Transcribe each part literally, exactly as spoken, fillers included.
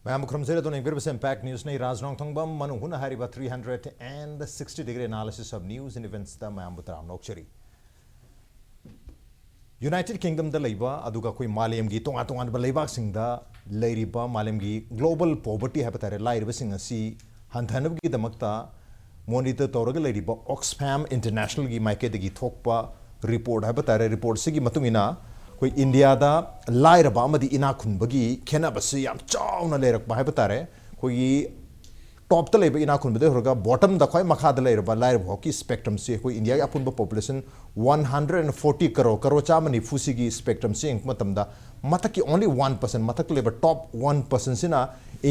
ꯃꯌꯥꯝꯕꯨ ꯈꯨꯔꯨꯝꯖꯔꯤ꯫ ꯑꯗꯨꯅ ꯌꯦꯡꯕꯤꯔꯤꯕꯁꯤ Impact News ꯅꯤ꯫ ꯔꯥꯖ ꯅꯣꯡꯊꯣꯡꯕꯝ ꯃꯅꯨꯡ ꯍꯨꯠꯅ ꯍꯥꯏꯔꯤꯕ three hundred and sixty degree analysis of news and events ꯇ ꯃꯌꯥꯝꯕꯨ ꯇꯔꯥꯝꯅ ꯑꯣꯛꯆꯔꯤ꯫ United Kingdom ꯗ ꯂꯩꯕ, ꯑꯗꯨꯒ ꯑꯩꯈꯣꯏ ꯃꯥꯂꯦꯝꯒꯤ ꯇꯣꯉꯥꯟ ꯇꯣꯉꯥꯟꯕ ꯂꯩꯕꯥꯛꯁꯤꯡꯗ ꯂꯩꯔꯤꯕ ꯃꯥꯂꯦꯝꯒꯤ global poverty ꯍꯥꯏꯕ ꯇꯥꯔꯦ, ꯂꯥꯏꯔꯕꯁꯤꯡ ꯑꯁꯤ ꯍꯟꯊꯅꯕꯒꯤꯗꯃꯛꯇ monitor ꯇꯧꯔꯒ ꯂꯩꯔꯤꯕ Oxfam International ꯒꯤ ꯃꯥꯏꯀꯩꯗꯒꯤ ꯊꯣꯛꯄ report ꯍꯥꯏꯕ ꯇꯥꯔꯦ, report ꯁꯤꯒꯤ ꯃꯇꯨꯡ ꯏꯟꯅ ꯑꯩꯈꯣꯏ ꯏꯟꯗꯤꯌꯥꯗ ꯂꯥꯏꯔꯕ ꯑꯃꯗꯤ ꯏꯅꯥꯛ ꯈꯨꯟꯕꯒꯤ ꯈꯦꯠꯅꯕꯁꯤ ꯌꯥꯝ ꯆꯥꯎꯅ ꯂꯩꯔꯛꯄ ꯍꯥꯏꯕ ꯇꯥꯔꯦ꯫ ꯑꯩꯈꯣꯏꯒꯤ top ꯇ ꯂꯩꯕ ꯏꯅꯥꯛ ꯈꯨꯟꯕꯗꯒꯤ ꯍꯧꯔꯒ bottom ꯗ ꯈ꯭ꯋꯥꯏ ꯃꯈꯥꯗ ꯂꯩꯔꯕ ꯂꯥꯏꯔꯕ ꯐꯥꯎꯒꯤ spectrum ꯁꯤ ꯑꯩꯈꯣꯏ ꯏꯟꯗꯤꯌꯥꯒꯤ ꯑꯄꯨꯟꯕ population one hundred and forty crore, crore ꯆꯥꯝꯃ ꯅꯤꯐꯨ ꯁꯤꯒꯤ spectrum ꯁꯤ ꯌꯦꯡꯕ ꯃꯇꯝꯗ ꯃꯊꯛꯀꯤ only one percent, ꯃꯊꯛꯇ ꯂꯩꯕ top one percent ꯁꯤꯅ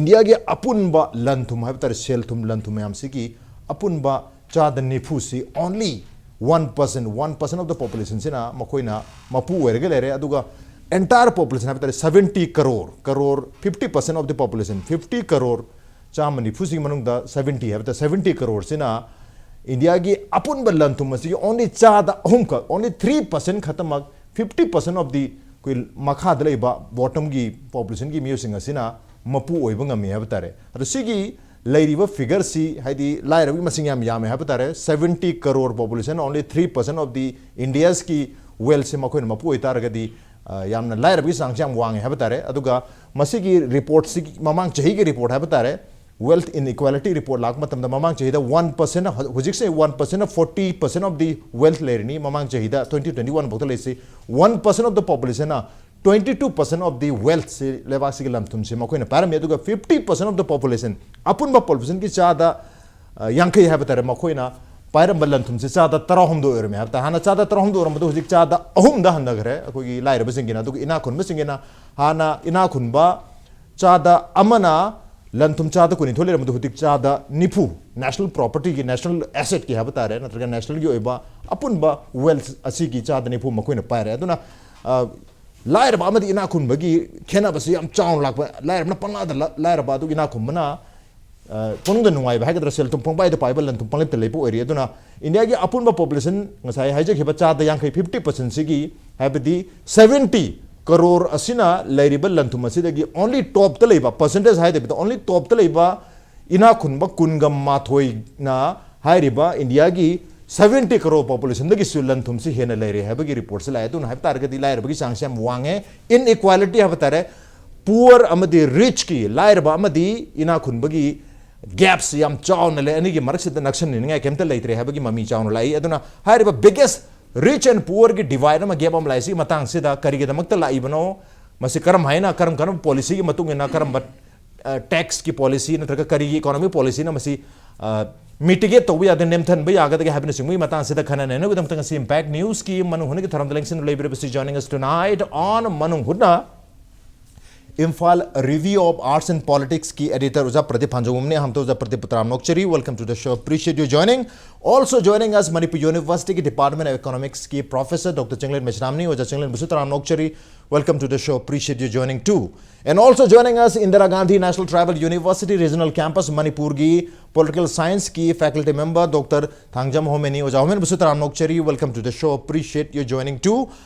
ꯏꯟꯗꯤꯌꯥꯒꯤ ꯑꯄꯨꯟꯕ ꯂꯟ ꯊꯨꯝ ꯍꯥꯏꯕ ꯇꯥꯔꯦ, ꯁꯦꯜ ꯊꯨꯝ, ꯂꯟ ꯊꯨꯝ ꯃꯌꯥꯝꯁꯤꯒꯤ ꯑꯄꯨꯟꯕ ꯆꯥꯗ ꯅꯤꯐꯨꯁꯤ, only one percent, one percent of the population ꯁꯤꯅ ꯃꯈꯣꯏꯅ ꯃꯄꯨ ꯑꯣꯏꯔꯒ ꯂꯩꯔꯦ꯫ ꯑꯗꯨꯒ entire population ꯍꯥꯏꯕ ꯇꯥꯔꯦ, seventy crore, crore fifty percent of the population, fifty crore, ꯆꯥꯝꯃ ꯅꯤꯐꯨꯁꯤꯒꯤ ꯃꯅꯨꯡꯗ seventy ꯍꯥꯏꯕ ꯇꯥꯔꯦ, seventy crore ꯁꯤꯅ ꯏꯟꯗꯤꯌꯥꯒꯤ ꯑꯄꯨꯟꯕ ꯂꯟ ꯊꯨꯝ ꯑꯁꯤꯒꯤ only ꯆꯥꯗ ꯑꯍꯨꯝ ꯈꯛ, only three percent ꯈꯛꯇꯃꯛ, fifty percent of the ꯑꯩꯈꯣꯏ ꯃꯈꯥꯗ ꯂꯩꯕ bottom ꯒꯤ population ꯒꯤ ꯃꯤꯑꯣꯏꯁꯤꯡ ꯑꯁꯤꯅ ꯃꯄꯨ ꯑꯣꯏꯕ ꯉꯝꯃꯤ ꯍꯥꯏꯕ ꯇꯥꯔꯦ꯫ ꯑꯗꯣ ꯁꯤꯒꯤ ꯂꯩꯔꯤꯕ figure ꯁꯤ, ꯍꯥꯏꯗꯤ ꯂꯥꯏꯔꯕꯒꯤ ꯃꯁꯤꯡ ꯌꯥꯝ ꯌꯥꯝꯃꯦ ꯍꯥꯏꯕ ꯇꯥꯔꯦ, seventy crore population, only three percent of the India's ꯀꯤ wealth ꯁꯦ ꯃꯈꯣꯏꯅ ꯃꯄꯨ ꯑꯣꯏꯇꯥꯔꯒꯗꯤ, ꯑ, ꯌꯥꯝꯅ ꯂꯥꯏꯔꯕꯒꯤ ꯆꯥꯡꯁꯦ ꯌꯥꯝ ꯋꯥꯡꯉꯦ ꯍꯥꯏꯕ ꯇꯥꯔꯦ꯫ ꯑꯗꯨꯒ ꯃꯁꯤꯒꯤ report ꯁꯤ, ꯃꯃꯥꯡ ꯆꯍꯤꯒꯤ report ꯍꯥꯏꯕ ꯇꯥꯔꯦ, wealth inequality report ꯂꯥꯛꯄ ꯃꯇꯝꯗ ꯃꯃꯥꯡ ꯆꯍꯤꯗ one percent, ꯍꯧꯖꯤꯛꯁꯦ one percent forty percent of the wealth ꯂꯩꯔꯤꯅꯤ, ꯃꯃꯥꯡ ꯆꯍꯤꯗ twenty twenty one ꯐꯥꯎꯗ ꯂꯩꯁꯤ, one percent of the population ꯅ twenty two percent of the wealth ꯁꯤ, ꯂꯩꯕꯥꯛꯁꯤꯒꯤ ꯂꯟ ꯊꯨꯝꯁꯤ ꯃꯈꯣꯏꯅ ꯄꯥꯏꯔꯝꯃꯤ꯫ ꯑꯗꯨꯒ fifty percent of the population, ꯑꯄꯨꯟꯕ population ꯒꯤ ꯆꯥꯗ, ꯑ, ꯌꯥꯡꯈꯩ ꯍꯥꯏꯕ ꯇꯥꯔꯦ, ꯃꯈꯣꯏꯅ ꯄꯥꯏꯔꯝꯕ ꯂꯟ ꯊꯨꯝꯁꯤ ꯆꯥꯗ ꯇꯔꯥꯍꯨꯝꯗꯣꯏ ꯑꯣꯏꯔꯝꯃꯤ ꯍꯥꯏꯕ ꯇꯥꯔꯦ꯫ ꯍꯥꯟꯅ ꯆꯥꯗ ꯇꯔꯥꯍꯨꯝꯗꯣꯏ ꯑꯣꯏꯔꯝꯕꯗꯣ ꯍꯧꯖꯤꯛ ꯆꯥꯗ ꯑꯍꯨꯝꯗ ꯍꯟꯊꯈ꯭ꯔꯦ ꯑꯩꯈꯣꯏꯒꯤ ꯂꯥꯏꯔꯕꯁꯤꯡꯒꯤꯅ꯫ ꯑꯗꯨꯒ ꯏꯅꯥꯛ ꯈꯨꯟꯕꯁꯤꯡꯒꯤꯅ, ꯍꯥꯟꯅ ꯏꯅꯥꯛ ꯈꯨꯟꯕ ꯆꯥꯗ ꯑꯃꯅ ꯂꯟ ꯊꯨꯝ ꯆꯥꯗ ꯀꯨꯟꯅꯤꯊꯣꯏ ꯂꯩꯔꯝꯕꯗꯣ ꯍꯧꯖꯤꯛ ꯆꯥꯗ ꯅꯤꯐꯨ, national property ꯒꯤ, national asset ꯀꯤ ꯍꯥꯏꯕ ꯇꯥꯔꯦ, ꯅꯠꯇ꯭ꯔꯒ national ꯒꯤ ꯑꯣꯏꯕ ꯑꯄꯨꯟꯕ wealth ꯑꯁꯤꯒꯤ ꯆꯥꯗ ꯅꯤꯐꯨ ꯃꯈꯣꯏꯅ ꯄꯥꯏꯔꯦ꯫ ꯑꯗꯨꯅ, ꯑ, ꯂꯥꯏꯔꯕ ꯑꯃꯗꯤ ꯏꯅꯥꯛ ꯈꯨꯟꯕꯒꯤ ꯈꯦꯠꯅꯕꯁꯤ ꯌꯥꯝ ꯆꯥꯎꯅ ꯂꯥꯛꯄ꯫ ꯂꯥꯏꯔꯕꯅ ꯄꯪꯂꯥꯗ ꯂ-, ꯂꯥꯏꯔꯕ, ꯑꯗꯨꯒ ꯏꯅꯥꯛ ꯈꯨꯟꯕꯅ, ꯑ, ꯄꯨꯛꯅꯤꯡꯗ ꯅꯨꯡꯉꯥꯏꯕ ꯍꯥꯏꯒꯗ꯭ꯔꯥ, ꯁꯦꯜ ꯊꯨꯝ ꯄꯪꯄꯥꯏꯗ ꯄꯥꯏꯕ, ꯂꯟ ꯊꯨꯝ ꯄꯪꯂꯩꯇ ꯂꯩꯕ ꯑꯣꯏꯔꯤ꯫ ꯑꯗꯨꯅ ꯏꯟꯗꯤꯌꯥꯒꯤ ꯑꯄꯨꯟꯕ population, ꯉꯁꯥꯏ ꯍꯥꯏꯖꯈꯤꯕ ꯆꯥꯗ ꯌꯥꯡꯈꯩ, fifty percent ꯁꯤꯒꯤ, ꯍꯥꯏꯕꯗꯤ seventy ꯀꯔꯣꯔ ꯑꯁꯤꯅ ꯂꯩꯔꯤꯕ ꯂꯟꯊꯨꯝ ꯑꯁꯤꯗꯒꯤ only ꯇꯣꯞꯇ ꯂꯩꯕ, ꯄꯔꯁꯦꯟꯇꯦꯖ ꯍꯥꯏꯗꯕꯤꯗ, only ꯇꯣꯞꯇ ꯂꯩꯕ ꯏꯅꯥꯛ ꯈꯨꯟꯕ ꯀꯨꯟꯒ ꯃꯥꯊꯣꯏꯅ ꯍꯥꯏꯔꯤꯕ ꯏꯟꯗꯤꯌꯥꯒꯤ ꯁꯚꯦꯟꯇꯤ ꯀꯔꯣꯔ ꯄꯣꯄꯨꯂꯦꯁꯟꯗꯒꯤꯁꯨ ꯂꯟꯊꯨꯝꯁꯤ ꯍꯦꯟꯅ ꯂꯩꯔꯦ ꯍꯥꯏꯕꯒꯤ ꯔꯤꯄꯣꯔꯠꯁꯤ ꯂꯥꯛꯑꯦ꯫ ꯑꯗꯨꯅ ꯍꯥꯏꯕ ꯇꯥꯔꯒꯗꯤ ꯂꯥꯏꯔꯕꯒꯤ ꯆꯥꯡꯁꯤ ꯌꯥꯝ ꯋꯥꯡꯉꯦ, ꯏꯟꯏꯀ꯭ꯋꯥꯂꯤꯇꯤ ꯍꯥꯏꯕ ꯇꯥꯔꯦ꯫ ꯄꯨꯋꯔ ꯑꯃꯗꯤ ꯔꯤꯆꯀꯤ, ꯂꯥꯏꯔꯕ ꯑꯃꯗꯤ ꯏꯅꯥꯛ ꯈꯨꯟꯕꯒꯤ ꯒꯦꯞꯁꯤ ꯌꯥꯝ ꯆꯥꯎꯅ ꯂꯩ꯫ ꯑꯅꯤꯒꯤ ꯃꯔꯛꯁꯤꯗ ꯅꯛꯁꯟꯅꯅꯤꯡꯉꯥꯏ ꯀꯩꯝꯇ ꯂꯩꯇ꯭ꯔꯦ ꯍꯥꯏꯕꯒꯤ ꯃꯃꯤ ꯆꯥꯎꯅ ꯂꯥꯛꯏ꯫ ꯑꯗꯨꯅ ꯍꯥꯏꯔꯤꯕ ꯕꯤꯒꯦꯁ ꯔꯤꯆ ꯑꯦꯟ ꯄꯨꯋꯔꯒꯤ ꯗꯤꯚꯥꯏꯠ ꯑꯃ, ꯒꯦꯞ ꯑꯃ ꯂꯥꯛꯏꯁꯤꯒꯤ ꯃꯇꯥꯡꯁꯤꯗ ꯀꯔꯤꯒꯤꯗꯃꯛꯇ ꯂꯥꯛꯏꯕꯅꯣ? ꯃꯁꯤ ꯀꯔꯝ ꯍꯥꯏꯅ, ꯀꯔꯝ ꯀꯔꯝꯕ ꯄꯣꯂꯤꯁꯤꯒꯤ ꯃꯇꯨꯡ ꯏꯟꯅ, ꯀꯔꯝꯕ ꯇꯦꯛꯁꯀꯤ ꯄꯣꯂꯤꯁꯤ ꯅꯠꯇ꯭ꯔꯒ ꯀꯔꯤꯒꯤ ꯏꯀꯣꯅꯣꯃꯤ ꯄꯣꯂꯤꯁꯤꯅ ꯃꯁꯤ ꯃꯤꯇꯤꯒꯦꯠ ꯇꯧꯕ ꯌꯥꯗꯦ, ꯅꯦꯝꯊꯍꯟꯕ ꯌꯥꯒꯗꯒꯦ ꯍꯥꯏꯕꯅꯆꯤꯡꯕꯒꯤ ꯃꯇꯥꯡꯁꯤꯗ ꯈꯟꯅ ꯅꯩꯅꯕꯒꯤꯗꯃꯛꯇ ꯉꯁꯤ ꯏꯝꯄꯦꯛ ꯅ꯭ꯌꯨꯁꯀꯤ ꯃꯅꯨꯡ ꯍꯨꯠꯅꯒꯤ ꯊꯧꯔꯝꯗ ꯂꯦꯡꯁꯤꯟꯗꯨꯅ ꯂꯩꯕꯤꯔꯤꯕꯁꯤ, joining us tonight on ꯃꯅꯨꯡ ꯍꯨꯠꯅ, Imphal review of arts and ꯄꯣꯂꯤꯇꯤꯛꯁꯀꯤ ꯑꯦꯗꯤꯇꯔ ꯑꯣꯖꯥ ꯄ꯭ꯔꯗꯤꯞ ꯍꯥꯟꯖꯧꯕꯝꯅꯤ꯫ ꯑꯍꯥꯟꯕꯗ ꯑꯣꯖꯥ ꯄ꯭ꯔꯗꯤꯞꯄꯨ ꯇꯔꯥꯝꯅ ꯑꯣꯛꯆꯔꯤ, welcome to the show, appreciate you joining. Also joining us, Manipur ꯌꯨꯅꯤꯚꯔꯁꯤꯇꯤꯒꯤ ꯗꯤꯄꯥꯔꯠꯃꯦꯟ ꯑꯣꯐ ꯏꯀꯣꯅꯣꯃꯤꯛꯁꯀꯤ ꯄ꯭ꯔꯣꯐꯦꯁꯔ ꯗꯣꯛꯇꯔ ꯆꯤꯡꯂꯦꯟ ꯃꯩꯁꯅꯥꯝꯅꯤ꯫ ꯑꯣꯖꯥ ꯆꯤꯡꯂꯦꯟꯕꯨꯁꯨ ꯇꯔꯥꯝꯅ ꯑꯣꯛꯆꯔꯤ, welcome to the show, appreciate you joining too. And also joining us, Indira Gandhi National Tribal University Regional Campus ꯃꯅꯤꯄꯨꯔꯒꯤ political ꯁꯥꯏꯟꯁꯀꯤ faculty member doctor Thangjam ꯍꯣꯃꯦꯅꯤ꯫ ꯑꯣꯖꯥ ꯍꯣꯃꯦꯟꯕꯨꯁꯨ ꯇꯔꯥꯝꯅ ꯑꯣꯛꯆꯔꯤ, welcome to the show, appreciate you joining too.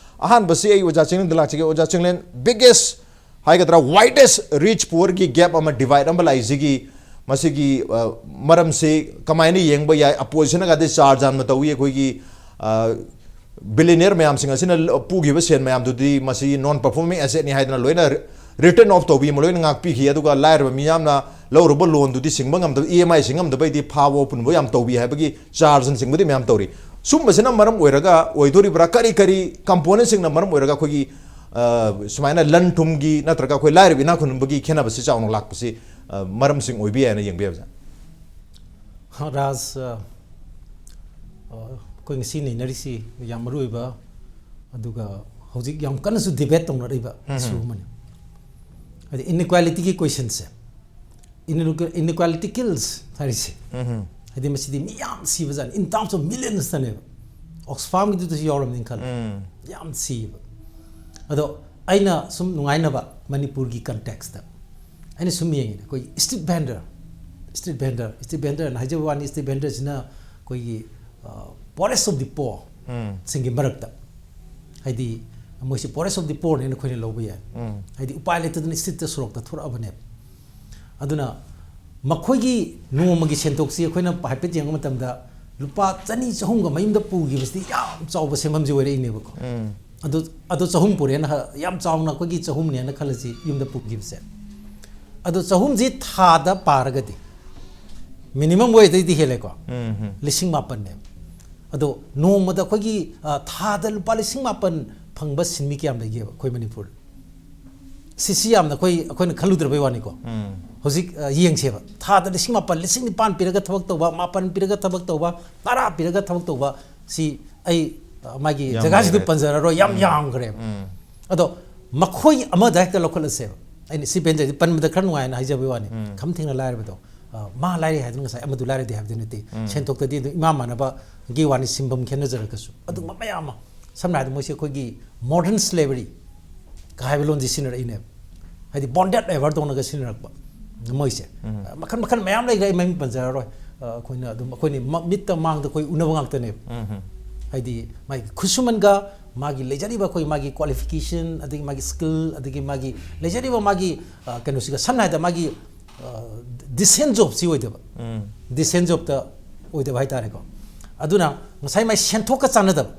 ꯑꯍꯥꯟꯕꯁꯤ ꯑꯩ ꯑꯣꯖꯥ ꯆꯤꯡꯂꯦꯟꯗ ꯂꯥꯛꯆꯒꯦ꯫ ꯑꯣꯖꯥ Chinglen, biggest ꯍꯥꯏꯒꯗ꯭ꯔꯥ, ꯋꯥꯏꯗꯦꯁ ꯔꯤꯆ ꯄꯨꯋꯔꯒꯤ ꯒꯦꯞ ꯑꯃ, ꯗꯤꯚꯥꯏꯠ ꯑꯃ ꯂꯥꯛꯏꯁꯤꯒꯤ ꯃꯁꯤꯒꯤ, ꯑ, ꯃꯔꯝꯁꯤ ꯀꯃꯥꯏꯅ ꯌꯦꯡꯕ ꯌꯥꯏ? ꯑꯄꯣꯖꯤꯁꯟꯅꯒꯗꯤ ꯆꯥꯔꯖ ꯌꯥꯝꯅ ꯇꯧꯏ, ꯑꯩꯈꯣꯏꯒꯤ, ꯑ, ꯕꯤꯂꯤꯅꯤꯌꯔ ꯃꯌꯥꯝꯁꯤꯡ ꯑꯁꯤꯅ ꯄꯨꯈꯤꯕ ꯁꯦꯟ ꯃꯌꯥꯝꯗꯨꯗꯤ ꯃꯁꯤ ꯅꯣꯟ ꯄꯔꯐꯣꯔꯃꯤꯡ ꯑꯦꯁꯦꯠꯅꯤ ꯍꯥꯏꯗꯅ ꯂꯣꯏꯅ ꯔꯤꯇꯟ ꯑꯣꯐ ꯇꯧꯕꯤ ꯑꯃ ꯂꯣꯏꯅ ꯉꯥꯛꯄꯤꯈꯤ꯫ ꯑꯗꯨꯒ ꯂꯥꯏꯔꯕ ꯃꯤꯌꯥꯝꯅ ꯂꯧꯔꯨꯕ ꯂꯣꯟꯗꯨꯗꯤ ꯁꯤꯡꯕ ꯉꯝꯗꯕ, ꯏ ꯑꯦꯝ ꯑꯥꯏ ꯁꯤꯡ ꯉꯝꯗꯕꯩꯗꯤ ꯐꯥꯕ ꯄꯨꯟꯕ ꯌꯥꯝ ꯇꯧꯕꯤ ꯍꯥꯏꯕꯒꯤ ꯆꯥꯔꯖꯅꯆꯤꯡꯕꯗꯤ ꯃꯌꯥꯝ ꯇꯧꯔꯤ꯫ ꯁꯨꯝꯕꯁꯤꯅ ꯃꯔꯝ ꯑꯣꯏꯔꯒ ꯑꯣꯏꯗꯣꯔꯤꯕ꯭ꯔꯥ? ꯀꯔꯤ ꯀꯔꯤ ꯀꯝꯄꯣꯅꯦꯟꯁꯤꯡꯅ ꯃꯔꯝ ꯑꯣꯏꯔꯒ ꯑꯩꯈꯣꯏꯒꯤ, ꯑ, ꯁꯨꯃꯥꯏꯅ ꯂꯟ ꯊꯨꯝꯒꯤ ꯅꯠꯇ꯭ꯔꯒ ꯑꯩꯈꯣꯏ ꯂꯥꯏꯔꯕ ꯏꯅꯥꯛ ꯈꯨꯟꯕꯒꯤ ꯈꯦꯠꯅꯕꯁꯤ ꯆꯥꯎꯅ ꯂꯥꯛꯄꯁꯤ, ꯑ, ꯃꯔꯝꯁꯤꯡ ꯑꯣꯏꯕ ꯌꯥꯏꯅ ꯌꯦꯡꯕ ꯌꯥꯕꯁꯦ? ꯔꯥꯖ, ꯑ, ꯑ, ꯑꯩꯈꯣꯏ ꯉꯁꯤ ꯅꯩꯅꯔꯤꯁꯤ ꯌꯥꯝ ꯃꯔꯨ ꯑꯣꯏꯕ, ꯑꯗꯨꯒ ꯍꯧꯖꯤꯛ ꯌꯥꯝ ꯀꯟꯅꯁꯨ ꯗꯤꯕꯦꯠ ꯇꯧꯅꯔꯤꯕ ꯎꯝ꯫ ꯏꯁꯨ ꯑꯃꯅꯤ꯫ ꯍꯥꯏꯗꯤ ꯏꯟꯏꯀ꯭ꯋꯥꯂꯤꯇꯤꯒꯤ ꯀꯣꯏꯁꯟꯁꯦ, ꯏꯟꯏꯀ꯭ꯋꯥꯂꯤꯇꯤ ꯀꯤꯜꯁ ꯍꯥꯏꯔꯤꯁꯦ, ꯎꯝ꯫ ꯍꯥꯏꯗꯤ ꯃꯁꯤꯗꯤ ꯃꯤ ꯌꯥꯝ ꯁꯤꯕꯖꯥꯠꯅꯤ, in terms of millionsꯇꯅꯦꯕ꯫ ꯑꯣꯛꯁꯐꯥꯝꯒꯤꯗꯨꯗꯁꯨ ꯌꯥꯎꯔꯝꯅꯤꯅ ꯈꯜꯂꯦ꯫ ꯎꯝ꯫ ꯌꯥꯝ ꯁꯤꯕ꯫ ꯑꯗꯣ ꯑꯩꯅ ꯁꯨꯝ ꯅꯨꯡꯉꯥꯏꯅꯕ ꯃꯅꯤꯄꯨꯔꯒꯤ ꯀꯟꯇꯦꯛꯁꯇ ꯑꯩꯅ ꯁꯨꯝ ꯌꯦꯡꯉꯤꯅꯦ, ꯑꯩꯈꯣꯏ street vendor, street vendor, street ꯚꯦꯟꯗꯔꯅ ꯍꯥꯏꯖꯕ ꯋꯥꯅꯤ, ꯁ꯭ꯇ꯭ꯔꯤꯠ ꯚꯦꯟꯗꯔꯁꯤꯅ ꯑꯩꯈꯣꯏꯒꯤ, ꯑ, poorest of the poor ꯎꯝ꯫ ꯁꯤꯡꯒꯤ ꯃꯔꯛꯇ, ꯍꯥꯏꯗꯤ ꯃꯣꯏꯁꯤ poorest of the poorꯅꯦꯅ ꯑꯩꯈꯣꯏꯅ ꯂꯧꯕ ꯌꯥꯏ꯫ ꯍꯥꯏꯗꯤ ꯎꯄꯥꯏ ꯂꯩꯇꯗꯅ streetꯇ, ꯁꯣꯔꯣꯛꯇ ꯊꯣꯔꯛꯑꯕꯅꯦꯕ꯫ ꯑꯗꯨꯅ ꯃꯈꯣꯏꯒꯤ ꯅꯣꯡꯃꯒꯤ ꯁꯦꯟꯊꯣꯛꯁꯤ ꯑꯩꯈꯣꯏꯅ ꯍꯥꯏꯐꯦꯠ ꯌꯦꯡꯕ ꯃꯇꯝꯗ ꯂꯨꯄꯥ ꯆꯅꯤ ꯆꯍꯨꯝꯒ ꯃꯌꯨꯝꯗ ꯄꯨꯈꯤꯕꯁꯤꯗꯤ ꯌꯥꯝ ꯆꯥꯎꯕ ꯁꯦꯟꯐꯝꯁꯤ ꯑꯣꯏꯔꯛꯏꯅꯦꯕꯀꯣ꯫ ꯑꯗꯨ, ꯑꯗꯨ ꯆꯍꯨꯝ ꯄꯨꯔꯦꯅ ꯍ-, ꯌꯥꯝ ꯆꯥꯎꯅ ꯑꯩꯈꯣꯏꯒꯤ ꯆꯍꯨꯝꯅꯦꯅ ꯈꯜꯂꯁꯤ ꯌꯨꯝꯗ ꯄꯨꯈꯤꯕꯁꯦ꯫ ꯑꯗꯣ ꯆꯍꯨꯝꯁꯤ ꯊꯥꯗ ꯄꯥꯔꯒꯗꯤ minimum wageꯇꯩꯗꯤ ꯍꯦꯜꯂꯦꯀꯣ꯫ ꯂꯤꯁꯤꯡ ꯃꯥꯄꯟꯅꯦꯕ꯫ ꯑꯗꯣ ꯅꯣꯡꯃꯗ ꯑꯩꯈꯣꯏꯒꯤ, ꯑ, ꯊꯥꯗ ꯂꯨꯄꯥ ꯂꯤꯁꯤꯡ ꯃꯥꯄꯟ ꯐꯪꯕ ꯁꯤꯟꯃꯤ ꯀꯌꯥꯝ ꯂꯩꯒꯦꯕ ꯑꯩꯈꯣꯏ ꯃꯅꯤꯄꯨꯔꯗ? ꯁꯤꯁꯤ ꯌꯥꯝꯅ ꯑꯩꯈꯣꯏ, ꯑꯩꯈꯣꯏꯅ ꯈꯜꯂꯨꯗ꯭ꯔꯕꯩ ꯋꯥꯅꯤꯀꯣ꯫ ꯍꯧꯖꯤꯛ, ꯑ, ꯌꯦꯡꯁꯦꯕ꯫ ꯊꯥꯗ ꯂꯤꯁꯤꯡ ꯃꯥꯄꯟ, ꯂꯤꯁꯤꯡ ꯅꯤꯄꯥꯟ ꯄꯤꯔꯒ ꯊꯕꯛ ꯇꯧꯕ, ꯃꯥꯄꯟ ꯄꯤꯔꯒ ꯊꯕꯛ ꯇꯧꯕ, ꯇꯔꯥ ꯄꯤꯔꯒ ꯊꯕꯛ ꯇꯧꯕ, ꯁꯤ ꯑꯩ, ꯑ, ꯃꯥꯒꯤ ꯌꯥꯝ ꯖꯒꯥꯁꯤꯗ ꯂꯩꯔꯦ꯫ ꯄꯟꯖꯔꯔꯣꯏ, ꯌꯥꯝ ꯎꯝ꯫ ꯌꯥꯝꯈ꯭ꯔꯦꯕ꯫ ꯎꯝ꯫ ꯑꯗꯣ ꯃꯈꯣꯏ ꯑꯃꯗ ꯍꯦꯛꯇ ꯂꯧꯈꯠꯂꯁꯦꯕ꯫ ꯑꯩꯅ ꯁꯤ ꯄꯦꯟꯖꯩ, ꯄꯟꯕꯗ ꯈꯔ ꯅꯨꯡꯉꯥꯏꯅ ꯍꯥꯏꯖꯕꯩ ꯋꯥꯅꯤ꯫ ꯎꯝ꯫ ꯈꯝ ꯊꯦꯡꯅ ꯂꯥꯏꯔꯕꯗꯣ, ꯑ, ꯃꯥ ꯂꯥꯏꯔꯦ ꯍꯥꯏꯗꯨꯅ ꯉꯁꯥꯏ ꯑꯃꯗꯨ ꯂꯥꯏꯔꯗꯦ ꯍꯥꯏꯕꯗꯤ ꯅꯠꯇꯦ꯫ ꯎꯝ꯫ ꯁꯦꯟꯊꯣꯛꯇꯗꯤ ꯑꯗꯨꯝ ꯏꯃꯥ ꯃꯥꯟꯅꯕꯒꯤ ꯋꯥꯅꯤ, ꯁꯤꯟꯐꯝ ꯈꯦꯠꯅꯖꯔꯒꯁꯨ꯫ ꯑꯗꯨꯒꯨꯝꯕ ꯃꯌꯥꯝ ꯑꯃ, ꯁꯝꯅ ꯍꯥꯏꯔꯕꯗ ꯃꯣꯏꯁꯦ ꯑꯩꯈꯣꯏꯒꯤ modern slavery ꯀ ꯍꯥꯏꯕ ꯂꯣꯟꯁꯤ ꯁꯤꯖꯤꯟꯅꯔꯛꯏꯅꯦꯕ꯫ ꯍꯥꯏꯗꯤ bonded labour ꯇꯧꯅꯒ ꯁꯤꯖꯤꯟꯅꯔꯛꯄ ꯃꯣꯏꯁꯦ꯫ ꯎꯝ꯫ ꯃꯈꯜ ꯃꯈꯜ ꯃꯌꯥꯝ ꯂꯩꯈ꯭ꯔꯦ, ꯑꯩ ꯃꯃꯤꯡ ꯄꯟꯖꯔꯔꯣꯏ꯫ ꯑ, ꯑꯩꯈꯣꯏꯅ ꯑꯗꯨꯝ, ꯑꯩꯈꯣꯏꯅ ꯃ-, ꯃꯤꯠꯇ ꯃꯥꯡꯗ ꯑꯩꯈꯣꯏ ꯎꯅꯕ ꯉꯥꯛꯇꯅꯦꯕ꯫ ꯎꯝ꯫ ꯍꯥꯏꯗꯤ ꯃꯥꯒꯤ ꯈꯨꯠꯁꯨꯃꯟꯒ ꯃꯥꯒꯤ ꯂꯩꯖꯔꯤꯕ ꯑꯩꯈꯣꯏ ꯃꯥꯒꯤ qualification, ꯑꯗꯒꯤ ꯃꯥꯒꯤ skill, ꯑꯗꯒꯤ ꯃꯥꯒꯤ ꯂꯩꯖꯔꯤꯕ ꯃꯥꯒꯤ, ꯑ, ꯀꯩꯅꯣꯁꯤꯒ, ꯁꯝꯅ ꯍꯥꯏꯔꯕꯗ ꯃꯥꯒꯤ, ꯑ, decent jobꯁꯤ ꯑꯣꯏꯗꯕ꯫ ꯎꯝ꯫ Decent jobꯇ ꯑꯣꯏꯗꯕ ꯍꯥꯏꯇꯥꯔꯦꯀꯣ꯫ ꯑꯗꯨꯅ ꯉꯁꯥꯏ ꯃꯥꯒꯤ ꯁꯦꯟꯊꯣꯛꯀ ꯆꯥꯟꯅꯗꯕ,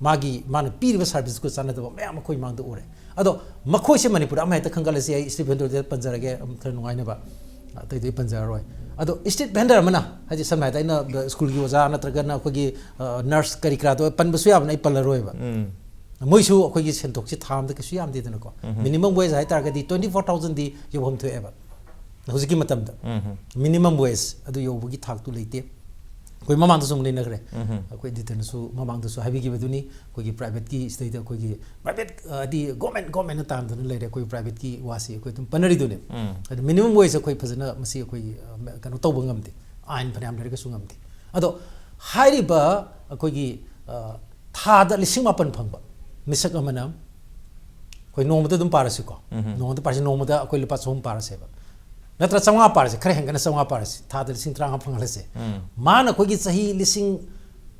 ꯃꯥꯒꯤ, ꯃꯥꯅ ꯄꯤꯔꯤꯕ serviceꯀ ꯆꯥꯟꯅꯗꯕ ꯃꯌꯥꯝ ꯑꯩꯈꯣꯏ ꯃꯥꯡꯗ ꯎꯔꯦ꯫ ꯑꯗꯣ ꯃꯈꯣꯏꯁꯦ ꯃꯅꯤꯄꯨꯔꯗ ꯑꯃ ꯍꯦꯛꯇ ꯈꯟꯒꯠꯂꯁꯤ, ꯑꯩ street vendorꯗ ꯄꯟꯖꯔꯒꯦ, ꯑꯝ, ꯈꯔ ꯅꯨꯡꯉꯥꯏꯅꯕ, ꯑꯇꯩꯗꯤ ꯄꯟꯖꯔꯔꯣꯏ꯫ ꯑꯗꯣ street vendor ꯑꯃꯅ, ꯍꯥꯏꯗꯤ ꯁꯝꯅ ꯍꯥꯏꯔꯕꯗ ꯑꯩꯅ schoolꯒꯤ ꯑꯣꯖꯥ ꯅꯠꯇ꯭ꯔꯒꯅ ꯑꯩꯈꯣꯏꯒꯤ, ꯑ, nurse ꯀꯔꯤ ꯀꯔꯥꯗꯣ ꯄꯟꯕꯁꯨ ꯌꯥꯕꯅ ꯑꯩ ꯄꯜꯂꯔꯣꯏꯕ꯫ ꯎꯝ꯫ ꯃꯣꯏꯁꯨ ꯑꯩꯈꯣꯏꯒꯤ ꯁꯦꯟꯊꯣꯛꯁꯤ ꯊꯥ ꯑꯃꯗ ꯀꯩꯁꯨ ꯌꯥꯝꯗꯦꯗꯅꯀꯣ꯫ ꯎꯝ꯫ Minimum wage ꯍꯥꯏꯇꯥꯔꯒꯗꯤ twenty four thousandꯗꯤ ꯌꯧꯐꯝ ꯊꯣꯛꯑꯦꯕ ꯍꯧꯖꯤꯛꯀꯤ ꯃꯇꯝꯗ꯫ ꯎꯝ꯫ Minimum wage ꯑꯗꯨ ꯌꯧꯕꯒꯤ ꯊꯥꯛꯇꯨ ꯂꯩꯇꯦ꯫ ꯑꯩꯈꯣꯏ ꯃꯃꯥꯡꯗꯁꯨ ꯑꯃꯨꯛ ꯅꯩꯅꯈ꯭ꯔꯦ꯫ ꯎꯝ꯫ ꯑꯩꯈꯣꯏ editorꯅꯁꯨ ꯃꯃꯥꯡꯗꯁꯨ ꯍꯥꯏꯕꯤꯈꯤꯕꯗꯨꯅꯤ, ꯑꯩꯈꯣꯏꯒꯤ privateꯀꯤ ꯁꯤꯗꯩꯗ ꯑꯩꯈꯣꯏꯒꯤ private, ꯑ, ꯍꯥꯏꯗꯤ government, governmentꯅ ꯇꯥꯟꯗꯅ ꯂꯩꯔꯦ, ꯑꯩꯈꯣꯏ privateꯀꯤ ꯋꯥꯁꯤ ꯑꯩꯈꯣꯏ ꯑꯗꯨꯝ ꯄꯟꯅꯔꯤꯗꯨꯅꯦ꯫ ꯎꯝ꯫ ꯑꯗꯨ minimum wage ꯑꯩꯈꯣꯏ ꯐꯖꯅ ꯃꯁꯤ ꯑꯩꯈꯣꯏ, ꯑ, ꯀꯩꯅꯣ ꯇꯧꯕ ꯉꯝꯗꯦ, ꯑꯥꯏꯟ ꯐꯅꯌꯥꯝ ꯂꯩꯔꯒꯁꯨ ꯉꯝꯗꯦ꯫ ꯑꯗꯣ ꯍꯥꯏꯔꯤꯕ ꯑꯩꯈꯣꯏꯒꯤ, ꯑ, ꯊꯥꯗ ꯂꯤꯁꯤꯡ ꯃꯥꯄꯟ ꯐꯪꯕ ꯃꯤꯁꯛ ꯑꯃꯅ ꯑꯩꯈꯣꯏ ꯅꯣꯡꯃꯗ ꯑꯗꯨꯝ ꯄꯥꯔꯁꯤꯀꯣ꯫ ꯎꯝ꯫ ꯅꯣꯡꯃꯗ ꯄꯥꯔꯁꯤ, ꯅꯣꯡꯃꯗ ꯑꯩꯈꯣꯏ ꯂꯨꯄꯥ ꯆꯍꯨꯝ ꯄꯥꯔꯁꯦꯕ, ꯅꯠꯇ꯭ꯔ ꯆꯥꯝꯃꯉꯥ ꯄꯥꯔꯁꯤ, ꯈꯔ ꯍꯦꯟꯒꯠꯅ ꯆꯥꯝꯃꯉꯥ ꯄꯥꯔꯁꯤ, ꯊꯥꯗ ꯂꯤꯁꯤꯡ ꯇꯔꯥꯃꯉꯥ ꯐꯪꯍꯜꯂꯁꯦ꯫ ꯎꯝ꯫ ꯃꯥꯅ ꯑꯩꯈꯣꯏꯒꯤ ꯆꯍꯤ ꯂꯤꯁꯤꯡ,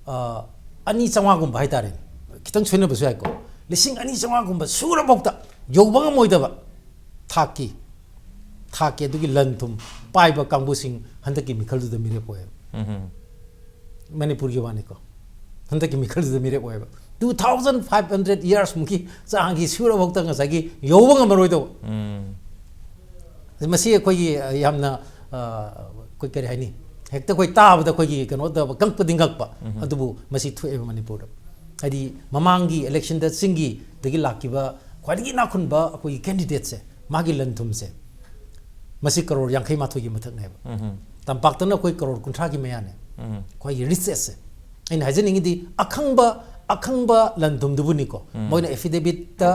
ꯑ, ꯑꯅꯤ ꯆꯥꯝꯃꯉꯥꯒꯨꯝꯕ ꯍꯥꯏꯇꯥꯔꯦꯅꯦ, ꯈꯤꯇꯪ ꯁꯣꯏꯅꯕꯁꯨ ꯌꯥꯏꯀꯣ꯫ ꯂꯤꯁꯤꯡ ꯑꯅꯤ ꯆꯥꯝꯃꯉꯥꯒꯨꯝꯕ ꯁꯨꯔꯐꯥꯎꯗ ꯌꯧꯕ ꯉꯝꯃꯣꯏꯗꯕ ꯊꯥꯛꯀꯤ ꯊꯥꯛꯀꯤ ꯑꯗꯨꯒꯤ ꯂꯟ ꯊꯨꯝ ꯄꯥꯏꯕ ꯀꯥꯡꯕꯨꯁꯤꯡ ꯍꯟꯗꯛꯀꯤ ꯃꯤꯈꯜꯗꯨꯗ ꯃꯤꯔꯦꯞ ꯑꯣꯏꯌꯦꯕ꯫ ꯃꯅꯤꯄꯨꯔꯒꯤ ꯋꯥꯅꯤꯀꯣ, ꯍꯟꯗꯛꯀꯤ ꯃꯤꯈꯜꯗꯨꯗ ꯃꯤꯔꯦꯞ ꯑꯣꯏꯌꯦꯕ꯫ Two thousand five hundred years ꯃꯨꯛꯀꯤ ꯆꯥꯡꯒꯤ ꯁꯨꯔꯐꯥꯎꯗ ꯉꯁꯥꯏꯒꯤ ꯌꯧꯕ ꯉꯝꯃꯔꯣꯏꯗꯧꯕ꯫ ꯃꯁꯤ ꯑꯩꯈꯣꯏꯒꯤ, ꯑ, ꯌꯥꯝꯅ, ꯑ, ꯑꯩꯈꯣꯏ ꯀꯔꯤ ꯍꯥꯏꯅꯤ, ꯍꯦꯛꯇ ꯑꯩꯈꯣꯏ ꯇꯥꯕꯗ ꯑꯩꯈꯣꯏꯒꯤ ꯀꯩꯅꯣ ꯇꯧꯕ, ꯀꯪꯄꯗꯤ ꯉꯛꯄ꯫ ꯑꯗꯨꯕꯨ ꯃꯁꯤ ꯊꯣꯛꯑꯦꯕ ꯃꯅꯤꯄꯨꯔꯗ꯫ ꯍꯥꯏꯗꯤ ꯃꯃꯥꯡꯒꯤ election ꯗ ꯆꯤꯡꯒꯤꯗꯒꯤ ꯂꯥꯛꯈꯤꯕ ꯈ꯭ꯋꯥꯏꯗꯒꯤ ꯏꯅꯥꯛ ꯈꯨꯟꯕ ꯑꯩꯈꯣꯏꯒꯤ candidate ꯁꯦ, ꯃꯥꯒꯤ ꯂꯟ ꯊꯨꯝꯁꯦ ꯃꯁꯤ ꯀꯔꯣꯔ ꯌꯥꯡꯈꯩ ꯃꯥꯊꯣꯏꯒꯤ ꯃꯊꯛꯅꯦꯕ꯫ ꯇꯝꯄꯥꯛꯇꯅ ꯑꯩꯈꯣꯏ ꯀꯔꯣꯔ ꯀꯨꯟꯊ꯭ꯔꯥꯒꯤ ꯃꯌꯥꯅꯦ꯫ ꯑꯩꯈꯣꯏꯒꯤ richest ꯁꯦ꯫ ꯑꯩꯅ ꯍꯥꯏꯖꯅꯤꯡꯉꯤꯗꯤ ꯑꯈꯪꯕ, ꯑꯈꯪꯕ ꯂꯟ ꯊꯨꯝꯗꯨꯕꯨꯅꯤꯀꯣ꯫ ꯃꯣꯏꯅ affidavit ꯇ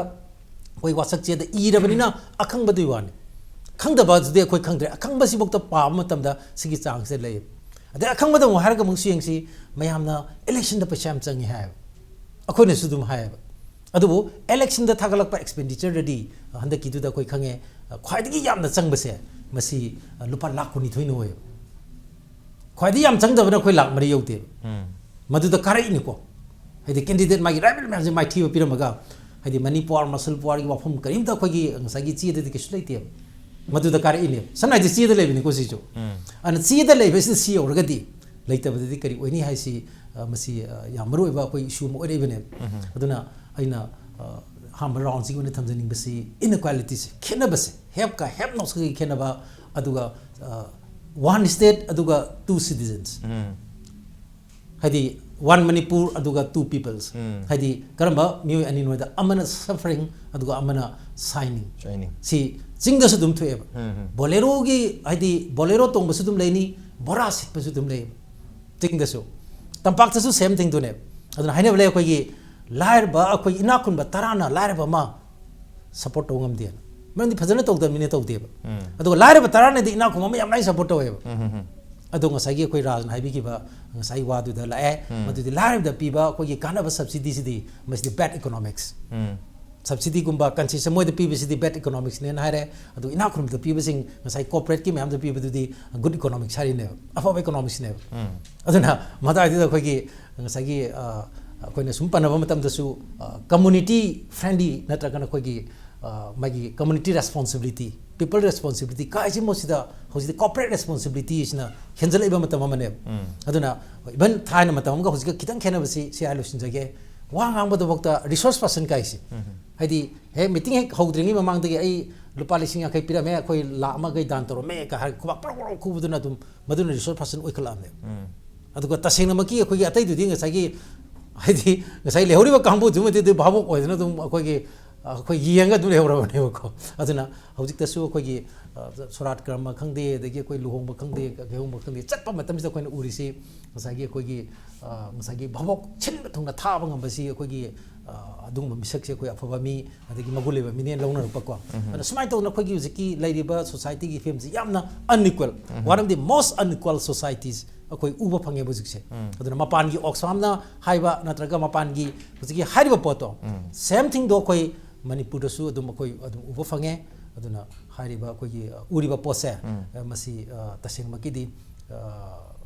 ꯑꯩꯈꯣꯏ ꯋꯥꯁꯛ ꯆꯦꯗ ꯏꯔꯕꯅꯤꯅ ꯑꯈꯪꯕꯗꯨꯒꯤ ꯋꯥꯅꯤ꯫ ꯈꯪꯗꯕ ꯑꯗꯨꯗꯤ ꯑꯩꯈꯣꯏ ꯈꯪꯗ꯭ꯔꯦ꯫ ꯑꯈꯪꯕꯁꯤꯐꯥꯎꯗ ꯄꯥꯕ ꯃꯇꯝꯗ ꯁꯤꯒꯤ ꯆꯥꯡꯁꯤꯗ ꯂꯩ꯫ ꯑꯗꯩ ꯑꯈꯪꯕꯗ ꯑꯃꯨꯛ ꯍꯥꯏꯔꯒ ꯑꯃꯨꯛꯁꯨ ꯌꯦꯡꯁꯤ, ꯃꯌꯥꯝꯅ election ꯗ ꯄꯩꯁꯥ ꯌꯥꯝ ꯆꯪꯉꯤ ꯍꯥꯏꯌꯦꯕ꯫ ꯑꯩꯈꯣꯏꯅꯁꯨ ꯑꯗꯨꯝ ꯍꯥꯏꯌꯦꯕ꯫ ꯑꯗꯨꯕꯨ election ꯗ ꯊꯥꯒꯠꯂꯛꯄ expenditure ꯗꯗꯤ ꯍꯟꯗꯛꯀꯤꯗꯨꯗ ꯑꯩꯈꯣꯏ ꯈꯪꯉꯦ, ꯈ꯭ꯋꯥꯏꯗꯒꯤ ꯌꯥꯝꯅ ꯆꯪꯕꯁꯦ ꯃꯁꯤ ꯂꯨꯄꯥ ꯂꯥꯈ ꯀꯨꯟꯅꯤꯊꯣꯏꯅ ꯑꯣꯏꯌꯦꯕ꯫ ꯈ꯭ꯋꯥꯏꯗꯒꯤ ꯌꯥꯝ ꯆꯪꯗꯕꯅ ꯑꯩꯈꯣꯏ ꯂꯥꯈ ꯃꯔꯤ ꯌꯧꯗꯦꯕ꯫ ꯃꯗꯨꯗ ꯀꯥꯔꯛꯏꯅꯤꯀꯣ꯫ ꯍꯥꯏꯗꯤ candidate ꯃꯥꯒꯤ rival ꯃꯌꯥꯝꯁꯦ ꯃꯥꯏꯊꯤꯕ ꯄꯤꯔꯝꯃꯒ, ꯍꯥꯏꯗꯤ money power, muscle power ꯒꯤ ꯋꯥꯐꯝ ꯀꯔꯤꯝꯇ ꯑꯩꯈꯣꯏꯒꯤ ꯉꯁꯥꯏꯒꯤ ꯆꯦꯗꯗꯤ ꯀꯩꯁꯨ ꯂꯩꯇꯦꯕ꯫ ꯃꯗꯨꯗ ꯀꯥꯔꯛꯏꯅꯦꯕ꯫ ꯁꯝꯅ ꯍꯥꯏꯗꯤ ꯆꯦꯗ ꯂꯩꯕꯅꯤꯀꯣ ꯁꯤꯁꯨ꯫ ꯑꯗꯨꯅ ꯆꯦꯗ ꯂꯩꯕꯁꯤꯗ ꯁꯤ ꯌꯧꯔꯒꯗꯤ ꯂꯩꯇꯕꯗꯗꯤ ꯀꯔꯤ ꯑꯣꯏꯅꯤ ꯍꯥꯏꯁꯤ, ꯑ, ꯃꯁꯤ, ꯑ, ꯌꯥꯝ ꯃꯔꯨ ꯑꯣꯏꯕ ꯑꯩꯈꯣꯏ issue ꯑꯃ ꯑꯣꯏꯔꯛꯏꯕꯅꯦꯕ꯫ ꯑꯗꯨꯅ ꯑꯩꯅ, ꯑ, ꯑꯍꯥꯟꯕ round ꯁꯤꯒꯤ ꯑꯣꯏꯅ ꯊꯝꯖꯅꯤꯡꯕꯁꯤ inequality ꯁꯦ, ꯈꯦꯠꯅꯕꯁꯦ, have ꯀ have not ꯀꯒꯤ ꯈꯦꯠꯅꯕ, ꯑꯗꯨꯒ, ꯑ, one state ꯑꯗꯨꯒ two citizens꯫ ꯍꯥꯏꯗꯤ one Manipur ꯑꯗꯨꯒ two peoples꯫ ꯍꯥꯏꯗꯤ ꯀꯔꯝꯕ ꯃꯤꯑꯣꯏ ꯑꯅꯤꯅꯣꯗ ꯑꯃꯅ suffering ꯑꯗꯨꯒ ꯑꯃꯅ shining꯫ Shining꯫ ꯁꯤ ꯆꯤꯡꯗꯁꯨ ꯑꯗꯨꯝ ꯊꯣꯛꯑꯦꯕ꯫ Bolero ꯒꯤ, ꯍꯥꯏꯗꯤ Bolero ꯇꯣꯡꯕꯁꯨ ꯑꯗꯨꯝ ꯂꯩꯅꯤ, ꯕꯣꯔꯥ ꯁꯤꯠꯄꯁꯨ ꯑꯗꯨꯝ ꯂꯩꯌꯦꯕ꯫ ꯆꯤꯡꯗꯁꯨ꯫ ꯇꯝꯄꯥꯛꯇꯁꯨ same thing ꯗꯨꯅꯦꯕ꯫ ꯑꯗꯨꯅ ꯍꯥꯏꯅꯕ ꯂꯩ, ꯑꯩꯈꯣꯏꯒꯤ ꯂꯥꯏꯔꯕ, ꯑꯩꯈꯣꯏ ꯏꯅꯥꯛ ꯈꯨꯟꯕ ꯇꯔꯥꯅ ꯂꯥꯏꯔꯕ ꯑꯃ support ꯇꯧꯕ ꯉꯝꯗꯦꯅ꯫ ꯃꯔꯝꯗꯤ ꯐꯖꯅ ꯇꯧꯗꯕꯅꯤꯅ ꯇꯧꯗꯦꯕ꯫ ꯑꯗꯨꯒ ꯂꯥꯏꯔꯕ ꯇꯔꯥꯅꯗꯤ ꯏꯅꯥꯛ ꯈꯨꯟꯕ ꯑꯃ ꯌꯥꯝ ꯂꯥꯏꯅ support ꯇꯧꯋꯦꯕ꯫ ꯑꯗꯣ ꯉꯁꯥꯏꯒꯤ ꯑꯩꯈꯣꯏ ꯔꯥꯖꯅ ꯍꯥꯏꯕꯤꯈꯤꯕ ꯉꯁꯥꯏ ꯋꯥꯗꯨꯗ ꯂꯥꯛꯑꯦ꯫ ꯃꯗꯨꯗꯤ ꯂꯥꯏꯔꯕꯗ ꯄꯤꯕ ꯑꯩꯈꯣꯏꯒꯤ ꯀꯥꯟꯅꯕ subsidy ꯁꯤꯗꯤ ꯃꯁꯤꯗꯤ bad economics꯫ Subsidy ꯒꯨꯝꯕ concession ꯃꯣꯏꯗ ꯄꯤꯕꯁꯤꯗꯤ bad economics ꯅꯦꯅ ꯍꯥꯏꯔꯦ꯫ ꯑꯗꯨ ꯏꯅꯥꯛ ꯈꯨꯟꯕꯗ ꯄꯤꯕꯁꯤꯡ ꯉꯁꯥꯏ corporate ꯀꯤ ꯃꯌꯥꯝꯗ ꯄꯤꯕꯗꯨꯗꯤ good economics ꯍꯥꯏꯔꯤꯅꯦꯕ, ꯑꯐꯕ economics ꯅꯦꯕ꯫ ꯑꯗꯨꯅ ꯃꯇꯥꯏꯗꯨꯗ ꯑꯩꯈꯣꯏꯒꯤ ꯉꯁꯥꯏꯒꯤ, ꯑ, ꯑꯩꯈꯣꯏꯅ ꯁꯨꯝ ꯄꯟꯅꯕ ꯃꯇꯝꯗꯁꯨ, community friendly ꯅꯠꯇ꯭ꯔꯒꯅ ꯑꯩꯈꯣꯏꯒꯤ, ꯑ, ꯃꯥꯒꯤ community responsibility, people responsibility ꯀꯥꯏꯁꯤ ꯃꯁꯤꯗ ꯍꯧꯖꯤꯛꯇꯤ corporate responsibility ꯁꯤꯅ ꯍꯦꯟꯖꯜꯂꯛꯏꯕ ꯃꯇꯝ ꯑꯃꯅꯦꯕ꯫ ꯑꯗꯨꯅ even ꯊꯥꯏꯅ ꯃꯇꯝ ꯑꯃꯒ ꯍꯧꯖꯤꯛꯀ ꯈꯤꯇꯪ ꯈꯦꯠꯅꯕꯁꯤ ꯁꯤ ꯍꯥꯏ ꯂꯣꯏꯁꯤꯟꯖꯒꯦ꯫ ꯋꯥ ꯉꯥꯡꯕꯗꯐꯥꯎꯗ resource person ꯀꯥꯏꯁꯤ, ꯍꯥꯏꯗꯤ ꯍꯦꯛ meeting ꯍꯦꯛ ꯍꯧꯗ꯭ꯔꯤꯉꯩ ꯃꯃꯥꯡꯗꯒꯤ ꯑꯩ ꯂꯨꯄꯥ ꯂꯤꯁꯤꯡ ꯌꯥꯡꯈꯩ ꯄꯤꯔꯝꯃꯦ, ꯑꯩꯈꯣꯏ ꯂꯥꯛ ꯑꯃꯒꯤ ꯗꯥꯟ ꯇꯧꯔꯝꯃꯦ ꯀ ꯍꯥꯏꯔꯒ ꯈꯨꯕꯥꯛ ꯄ꯭ꯔꯧ ꯄ꯭ꯔꯧ ꯈꯨꯕꯗꯨꯅ ꯑꯗꯨꯝ ꯃꯗꯨꯅ resource person ꯑꯣꯏꯈꯠꯂꯛꯑꯕꯅꯦꯕ꯫ ꯑꯗꯨꯒ ꯇꯁꯦꯡꯅꯃꯛꯀꯤ ꯑꯩꯈꯣꯏꯒꯤ ꯑꯇꯩꯗꯨꯗꯤ ꯉꯁꯥꯏꯒꯤ, ꯍꯥꯏꯗꯤ ꯉꯁꯥꯏ ꯂꯩꯍꯧꯔꯤꯕ ꯀꯥꯡꯕꯨꯗꯨꯃꯗꯤ ꯑꯗꯨ ꯚꯥꯕꯣꯛ ꯑꯣꯏꯗꯅ ꯑꯗꯨꯝ ꯑꯩꯈꯣꯏꯒꯤ, ꯑꯩꯈꯣꯏ ꯌꯦꯡꯉꯒ ꯑꯗꯨꯝ ꯂꯩꯍꯧꯔꯕꯅꯦꯕꯀꯣ꯫ ꯑꯗꯨꯅ ꯍꯧꯖꯤꯛꯇꯁꯨ ꯑꯩꯈꯣꯏꯒꯤ, ꯑ, ꯁꯣꯔꯥꯠ ꯀꯔꯃ ꯈꯪꯗꯦ, ꯑꯗꯒꯤ ꯑꯩꯈꯣꯏ ꯂꯨꯍꯣꯡꯕ ꯈꯪꯗꯦ, ꯀꯩꯍꯣꯡꯕ ꯈꯪꯗꯦ, ꯆꯠꯄ ꯃꯇꯝꯁꯤꯗ ꯑꯩꯈꯣꯏꯅ ꯎꯔꯤꯁꯤ ꯉꯁꯥꯏꯒꯤ ꯑꯩꯈꯣꯏꯒꯤ, ꯑ, ꯉꯁꯥꯏꯒꯤ ꯚꯥꯕꯣꯛ ꯁꯤꯟꯕ ꯊꯨꯡꯅ ꯊꯥꯕ ꯉꯝꯕꯁꯤ ꯑꯩꯈꯣꯏꯒꯤ, ꯑ, ꯑꯗꯨꯒꯨꯝꯕ ꯃꯤꯁꯛꯁꯦ ꯑꯩꯈꯣꯏ ꯑꯐꯕ ꯃꯤ, ꯑꯗꯒꯤ ꯃꯒꯨꯟ ꯂꯩꯕ ꯃꯤꯅꯦꯅ ꯂꯧꯅꯔꯛꯄꯀꯣ꯫ ꯑꯗꯨꯅ ꯁꯨꯃꯥꯏꯅ ꯇꯧꯗꯅ ꯑꯩꯈꯣꯏꯒꯤ ꯍꯧꯖꯤꯛꯀꯤ ꯂꯩꯔꯤꯕ societyꯒꯤ ꯐꯤꯕꯝꯁꯤ ꯌꯥꯝꯅ unequal, one of the most unequal societies ꯑꯩꯈꯣꯏ ꯎꯕ ꯐꯪꯉꯦꯕ ꯍꯧꯖꯤꯛꯁꯦ꯫ ꯑꯗꯨꯅ ꯃꯄꯥꯟꯒꯤ Oxfamꯅ ꯍꯥꯏꯕ ꯅꯠꯇ꯭ꯔꯒ ꯃꯄꯥꯟꯒꯤ ꯍꯧꯖꯤꯛꯀꯤ ꯍꯥꯏꯔꯤꯕ ꯄꯣꯠꯇꯣ, same thingꯗꯣ ꯑꯩꯈꯣꯏ ꯃꯅꯤꯄꯨꯔꯗꯁꯨ ꯑꯗꯨꯝ ꯑꯩꯈꯣꯏ ꯑꯗꯨꯝ ꯎꯕ ꯐꯪꯉꯦ꯫ ꯑꯗꯨꯅ ꯍꯥꯏꯔꯤꯕ ꯑꯩꯈꯣꯏꯒꯤ, ꯑ, ꯎꯔꯤꯕ ꯄꯣꯠꯁꯦ, ꯑ, ꯃꯁꯤ, ꯑ, ꯇꯁꯦꯡꯕꯒꯤꯗꯤ, ꯑ,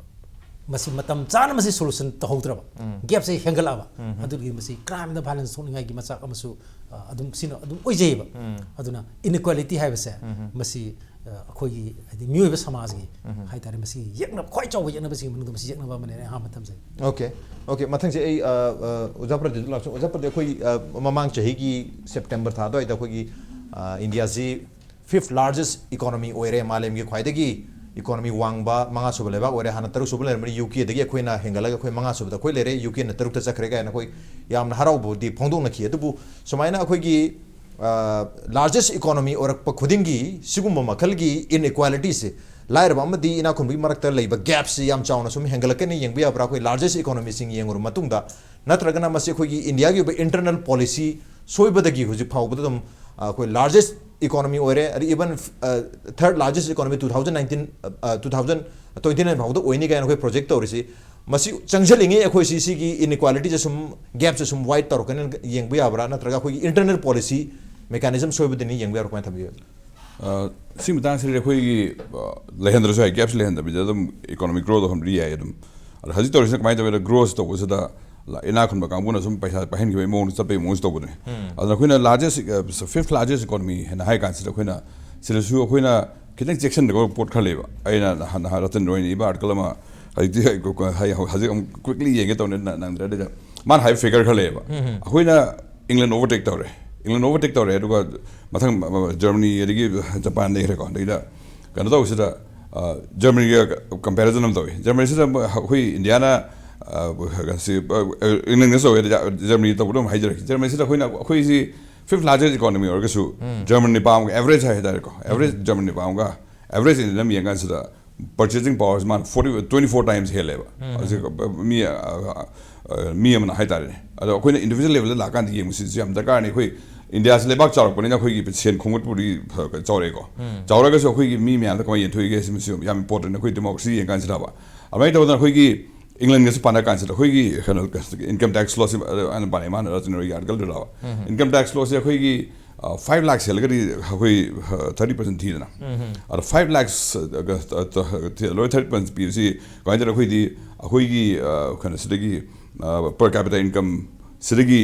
ꯃꯁꯤ ꯃꯇꯝ ꯆꯥꯅ ꯃꯁꯤ solution ꯇꯧꯍꯧꯗ꯭ꯔꯕ, gapꯁꯦ ꯍꯦꯟꯒꯠꯂꯛꯑꯕ, ꯑꯗꯨꯒꯤ ꯃꯁꯤ crimeꯗ violence ꯊꯣꯛꯅꯤꯡꯉꯥꯏꯒꯤ ꯃꯆꯥꯛ ꯑꯃꯁꯨ, ꯑ, ꯑꯗꯨꯝ ꯁꯤꯅ ꯑꯗꯨꯝ ꯑꯣꯏꯖꯩꯌꯦꯕ꯫ ꯑꯗꯨꯅ inequality ꯍꯥꯏꯕꯁꯦ, ꯃꯁꯤ, ꯑ, ꯑꯩꯈꯣꯏꯒꯤ ꯍꯥꯏꯗꯤ ꯃꯤꯑꯣꯏꯕ ꯁꯃꯥꯖꯒꯤ ꯍꯥꯏꯇꯥꯔꯦ, ꯃꯁꯤ ꯌꯦꯛꯅꯕ, ꯈ꯭ꯋꯥꯏ ꯆꯥꯎꯕ ꯌꯦꯛꯅꯕꯁꯤꯡꯒꯤ ꯃꯅꯨꯡꯗ ꯃꯁꯤ ꯌꯦꯛꯅꯕ ꯑꯃꯅꯦꯅ ꯑꯩ ꯑꯍꯥꯟꯕ ꯊꯝꯖꯒꯦ꯫ OK, OK, ꯃꯊꯪꯁꯦ ꯑꯩ, ꯑ, ꯑ, ꯑꯣꯖꯥ ꯄ꯭ꯔꯗꯤꯞꯇ ꯂꯥꯛꯆ-, ꯑꯣꯖꯥ ꯄ꯭ꯔꯗꯤꯞ, ꯑꯩꯈꯣꯏ, ꯑ, ꯃꯃꯥꯡ ꯆꯍꯤꯒꯤ September ꯊꯥ ꯑꯗꯨꯋꯥꯏꯗ ꯑꯩꯈꯣꯏꯒꯤ, ꯑ, ꯏꯟꯗꯤꯌꯥꯁꯤ fifth largest economy ꯑꯣꯏꯔꯦ, ꯃꯥꯂꯦꯝꯒꯤ ꯈ꯭ꯋꯥꯏꯗꯒꯤ economy ꯋꯥꯡꯕ ꯃꯉꯥ ꯁꯨꯕ ꯂꯩꯕꯥꯛ ꯑꯣꯏꯔꯦ꯫ ꯍꯥꯟꯅ ꯇꯔꯨꯛ ꯁꯨꯕ ꯂꯩꯔꯝꯕꯅꯤ UKꯗꯒꯤ, ꯑꯩꯈꯣꯏꯅ ꯍꯦꯟꯒꯠꯂꯒ ꯑꯩꯈꯣꯏ ꯃꯉꯥ ꯁꯨꯕꯗ ꯑꯩꯈꯣꯏ ꯂꯩꯔꯦ, UKꯅ ꯇꯔꯨꯛꯇ ꯆꯠꯈ꯭ꯔꯦ ꯀꯥꯏꯅ ꯑꯩꯈꯣꯏ ꯌꯥꯝꯅ ꯍꯔꯥꯎꯕꯗꯤ ꯐꯣꯡꯗꯣꯛꯅꯈꯤ꯫ ꯑꯗꯨꯕꯨ ꯁꯨꯃꯥꯏꯅ ꯑꯩꯈꯣꯏꯒꯤ, ꯑ, largest economy ꯑꯣꯏꯔꯛꯄ ꯈꯨꯗꯤꯡꯒꯤ ꯁꯤꯒꯨꯝꯕ ꯃꯈꯜꯒꯤ inequalityꯁꯦ, ꯂꯥꯏꯔꯕ ꯑꯃꯗꯤ ꯏꯅꯥꯛ ꯈꯨꯟꯕꯒꯤ ꯃꯔꯛꯇ ꯂꯩꯕ gapꯁꯤ ꯌꯥꯝ ꯆꯥꯎꯅ ꯁꯨꯝ ꯍꯦꯟꯒꯠꯂꯛꯀꯅꯤ ꯌꯦꯡꯕ ꯌꯥꯕ꯭ꯔꯥ? ꯑꯩꯈꯣꯏ largest economyꯁꯤꯡ ꯌꯦꯡꯉꯨꯔꯕ ꯃꯇꯨꯡꯗ, ꯅꯠꯇ꯭ꯔꯒꯅ ꯃꯁꯤ ꯑꯩꯈꯣꯏꯒꯤ ꯏꯟꯗꯤꯌꯥꯒꯤ ꯑꯣꯏꯕ internal policy ꯁꯣꯏꯕꯗꯒꯤ ꯍꯧꯖꯤꯛ ꯐꯥꯎꯕꯗ ꯑꯗꯨꯝ, ꯑ, ꯑꯩꯈꯣꯏ largest economy ꯑꯣꯏꯔꯦ, ꯑꯗꯩ even, ꯑ, third largest economy two thousand nineteen, ꯑ, ꯑ, two thousand twenty nine ꯐꯥꯎꯗ ꯑꯣꯏꯅꯤ ꯀꯥꯏꯅ ꯑꯩꯈꯣꯏ project ꯇꯧꯔꯤꯁꯤ, ꯃꯁꯤ ꯆꯪꯁꯤꯜꯂꯤꯉꯩ ꯑꯩꯈꯣꯏ ꯁꯤ, ꯁꯤꯒꯤ inequalityꯁꯦ ꯁꯨꯝ, gapꯁꯦ ꯁꯨꯝ wide ꯇꯧꯔꯛꯀꯅꯤ ꯌꯦꯡꯕ ꯌꯥꯕ꯭ꯔꯥ? ꯅꯠꯇ꯭ꯔꯒ ꯑꯩꯈꯣꯏꯒꯤ internal policy mechanism ꯁꯣꯏꯕꯗꯅꯤ ꯌꯦꯡꯕ ꯌꯥꯕ꯭ꯔꯥ? ꯀꯃꯥꯏꯅ ꯊꯝꯕꯤꯒꯦ? ꯑ, ꯁꯤ ꯃꯇꯥꯡꯁꯤꯗꯤ ꯑꯩꯈꯣꯏꯒꯤ, ꯑ, ꯂꯩꯍꯟꯗ꯭ꯔꯁꯨ ꯌꯥꯏ, gapꯁꯤ ꯂꯩꯍꯟꯗꯕꯤꯗ ꯑꯗꯨꯝ economic growth ꯇꯧꯍꯟꯕꯗꯤ ꯌꯥꯏ ꯑꯗꯨꯝ꯫ ꯑꯗꯣ ꯍꯧꯖꯤꯛ ꯇꯧꯔꯤꯁꯤꯅ ꯀꯃꯥꯏꯅ ꯇꯧꯒꯦꯗ, growth ꯇꯧꯕꯁꯤꯗ ꯏꯅꯥꯛ ꯈꯨꯟꯕ ꯀꯥꯡꯕꯨꯅ ꯁꯨꯝ ꯄꯩꯁꯥ ꯄꯥꯏꯍꯟꯈꯤꯕꯒꯤ ꯃꯑꯣꯡꯗ ꯆꯠꯄꯒꯤ ꯃꯑꯣꯡꯁꯦ ꯇꯧꯕꯗꯨꯅꯤ꯫ ꯑꯗꯨꯅ ꯑꯩꯈꯣꯏꯅ largest, fifth largest economy ꯍꯥꯏꯅ ꯍꯥꯏ ꯀꯥꯟꯁꯤꯗ ꯑꯩꯈꯣꯏꯅ ꯁꯤꯗꯁꯨ ꯑꯩꯈꯣꯏꯅ ꯈꯤꯇꯪ ꯆꯦꯛꯁꯤꯟꯗꯕ ꯄꯣꯠ ꯈꯔ ꯂꯩꯕ꯫ ꯑꯩꯅ ꯅꯍꯥꯟ, ꯅꯍꯥꯟ ꯔꯇꯟ ꯔꯣꯏꯅ ꯏꯕ article ꯑꯃ, ꯍꯧꯖꯤꯛꯇꯤ ꯑꯩ ꯍꯧꯖꯤꯛ ꯑꯃꯨꯛ quickly ꯌꯦꯡꯒꯦ ꯇꯧꯅꯤ, ꯅ-, ꯅꯪꯗ꯭ꯔꯦ꯫ ꯑꯗꯨꯗ ꯃꯥꯅ ꯍꯥꯏꯕ figure ꯈꯔ ꯂꯩꯌꯦꯕ꯫ ꯑꯩꯈꯣꯏꯅ England overtake ꯇꯧꯔꯦ꯫ England overtake ꯇꯧꯔꯦ, ꯑꯗꯨꯒ ꯃꯊꯪ, ꯑ, Germany, ꯑꯗꯒꯤ Japan ꯂꯩꯈ꯭ꯔꯦꯀꯣ꯫ ꯑꯗꯩꯗ ꯀꯩꯅꯣ ꯇꯧꯕꯁꯤꯗ, ꯑ, Germanyꯒ comparison ꯑꯃ ꯇꯧꯏ꯫ Germanyꯁꯤꯗ ꯑꯩꯈꯣꯏ ꯏꯟꯗꯤꯌꯥꯅ, ꯑ, ꯁꯤ, ꯑ, Englandꯒ ꯇꯧꯋꯦ, ꯑꯗ Germany ꯇꯧꯕꯗꯣ ꯑꯃꯨꯛ ꯍꯥꯏꯖꯔꯛꯀꯦ꯫ Germanyꯁꯤꯗ ꯑꯩꯈꯣꯏꯅ, ꯑꯩꯈꯣꯏꯁꯤ fifth largest economy ꯑꯣꯏꯔꯒꯁꯨ, Germany ꯄꯥꯝꯒ average ꯍꯥꯏꯇꯥꯔꯦꯀꯣ, average Germany ꯄꯥꯝꯒ average Indiaꯅ ꯑꯃ ꯌꯦꯡꯀꯥꯟꯁꯤꯗ, purchasing powerꯁꯤ ꯃꯥꯅ forty, twenty four times ꯍꯦꯜꯂꯦꯕ꯫ ꯍꯧꯖꯤꯛ ꯃꯤ, ꯑ, ꯑ, ꯃꯤ ꯑꯃꯅ ꯍꯥꯏꯇꯥꯔꯦꯅꯦ꯫ ꯑꯗꯣ ꯑꯩꯈꯣꯏꯅ individual levelꯗ ꯂꯥꯛꯀꯥꯟꯗ ꯌꯦꯡꯕꯁꯤꯁꯨ ꯌꯥꯝ ꯗꯔꯀꯥꯔꯅꯤ꯫ ꯑꯩꯈꯣꯏ ꯏꯟꯗꯤꯌꯥꯁꯤ ꯂꯩꯕꯥꯛ ꯆꯥꯎꯔꯛꯄꯅꯤꯅ ꯑꯩꯈꯣꯏꯒꯤ ꯁꯦꯟ ꯈꯣꯝꯒꯠꯄꯕꯨꯗꯤ ꯐ-, ꯆꯥꯎꯔꯛꯑꯦꯀꯣ꯫ ꯆꯥꯎꯔꯒꯁꯨ ꯑꯩꯈꯣꯏꯒꯤ ꯃꯤ ꯃꯌꯥꯝꯗ ꯀꯃꯥꯏꯅ ꯌꯦꯟꯊꯣꯛꯏꯒꯦ ꯁꯤꯃꯁꯨ ꯌꯥꯝ important꯫ ꯑꯩꯈꯣꯏ democracy ꯌꯦꯡꯀꯥꯟꯁꯤꯗꯕ꯫ ꯑꯗꯨꯃꯥꯏꯅ ꯇꯧꯗꯅ ꯑꯩꯈꯣꯏꯒꯤ Englandꯒꯁꯨ ꯄꯥꯟꯅ ꯀꯥꯟꯁꯤꯗ ꯑꯩꯈꯣꯏꯒꯤ ꯀꯩꯅꯣ, income tax lawꯁꯤ ꯑꯩꯅ ꯄꯥꯅꯩ, ꯃꯥꯅ ꯔꯇꯟ ꯔꯣꯏꯒꯤ articleꯗꯨ ꯂꯥꯛꯑꯣ꯫ Income tax lawꯁꯤ ꯑꯩꯈꯣꯏꯒꯤ, ꯑ, five lakhs ꯍꯦꯜꯂꯒꯗꯤ ꯑꯩꯈꯣꯏ, ꯑ, thirty percent ꯊꯤꯗꯅ꯫ ꯑꯗꯣ five lakhs, ꯑ, ꯑ, ꯊꯤ-, ꯂꯣꯏ thirty percent ꯄꯤꯕꯁꯤ ꯀꯃꯥꯏꯅ ꯇꯧꯔꯦ? ꯑꯩꯈꯣꯏꯗꯤ ꯑꯩꯈꯣꯏꯒꯤ, ꯑ, ꯀꯩꯅꯣꯁꯤꯗꯒꯤ, ꯑ, per capita income ꯁꯤꯗꯒꯤ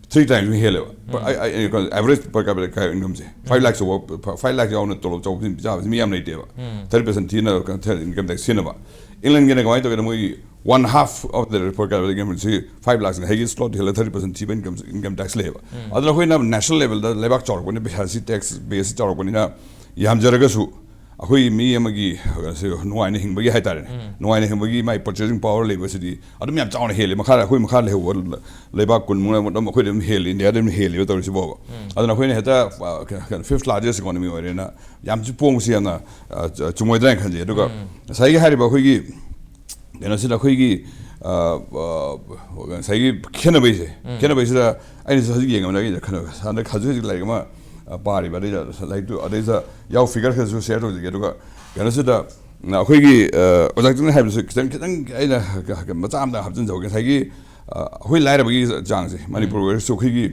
three times ꯍꯦꯜꯂꯦꯕ꯫ Per-, ꯑꯩ, ꯑꯩ, ꯑꯩ, average per capita incomeꯁꯦ five lakhs ꯌꯧꯕ, five lakhs ꯌꯧꯅ ꯇꯣꯂꯣꯞ ꯆꯥꯎꯕꯁꯤ ꯆꯥꯕꯁꯤ ꯃꯤ ꯌꯥꯝ ꯂꯩꯇꯦꯕ꯫ Thirty percent ꯊꯤꯅ income tax ꯊꯤꯅꯕ꯫ Englandꯒꯤꯅ ꯀꯃꯥꯏꯅ ꯇꯧꯒꯦꯗ, ꯃꯣꯏꯒꯤ one half of the per capita incomeꯁꯤ five lakhsꯅꯤ꯫ ꯍꯥꯏꯒꯤ slot ꯍꯦꯜꯂ thirty percent ꯊꯤꯕ income, income tax ꯂꯩꯌꯦꯕ꯫ ꯑꯗꯨꯅ ꯑꯩꯈꯣꯏꯅ national levelꯗ ꯂꯩꯕꯥꯛ ꯆꯥꯎꯔꯛꯄꯅꯤꯅ ꯄꯩꯁꯥꯁꯤ tax baseꯁꯤ ꯆꯥꯎꯔꯛꯄꯅꯤꯅ ꯌꯥꯝꯖꯔꯒꯁꯨ ꯑꯩꯈꯣꯏ ꯃꯤ ꯑꯃꯒꯤ, ꯑ, ꯁꯤ ꯅꯨꯡꯉꯥꯏꯅ ꯍꯤꯡꯕꯒꯤ ꯍꯥꯏꯇꯥꯔꯦꯅꯦ, ꯅꯨꯡꯉꯥꯏꯅ ꯍꯤꯡꯕꯒꯤ ꯃꯥꯏ purchasing power ꯂꯩꯕꯁꯤꯗꯤ ꯑꯗꯨꯝ ꯌꯥꯝ ꯆꯥꯎꯅ ꯍꯦꯜꯂꯤ꯫ ꯃꯈꯥꯗ, ꯑꯩꯈꯣꯏ ꯃꯈꯥ ꯂꯩꯍꯧꯕ ꯂꯩꯕꯥꯛ ꯀꯨꯟꯃꯨꯛꯅ ꯑꯗꯨꯝ ꯑꯩꯈꯣꯏꯗ ꯑꯗꯨꯝ ꯍꯦꯜꯂꯤ, ꯏꯟꯗꯤꯌꯥꯗ ꯑꯗꯨꯝ ꯍꯦꯜꯂꯤꯕ ꯇꯧꯔꯤꯁꯤꯕꯣꯕ꯫ ꯑꯗꯨꯅ ꯑꯩꯈꯣꯏꯅ ꯍꯦꯛꯇ, ꯑ, ꯀꯩꯅꯣ, fifth largest economy ꯑꯣꯏꯔꯦꯅ ꯌꯥꯝꯁꯨ ꯄꯣꯡꯕꯁꯤ ꯌꯥꯝꯅ, ꯑ, ꯆ-, ꯆꯨꯝꯃꯣꯏꯗ꯭ꯔꯥ ꯍꯥꯏꯅ ꯈꯟꯖꯩ꯫ ꯑꯗꯨꯒ ꯉꯁꯥꯏꯒꯤ ꯍꯥꯏꯔꯤꯕ ꯑꯩꯈꯣꯏꯒꯤ ꯀꯩꯅꯣꯁꯤꯗ ꯑꯩꯈꯣꯏꯒꯤ, ꯑ, ꯑ, ꯉꯁꯥꯏꯒꯤ ꯈꯦꯠꯅꯕꯩꯁꯦ, ꯈꯦꯠꯅꯕꯩꯁꯤꯗ ꯑꯩꯅꯁꯨ ꯍꯧꯖꯤꯛ ꯌꯦꯡꯉꯕꯅꯦ, ꯑꯩꯅ ꯈꯟꯅꯕ ꯍꯟꯗꯛ ꯍꯧꯖꯤꯛ ꯍꯧꯖꯤꯛ ꯂꯥꯏꯔꯤꯛ ꯑꯃ, ꯑ, ꯄꯥꯔꯤꯕ, ꯑꯗꯩꯗ ꯂꯥꯏꯔꯤꯛꯇꯨ, ꯑꯗꯩꯗ ꯌꯥꯎ figure ꯈꯔꯁꯨ share ꯇꯧꯖꯒꯦ꯫ ꯑꯗꯨꯒ ꯀꯩꯅꯣꯁꯤꯗ ꯑꯩꯈꯣꯏꯒꯤ, ꯑ, ꯑꯣꯖꯥ ꯀꯤꯔꯟꯅ ꯍꯥꯏꯕꯁꯨ ꯈꯤꯇꯪ, ꯈꯤꯇꯪ ꯑꯩꯅ ꯃꯆꯥ ꯑꯃꯗ ꯍꯥꯞꯆꯤꯟꯖꯍꯧꯒꯦ꯫ ꯉꯁꯥꯏꯒꯤ, ꯑ, ꯑꯩꯈꯣꯏ ꯂꯥꯏꯔꯕꯒꯤ ꯆꯥꯡꯁꯦ ꯃꯅꯤꯄꯨꯔ ꯑꯣꯏꯔꯁꯨ ꯑꯩꯈꯣꯏꯒꯤ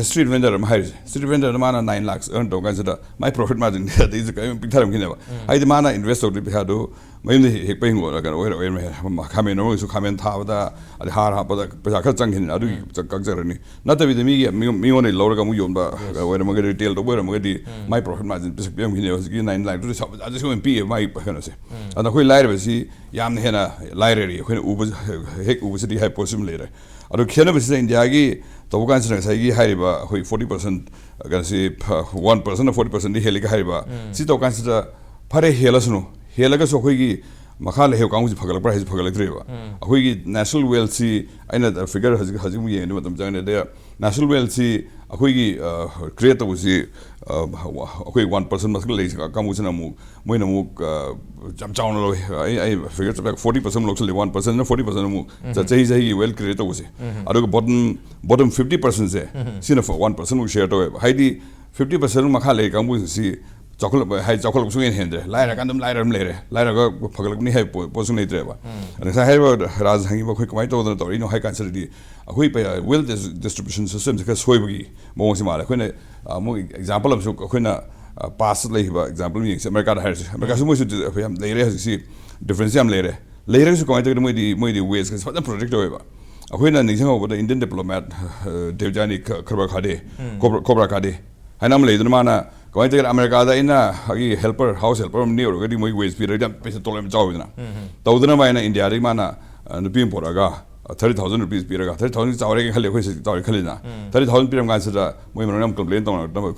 street vendor ꯑꯃ ꯍꯥꯏꯔꯤꯁꯦ, street vendorꯗ ꯃꯥꯅ nine lakhs earn ꯇꯧ ꯀꯥꯟꯁꯤꯗ ꯃꯥꯏ profit margin ꯑꯗꯩꯁꯨ ꯀꯔꯤꯝ ꯄꯤꯛꯊꯔꯝꯈꯤꯅꯦꯕ꯫ ꯍꯥꯏꯗꯤ ꯃꯥꯅ invest ꯇꯧꯗꯣꯏ ꯄꯩꯁꯥꯗꯨ ꯃꯌꯨꯝꯗ ꯍꯦꯛꯄ ꯍꯤꯡꯒꯣꯜ ꯀꯩꯅꯣ ꯑꯣꯏꯔ ꯑꯣꯏꯔꯝꯃꯦ꯫ ꯈꯥꯃꯦꯟ ꯑꯃꯒꯤꯁꯨ ꯈꯥꯃꯦꯟ ꯊꯥꯕꯗ, ꯑꯗꯩ ꯍꯥꯔ ꯍꯥꯞꯄꯗ ꯄꯩꯁꯥ ꯈꯔ ꯆꯪꯈꯤꯅꯤ, ꯑꯗꯨꯒꯤ ꯎꯝ꯫ ꯆ-, ꯀꯛꯆꯔꯅꯤ꯫ ꯅꯠꯇꯕꯤꯗ ꯃꯤꯒꯤ, ꯃꯤ-, ꯃꯤꯉꯣꯟꯗꯒꯤ ꯂꯧꯔꯒ ꯑꯃꯨꯛ ꯌꯣꯟꯕ Yes. ꯑꯣꯏꯔꯝꯃꯒꯗꯤ, retail ꯇꯧꯕ ꯑꯣꯏꯔꯝꯃꯒꯗꯤ, ꯎꯝ꯫ ꯃꯥꯏ profit margin ꯄꯤꯁꯛ ꯄꯤꯔꯝꯈꯤꯅꯦꯕ꯫ ꯍꯧꯖꯤꯛꯀꯤ nine lakh ꯇꯨꯗꯤ ꯁꯥ-, ꯑꯗꯨꯁꯨ ꯑꯣꯏꯅ ꯄꯤꯌꯦ ꯃꯥꯒꯤ ꯀꯩꯅꯣꯁꯦ꯫ ꯎꯝ꯫ ꯑꯗ ꯑꯩꯈꯣꯏ ꯂꯥꯏꯔꯕꯁꯤ ꯌꯥꯝꯅ ꯍꯦꯟꯅ ꯂꯥꯏꯔꯔꯤ, ꯑꯩꯈꯣꯏꯅ ꯎꯕ, ꯍꯦꯛ ꯎꯕꯁꯤꯗꯤ ꯍꯥꯏꯕ ꯄꯣꯠꯁꯤꯃ ꯂꯩꯔꯦ꯫ ꯑꯗꯣ ꯈꯦꯠꯅꯕꯁꯤꯗ ꯏꯟꯗꯤꯌꯥꯒꯤ ꯇꯧꯕ ꯀꯥꯟꯁꯤꯗ ꯉꯁꯥꯏꯒꯤ ꯍꯥꯏꯔꯤꯕ ꯑꯩꯈꯣꯏ forty percent, ꯀꯩꯅꯣꯁꯤ, one percent ꯅ forty percent ꯗꯤ ꯍꯦꯜꯂꯤꯒ ꯍꯥꯏꯔꯤꯕ, ꯎꯝ꯫ ꯁꯤ ꯇꯧ ꯀꯥꯟꯁꯤꯗ ꯐꯔꯦ, ꯍꯦꯜꯂꯁꯅꯨ꯫ ꯍꯦꯜꯂꯒꯁꯨ ꯑꯩꯈꯣꯏꯒꯤ ꯃꯈꯥ ꯂꯩꯍꯧ ꯀꯥꯡꯕꯨꯁꯤ ꯐꯒꯠꯂꯛꯄ꯭ꯔꯥ ꯍꯥꯏꯁꯤ ꯐꯒꯠꯂꯛꯇ꯭ꯔꯦꯕ꯫ ꯎꯝ꯫ ꯑꯩꯈꯣꯏꯒꯤ natural wealth ꯁꯤ, ꯑꯩꯅ figure ꯍꯧꯖꯤꯛ, ꯍꯧꯖꯤꯛ ꯑꯃꯨꯛ ꯌꯦꯡꯉꯗꯤ ꯃꯇꯝ ꯆꯪꯒꯅꯤ꯫ ꯑꯗꯩ natural wealth ꯁꯤ ꯑꯩꯈꯣꯏꯒꯤ, ꯑ, create ꯇꯧꯕꯁꯤ, ꯑ, ꯑꯩꯈꯣꯏ one percent ꯃꯊꯛꯇ ꯂꯩꯔꯤꯁꯤ ꯀꯥꯡꯕꯨꯁꯤꯅ ꯑꯃꯨꯛ, ꯃꯣꯏꯅ ꯑꯃꯨꯛ, ꯑ, ꯌꯥꯝ ꯆꯥꯎꯅ ꯂꯧꯋꯤ꯫ ꯑꯩ, ꯑꯩ figure ꯆꯞ ꯆꯥꯕ forty percent ꯑꯃ ꯂꯧꯁꯜꯂꯤ, one percent ꯅ forty percent ꯑꯃꯨꯛ ꯆ-, ꯎꯝ꯫ ꯆꯍꯤ ꯆꯍꯤꯒꯤ wealth create ꯇꯧꯕꯁꯦ꯫ ꯎꯝ꯫ ꯑꯗꯨꯒ bottom, bottom fifty percent ꯁꯦ, ꯎꯝ꯫ ꯁꯤꯅ one percent ꯃꯨꯛ share ꯇꯧꯋꯦꯕ꯫ ꯍꯥꯏꯗꯤ, fifty percent ꯃꯈꯥ ꯂꯩ ꯀꯥꯡꯕꯨꯁꯤ ꯆꯥꯎꯈꯠꯂꯛꯄ, ꯍꯥꯏꯗꯤ, ꯆꯥꯎꯈꯠꯂꯛꯄ ꯁꯨꯡꯍꯦꯟ ꯍꯦꯟꯗ꯭ꯔꯦ꯫ ꯂꯥꯏꯔꯀꯥꯟ ꯑꯗꯨꯝ ꯂꯥꯏꯔ ꯑꯗꯨꯝ ꯂꯩꯔꯦ꯫ ꯂꯥꯏꯔꯒ ꯐꯒꯠꯂꯛꯄꯅꯤ ꯍꯥꯏꯕ ꯄꯣ-, ꯄꯣꯠꯁꯨ ꯂꯩꯇ꯭ꯔꯦꯕ꯫ ꯎꯝ꯫ ꯑꯗ ꯉꯁꯥꯏ ꯍꯥꯏꯔꯤꯕ ꯔꯥꯖ ꯍꯪꯉꯤꯕ, ꯑꯩꯈꯣꯏ ꯀꯃꯥꯏꯅ ꯇꯧꯗꯅ ꯇꯧꯔꯛꯏꯅꯣ ꯍꯥꯏ ꯀꯥꯟꯁꯤꯗꯗꯤ, ꯑꯩꯈꯣꯏ ꯄꯩ-, wealth dis-, distribution system ꯁꯦ ꯈꯔ ꯁꯣꯏꯕꯒꯤ ꯃꯑꯣꯡꯁꯦ ꯃꯥꯜꯂꯦ꯫ ꯑꯩꯈꯣꯏꯅ, ꯑ, ꯑꯃꯨꯛ example ꯑꯃꯁꯨ ꯑꯩꯈꯣꯏꯅ, ꯑ, past ꯂꯩꯈꯤꯕ example ꯑꯃ ꯌꯦꯡꯁꯦ꯫ ꯑꯃꯦꯔꯤꯀꯥꯗ ꯍꯥꯏꯔꯁꯦ꯫ ꯑꯃꯦꯔꯤꯀꯥꯁꯨ ꯎꯝ꯫ ꯃꯣꯏꯁꯨ ꯗꯤ-, ꯌꯥꯝ ꯂꯩꯔꯦ ꯍꯧꯖꯤꯛꯁꯤ, difference ꯌꯥꯝ ꯂꯩꯔꯦ꯫ ꯂꯩꯔꯒꯁꯨ ꯀꯃꯥꯏꯅ ꯇꯧꯒꯦꯗ, ꯃꯣꯏꯗꯤ, ꯃꯣꯏꯗꯤ waste ꯀꯁꯦ ꯐꯖꯅ protect ꯇꯧꯋꯦꯕ꯫ ꯑꯩꯈꯣꯏꯅ ꯅꯤꯡꯁꯤꯡꯍꯧꯕꯗ Indian diplomat, ꯑ, ꯗꯦꯕꯖꯥꯅꯤ ꯈ-, ꯈꯔꯕꯥ ꯈꯥꯗꯦ, ꯎꯝ꯫ ꯀꯣꯕ꯭ꯔꯥ, ꯀꯣꯕ꯭ꯔꯥ ꯈꯥꯗꯦ ꯍꯥꯏꯅ ꯑꯃ ꯂꯩꯗꯅ, ꯃꯥꯅ ꯀꯃꯥꯏꯅ ꯇꯧꯒꯦꯗ, ꯑꯃꯦꯔꯤꯀꯥꯗ ꯑꯩꯅ ꯑꯩꯒꯤ helper, house helper ꯑꯃ ꯅꯦꯛꯎꯔꯒꯗꯤ ꯃꯣꯏ wage ꯄꯤꯔꯒꯗꯤ ꯌꯥꯝ ꯄꯩꯁꯥ ꯇꯣꯂꯣꯞ ꯌꯥꯝ ꯆꯥꯎꯋꯤꯗꯅ꯫ ꯎꯝ, ꯎꯝ꯫ ꯇꯧꯗꯅꯕ ꯍꯥꯏꯅ ꯏꯟꯗꯤꯌꯥꯗꯒꯤ ꯃꯥꯅ, ꯑ, ꯅꯨꯄꯤ ꯑꯃ ꯄꯣꯔꯛꯑꯒ, ꯑ, thirty thousand rupees ꯄꯤꯔꯒ, thirty thousand ꯆꯥꯎꯔꯦ ꯈꯜꯂꯤ, ꯑꯩꯈꯣꯏ ꯁꯤ ꯆꯥꯎꯔꯦ ꯈꯜꯂꯤꯅ꯫ ꯎꯝ꯫ Thirty thousand ꯄꯤꯔꯝ ꯀꯥꯟꯁꯤꯗ ꯃꯣꯏ ꯃꯔꯝ ꯌꯥꯝ complain ꯇꯧꯅꯔꯛꯇꯅꯕ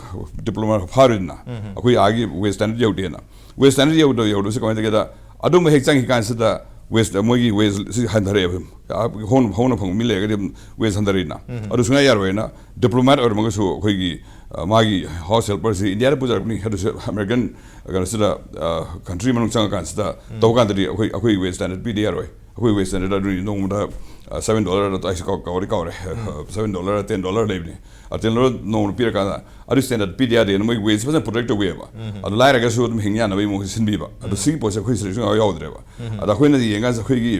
diplomat ꯐꯥꯔꯣꯏꯗꯅ꯫ ꯎꯝ, ꯎꯝ꯫ ꯑꯩꯈꯣꯏ ꯑꯥꯒꯤ wage standard ꯌꯧꯗꯦꯅ꯫ Wage standard ꯌꯧꯗ-, ꯌꯧꯗꯕꯁꯤ ꯀꯃꯥꯏꯅ ꯇꯧꯒꯦꯗ, ꯑꯗꯨꯝꯕ ꯍꯦꯛ ꯆꯪꯈꯤ ꯀꯥꯟꯁꯤꯗ wage, ꯃꯣꯏꯒꯤ wage ꯁꯤ ꯍꯟꯊꯔꯛꯑꯦꯕ꯫ ꯑꯥ, ꯍꯧꯅ, ꯍꯧꯅ ꯐꯪꯕ ꯃꯤ ꯂꯩꯔꯒꯗꯤ ꯑꯗꯨꯝ wage ꯍꯟꯊꯔꯛꯏꯅ꯫ ꯎꯝ꯫ ꯑꯗꯨ ꯁꯨꯡꯌꯥ ꯌꯥꯔꯣꯏꯅ diplomat ꯑꯣꯏꯔꯝꯃꯒꯁꯨ ꯑꯩꯈꯣꯏꯒꯤ, ꯑ, ꯃꯥꯒꯤ house helper ꯁꯤ ꯏꯟꯗꯤꯌꯥꯗ ꯄꯨꯖꯔꯛꯄꯅꯤ, ꯑꯗꯨꯁꯨ American, ꯑ, ꯀꯩꯅꯣꯁꯤꯗ, ꯑ, country ꯃꯅꯨꯡ ꯆꯪꯉꯀꯥꯟꯁꯤꯗ ꯎꯝ꯫ ꯇꯧꯕ ꯀꯥꯟꯗꯗꯤ ꯑꯩꯈꯣꯏ, ꯑꯩꯈꯣꯏ wage standard ꯄꯤꯗ ꯌꯥꯔꯣꯏ꯫ ꯑꯩꯈꯣꯏ wage standard ꯑꯗꯨꯗꯤ ꯅꯣꯡꯃꯗ, ꯑ, seven dollar ꯑꯗꯨ ꯑꯩꯁꯨ ꯀꯥꯎ-, ꯀꯥꯎꯔꯗꯤ ꯀꯥꯎꯔꯦ꯫ ꯎꯝ꯫ Seven dollar, ten dollar ꯂꯩꯕꯅꯤ꯫ ꯑ, ten dollar ꯅꯣꯡꯃꯗ ꯄꯤꯔꯀꯥꯟꯗ ꯑꯗꯨ standard ꯄꯤꯗ ꯌꯥꯗꯦꯅ ꯃꯣꯏ wage ꯐꯖꯅ protect ꯇꯧꯕꯤꯌꯦꯕ꯫ ꯎꯝ꯫ ꯑꯗꯨ ꯂꯥꯏꯔꯒꯁꯨ ꯑꯗꯨꯝ ꯍꯤꯡ ꯌꯥꯅꯕꯒꯤ ꯃꯑꯣꯡꯁꯦ ꯁꯤꯟꯕꯤꯕ꯫ ꯑꯗꯨ ꯎꯝ꯫ ꯁꯤꯒꯤ ꯄꯣꯠꯁꯦ ꯑꯩꯈꯣꯏ ꯁꯤꯗ ꯁꯨꯡꯌꯥꯎ ꯌꯥꯎꯗ꯭ꯔꯦꯕ꯫ ꯎꯝ꯫ ꯑꯗ ꯑꯩꯈꯣꯏꯅ ꯌꯦꯡꯀꯥꯟꯁꯤꯗ ꯑꯩꯈꯣꯏꯒꯤ,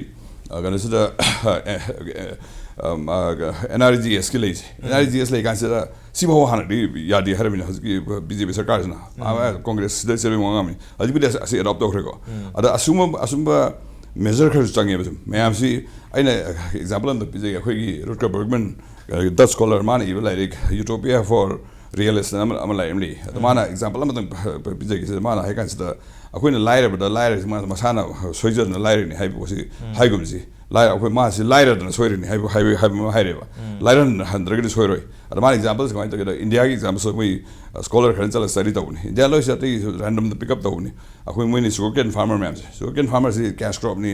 ꯑ, ꯀꯩꯅꯣꯁꯤꯗ, ꯑꯦ, ꯑꯦ, ꯑꯦꯟ ꯑꯥꯔ ꯖꯤ ꯑꯦꯁꯀꯤ ꯂꯩꯁꯦ, ꯑꯦꯟ ꯑꯥꯔ ꯖꯤ ꯑꯦꯁ ꯂꯩ ꯀꯥꯟꯁꯤꯗ ꯁꯤꯐꯥꯎ ꯍꯥꯟꯅꯗꯤ ꯌꯥꯗꯦ ꯍꯥꯏꯔꯝꯃꯤꯅ, ꯍꯧꯖꯤꯛꯀꯤ ꯕꯤ ꯖꯦ ꯄꯤ ꯁꯔꯀꯥꯔꯁꯤꯅ ꯀꯣꯡꯒ꯭ꯔꯦꯁꯁꯤꯗ ꯆꯦꯟꯕ ꯉꯥꯡꯉꯝꯃꯤ꯫ ꯍꯧꯖꯤꯛꯄꯨꯗꯤ ꯑꯁꯤ ꯑꯦꯗꯣꯞ ꯇꯧꯈ꯭ꯔꯦꯀꯣ꯫ ꯑꯗ ꯑꯁꯨꯝꯕ ꯑꯁꯨꯝꯕ ꯃꯦꯖꯔ ꯈꯔꯁꯨ ꯆꯪꯉꯦꯕ꯫ ꯁꯨꯝ ꯃꯌꯥꯝꯁꯤ ꯑꯩꯅ ꯑꯦꯛꯖꯥꯝꯄꯜ ꯑꯃꯗ ꯄꯤꯖꯒꯦ꯫ ꯑꯩꯈꯣꯏꯒꯤ ꯔꯨꯠꯒꯔ ꯕꯔꯒꯃꯟ, ꯗꯆ ꯁ꯭ꯀꯣꯂꯔ, ꯃꯥꯅ ꯏꯕ ꯂꯥꯏꯔꯤꯛ ꯌꯨꯇꯣꯄꯤꯌꯥ ꯐꯣꯔ ꯔꯤꯌꯦꯂꯤꯁ ꯑꯃ ꯑꯃ ꯂꯥꯏꯔꯤꯛ ꯑꯃ ꯂꯩ꯫ ꯑꯗ ꯃꯥꯅ ꯑꯦꯛꯖꯥꯝꯄꯜ ꯑꯃꯇꯪ ꯄꯤꯖꯒꯦ꯫ ꯁꯤꯗ ꯃꯥꯅ ꯍꯥꯏ ꯀꯥꯟꯁꯤꯗ ꯑꯩꯈꯣꯏꯅ ꯂꯥꯏꯔꯕꯗ ꯂꯥꯏꯔꯁꯤ ꯃꯥ ꯃꯁꯥꯅ ꯁꯣꯏꯖꯗꯅ ꯂꯥꯏꯔꯅꯤ ꯍꯥꯏꯕ ꯄꯣꯠꯁꯤ ꯍꯥꯏꯒꯨꯝꯁꯤ꯫ ꯂꯥꯏ ꯑꯩꯈꯣꯏ ꯃꯥꯁꯤ ꯂꯥꯏꯔꯗꯅ ꯁꯣꯏꯔꯅꯤ ꯍꯥꯏꯕ ꯍꯥꯏꯕ ꯍꯥꯏꯕ ꯑꯃ ꯍꯥꯏꯔꯦꯕ꯫ ꯂꯥꯏꯔꯍꯟꯗ꯭ꯔꯒꯗꯤ ꯁꯣꯏꯔꯣꯏ꯫ ꯑꯗ ꯃꯥꯅ ꯑꯦꯛꯖꯥꯝꯄꯜꯁꯦ ꯀꯃꯥꯏꯅ ꯇꯧꯒꯦꯗ, ꯏꯟꯗꯤꯌꯥꯒꯤ ꯑꯦꯛꯖꯥꯝꯄꯜꯁꯦ ꯑꯩꯈꯣꯏ ꯁ꯭ꯀꯣꯂꯔ ꯈꯔꯅ ꯆꯠꯂ ꯁ꯭ꯇꯗꯤ ꯇꯧꯕꯅꯤ꯫ ꯏꯟꯗꯤꯌꯥ ꯂꯣꯏꯁꯤ ꯑꯇꯩ ꯔꯦꯟꯗꯝꯗ ꯄꯤꯛ ꯑꯞ ꯇꯧꯕꯅꯤ꯫ ꯑꯩꯈꯣꯏ ꯃꯣꯏꯅ ꯁꯨꯒꯔ ꯀꯦꯟ ꯐꯥꯔꯃꯔ ꯃꯌꯥꯝꯁꯦ, ꯁꯨꯒꯔ ꯀꯦꯟ ꯐꯥꯔꯃꯔꯁꯤ ꯀꯦꯁ ꯀ꯭ꯔꯣꯞꯅꯤ꯫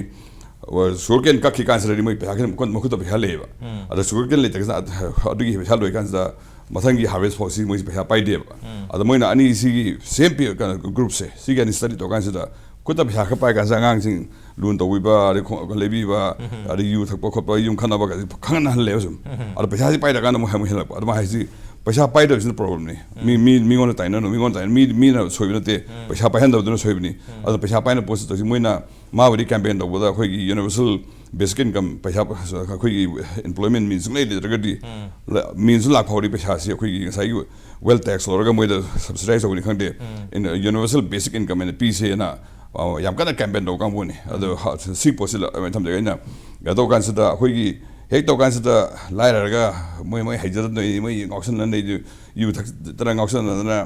ꯁꯨꯒꯔ ꯀꯦꯟ ꯀꯛꯈꯤ ꯀꯥꯟꯁꯤꯗꯗꯤ ꯃꯣꯏ ꯄꯩꯁꯥ ꯈꯤꯇꯪ ꯃꯈꯨꯠ- ꯃꯈꯨꯠꯇ ꯄꯩꯁꯥ ꯂꯩꯌꯦꯕ꯫ ꯑꯗ ꯁꯨꯒꯔ ꯀꯦꯟ ꯂꯩꯇ꯭ꯔꯒꯅ ꯑꯗꯨꯒꯤ ꯄꯩꯁꯥ ꯂꯣꯏꯀꯥꯟꯁꯤꯗ ꯃꯊꯪꯒꯤ ꯍꯥꯔꯚꯦꯁ ꯐꯥꯎꯁꯤ ꯃꯣꯏꯁꯤ ꯄꯩꯁꯥ ꯄꯥꯏꯗꯦꯕ꯫ ꯑꯗ ꯃꯣꯏꯅ ꯑꯅꯤꯁꯤꯒꯤ ꯁꯦꯝ ꯄꯤ-, ꯀꯩꯅꯣ, ꯒ꯭ꯔꯨꯞꯁꯦ, ꯁꯤꯒꯤ ꯑꯅꯤ ꯁ꯭ꯇꯗꯤ ꯇꯧꯀꯥꯟꯁꯤꯗ ꯈꯨꯠꯇ ꯄꯩꯁꯥ ꯈꯔ ꯄꯥꯏ ꯀꯥꯟꯁꯤꯗ ꯑꯉꯥꯡꯁꯤꯡ ꯂꯣꯟ ꯇꯧꯕꯤꯕ, ꯑꯗꯩ ꯈꯣ-, ꯂꯩꯕꯤꯕ, ꯑꯗꯩ ꯌꯨ ꯊꯛꯄ ꯈꯣꯠꯄ, ꯌꯨꯝ ꯈꯠꯅꯕ ꯀꯥꯏꯁꯦ ꯈꯪꯍꯟꯍꯜꯂꯦꯕ ꯁꯨꯝ꯫ ꯑꯗꯣ ꯄꯩꯁꯥꯁꯤ ꯄꯥꯏꯗ꯭ꯔꯀꯥꯟꯗ ꯑꯃꯨꯛ ꯍꯦꯟ-, ꯍꯦꯜꯂꯛꯄ꯫ ꯑꯗꯨꯃꯥꯏꯅ ꯍꯥꯏꯁꯤ ꯄꯩꯁꯥ ꯄꯥꯏꯗꯕꯁꯤꯅ ꯄ꯭ꯔꯣꯕ꯭ꯂꯦꯝꯅꯤ꯫ ꯃꯤ, ꯃꯤ, ꯃꯤꯉꯣꯟꯗ ꯇꯥꯏꯅꯅꯨ, ꯃꯤꯉꯣꯟꯗ ꯇꯥꯏꯅ-, ꯃꯤ, ꯃꯤꯅ ꯁꯣꯏꯕ ꯅꯠꯇꯦ, ꯄꯩꯁꯥ ꯄꯥꯏꯍꯟꯗꯕꯗꯨꯅ ꯁꯣꯏꯕꯅꯤ꯫ ꯑꯗꯣ ꯄꯩꯁꯥ ꯄꯥꯏꯅ ꯄꯣꯠꯁꯤ ꯇꯧꯁꯤ꯫ ꯃꯣꯏꯅ ꯃꯥꯕꯨꯗꯤ ꯀꯦꯝꯄꯦꯟ ꯇꯧꯕꯗ ꯑꯩꯈꯣꯏꯒꯤ ꯌꯨꯅꯤꯚꯔꯁꯦꯜ ꯕꯦꯁꯤꯛ ꯏꯟꯀꯝ ꯄꯩꯁꯥ, ꯑꯩꯈꯣꯏꯒꯤ ꯑꯦꯝꯄ꯭ꯂꯣꯏꯃꯦꯟ ꯃꯤ ꯁꯨꯡꯂꯩ ꯂꯩꯇ꯭ꯔꯒꯗꯤ, ꯎꯝ꯫ ꯂ-, ꯃꯤꯁꯨ ꯂꯥꯛ ꯐꯥꯎꯔꯗꯤ ꯄꯩꯁꯥꯁꯤ ꯑꯩꯈꯣꯏꯒꯤ ꯉꯁꯥꯏꯒꯤ ꯋꯦꯜ ꯇꯦꯛꯁ ꯂꯧꯔꯒ ꯃꯣꯏꯗ ꯁꯕꯁꯤꯗꯥꯏꯁ ꯇꯧꯕꯅꯤ ꯈꯪꯗꯦ, ꯎꯝ꯫ ꯏꯟ-, ꯌꯨꯅꯤꯚꯔꯁꯦꯜ ꯕꯦꯁꯤꯛ ꯏꯟꯀꯝ ꯍꯥꯏꯅ ꯄꯤꯁꯦꯅ, ꯑ, ꯌꯥꯝ ꯀꯟꯅ ꯀꯦꯝꯄꯦꯟ ꯇꯧꯕ ꯀꯥꯡꯕꯨꯅꯤ꯫ ꯑꯗꯣ ꯍ-, ꯁꯤ ꯄꯣꯠꯁꯤ ꯂ-, ꯑꯗꯨꯃꯥꯏꯅ ꯊꯝꯖꯒꯦ꯫ ꯑꯩꯅ ꯀꯩꯅꯣ ꯇꯧ ꯀꯥꯟꯁꯤꯗ ꯑꯩꯈꯣꯏꯒꯤ ꯍꯦꯛ ꯇꯧ ꯀꯥꯟꯁꯤꯗ ꯂꯥꯏꯔꯔꯒ ꯃꯣꯏ, ꯃꯣꯏ ꯍꯩꯖꯗꯕ ꯅꯣꯏ, ꯃꯣꯏ ꯉꯥꯎꯁꯟꯅ ꯂꯩꯗꯣꯏ ꯌꯨ ꯊꯛꯇꯅ ꯉꯥꯎꯁꯟꯅꯗꯅ,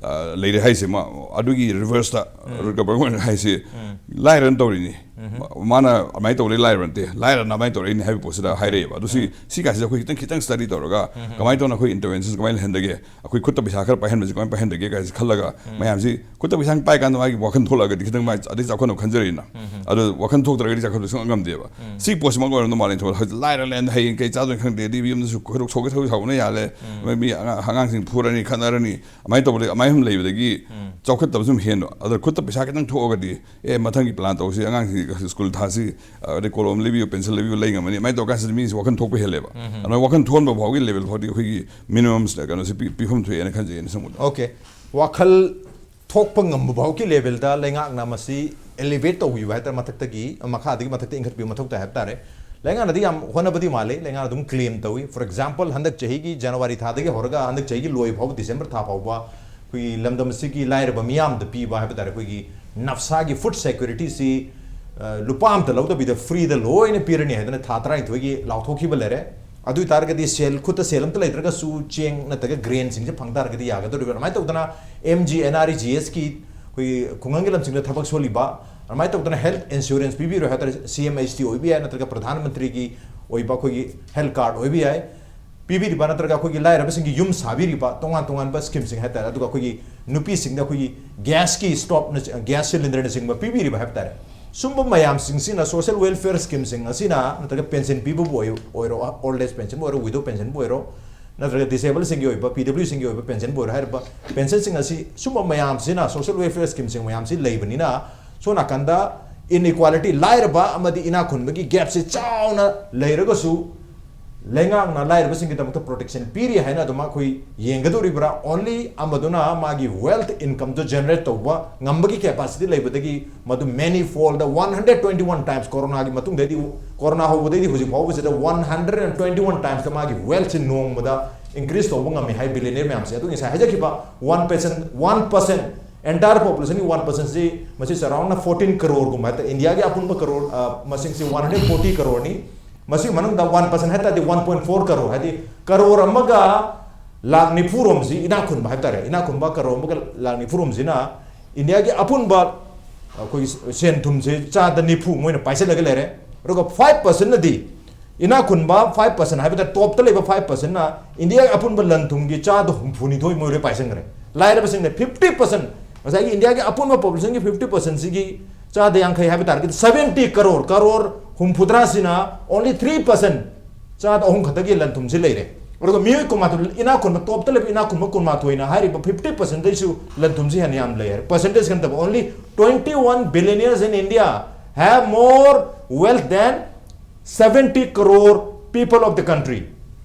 ꯑ, ꯂꯩꯔꯦ ꯍꯥꯏꯁꯦ, ꯃꯥ, ꯑꯗꯨꯒꯤ ꯔꯤꯚꯔꯁꯇ ꯎꯝ꯫ ꯔꯨꯠ ꯒꯕꯔꯃꯦꯟ ꯍꯥꯏꯁꯦ ꯎꯝ꯫ ꯂꯥꯏꯔꯅ ꯇꯧꯔꯤꯅꯤ꯫ ꯎꯝ꯫ ꯃꯥ-, ꯃꯥꯅ ꯑꯗꯨꯃꯥꯏꯅ ꯇꯧꯔꯦ ꯂꯥꯏꯔꯕ ꯅꯠꯇꯦ, ꯂꯥꯏꯔꯅ ꯑꯗꯨꯃꯥꯏꯅ ꯇꯧꯔꯛꯏꯅꯤ ꯍꯥꯏꯕ ꯄꯣꯠꯁꯤꯗ ꯍꯥꯏꯔꯛꯑꯦꯕ꯫ ꯑꯗꯨ ꯁꯤ, ꯎꯝ꯫ ꯁꯤ ꯀꯥꯁꯤꯗ ꯑꯩꯈꯣꯏ ꯈꯤꯇꯪ, ꯈꯤꯇꯪ ꯁ꯭ꯇꯗꯤ ꯇꯧꯔꯒ ꯎꯝ꯫ ꯀꯃꯥꯏꯅ ꯇꯧꯅ ꯑꯩꯈꯣꯏ ꯏꯟꯇꯔꯚꯦꯟꯁꯟ ꯀꯃꯥꯏꯅ ꯂꯩꯍꯟꯗꯒꯦ? ꯑꯩꯈꯣꯏ ꯈꯨꯠꯇ ꯄꯩꯁꯥ ꯈꯔ ꯄꯥꯏꯍꯟꯕꯁꯤ ꯀꯃꯥꯏꯅ ꯄꯥꯏꯍꯟꯗꯒꯦ ꯀꯥꯏꯁꯤ ꯈꯜꯂꯒ ꯎꯝ꯫ ꯃꯌꯥꯝꯁꯤ ꯈꯨꯠꯇ ꯄꯩꯁꯥ ꯄꯥꯏ ꯀꯥꯟꯗ ꯃꯥꯒꯤ ꯋꯥꯈꯜ ꯊꯣꯛꯂꯛꯑꯒꯗꯤ ꯈꯤꯇꯪ ꯃꯥꯏ ꯑꯗꯩ ꯆꯥꯎꯈꯠꯅꯕ ꯈꯟꯖꯔꯛꯏꯅ꯫ ꯎꯝ꯫ ꯑꯗꯣ ꯋꯥꯈꯜ ꯊꯣꯛꯇ꯭ꯔꯒꯗꯤ ꯆꯥꯎꯈꯠꯄ ꯁꯨꯡꯉꯝ ꯉꯝꯗꯦꯕ꯫ ꯎꯝ꯫ ꯁꯤ ꯄꯣꯠꯁꯤꯃꯛ ꯑꯣꯏꯔꯝꯗꯧ ꯃꯥꯜꯂꯦ꯫ ꯍꯧꯖꯤꯛ ꯂꯥꯏꯔ ꯂꯩꯔ ꯍꯌꯦꯡ ꯀꯩ ꯆꯥꯗꯣꯏꯅꯣ ꯈꯪꯗꯦ, ꯑꯗꯩ ꯌꯨꯝꯗꯁꯨ ꯈꯣꯏꯗꯣꯛ ꯁꯥꯎꯒꯦ ꯊꯧ ꯁꯥꯎꯕꯅ ꯌꯥꯜꯂꯦ, ꯎꯝ꯫ ꯃꯤ ꯑꯉꯥꯡ-, ꯑꯉꯥꯡꯁꯤꯡ ꯐꯨꯔꯅꯤ, ꯈꯠꯅꯔꯅꯤ, ꯑꯗꯨꯃꯥꯏꯅ ꯇꯧꯕꯗꯒꯤ, ꯑꯗꯨꯃꯥꯏꯅ ꯁꯨꯝ ꯂꯩꯕꯗꯒꯤ ꯎꯝ꯫ ꯆꯥꯎꯈꯠꯇꯕ ꯁꯨꯝ ꯍꯦꯟꯕ꯫ ꯑꯗ ꯈꯨꯠꯇ ꯄꯩꯁꯥ ꯈꯤꯇꯪ ꯊꯣꯛꯑꯒꯗꯤ, ꯑꯦ, ꯃꯊꯪꯒꯤ ꯄ꯭ꯂꯥꯟ ꯇꯧꯁꯤ, ꯑꯉꯥꯡꯁꯤ ꯁ꯭ꯀꯨꯜ ꯊꯥꯁꯤ, ꯑꯗꯩ ꯀꯣꯂꯣꯝ ꯂꯩꯕꯤꯌꯨ, ꯄꯦꯟꯁꯤꯜ ꯂꯩꯕꯤꯌꯨ, ꯂꯩ ꯉꯝꯃꯅꯤ, ꯑꯗꯨꯃꯥꯏꯅ ꯇꯧꯔꯀꯥꯟꯁꯤꯗ ꯃꯤꯁꯤ ꯋꯥꯈꯜ ꯊꯣꯛꯄ ꯍꯦꯜꯂꯦꯕ꯫ ꯎꯝ꯫ ꯑꯗꯨꯃꯥꯏꯅ ꯋꯥꯈꯜ ꯊꯣꯛꯍꯟꯕ ꯐꯥꯎꯒꯤ ꯂꯦꯚꯦꯜ ꯐꯥꯎꯗꯤ ꯑꯩꯈꯣꯏꯒꯤ ꯃꯤꯅꯤꯃꯝ ꯀꯩꯅꯣꯁꯤ ꯄꯤ-, ꯄꯤꯐꯝ ꯊꯣꯛꯑꯦꯅ ꯈꯟꯖꯩ ꯑꯩꯅ ꯁꯨꯝ ꯎꯕꯗ꯫ ꯑꯣꯀꯦ꯫ ꯋꯥꯈꯜ ꯊꯣꯛꯄ ꯉꯝꯕ ꯐꯥꯎꯒꯤ ꯂꯦꯚꯦꯜꯗ ꯂꯩꯉꯥꯛꯅ ꯃꯁꯤ ꯑꯦꯂꯤꯚꯦꯠ ꯇꯧꯕꯤꯕ ꯍꯥꯏꯇꯥꯔꯦ, ꯃꯊꯛꯇꯒꯤ, ꯃꯈꯥꯗꯒꯤ ꯃꯊꯛꯇ ꯏꯟꯈꯠꯄꯤꯕ ꯃꯊꯧ ꯇꯥꯏ ꯍꯥꯏꯕ ꯇꯥꯔꯦ꯫ ꯂꯩꯉꯥꯛꯅꯗꯤ ꯌꯥꯝ ꯍꯣꯠꯅꯕꯗꯤ ꯃꯥꯜꯂꯤ, ꯂꯩꯉꯥꯛꯅ ꯑꯗꯨꯝ claim ꯇꯧꯏ꯫ For example, ꯍꯟꯗꯛ ꯆꯍꯤꯒꯤ January ꯊꯥꯗꯒꯤ ꯍꯧꯔꯒ ꯍꯟꯗꯛ ꯆꯍꯤꯒꯤ ꯂꯣꯏ ꯐꯥꯎꯕ, December ꯊꯥ ꯐꯥꯎꯕ ꯑꯩꯈꯣꯏꯒꯤ ꯂꯝꯗꯝ ꯑꯁꯤꯒꯤ ꯂꯥꯏꯔꯕ ꯃꯤꯌꯥꯝꯗ ꯄꯤꯕ ꯍꯥꯏꯕ ꯇꯥꯔꯦ, ꯑꯩꯈꯣꯏꯒꯤ ꯅꯞꯁꯥꯒꯤ food security ꯁꯤ, ꯑ, ꯂꯨꯄꯥ ꯑꯝꯇ ꯂꯧꯗꯕꯤꯗ free ꯗ ꯂꯣꯏꯅ ꯄꯤꯔꯅꯤ ꯍꯥꯏꯗꯅ ꯊꯥ ꯇꯔꯥꯅꯤꯊꯣꯏꯒꯤ ꯂꯥꯎꯊꯣꯛꯈꯤꯕ ꯂꯩꯔꯦ꯫ ꯑꯗꯨ ꯑꯣꯏ ꯇꯥꯔꯒꯗꯤ ꯁꯦꯜ, ꯈꯨꯠꯇ ꯁꯦꯜ ꯑꯝꯇ ꯂꯩꯇ꯭ꯔꯒꯁꯨ ꯆꯦꯡ ꯅꯠꯇ꯭ꯔꯒ grain ꯁꯤꯡꯁꯦ ꯐꯪ ꯇꯥꯔꯒꯗꯤ ꯌꯥꯒꯗꯧꯔꯤꯕ꯭ꯔꯥ? ꯑꯗꯨꯃꯥꯏꯅ ꯇꯧꯗꯅ M G N R E G S ꯀꯤ ꯑꯩꯈꯣꯏꯒꯤ ꯈꯨꯡꯒꯪꯒꯤ ꯂꯝꯁꯤꯡꯗ ꯊꯕꯛ ꯁꯨꯍꯜꯂꯤꯕ, ꯑꯗꯨꯃꯥꯏꯅ ꯇꯧꯗꯅ health insurance ꯄꯤꯕꯤꯔꯣꯏ ꯍꯥꯏ ꯇꯥꯔꯦ, C M H T ꯑꯣꯏꯕ ꯌꯥꯏ, ꯅꯠꯇ꯭ꯔꯒ ꯄ꯭ꯔꯙꯥꯟ ꯃꯟꯇ꯭ꯔꯤꯒꯤ ꯑꯣꯏꯕ ꯑꯩꯈꯣꯏꯒꯤ health card ꯑꯣꯏꯕ ꯌꯥꯏ, ꯄꯤꯕꯤꯔꯤꯕ ꯅꯠꯇ꯭ꯔꯒ ꯑꯩꯈꯣꯏꯒꯤ ꯂꯥꯏꯔꯕꯁꯤꯡꯒꯤ ꯌꯨꯝ ꯁꯥꯕꯤꯔꯤꯕ ꯇꯣꯉꯥꯟ ꯇꯣꯉꯥꯟꯕ scheme ꯁꯤꯡ ꯍꯥꯏ ꯇꯥꯔꯦ꯫ ꯑꯗꯨꯒ ꯑꯩꯈꯣꯏꯒꯤ ꯅꯨꯄꯤꯁꯤꯡꯗ ꯑꯩꯈꯣꯏꯒꯤ gas ꯀꯤ stove ꯅ, gas cylinder ꯅꯆꯤꯡꯕ ꯄꯤꯕꯤꯔꯤꯕ ꯍꯥꯏꯕ ꯇꯥꯔꯦ꯫ ꯁꯨꯝꯕ ꯃꯌꯥꯝꯁꯤꯡꯁꯤꯅ social welfare scheme ꯁꯤꯡ ꯑꯁꯤꯅ ꯅꯠꯇ꯭ꯔꯒ pension ꯄꯤꯕꯕꯨ ꯑꯣꯏ-, ꯑꯣꯏꯔꯣ, old age pension ꯕꯨ ꯑꯣꯏꯔꯣ, widow pension ꯕꯨ ꯑꯣꯏꯔꯣ, ꯅꯠꯇ꯭ꯔꯒ disable ꯁꯤꯡꯒꯤ ꯑꯣꯏꯕ, P W ꯁꯤꯡꯒꯤ ꯑꯣꯏꯕ pension ꯕꯨ ꯑꯣꯏꯔꯣ, ꯍꯥꯏꯔꯤꯕ pension ꯁꯤꯡ ꯑꯁꯤ, ꯁꯨꯝꯕ ꯃꯌꯥꯝꯁꯤꯅ, social welfare scheme ꯁꯤꯡ ꯃꯌꯥꯝꯁꯤ ꯂꯩꯕꯅꯤꯅ, ꯁꯣꯝ ꯅꯥꯀꯟꯗ inequality, ꯂꯥꯏꯔꯕ ꯑꯃꯗꯤ ꯏꯅꯥꯛ ꯈꯨꯟꯕꯒꯤ gap ꯁꯤ ꯆꯥꯎꯅ ꯂꯩꯔꯒꯁꯨ, ꯂꯩꯉꯥꯛꯅ ꯂꯥꯏꯔꯕꯁꯤꯡꯒꯤꯗꯃꯛꯇ protection ꯄꯤꯔꯤ ꯍꯥꯏꯅ ꯑꯗꯨꯝ ꯑꯩꯈꯣꯏ ꯌꯦꯡꯒꯗꯧꯔꯤꯕ꯭ꯔꯥ? Only ꯑꯃꯗꯨꯅ ꯃꯥꯒꯤ wealth, income ꯗꯨ generate ꯇꯧꯕ ꯉꯝꯕꯒꯤ capacity ꯂꯩꯕꯗꯒꯤ ꯃꯗꯨ many fold, one hundred twenty one times, ꯀꯣꯔꯣꯅꯥꯒꯤ ꯃꯇꯨꯡꯗꯩꯗꯤ, ꯀꯣꯔꯣꯅꯥ ꯍꯧꯕꯗꯩꯗꯤ ꯍꯧꯖꯤꯛ ꯐꯥꯎꯕꯁꯤꯗ one hundred and twenty one times ꯇ ꯃꯥꯒꯤ wealth ꯁꯤ ꯅꯣꯡꯃꯗ increase ꯇꯧꯕ ꯉꯝꯃꯤ ꯍꯥꯏ billionaire ꯃꯌꯥꯝꯁꯦ꯫ ꯑꯗꯨ ꯉꯁꯥꯏ ꯍꯥꯏꯖꯈꯤꯕ one percent, one percent, entire population ꯒꯤ one percent ꯁꯤ, ꯃꯁꯤ ꯆꯥꯎꯔꯥꯛꯅ fourteen crore ꯒꯨꯝꯕ ꯍꯥꯏꯇꯥꯔꯦ꯫ ꯏꯟꯗꯤꯌꯥꯒꯤ ꯑꯄꯨꯟꯕ crore, ꯑ, ꯃꯁꯤꯡꯁꯤ one hundred forty crore ꯅꯤ꯫ ꯃꯁꯤꯒꯤ ꯃꯅꯨꯡꯗ one percent ꯍꯥꯏ ꯇꯥꯔꯗꯤ one point four crore, ꯍꯥꯏꯗꯤ crore ꯑꯃꯒ ꯂꯥꯈ ꯅꯤꯐꯨ ꯔꯣꯝꯁꯤ ꯏꯅꯥꯛ ꯈꯨꯟꯕ ꯍꯥꯏ ꯇꯥꯔꯦ꯫ ꯏꯅꯥꯛ ꯈꯨꯟꯕ crore ꯑꯃꯒ ꯂꯥꯈ ꯅꯤꯐꯨ ꯔꯣꯝꯁꯤꯅ ꯏꯟꯗꯤꯌꯥꯒꯤ ꯑꯄꯨꯟꯕ ꯑꯩꯈꯣꯏꯒꯤ ꯁꯦꯟ ꯊꯨꯝꯁꯦ ꯆꯥꯗ ꯅꯤꯐꯨ ꯃꯣꯏꯅ ꯄꯥꯏꯁꯤꯜꯂꯒ ꯂꯩꯔꯦ꯫ ꯑꯗꯨꯒ five percent ꯅꯗꯤ, ꯏꯅꯥꯛ ꯈꯨꯟꯕ five percent ꯍꯥꯏꯕꯗ top ꯇ ꯂꯩꯕ five percent ꯅ ꯏꯟꯗꯤꯌꯥꯒꯤ ꯑꯄꯨꯟꯕ ꯂꯟ ꯊꯨꯝꯒꯤ ꯆꯥꯗ ꯍꯨꯝꯐꯨ ꯅꯤꯊꯣꯏ ꯃꯣꯏ ꯂꯣꯏ ꯄꯥꯏꯁꯤꯟꯈ꯭ꯔꯦ꯫ ꯂꯥꯏꯔꯕꯁꯤꯡꯅ fifty percent, ꯉꯁꯥꯏꯒꯤ ꯏꯟꯗꯤꯌꯥꯒꯤ ꯑꯄꯨꯟꯕ population ꯒꯤ fifty percent ꯁꯤꯒꯤ ꯆꯥꯗ ꯌꯥꯡꯈꯩ ꯍꯥꯏꯕ ꯇꯥꯔꯒꯗꯤ seventy crore, crore ꯍꯨꯝꯐꯨꯇꯔꯥ ꯁꯤꯅ only three percent, ꯆꯥꯗ ꯑꯍꯨꯝ ꯈꯛꯇꯒꯤ ꯂꯟ ꯊꯨꯝꯁꯤ ꯂꯩꯔꯦ꯫ ꯑꯗꯨꯒ ꯃꯤꯑꯣꯏ ꯀꯨꯟꯃꯥꯊꯣꯏ, ꯏꯅꯥꯛ ꯈꯨꯟꯕ, top ꯇ ꯂꯩꯕ ꯏꯅꯥꯛ ꯈꯨꯟꯕ ꯀꯨꯟꯃꯥꯊꯣꯏꯅ ꯍꯥꯏꯔꯤꯕ fifty percent ꯗꯩꯁꯨ ꯂꯟ ꯊꯨꯝꯁꯤ ꯍꯦꯟꯅ ꯌꯥꯝ ꯂꯩ ꯍꯥꯏꯔꯦ꯫ Percentage ꯈꯛ ꯅꯠꯇꯕ, only twenty one billionaires in India have more wealth than seventy crore people of the country.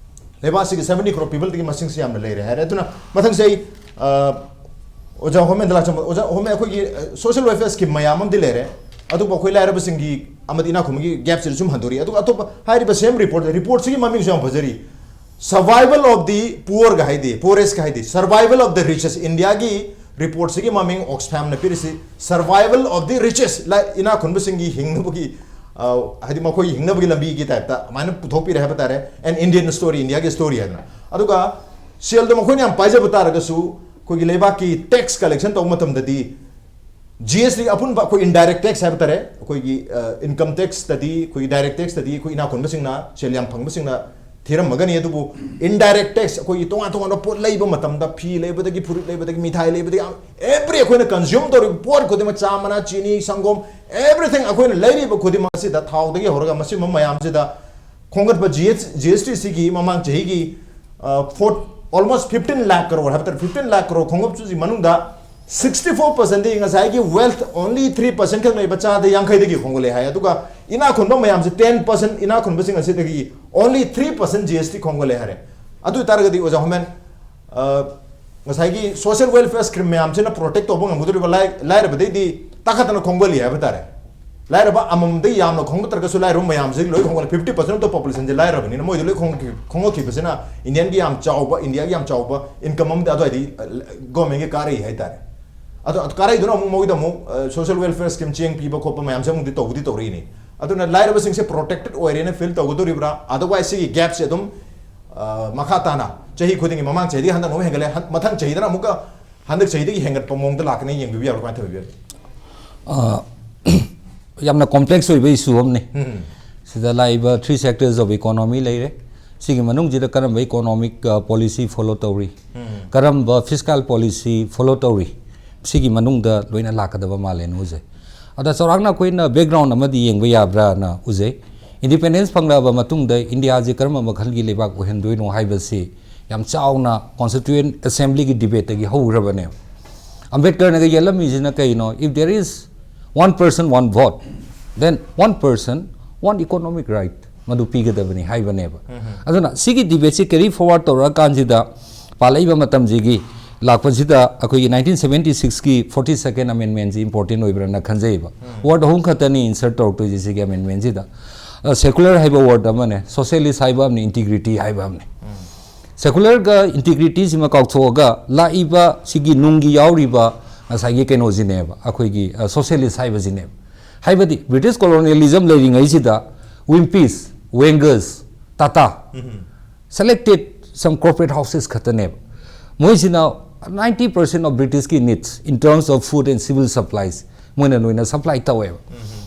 ꯂꯩꯕꯥꯛꯁꯤꯒꯤ seventy crore people ꯗꯒꯤ ꯃꯁꯤꯡꯁꯤ ꯌꯥꯝꯅ ꯂꯩꯔꯦ ꯍꯥꯏꯔꯦ꯫ ꯑꯗꯨꯅ ꯃꯊꯪꯁꯦ ꯑꯩ, ꯑ, ꯑꯣꯖꯥ ꯍꯣꯃꯦꯟꯗ ꯂꯥꯛꯆꯕ꯫ ꯑꯣꯖꯥ ꯍꯣꯃꯦꯟ, ꯑꯩꯈꯣꯏꯒꯤ, ꯑ, social welfare scheme ꯃꯌꯥꯝ ꯑꯃꯗꯤ ꯂꯩꯔꯦ, ꯑꯗꯨꯕꯨ ꯑꯩꯈꯣꯏ ꯂꯥꯏꯔꯕꯁꯤꯡꯒꯤ ꯑꯃꯗꯤ ꯏꯅꯥꯛ ꯈꯨꯟꯕꯒꯤ ꯒꯦꯞꯁꯤꯗ ꯁꯨꯝ ꯍꯟꯗꯣꯔꯛꯏ꯫ ꯑꯗꯨꯒ ꯑꯇꯣꯞꯄ ꯍꯥꯏꯔꯤꯕ ꯁꯦꯝ ꯔꯤꯄꯣꯔꯠ, ꯔꯤꯄꯣꯔꯠꯁꯤꯒꯤ ꯃꯃꯤꯡꯁꯨ ꯌꯥꯝ ꯐꯖꯔꯤ, Survival of the Poor ꯒ ꯍꯥꯏꯗꯤ, Poorest ꯀ ꯍꯥꯏꯗꯤ, Survival of the Richest, ꯏꯟꯗꯤꯌꯥꯒꯤ ꯔꯤꯄꯣꯔꯠꯁꯤꯒꯤ ꯃꯃꯤꯡ ꯑꯣꯛꯁꯐꯦꯝꯅ ꯄꯤꯔꯤꯁꯤ Survival of the Richest, ꯂꯥꯏ-, ꯏꯅꯥꯛ ꯈꯨꯟꯕꯁꯤꯡꯒꯤ ꯍꯤꯡꯅꯕꯒꯤ, ꯑ, ꯍꯥꯏꯗꯤ ꯃꯈꯣꯏꯒꯤ ꯍꯤꯡꯅꯕꯒꯤ ꯂꯝꯕꯤꯒꯤ ꯇꯥꯏꯞꯇ ꯑꯗꯨꯃꯥꯏꯅ ꯄꯨꯊꯣꯛꯄꯤꯔꯦ ꯍꯥꯏꯕ ꯇꯥꯔꯦ꯫ An Indian story, ꯏꯟꯗꯤꯌꯥꯒꯤ ꯁ꯭ꯇꯣꯔꯤ ꯍꯥꯏꯗꯅ꯫ ꯑꯗꯨꯒ ꯁꯦꯜꯗꯣ ꯃꯈꯣꯏꯅ ꯌꯥꯝ ꯄꯥꯏꯖꯕ ꯇꯥꯔꯒꯁꯨ ꯑꯩꯈꯣꯏꯒꯤ ꯂꯩꯕꯥꯛꯀꯤ ꯇꯦꯛꯁ ꯀꯂꯦꯛꯁꯟ ꯇꯧꯕ ꯃꯇꯝꯗꯗꯤ ꯖꯤ ꯑꯦꯁ ꯇꯤ ꯑꯄꯨꯟꯕ ꯑꯩꯈꯣꯏ ꯏꯟꯗꯥꯏꯔꯦꯛ ꯇꯦꯛꯁ ꯍꯥꯏꯕ ꯇꯥꯔꯦ, ꯑꯩꯈꯣꯏꯒꯤ ꯏꯟꯀꯝ ꯇꯦꯛꯁꯇꯗꯤ, ꯑꯩꯈꯣꯏꯒꯤ ꯗꯥꯏꯔꯦꯛ ꯇꯦꯛꯁꯇꯗꯤ ꯑꯩꯈꯣꯏ ꯏꯅꯥꯛ ꯈꯨꯟꯕꯁꯤꯡꯅ, ꯁꯦꯜ ꯌꯥꯝ ꯐꯪꯕꯁꯤꯡꯅ ꯊꯤꯔꯝꯃꯒꯅꯤ, ꯑꯗꯨꯕꯨ ꯏꯟꯗꯥꯏꯔꯦꯛ ꯇꯦꯛꯁ ꯑꯩꯈꯣꯏꯒꯤ ꯇꯣꯉꯥꯟ ꯇꯣꯉꯥꯟꯕ ꯄꯣꯠ ꯂꯩꯕ ꯃꯇꯝꯗ, ꯐꯤ ꯂꯩꯕꯗꯒꯤ, ꯐꯨꯔꯤꯠ ꯂꯩꯕꯗꯒꯤ, ꯃꯤꯊꯥꯏ ꯂꯩꯕꯗꯒꯤ, ꯑꯦꯕ꯭ꯔꯤ ꯑꯩꯈꯣꯏꯅ ꯀꯟꯖ꯭ꯌꯨꯝ ꯇꯧꯔꯤꯕ ꯄꯣꯠ ꯈꯨꯗꯤꯡꯃꯛ, ꯆꯥ, ꯃꯅꯥ, ꯆꯤꯅꯤ, ꯁꯪꯒꯣꯝ, ꯑꯦꯕ꯭ꯔꯤꯊꯤꯡ ꯑꯩꯈꯣꯏꯅ ꯂꯩꯔꯤꯕ ꯈꯨꯗꯤꯡꯃꯛ ꯑꯁꯤꯗ, ꯊꯥꯎꯗꯒꯤ ꯍꯧꯔꯒ ꯃꯁꯤꯒꯨꯝꯕ ꯃꯌꯥꯝꯁꯤꯗ ꯈꯣꯝꯒꯠꯄ ꯖꯤ ꯑꯦꯁ, ꯖꯤ ꯑꯦꯁ ꯇꯤ ꯁꯤꯒꯤ ꯃꯃꯥꯡ ꯆꯍꯤꯒꯤ, ꯑ, four, almost fifteen lakh crore ꯍꯥꯏꯕ ꯇꯥꯔꯦ, fifteen lakh crore ꯈꯣꯝꯒꯠꯄꯁꯤ ꯃꯅꯨꯡꯗ sixty four percent ꯗꯤ ꯉꯁꯥꯏꯒꯤ wealth only three percent ꯈꯛ ꯂꯩꯕ ꯆꯥꯗ ꯌꯥꯡꯈꯩꯗꯒꯤ ꯈꯣꯝꯒꯠꯂꯦ ꯍꯥꯏ꯫ ꯑꯗꯨꯒ ꯏꯅꯥꯛ ꯈꯨꯟꯕ ꯃꯌꯥꯝꯁꯦ ten percent, ꯏꯅꯥꯛ ꯈꯨꯟꯕꯁꯤꯡ ꯑꯁꯤꯗꯒꯤ only three percent ꯖꯤ ꯑꯦꯁ ꯇꯤ ꯈꯣꯝꯒꯠꯂꯦ ꯍꯥꯏꯔꯦ꯫ ꯑꯗꯨ ꯑꯣꯏꯇꯥꯔꯒꯗꯤ ꯑꯣꯖꯥ ꯍꯣꯃꯦꯟ, ꯑ, ꯉꯁꯥꯏꯒꯤ social welfare scheme ꯃꯌꯥꯝꯁꯤꯅ protect ꯇꯧꯕ ꯉꯝꯒꯗꯧꯔꯤꯕ ꯂꯥꯏ-, ꯂꯥꯏꯔꯕꯗꯩꯗꯤ ꯇꯥꯈꯠꯇꯅ ꯈꯣꯝꯒꯠꯂꯤ ꯍꯥꯏꯕ ꯇꯥꯔꯦ꯫ ꯂꯥꯏꯔꯕ ꯑꯃꯃꯝꯗ ꯌꯥꯝꯅ ꯈꯣꯝꯒꯠꯇ꯭ꯔꯒꯁꯨ ꯂꯥꯏꯔꯕ ꯃꯌꯥꯝꯁꯤ ꯂꯣꯏ ꯈꯣꯝꯒꯠꯂꯦ꯫ Fifty percent of the population ꯁꯦ ꯂꯥꯏꯔꯕꯅꯤꯅ ꯃꯣꯏꯗ ꯂꯣꯏ ꯈꯣꯝꯒꯠꯈꯤ-, ꯈꯣꯝꯒꯠꯈꯤꯕꯁꯤꯅ ꯏꯟꯗꯤꯌꯥꯒꯤ ꯌꯥꯝ ꯆꯥꯎꯕ, ꯏꯟꯗꯤꯌꯥꯒꯤ ꯌꯥꯝ ꯆꯥꯎꯕ ꯏꯟꯀꯝ ꯑꯃꯗꯤ ꯑꯗꯨꯋꯥꯏꯗꯒꯤ, ꯑ, ꯒꯣꯔꯃꯦꯟꯒꯤ ꯀꯥꯔꯛꯏ ꯍꯥꯏꯇꯥꯔꯦ꯫ ꯑꯗꯣ ꯀꯥꯔꯛꯏꯗꯨꯅ ꯑꯃꯨꯛ ꯃꯣꯏꯗ ꯑꯃꯨꯛ, ꯑ, social welfare scheme ꯆꯦꯡ ꯄꯤꯕ ꯈꯣꯠꯄ ꯃꯌꯥꯝꯁꯦ ꯑꯃꯨꯛꯇꯤ ꯇꯧꯕꯨꯗꯤ ꯇꯧꯔꯛꯏꯅꯤ꯫ ꯑꯗꯨꯅ ꯂꯥꯏꯔꯕꯁꯤꯡꯁꯦ protected ꯑꯣꯏꯔꯦꯅ feel ꯇꯧꯒꯗꯧꯔꯤꯕ꯭ꯔꯥ? Otherwise ꯁꯤꯒꯤ gap ꯁꯦ ꯑꯗꯨꯝ, ꯑ, ꯃꯈꯥ ꯇꯥꯅ ꯆꯍꯤ ꯈꯨꯗꯤꯡꯒꯤ, ꯃꯃꯥꯡ ꯆꯍꯤꯗꯒꯤ ꯍꯟꯗꯛꯅ ꯑꯃꯨꯛ ꯍꯦꯟꯒꯠꯂꯦ, ꯍꯟ-, ꯃꯊꯪ ꯆꯍꯤꯗꯅ ꯑꯃꯨꯛꯀ ꯍꯟꯗꯛ ꯆꯍꯤꯗꯒꯤ ꯍꯦꯟꯒꯠꯄ ꯃꯑꯣꯡꯗ ꯂꯥꯛꯀꯅꯤ ꯌꯦꯡꯕꯤꯕ ꯌꯥꯕ꯭ꯔꯥ? ꯀꯃꯥꯏꯅ ꯇꯧꯕꯤꯕ? ꯑ, ꯌꯥꯝꯅ complex ꯑꯣꯏꯕ issue ꯑꯃꯅꯤ꯫ ꯎꯝ. ꯁꯤꯗ ꯂꯥꯛꯏꯕ three sectors of economy ꯂꯩꯔꯦ꯫ ꯁꯤꯒꯤ ꯃꯅꯨꯡꯁꯤꯗ ꯀꯔꯝꯕ economic, ꯑ, policy follow ꯇꯧꯔꯤ, ꯎꯝ. ꯀꯔꯝꯕ fiscal policy follow ꯇꯧꯔꯤ, ꯁꯤꯒꯤ ꯃꯅꯨꯡꯗ ꯂꯣꯏꯅ ꯂꯥꯛꯀꯗꯕ ꯃꯥꯜꯂꯦꯅ ꯎꯖꯩ꯫ ꯑꯗ ꯆꯥꯎꯔꯥꯛꯅ ꯑꯩꯈꯣꯏꯅ background ꯑꯃꯗꯤ ꯌꯦꯡꯕ ꯌꯥꯕ꯭ꯔꯥꯅ ꯎꯖꯩ꯫ Independence ꯐꯪꯂꯛꯑꯕ ꯃꯇꯨꯡꯗ ꯏꯟꯗꯤꯌꯥꯁꯤ ꯀꯔꯝꯕ ꯃꯈꯜꯒꯤ ꯂꯩꯕꯥꯛ ꯑꯣꯏꯍꯟꯗꯣꯏꯅꯣ ꯍꯥꯏꯕꯁꯤ ꯌꯥꯝ ꯆꯥꯎꯅ Constituent Assembly ꯒꯤ debate ꯇꯒꯤ ꯍꯧꯈ꯭ꯔꯕꯅꯦꯕ꯫ ꯑꯝꯕꯦꯗꯀꯔꯅꯒ ꯌꯦꯜꯂꯝꯃꯤꯁꯤꯅ ꯀꯩꯅꯣ? If there is one person, one vote, then one person, one economic right, ꯃꯗꯨ ꯄꯤꯒꯗꯕꯅꯤ ꯍꯥꯏꯕꯅꯦꯕ꯫ ꯑꯗꯨꯅ ꯁꯤꯒꯤ debate ꯁꯤ carry forward ꯇꯧꯔꯛꯑꯀꯥꯟꯁꯤꯗ ꯄꯥꯜꯂꯛꯏꯕ ꯃꯇꯝꯁꯤꯒꯤ ꯂꯥꯛꯄꯁꯤꯗ ꯑꯩꯈꯣꯏꯒꯤ nineteen seventy six ꯀꯤ forty second amendment ꯁꯤ important ꯑꯣꯏꯕ꯭ꯔꯥꯅ ꯈꯟꯖꯩꯕ꯫ Word ꯑꯍꯨꯝ ꯈꯛꯇꯅꯤ insert ꯇꯧꯔꯛꯇꯣꯏꯁꯦ ꯁꯤꯒꯤ amendment ꯁꯤꯗ꯫ Secular ꯍꯥꯏꯕ word ꯑꯃꯅꯦ, socialist ꯍꯥꯏꯕ ꯑꯃꯅꯦ, integrity ꯍꯥꯏꯕ ꯑꯃꯅꯦ꯫ Secular ꯒ integrity ꯁꯤꯃ ꯀꯥꯎꯊꯣꯛꯑꯒ ꯂꯥꯛꯏꯕ ꯁꯤꯒꯤ ꯅꯨꯡꯒꯤ ꯌꯥꯎꯔꯤꯕ ꯉꯁꯥꯏꯒꯤ ꯀꯩꯅꯣꯁꯤꯅꯦꯕ, ꯑꯩꯈꯣꯏꯒꯤ socialist ꯍꯥꯏꯕꯁꯤꯅꯦꯕ꯫ ꯍꯥꯏꯕꯗꯤ British colonialism ꯂꯩꯔꯤꯉꯩꯁꯤꯗ Wimpy's, Wangers, Tata, selected some corporate houses ꯈꯛꯇꯅꯦꯕ꯫ ꯃꯣꯏꯁꯤꯅ ninety percent of British ꯀꯤ needs in terms of food and civil supplies ꯃꯣꯏꯅ ꯂꯣꯏꯅ supply ꯇꯧꯋꯦꯕ꯫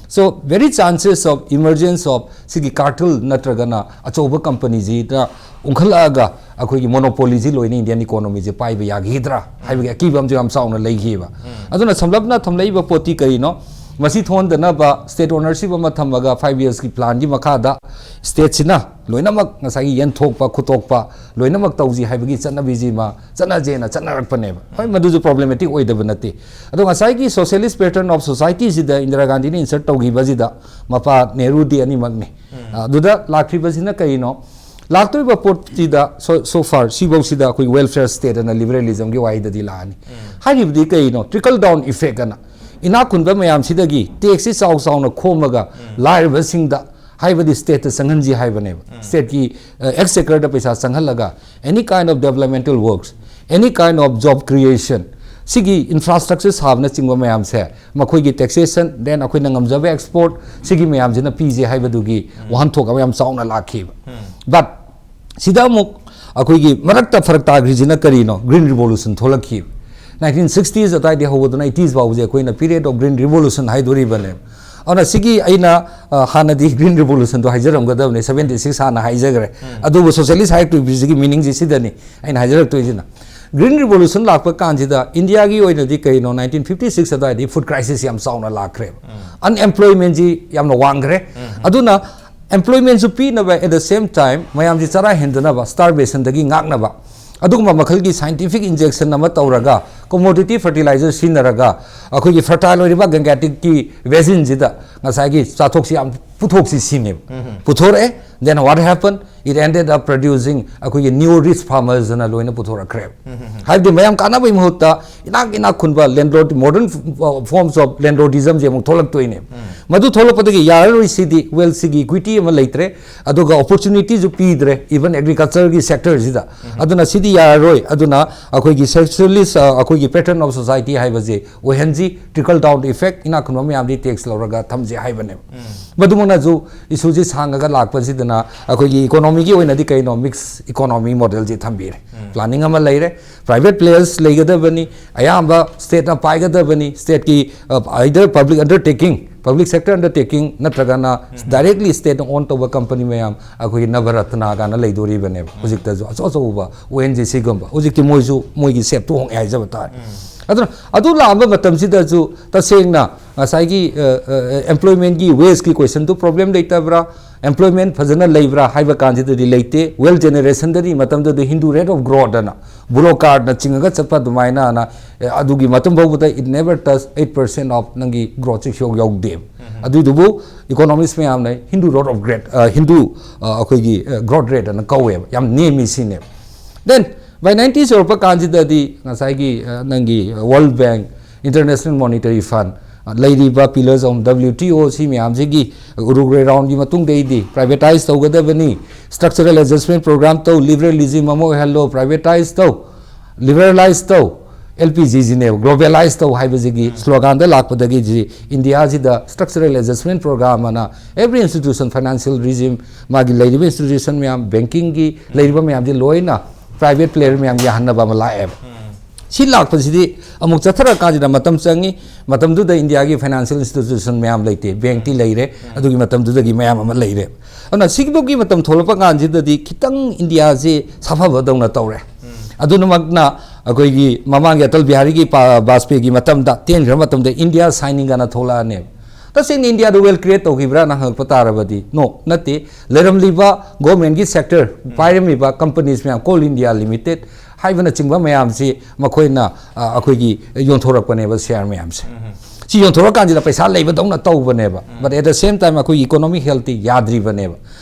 So very chances of emergence of ꯁꯤꯒꯤ cartel ꯅꯠꯇ꯭ꯔꯒꯅ ꯑꯆꯧꯕ company ꯁꯤꯗ ꯎꯪꯈꯠꯂꯛꯑꯒ ꯑꯩꯈꯣꯏꯒꯤ monopoly ꯁꯤ ꯂꯣꯏꯅ Indian economy ꯁꯦ ꯄꯥꯏꯕ ꯌꯥꯈꯤꯗ꯭ꯔꯥ ꯍꯥꯏꯕꯒꯤ ꯑꯀꯤꯕ ꯑꯃꯁꯨ ꯌꯥꯝ ꯆꯥꯎꯅ ꯂꯩꯈꯤꯕ꯫ ꯑꯗꯨꯅ ꯁꯝꯂꯞꯅ ꯊꯝꯂꯛꯏꯕ ꯄꯣꯠꯇꯤ ꯀꯔꯤꯅꯣ? ꯃꯁꯤ ꯊꯣꯛꯍꯟꯗꯅꯕ state ownership ꯑꯃ ꯊꯝꯃꯒ five years ꯀꯤ plan ꯒꯤ ꯃꯈꯥꯗ state ꯁꯤꯅ ꯂꯣꯏꯅꯃꯛ ꯉꯁꯥꯏꯒꯤ ꯌꯦꯟꯊꯣꯛꯄ ꯈꯨꯠꯇꯣꯛꯄ ꯂꯣꯏꯅꯃꯛ ꯇꯧꯁꯤ ꯍꯥꯏꯕꯒꯤ ꯆꯠꯅꯕꯤꯁꯤꯃ ꯆꯠꯅꯖꯦꯅ ꯆꯠꯅꯔꯛꯄꯅꯦꯕ꯫ ꯍꯣꯏ, ꯃꯗꯨꯁꯨ problematic ꯑꯣꯏꯗꯕ ꯅꯠꯇꯦ꯫ ꯑꯗꯣ ꯉꯁꯥꯏꯒꯤ socialist pattern of society ꯁꯤꯗ ꯏꯟꯗꯤꯔꯥ ꯒꯥꯟꯙꯤꯅ insert ꯇꯧꯈꯤꯕꯁꯤꯗ ꯃꯄꯥ ꯅꯦꯍꯔꯨꯗꯤ ꯑꯅꯤꯃꯛꯅꯤ꯫ ꯑꯗꯨꯗ ꯂꯥꯛꯈ꯭ꯔꯤꯕꯁꯤꯅ ꯀꯔꯤꯅꯣ? ꯂꯥꯛꯇꯣꯔꯤꯕ ꯄꯣꯠꯁꯤꯗ so, so far ꯁꯤꯐꯧꯁꯤꯗ ꯑꯩꯈꯣꯏ welfare state ꯑꯅ liberalism ꯒꯤ ꯋꯥꯍꯩꯗꯗꯤ ꯂꯥꯛꯑꯅꯤ꯫ ꯍꯥꯏꯔꯤꯕꯗꯤ ꯀꯩꯅꯣ? Trickle down effect ꯑꯅ ꯏꯅꯥꯛ ꯈꯨꯟꯕ ꯃꯌꯥꯝꯁꯤꯗꯒꯤ tax ꯁꯤ ꯆꯥꯎ ꯆꯥꯎꯅ ꯈꯣꯝꯃꯒ ꯂꯥꯏꯔꯕꯁꯤꯡꯗ ꯍꯥꯏꯕꯗꯤ state ꯇ ꯆꯪꯍꯟꯁꯤ ꯍꯥꯏꯕꯅꯦꯕ꯫ State ꯀꯤ exchequer ꯗ ꯄꯩꯁꯥ ꯆꯪꯍꯜꯂꯒ any kind of developmental works, any kind of job creation, ꯁꯤꯒꯤ infrastructure ꯁꯥꯕꯅꯆꯤꯡꯕ ꯃꯌꯥꯝꯁꯦ ꯃꯈꯣꯏꯒꯤ taxation, then ꯑꯩꯈꯣꯏꯅ ꯉꯝꯖꯕ export, ꯁꯤꯒꯤ ꯃꯌꯥꯝꯁꯤꯅ ꯄꯤꯁꯦ ꯍꯥꯏꯕꯗꯨꯒꯤ ꯋꯥꯍꯟꯊꯣꯛ ꯑꯃ ꯌꯥꯝ ꯆꯥꯎꯅ ꯂꯥꯛꯈꯤꯕ꯫ But ꯁꯤꯗ ꯑꯃꯨꯛ ꯑꯩꯈꯣꯏꯒꯤ ꯃꯔꯛꯇ ꯐꯔꯛ ꯇꯥꯈ꯭ꯔꯤꯁꯤꯅ ꯀꯔꯤꯅꯣ? Green Revolution ꯊꯣꯛꯂꯛꯈꯤꯕ꯫ Nineteen sixties ꯑꯗꯨꯋꯥꯏꯗꯒꯤ ꯍꯧꯕꯗꯨꯅ eighties ꯐꯥꯎꯕꯁꯦ ꯑꯩꯈꯣꯏꯅ period of Green Revolution ꯍꯥꯏꯗꯣꯔꯤꯕꯅꯦꯕ꯫ ꯑꯗꯨꯅ ꯁꯤꯒꯤ ꯑꯩꯅ, ꯑ, ꯍꯥꯟꯅꯗꯤ Green Revolution ꯗꯣ ꯍꯥꯏꯖꯔꯝꯒꯗꯕꯅꯤ, seventy six ꯍꯥꯟꯅ ꯍꯥꯏꯖꯈ꯭ꯔꯦ꯫ ꯑꯗꯨꯕꯨ socialist ꯍꯥꯏꯔꯛꯇꯣꯏꯕꯁꯤꯒꯤ meaning ꯁꯤ ꯁꯤꯗꯅꯤ ꯑꯩꯅ ꯍꯥꯏꯖꯔꯛꯇꯣꯏꯁꯤꯅ꯫ Green Revolution ꯂꯥꯛꯄ ꯀꯥꯟꯁꯤꯗ India ꯒꯤ ꯑꯣꯏꯅꯗꯤ ꯀꯩꯅꯣ, nineteen fifty six ꯑꯗꯨꯋꯥꯏꯗꯒꯤ food crisis ꯌꯥꯝ ꯆꯥꯎꯅ ꯂꯥꯛꯈ꯭ꯔꯦꯕ꯫ Unemployment ꯁꯤ ꯌꯥꯝꯅ ꯋꯥꯡꯈ꯭ꯔꯦ꯫ ꯑꯗꯨꯅ employment ꯁꯨ ꯄꯤꯅꯕ, at the same time ꯃꯌꯥꯝꯁꯤ ꯆꯔꯥ ꯍꯦꯟꯗꯅꯕ, starvation ꯗꯒꯤ ꯉꯥꯛꯅꯕ ꯑꯗꯨꯒꯨꯝꯕ ꯃꯈꯜꯒꯤ scientific injection ꯑꯃ ꯇꯧꯔꯒ, commodity fertilizer ꯁꯤꯖꯤꯟꯅꯔꯒ, ꯑꯩꯈꯣꯏꯒꯤ fertile ꯑꯣꯏꯔꯤꯕ Gangetic resin ꯁꯤꯗ ꯉꯁꯥꯏꯒꯤ ꯆꯥꯊꯣꯛꯁꯤ ꯌꯥꯝ ꯄꯨꯊꯣꯛꯁꯤ ꯁꯤꯅꯦꯕ꯫ ꯄꯨꯊꯣꯔꯛꯑꯦ, then what happened? It ended up producing ꯑꯩꯈꯣꯏꯒꯤ new rich farmers ꯑꯅ ꯂꯣꯏꯅ ꯄꯨꯊꯣꯔꯛꯈ꯭ꯔꯦꯕ꯫ ꯍꯥꯏꯕꯗꯤ ꯃꯌꯥꯝ ꯀꯥꯟꯅꯕꯒꯤ ꯃꯍꯨꯠꯇ ꯏꯅꯥꯛ ꯏꯅꯥꯛ ꯈꯨꯟꯕ landlord, modern forms of landlordism ꯁꯦ ꯑꯃꯨꯛ ꯊꯣꯛꯂꯛꯇꯣꯏꯅꯦꯕ꯫ ꯃꯗꯨ ꯊꯣꯛꯂꯛꯄꯗꯒꯤ ꯌꯥꯔꯔꯣꯏ ꯁꯤꯗꯤ, wealth ꯁꯤꯒꯤ equity ꯑꯃ ꯂꯩꯇ꯭ꯔꯦ, ꯑꯗꯨꯒ opportunity ꯁꯨ ꯄꯤꯗ꯭ꯔꯦ even agriculture ꯒꯤ sector ꯁꯤꯗ꯫ ꯑꯗꯨꯅ ꯁꯤꯗꯤ ꯌꯥꯔꯔꯣꯏ꯫ ꯑꯗꯨꯅ ꯑꯩꯈꯣꯏꯒꯤ socialist, ꯑ, ꯑꯩꯈꯣꯏꯒꯤ pattern of society ꯍꯥꯏꯕꯁꯦ ꯑꯣꯏꯍꯟꯁꯤ, trickle down effect, ꯏꯅꯥꯛ ꯈꯨꯟꯕ ꯃꯌꯥꯝꯗꯤ tax ꯂꯧꯔꯒ ꯊꯝꯁꯦ ꯍꯥꯏꯕꯅꯦꯕ꯫ ꯃꯗꯨꯃꯛꯅꯁꯨ issue ꯁꯤ ꯁꯥꯡꯉꯒ ꯂꯥꯛꯄꯁꯤꯗꯅ ꯑꯩꯈꯣꯏꯒꯤ economy ꯒꯤ ꯑꯣꯏꯅꯗꯤ ꯀꯩꯅꯣ, mix economy model ꯁꯤ ꯊꯝꯕꯤꯔꯦ꯫ Planning ꯑꯃ ꯂꯩꯔꯦ, private players ꯂꯩꯒꯗꯕꯅꯤ, ꯑꯌꯥꯝꯕ state ꯅ ꯄꯥꯏꯒꯗꯕꯅꯤ, state ꯀꯤ, ꯑ, either public undertaking, public sector undertaking ꯅꯠꯇ꯭ꯔꯒꯅ directly state ꯅ own ꯇꯧꯕ company ꯃꯌꯥꯝ, ꯑꯩꯈꯣꯏꯒꯤ ꯅꯕꯔꯠꯅ ꯀꯥꯏꯅ ꯂꯩꯗꯣꯔꯤꯕꯅꯦꯕ꯫ ꯍꯧꯖꯤꯛꯇꯁꯨ ꯑꯆꯧ ꯑꯆꯧꯕ ꯑꯣ ꯑꯦꯟ ꯖꯤ ꯁꯤ ꯒꯨꯝꯕ, ꯍꯧꯖꯤꯛꯇꯤ ꯃꯣꯏꯁꯨ ꯃꯣꯏꯒꯤ ꯁꯦꯞꯇꯨ ꯍꯣꯡꯉꯦ ꯍꯥꯏꯖꯕ ꯇꯥꯔꯦ꯫ ꯑꯗꯨꯅ ꯑꯗꯨ ꯂꯥꯛꯑꯝꯕ ꯃꯇꯝꯁꯤꯗꯁꯨ ꯇꯁꯦꯡꯅ ꯉꯁꯥꯏꯒꯤ, ꯑ, ꯑ, employment ꯀꯤ wage ꯀꯤ question ꯗꯨ problem ꯂꯩꯇꯕ꯭ꯔꯥ, employment ꯐꯖꯅ ꯂꯩꯕ꯭ꯔꯥ ꯍꯥꯏꯕ ꯀꯥꯟꯁꯤꯗꯗꯤ ꯂꯩꯇꯦ꯫ Wealth generation ꯗꯗꯤ ꯃꯇꯝꯗꯨꯗ Hindu rate of growth ꯑꯅ bureaucrat ꯅ ꯆꯤꯡꯉꯒ ꯆꯠꯄ ꯑꯗꯨꯃꯥꯏꯅ ꯑꯅ, ꯑꯦ, ꯑꯗꯨꯒꯤ ꯃꯇꯝ ꯐꯥꯎꯕꯗ it never touch eight percent of ꯅꯪꯒꯤ growth ꯁꯤ ꯁꯨꯡꯌꯧ ꯌꯧꯗꯦ꯫ ꯑꯗꯨꯏꯗꯨꯕꯨ economist ꯃꯌꯥꯝꯅ Hindu rate of growth, ꯑ, Hindu, ꯑ, ꯑꯩꯈꯣꯏꯒꯤ, ꯑ, growth rate ꯑꯅ ꯀꯧꯋꯦꯕ, ꯌꯥꯝ ꯅꯦꯝꯃꯤ ꯁꯤꯅꯦꯕ꯫ Then by nineties ꯌꯧꯔꯛꯄ ꯀꯥꯟꯁꯤꯗꯗꯤ ꯉꯁꯥꯏꯒꯤ, ꯑ, ꯅꯪꯒꯤ World Bank, International Monetary Fund, ꯑ, ꯂꯩꯔꯤꯕ pillars of W T O ꯁꯤ ꯃꯌꯥꯝꯁꯤꯒꯤ ꯎꯔꯨꯒ꯭ꯔꯦ round ꯀꯤ ꯃꯇꯨꯡꯗꯩꯗꯤ privatize ꯇꯧꯒꯗꯕꯅꯤ, structural adjustment program ꯇꯧ, liberalism ꯑꯃ ꯑꯣꯏꯍꯜꯂꯣ, privatize ꯇꯧ, liberalize ꯇꯧ, L P G ꯁꯤꯅꯦꯕ, globalize ꯇꯧ ꯍꯥꯏꯕꯁꯤꯒꯤ slogan ꯗ ꯂꯥꯛꯄꯗꯒꯤ ꯖꯤ ꯏꯟꯗꯤꯌꯥꯁꯤꯗ structural adjustment program ꯑꯅ every institution, financial regime, ꯃꯥꯒꯤ ꯂꯩꯔꯤꯕ institution ꯃꯌꯥꯝ, banking ꯒꯤ ꯂꯩꯔꯤꯕ ꯃꯌꯥꯝꯁꯤ ꯂꯣꯏꯅ private player ꯃꯌꯥꯝ ꯌꯥꯍꯟꯅꯕ ꯑꯃ ꯂꯥꯛꯑꯦꯕ꯫ ꯁꯤ ꯂꯥꯛꯄꯁꯤꯗꯤ ꯑꯃꯨꯛ ꯆꯠꯊꯔꯀꯥꯟꯁꯤꯗ ꯃꯇꯝ ꯆꯪꯉꯤ꯫ ꯃꯇꯝꯗꯨꯗ ꯏꯟꯗꯤꯌꯥꯒꯤ financial institution ꯃꯌꯥꯝ ꯂꯩꯇꯦ, bank ꯇꯤ ꯂꯩꯔꯦ, ꯑꯗꯨꯒꯤ ꯃꯇꯝꯗꯨꯗꯒꯤ ꯃꯌꯥꯝ ꯑꯃ ꯂꯩꯔꯦ꯫ ꯑꯗꯨꯅ ꯁꯤꯒꯤꯐꯥꯎꯒꯤ ꯃꯇꯝ ꯊꯣꯛꯂꯛꯄ ꯀꯥꯟꯁꯤꯗꯗꯤ ꯈꯤꯇꯪ ꯏꯟꯗꯤꯌꯥꯁꯤ ꯁꯥꯐꯕꯗꯧꯅ ꯇꯧꯔꯦ꯫ ꯑꯗꯨꯅꯃꯛꯅ ꯑꯩꯈꯣꯏꯒꯤ ꯃꯃꯥꯡꯒꯤ ꯑꯇꯜ ꯕꯤꯍꯥꯔꯤꯒꯤ ꯄꯥ-, ꯕꯥꯖꯄꯦꯌꯤꯒꯤ ꯃꯇꯝꯗ ꯇꯦꯟꯈ꯭ꯔ ꯃꯇꯝꯗ ꯏꯟꯗꯤꯌꯥ signing ꯑꯅ ꯊꯣꯛꯂꯛꯑꯅꯦꯕ꯫ ꯇꯁꯦꯡꯅ ꯏꯟꯗꯤꯌꯥꯗ wealth create ꯇꯧꯈꯤꯕ꯭ꯔꯥꯅ ꯍꯪꯉꯛꯄ ꯇꯥꯔꯕꯗꯤ, no, ꯅꯠꯇꯦ꯫ ꯂꯩꯔꯝꯂꯤꯕ government ꯀꯤ sector, ꯄꯥꯏꯔꯝꯃꯤꯕ companies ꯃꯌꯥꯝ, Coal India Limited ꯍꯥꯏꯕꯅꯆꯤꯡꯕ ꯃꯌꯥꯝꯁꯤ ꯃꯈꯣꯏꯅ, ꯑ, ꯑꯩꯈꯣꯏꯒꯤ ꯌꯣꯟꯊꯣꯔꯛꯄꯅꯦꯕ share ꯃꯌꯥꯝꯁꯦ꯫ ꯁꯤ ꯌꯣꯟꯊꯣꯔꯀꯥꯟꯁꯤꯗ ꯄꯩꯁꯥ ꯂꯩꯕꯗꯧꯅ ꯇꯧꯕꯅꯦꯕ, but at the same time ꯑꯩꯈꯣꯏꯒꯤ economic healthꯇꯤ ꯌꯥꯗ꯭ꯔꯤꯕꯅꯦꯕ.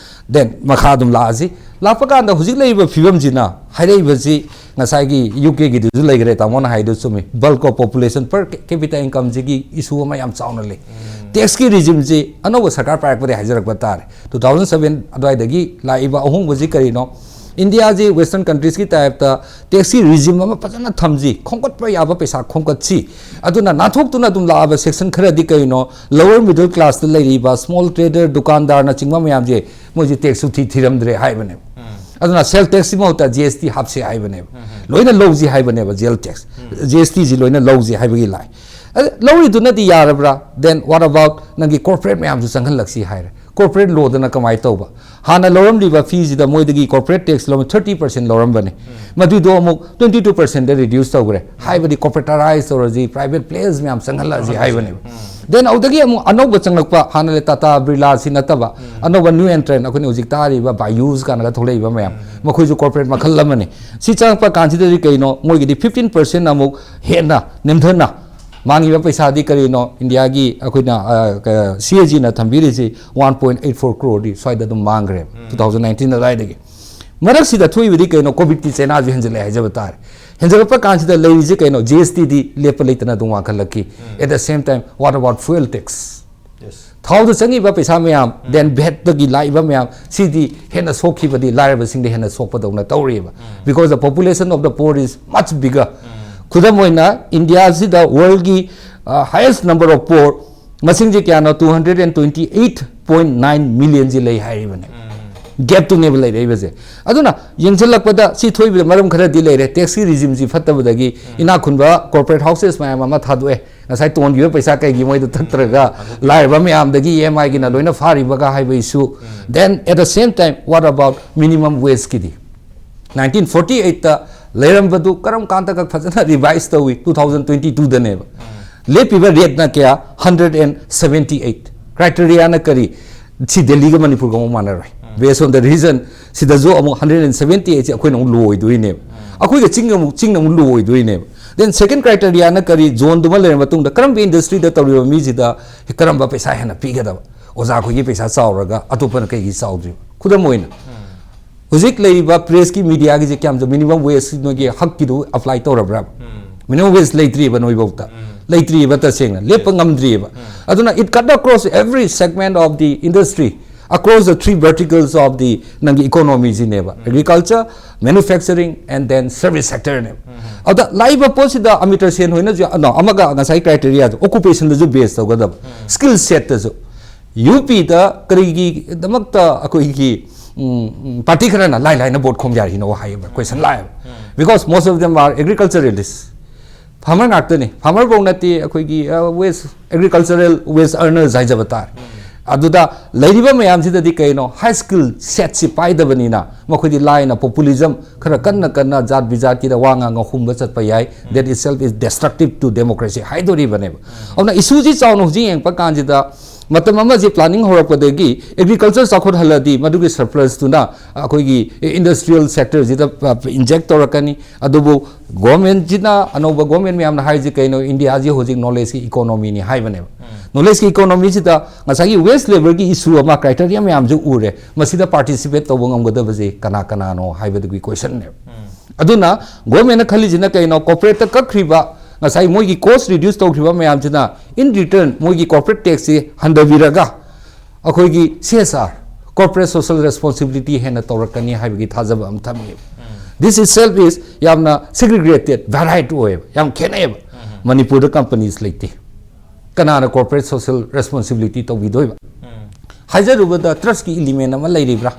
Then ꯃꯈꯥ ꯑꯗꯨꯝ ꯂꯥꯛꯑꯁꯤ. ꯂꯥꯛꯄ ꯀꯥꯟꯗ ꯍꯧꯖꯤꯛ ꯂꯩꯔꯤꯕ ꯐꯤꯕꯝꯁꯤꯅ ꯍꯥꯏꯔꯛꯏꯕꯁꯤ, ꯉꯁꯥꯏꯒꯤ ꯌꯨ ꯀꯦꯒꯤꯗꯨꯁꯨ ꯂꯩꯈ꯭ꯔꯦ, ꯇꯥꯃꯣꯅ ꯍꯥꯏꯗꯨ ꯆꯨꯝꯃꯤ. Bulk of population per capita incomeꯁꯤꯒꯤ issue ꯑꯃ ꯌꯥꯝ ꯆꯥꯎꯅ ꯂꯩ. Taxꯀꯤ regimeꯁꯤ ꯑꯅꯧꯕ ꯁꯔꯀꯥꯔ ꯄꯥꯏꯔꯛꯄꯗꯒꯤ ꯍꯥꯏꯖꯔꯛꯄ ꯇꯥꯔꯦ. Two thousand seven ꯑꯗꯨꯋꯥꯏꯗꯒꯤ ꯂꯥꯛꯏꯕ ꯑꯍꯣꯡꯕꯁꯤ ꯀꯔꯤꯅꯣ? ꯏꯟꯗꯤꯌꯥꯁꯤ Western countriesꯀꯤ typeꯇ taxꯀꯤ regime ꯑꯃ ꯐꯖꯅ ꯊꯝꯁꯤ, ꯈꯣꯝꯒꯠꯄ ꯌꯥꯕ ꯄꯩꯁꯥ ꯈꯣꯝꯒꯠꯁꯤ, ꯑꯗꯨꯅ ꯅꯥꯟꯊꯣꯛꯇꯨꯅ ꯑꯗꯨꯝ ꯂꯥꯛꯑꯕ section ꯈꯔꯗꯤ ꯀꯩꯅꯣ, lower middle classꯇ ꯂꯩꯔꯤꯕ small trader, ꯗꯨꯀꯥꯟꯗꯥꯔꯅꯆꯤꯡꯕ ꯃꯌꯥꯝꯁꯦ ꯃꯣꯏꯁꯦ taxꯁꯨ ꯊꯤ ꯊꯤꯔꯝꯗ꯭ꯔꯦ ꯍꯥꯏꯕꯅꯦꯕ. ꯑꯗꯨꯅ sales taxꯀꯤ ꯃꯍꯨꯠꯇ G S T ꯍꯥꯞꯁꯦ ꯍꯥꯏꯕꯅꯦꯕ, ꯂꯣꯏꯅ ꯂꯧꯁꯤ ꯍꯥꯏꯕꯅꯦꯕ, sales tax, G S Tꯁꯤ ꯂꯣꯏꯅ ꯂꯧꯁꯤ ꯍꯥꯏꯕꯒꯤ line. ꯑꯗ ꯂꯧꯔꯤꯗꯨꯅꯗꯤ ꯌꯥꯔꯕ꯭ꯔꯥ? Then what about ꯅꯪꯒꯤ corporate ꯃꯌꯥꯝꯁꯨ ꯆꯪꯍꯜꯂꯛꯁꯤ ꯍꯥꯏꯔꯦ. Corporate lawꯗꯅ ꯀꯃꯥꯏꯅ ꯇꯧꯕ? ꯍꯥꯟꯅ ꯂꯧꯔꯝꯂꯤꯕ feeꯁꯤꯗ ꯃꯣꯏꯗꯒꯤ corporate tax ꯂꯧꯔꯝ thirty percent ꯂꯧꯔꯝꯕꯅꯦ, ꯃꯗꯨꯏꯗꯣ ꯑꯃꯨꯛ twenty two percentꯗ reduce ꯇꯧꯈ꯭ꯔꯦ. ꯍꯥꯏꯕꯗꯤ corporateize ꯇꯧꯔꯁꯤ, private players ꯃꯌꯥꯝ ꯆꯪꯍꯜꯂꯛꯑꯁꯤ ꯍꯥꯏꯕꯅꯦꯕ. Then ꯑꯗꯨꯗꯒꯤ ꯑꯃꯨꯛ ꯑꯅꯧꯕ ꯆꯪꯂꯛꯄ, ꯍꯥꯟꯅ ꯇꯥꯇꯥ ꯕꯤꯔꯂꯥꯁꯤ ꯅꯠꯇꯕ ꯑꯅꯧꯕ new entrant, ꯑꯩꯈꯣꯏꯅ ꯍꯧꯖꯤꯛ ꯇꯥꯔꯤꯕ Byju's ꯀꯥꯏꯅꯒ ꯊꯣꯛꯂꯛꯏꯕ ꯃꯌꯥꯝ, ꯃꯈꯣꯏꯁꯨ corporate ꯃꯈꯜ ꯑꯃꯅꯤ. ꯁꯤ ꯆꯪꯂꯛꯄ ꯀꯥꯟꯁꯤꯗꯗꯤ ꯀꯩꯅꯣ, ꯃꯣꯏꯒꯤꯗꯤ fifteen percent ꯑꯃꯨꯛ ꯍꯦꯟꯅ ꯅꯦꯝꯊꯅ ꯃꯥꯡꯉꯤꯕ ꯄꯩꯁꯥꯗꯤ ꯀꯔꯤꯅꯣ? ꯏꯟꯗꯤꯌꯥꯒꯤ ꯑꯩꯈꯣꯏꯅ, ꯑ, ꯀ-, C A Gꯅ ꯊꯝꯕꯤꯔꯤꯁꯤ one point eight four croreꯗꯤ ꯁ꯭ꯋꯥꯏꯗ ꯑꯗꯨꯝ ꯃꯥꯡꯈ꯭ꯔꯦꯕ, two thousand nineteen ꯑꯗꯨꯋꯥꯏꯗꯒꯤ. ꯃꯔꯛꯁꯤꯗ ꯊꯣꯛꯏꯕꯗꯤ ꯀꯩꯅꯣ? ꯀꯣꯚꯤꯗꯀꯤ ꯆꯩꯅꯥꯁꯨ ꯍꯦꯟꯖꯜꯂꯛꯑꯦ ꯍꯥꯏꯖꯕ ꯇꯥꯔꯦ. ꯍꯦꯟꯖꯜꯂꯛꯄ ꯀꯥꯟꯁꯤꯗ ꯂꯩꯔꯤꯁꯤ ꯀꯩꯅꯣ? G S Tꯗꯤ ꯂꯦꯞꯄ ꯂꯩꯇꯅ ꯑꯗꯨꯝ ꯋꯥꯡꯈꯠꯂꯛꯈꯤ. At the same time, what about fuel tax? Yes. ꯊꯥꯎꯗ ꯆꯪꯉꯤꯕ ꯄꯩꯁꯥ ꯃꯌꯥꯝ, then vatꯇꯒꯤ ꯂꯥꯛꯏꯕ ꯃꯌꯥꯝ, ꯁꯤꯗꯤ ꯍꯦꯟꯅ ꯁꯣꯛꯈꯤꯕꯗꯤ ꯂꯥꯏꯔꯕꯁꯤꯡꯗ ꯍꯦꯟꯅ ꯁꯣꯛꯄꯗꯧꯅ ꯇꯧꯔꯤꯕ. Because the population of the poor is much bigger. ꯈꯨꯗꯝ ꯑꯣꯏꯅ, ꯏꯟꯗꯤꯌꯥꯁꯤꯗ worldꯀꯤ, ꯑ, highest number of poor ꯃꯁꯤꯡꯁꯤ ꯀꯌꯥꯅꯣ? Two hundred and twenty eight point nine millionꯁꯤ ꯂꯩ ꯍꯥꯏꯔꯤꯕꯅꯦ. Gapꯇꯨꯅꯦꯕ ꯂꯩꯔꯛꯏꯕꯁꯦ. ꯑꯗꯨꯅ ꯌꯦꯡꯁꯤꯜꯂꯛꯄꯗ ꯁꯤ ꯊꯣꯛꯏꯕꯗ ꯃꯔꯝ ꯈꯔꯗꯤ ꯂꯩꯔꯦ. Taxꯀꯤ regimeꯁꯤ ꯐꯠꯇꯕꯗꯒꯤ ꯏꯅꯥꯛ ꯈꯨꯟꯕ corporate houses ꯃꯌꯥꯝ ꯑꯃ ꯊꯥꯗꯣꯛꯑꯦ. ꯉꯁꯥꯏ ꯇꯣꯟꯈꯤꯕ ꯄꯩꯁꯥ ꯀꯩꯒꯤ ꯃꯣꯏꯗ ꯊꯠꯇ꯭ꯔꯒ ꯂꯥꯏꯔꯕ ꯃꯌꯥꯝꯗꯒꯤ E M Iꯒꯤꯅ ꯂꯣꯏꯅ ꯐꯥꯔꯤꯕꯒ ꯍꯥꯏꯕ issue. Then at the same time, what about minimum wageꯀꯤꯗꯤ? Nineteen forty eightꯇ ꯂꯩꯔꯝꯕꯗꯨ ꯀꯔꯝ ꯀꯥꯟꯗꯒ ꯐꯖꯅ revise ꯇꯧꯏ? Two thousand twenty twoꯗꯅꯦꯕ. ꯂꯦꯞꯄꯤꯕ rateꯅ ꯀꯌꯥ? Hundred and seventy eight. Criteriaꯅ ꯀꯔꯤ? ꯁꯤ ꯗꯦꯜꯂꯤꯒ ꯃꯅꯤꯄꯨꯔꯒ ꯑꯃꯨꯛ ꯃꯥꯟꯅꯔꯣꯏ. Based on the region, ꯁꯤꯗꯁꯨ ꯑꯃꯨꯛ hundred and seventy eightꯁꯦ ꯑꯩꯈꯣꯏꯅ ꯑꯃꯨꯛ low ꯑꯣꯏꯗꯣꯏꯅꯦꯕ. ꯑꯩꯈꯣꯏꯒ ꯆꯤꯡꯒ ꯑꯃꯨꯛ, ꯆꯤꯡꯅ ꯑꯃꯨꯛ low ꯑꯣꯏꯗꯣꯏꯅꯦꯕ. Then second criteriaꯅ ꯀꯔꯤ? Zoneꯗꯨꯃ ꯂꯩꯔ ꯃꯇꯨꯡꯗ ꯀꯔꯝꯕ industryꯗ ꯇꯧꯔꯤꯕ ꯃꯤꯁꯤꯗ ꯀꯔꯝꯕ ꯄꯩꯁꯥ ꯍꯦꯟꯅ ꯄꯤꯒꯗꯕ? ꯑꯣꯖꯥ ꯑꯩꯈꯣꯏꯒꯤ ꯄꯩꯁꯥ ꯆꯥꯎꯔꯒ ꯑꯇꯣꯞꯄꯅ ꯀꯩꯒꯤ ꯆꯥꯎꯗ꯭ꯔꯤꯕ? ꯈꯨꯗꯝ ꯑꯣꯏꯅ ꯍꯧꯖꯤꯛ ꯂꯩꯔꯤꯕ pressꯀꯤ mediaꯒꯤꯁꯦ ꯀꯌꯥꯝ minimum wage ꯅꯣꯏꯒꯤ ꯍꯛꯀꯤꯗꯨ apply ꯇꯧꯔꯕ꯭ꯔꯥ? Minimum wage ꯂꯩꯇ꯭ꯔꯤꯕ ꯅꯣꯏꯐꯧꯗ, ꯂꯩꯇ꯭ꯔꯤꯕ, ꯇꯁꯦꯡꯅ ꯂꯦꯞꯄ ꯉꯝꯗ꯭ꯔꯤꯕ. ꯑꯗꯨꯅ it cut across every segment of the industry, across the three verticals of the ꯅꯪꯒꯤ economyꯁꯤꯅꯦꯕ, agriculture, manufacturing and then service sectorꯅꯦꯕ. ꯑꯗ ꯂꯥꯛꯏꯕ ꯄꯣꯠꯁꯤꯗ ꯑꯃꯤꯇꯔ ꯁꯦꯟ ꯍꯣꯏꯅꯁꯨ ꯑꯅ ꯑꯃꯒ ꯉꯁꯥꯏ criteriaꯗꯨ occupationꯗꯁꯨ base ꯇꯧꯒꯗꯕ, skill setꯇꯁꯨ. UPꯗ ꯀꯔꯤꯒꯤꯗꯃꯛꯇ ꯑꯩꯈꯣꯏꯒꯤ party ꯈꯔꯅ ꯂꯥꯏ ꯂꯥꯏꯅ vote ꯈꯣꯝ ꯌꯥꯔꯤꯅꯣ ꯍꯥꯏꯌꯦꯕ, question ꯂꯥꯛꯑꯦꯕ. Because most of them are agriculturalists. Farmer ꯉꯥꯛꯇꯅꯤ. Farmerꯐꯧ ꯅꯠꯇꯦ, ꯑꯩꯈꯣꯏꯒꯤ wage, agricultural wage earners ꯍꯥꯏꯖꯕ ꯇꯥꯔꯦ. ꯑꯗꯨꯗ ꯂꯩꯔꯤꯕ ꯃꯌꯥꯝꯁꯤꯗꯗꯤ ꯀꯩꯅꯣ, high skill setꯁꯤ ꯄꯥꯏꯗꯕꯅꯤꯅ ꯃꯈꯣꯏꯗꯤ ꯂꯥꯏꯅ populism ꯈꯔ ꯀꯟꯅ ꯀꯟꯅ ꯖꯥꯠ ꯕꯤꯖꯥꯠꯀꯤꯗ ꯋꯥ ꯉꯥꯡ ꯉꯥꯎꯍꯨꯝꯕ ꯆꯠꯄ ꯌꯥꯏ. That itself is destructive to democracy ꯍꯥꯏꯗꯣꯔꯤꯕꯅꯦꯕ. ꯑꯗꯨꯅ issueꯁꯤ ꯆꯥꯎꯅ ꯍꯧꯖꯤꯛ ꯌꯦꯡꯉꯛꯄ ꯀꯥꯟꯁꯤꯗ ꯃꯇꯝ ꯑꯃꯁꯤ planning ꯍꯧꯔꯛꯄꯗꯒꯤ agriculture ꯆꯥꯎꯈꯠꯍꯜꯂꯗꯤ ꯃꯗꯨꯒꯤ surplusꯇꯨꯅ ꯑꯩꯈꯣꯏꯒꯤ industrial sectorꯁꯤꯗ inject ꯇꯧꯔꯛꯀꯅꯤ. ꯑꯗꯨꯕꯨ governmentꯁꯤꯅ, ꯑꯅꯧꯕ government ꯃꯌꯥꯝꯅ ꯍꯥꯏꯔꯤꯁꯤ ꯀꯩꯅꯣ? Indiaꯁꯤ ꯍꯧꯖꯤꯛ knowledgeꯀꯤ economyꯅꯤ ꯍꯥꯏꯕꯅꯦꯕ. Knowledgeꯀꯤ economyꯁꯤꯗ ꯉꯁꯥꯏꯒꯤ wage labourꯒꯤ issue ꯑꯃ, criteria ꯃꯌꯥꯝꯁꯨ ꯎꯔꯦ. ꯃꯁꯤꯗ participate ꯇꯧꯕ ꯉꯝꯒꯗꯕꯁꯦ ꯀꯅꯥ ꯀꯅꯥꯅꯣ ꯍꯥꯏꯕꯗꯨꯒꯤ questionꯅꯦꯕ. ꯑꯗꯨꯅ governmentꯅ ꯈꯜꯂꯤꯁꯤꯅ ꯀꯩꯅꯣ? Corporateꯇ ꯀꯛꯈ꯭ꯔꯤꯕ, ꯉꯁꯥꯏ ꯃꯣꯏꯒꯤ cost reduce ꯇꯧꯈ꯭ꯔꯤꯕ ꯃꯌꯥꯝꯁꯤꯅ in return ꯃꯣꯏꯒꯤ corporate taxꯁꯤ ꯍꯟꯊꯕꯤꯔꯒ ꯑꯩꯈꯣꯏꯒꯤ CSR, corporate social responsibility ꯍꯦꯟꯅ ꯇꯧꯔꯛꯀꯅꯤ ꯍꯥꯏꯕꯒꯤ ꯊꯥꯖꯕ ꯑꯃ ꯊꯝꯃꯤ. This itself is ꯌꯥꯝꯅ segregated, varied ꯑꯣꯏꯌꯦꯕ, ꯌꯥꯝ ꯈꯦꯠꯅꯩꯌꯦꯕ. ꯃꯅꯤꯄꯨꯔꯗ companies ꯂꯩꯇꯦ, ꯀꯅꯥꯅ corporate social responsibility ꯇꯧꯕꯤꯗꯣꯏꯕ? ꯍꯥꯏꯖꯔꯨꯕꯗ trustꯀꯤ element ꯑꯃ ꯂꯩꯔꯤꯕ꯭ꯔꯥ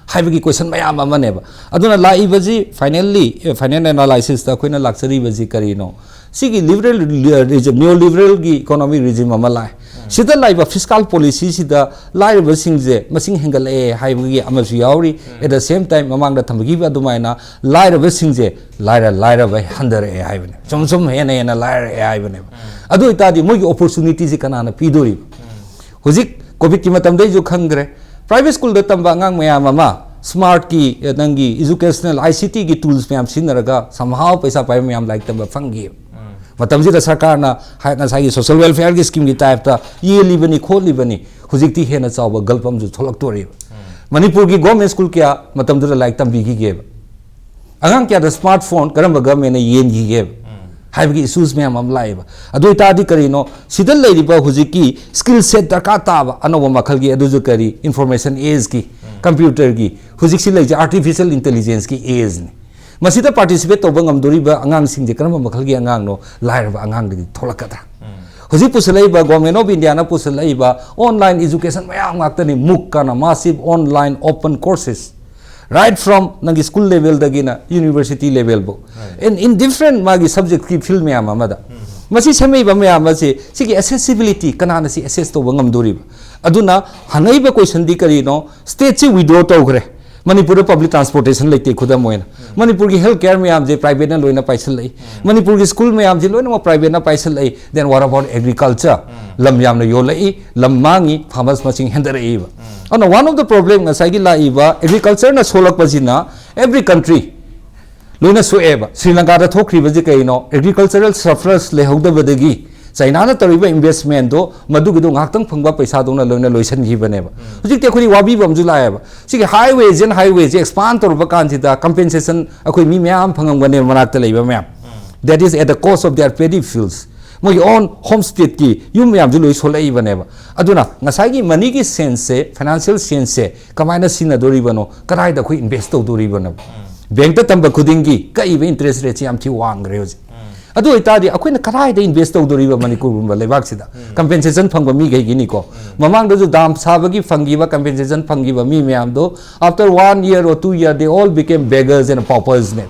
ꯍꯥꯏꯕꯒꯤ question ꯃꯌꯥꯝ ꯑꯃꯅꯦꯕ. ꯑꯗꯨꯅ ꯂꯥꯛꯏꯕꯁꯤ finally, final analysisꯇ ꯑꯩꯈꯣꯏꯅ ꯂꯥꯛꯆꯔꯤꯕꯁꯤ ꯀꯔꯤꯅꯣ? ꯁꯤꯒꯤ liberal regime, neoliberalꯒꯤ economic regime ꯑꯃ ꯂꯥꯛꯑꯦ. ꯁꯤꯗ ꯂꯥꯛꯏꯕ fiscal policyꯁꯤꯗ ꯂꯥꯏꯔꯕꯁꯤꯡꯁꯦ ꯃꯁꯤꯡ ꯍꯦꯟꯒꯠꯂꯛꯑꯦ ꯍꯥꯏꯕꯒꯤ ꯑꯃꯁꯨ ꯌꯥꯎꯔꯤ. At the same time, ꯃꯃꯥꯡꯗ ꯊꯝꯕꯤꯈꯤꯕ ꯑꯗꯨꯃꯥꯏꯅ ꯂꯥꯏꯔꯕꯁꯤꯡꯁꯦ ꯂꯥꯏꯔ ꯂꯥꯏꯔꯕ ꯍꯟꯊꯔꯛꯑꯦ ꯍꯥꯏꯕꯅꯦ, ꯁꯨꯝ ꯁꯨꯝ ꯍꯦꯟꯅ ꯍꯦꯟꯅ ꯂꯥꯏꯔꯛꯑꯦ ꯍꯥꯏꯕꯅꯦꯕ. ꯑꯗꯨ ꯑꯣꯏꯇꯥꯔꯗꯤ ꯃꯣꯏꯒꯤ opportunityꯁꯤ ꯀꯅꯥꯅ ꯄꯤꯗꯣꯔꯤꯕ? ꯍꯧꯖꯤꯛ COVIDꯀꯤ ꯃꯇꯝꯗꯩꯁꯨ ꯈꯪꯈ꯭ꯔꯦ, private schoolꯗ ꯇꯝꯕ ꯑꯉꯥꯡ ꯃꯌꯥꯝ ꯑꯃ ꯁ꯭ꯃꯥꯔꯠꯀꯤ, ꯅꯪꯒꯤ ꯏꯖꯨꯀꯦꯁꯅꯦꯜ ꯑꯥꯏ ꯁꯤ ꯇꯤꯒꯤ ꯇꯨꯜꯁ ꯃꯌꯥꯝ ꯁꯤꯖꯤꯟꯅꯔꯒ somehow ꯄꯩꯁꯥ ꯄꯥꯏꯕ ꯃꯌꯥꯝ ꯂꯥꯏꯔꯤꯛ ꯇꯝꯕ ꯐꯪꯈꯤ꯫ ꯃꯇꯝꯁꯤꯗ ꯁꯔꯀꯥꯔꯅ ꯍꯥꯏ-, ꯉꯁꯥꯏꯒꯤ ꯁꯣꯁꯤꯌꯦꯜ ꯋꯦꯜꯐꯤꯌꯔꯒꯤ ꯁ꯭ꯀꯤꯝꯒꯤ ꯇꯥꯏꯞꯇ ꯌꯦꯜꯂꯤꯕꯅꯤ, ꯈꯣꯠꯂꯤꯕꯅꯤ꯫ ꯍꯧꯖꯤꯛꯇꯤ ꯍꯦꯟꯅ ꯆꯥꯎꯕ ꯒꯜꯞ ꯑꯃꯁꯨ ꯊꯣꯛꯂꯛꯇꯣꯔꯤꯕ꯫ ꯃꯅꯤꯄꯨꯔꯒꯤ ꯒꯣꯔꯃꯦꯟ ꯁ꯭ꯀꯨꯜ ꯀꯌꯥ ꯃꯇꯝꯗꯨꯗ ꯂꯥꯏꯔꯤꯛ ꯇꯝꯕꯤꯈꯤꯒꯦꯕ? ꯑꯉꯥꯡ ꯀꯌꯥꯗ ꯁ꯭ꯃꯥꯔꯠ ꯐꯣꯟ ꯀꯔꯝꯕ ꯒꯚꯔꯟꯃꯦꯟꯅ ꯌꯦꯟꯈꯤꯒꯦꯕ ꯍꯥꯏꯕꯒꯤ ꯏꯁꯨꯁ ꯃꯌꯥꯝ ꯑꯃ ꯂꯥꯛꯑꯦꯕ꯫ ꯑꯗꯨ ꯑꯣꯏꯇꯥꯔꯗꯤ ꯀꯔꯤꯅꯣ? ꯁꯤꯗ ꯂꯩꯔꯤꯕ ꯍꯧꯖꯤꯛꯀꯤ ꯁ꯭ꯀꯤꯜ ꯁꯦꯠ ꯗꯔꯀꯥꯔ ꯇꯥꯕ ꯑꯅꯧꯕ ꯃꯈꯜꯒꯤ, ꯑꯗꯨꯁꯨ ꯀꯔꯤ, ꯏꯟꯐꯣꯔꯃꯦꯁꯟ ꯑꯦꯖꯀꯤ, ꯀꯝꯄ꯭ꯌꯨꯇꯔꯒꯤ, ꯍꯧꯖꯤꯛꯁꯤ ꯂꯩꯔꯤꯁꯦ ꯑꯥꯔꯇꯤꯐꯤꯁꯤꯌꯦꯜ ꯏꯟꯇꯦꯂꯤꯖꯦꯟꯁꯀꯤ ꯑꯦꯖꯅꯤ꯫ ꯃꯁꯤꯗ ꯄꯥꯔꯇꯤꯁꯤꯄꯦꯠ ꯇꯧꯕ ꯉꯝꯗꯣꯔꯤꯕ ꯑꯉꯥꯡꯁꯤꯡꯁꯦ ꯀꯔꯝꯕ ꯃꯈꯜꯒꯤ ꯑꯉꯥꯡꯅꯣ? ꯂꯥꯏꯔꯕ ꯑꯉꯥꯡꯗꯒꯤ ꯊꯣꯛꯂꯛꯀꯗ꯭ꯔꯥ? ꯍꯧꯖꯤꯛ ꯄꯨꯁꯜꯂꯛꯏꯕ, Government of Indiaꯅ ꯄꯨꯁꯜꯂꯛꯏꯕ online education ꯃꯌꯥꯝ ꯉꯥꯛꯇꯅꯤ꯫ MOOC ꯀꯥꯏꯅ, massive online open courses, right from ꯅꯪꯒꯤ ꯁ꯭ꯀꯨꯜ ꯂꯦꯚꯦꯜꯗꯒꯤꯅ ꯌꯨꯅꯤꯚꯔꯁꯤꯇꯤ ꯂꯦꯚꯦꯜꯕꯨ꯫ And in different ꯃꯥꯒꯤ ꯁꯕꯖꯦꯛꯀꯤ ꯐꯤꯜ ꯃꯌꯥꯝ ꯑꯃꯗ꯫ ꯃꯁꯤ ꯁꯦꯝꯃꯛꯏꯕ ꯃꯌꯥꯝ ꯑꯁꯤ, ꯁꯤꯒꯤ accessibility ꯀꯅꯥꯅ ꯁꯤ ꯑꯦꯁꯦꯁ ꯇꯧꯕ ꯉꯝꯗꯣꯔꯤꯕ? ꯑꯗꯨꯅ ꯍꯪꯉꯛꯏꯕ ꯀꯣꯏꯁꯟꯗꯤ ꯀꯔꯤꯅꯣ? ꯁ꯭ꯇꯦꯠꯁꯤ ꯋꯤꯗ꯭ꯔꯣ ꯇꯧꯈ꯭ꯔꯦ꯫ ꯃꯅꯤꯄꯨꯔꯗ ꯄꯕ꯭ꯂꯤꯛ ꯇ꯭ꯔꯥꯟꯁꯄꯣꯔꯇꯦꯁꯟ ꯂꯩꯇꯦ, ꯈꯨꯗꯝ ꯑꯣꯏꯅ꯫ ꯃꯅꯤꯄꯨꯔꯒꯤ ꯍꯦꯜꯊ ꯀꯦꯌꯔ ꯃꯌꯥꯝꯁꯦ ꯄ꯭ꯔꯥꯏꯚꯦꯠꯅ ꯂꯣꯏꯅ ꯄꯥꯏꯁꯤꯜꯂꯛꯏ꯫ ꯃꯅꯤꯄꯨꯔꯒꯤ ꯁ꯭ꯀꯨꯜ ꯃꯌꯥꯝꯁꯦ ꯂꯣꯏꯅꯃꯛ ꯄ꯭ꯔꯥꯏꯚꯦꯠꯅ ꯄꯥꯏꯁꯤꯜꯂꯛꯏ꯫ Then what about agriculture? ꯂꯝ ꯌꯥꯝꯅ ꯌꯣꯜꯂꯛꯏ, ꯂꯝ ꯃꯥꯡꯉꯤ, ꯐꯥꯔꯃꯔꯁ ꯃꯁꯤꯡ ꯍꯦꯟꯊꯔꯛꯏꯕ꯫ ꯑꯗꯨꯅ one of the problem ꯉꯁꯥꯏꯒꯤ ꯂꯥꯛꯏꯕ ꯑꯦꯒ꯭ꯔꯤꯀꯜꯆꯔꯅ ꯁꯣꯛꯂꯛꯄꯁꯤꯅ every country ꯂꯣꯏꯅ ꯁꯣꯛꯑꯦꯕ꯫ ꯁ꯭ꯔꯤꯂꯪꯀꯥꯗ ꯊꯣꯛꯈ꯭ꯔꯤꯕꯁꯤ ꯀꯩꯅꯣ? ꯑꯦꯒ꯭ꯔꯤꯀꯜꯆꯔꯦꯜ ꯁꯔꯄ꯭ꯂꯁ ꯂꯩꯍꯧꯗꯕꯗꯒꯤ ꯆꯩꯅꯥꯅ ꯇꯧꯔꯤꯕ ꯏꯟꯚꯦꯁꯃꯦꯟꯗꯣ ꯃꯗꯨꯒꯤꯗꯣ ꯉꯥꯏꯍꯥꯛꯇꯪ ꯐꯪꯕ ꯄꯩꯁꯥꯗꯧꯅ ꯂꯣꯏꯅ ꯂꯣꯏꯁꯤꯟꯈꯤꯕꯅꯦꯕ꯫ ꯍꯧꯖꯤꯛꯇꯤ ꯑꯩꯈꯣꯏꯗꯤ ꯋꯥꯕꯤꯕ ꯑꯃꯁꯨ ꯂꯥꯛꯑꯦꯕ꯫ ꯁꯤꯒꯤ highways and highwaysꯁꯦ expand ꯇꯧꯔꯨꯕ ꯀꯥꯟꯁꯤꯗ compensation ꯑꯩꯈꯣꯏ ꯃꯤ ꯃꯌꯥꯝ ꯐꯪꯉꯝꯒꯅꯦꯕ, ꯃꯅꯥꯛꯇ ꯂꯩꯕ ꯃꯌꯥꯝ꯫ That is at the cost of their paddy fields. ꯃꯣꯏꯒꯤ own homesteadꯀꯤ ꯌꯨꯝ ꯃꯌꯥꯝꯁꯨ ꯂꯣꯏ ꯁꯣꯛꯂꯛꯏꯕꯅꯦꯕ꯫ ꯑꯗꯨꯅ ꯉꯁꯥꯏꯒꯤ ꯃꯅꯤꯒꯤ ꯁꯦꯟꯁꯁꯦ, ꯐꯥꯏꯅꯥꯟꯁꯤꯌꯦꯜ ꯁꯦꯟꯁꯁꯦ ꯀꯃꯥꯏꯅ ꯁꯤꯖꯤꯟꯅꯗꯣꯔꯤꯕꯅꯣ, ꯀꯗꯥꯏꯗ ꯑꯩꯈꯣꯏ ꯏꯟꯚꯦꯁ ꯇꯧꯗꯣꯔꯤꯕꯅꯣ? ꯕꯦꯡꯛꯇ ꯇꯝꯕ ꯈꯨꯗꯤꯡꯒꯤ ꯀꯛꯏꯕ ꯏꯟꯇꯔꯦꯁ ꯔꯦꯠꯁꯤ ꯌꯥꯝ ꯊꯤ ꯋꯥꯡꯈ꯭ꯔꯦ ꯍꯧꯖꯤꯛ꯫ ꯑꯗꯨ ꯑꯣꯏꯇꯥꯔꯗꯤ ꯑꯩꯈꯣꯏꯅ ꯀꯗꯥꯏꯗ ꯏꯟꯚꯦꯁ ꯇꯧꯗꯣꯔꯤꯕ ꯃꯅꯤꯄꯨꯔꯒꯨꯝꯕ ꯂꯩꯕꯥꯛꯁꯤꯗ? ꯀꯝꯄꯦꯟꯁꯦꯁꯟ ꯐꯪꯕ ꯃꯤꯈꯩꯒꯤꯅꯤꯀꯣ꯫ ꯃꯃꯥꯡꯗꯁꯨ ꯗꯥꯝ ꯁꯥꯕꯒꯤ ꯐꯪꯈꯤꯕ, ꯀꯝꯄꯦꯟꯁꯦꯁꯟ ꯐꯪꯈꯤꯕ ꯃꯤ ꯃꯌꯥꯝꯗꯣ after one year or two year they all became beggars and paupersꯅꯦ꯫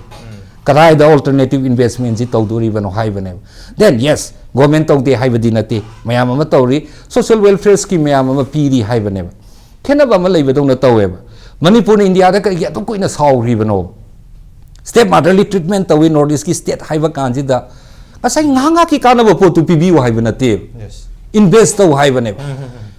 ꯀꯗꯥꯏꯗ alternative investmentꯁꯤ ꯇꯧꯗꯣꯔꯤꯕꯅꯣ ꯍꯥꯏꯕꯅꯦꯕ꯫ Then yes, government ꯇꯧꯗꯦ ꯍꯥꯏꯕꯗꯤ ꯅꯠꯇꯦ, ꯃꯌꯥꯝ ꯑꯃ ꯇꯧꯔꯤ, social welfare scheme ꯃꯌꯥꯝ ꯑꯃ ꯄꯤꯔꯤ ꯍꯥꯏꯕꯅꯦꯕ꯫ ꯈꯦꯠꯅꯕ ꯑꯃ ꯂꯩꯕꯗꯧꯅ ꯇꯧꯋꯦꯕ꯫ ꯃꯅꯤꯄꯨꯔꯅ ꯏꯟꯗꯤꯌꯥꯗ ꯀꯔꯤꯒꯤ ꯑꯗꯨꯛ ꯀꯨꯏꯅ ꯁꯥꯎꯔꯤꯕꯅꯣ? Step motherly treatment ꯇꯧꯏ North Eastꯀꯤ state ꯍꯥꯏꯕ ꯀꯥꯟꯁꯤꯗ ꯉꯁꯥꯏ ꯉꯥꯏꯍꯥꯛ ꯉꯥꯏꯍꯥꯛꯀꯤ ꯀꯥꯟꯅꯕ ꯄꯣꯠꯇꯨ ꯄꯤꯕꯤꯌꯨ ꯍꯥꯏꯕ ꯅꯠꯇꯦꯕ꯫ Yes. ꯏꯟꯚꯦꯁ ꯇꯧ ꯍꯥꯏꯕꯅꯦꯕ꯫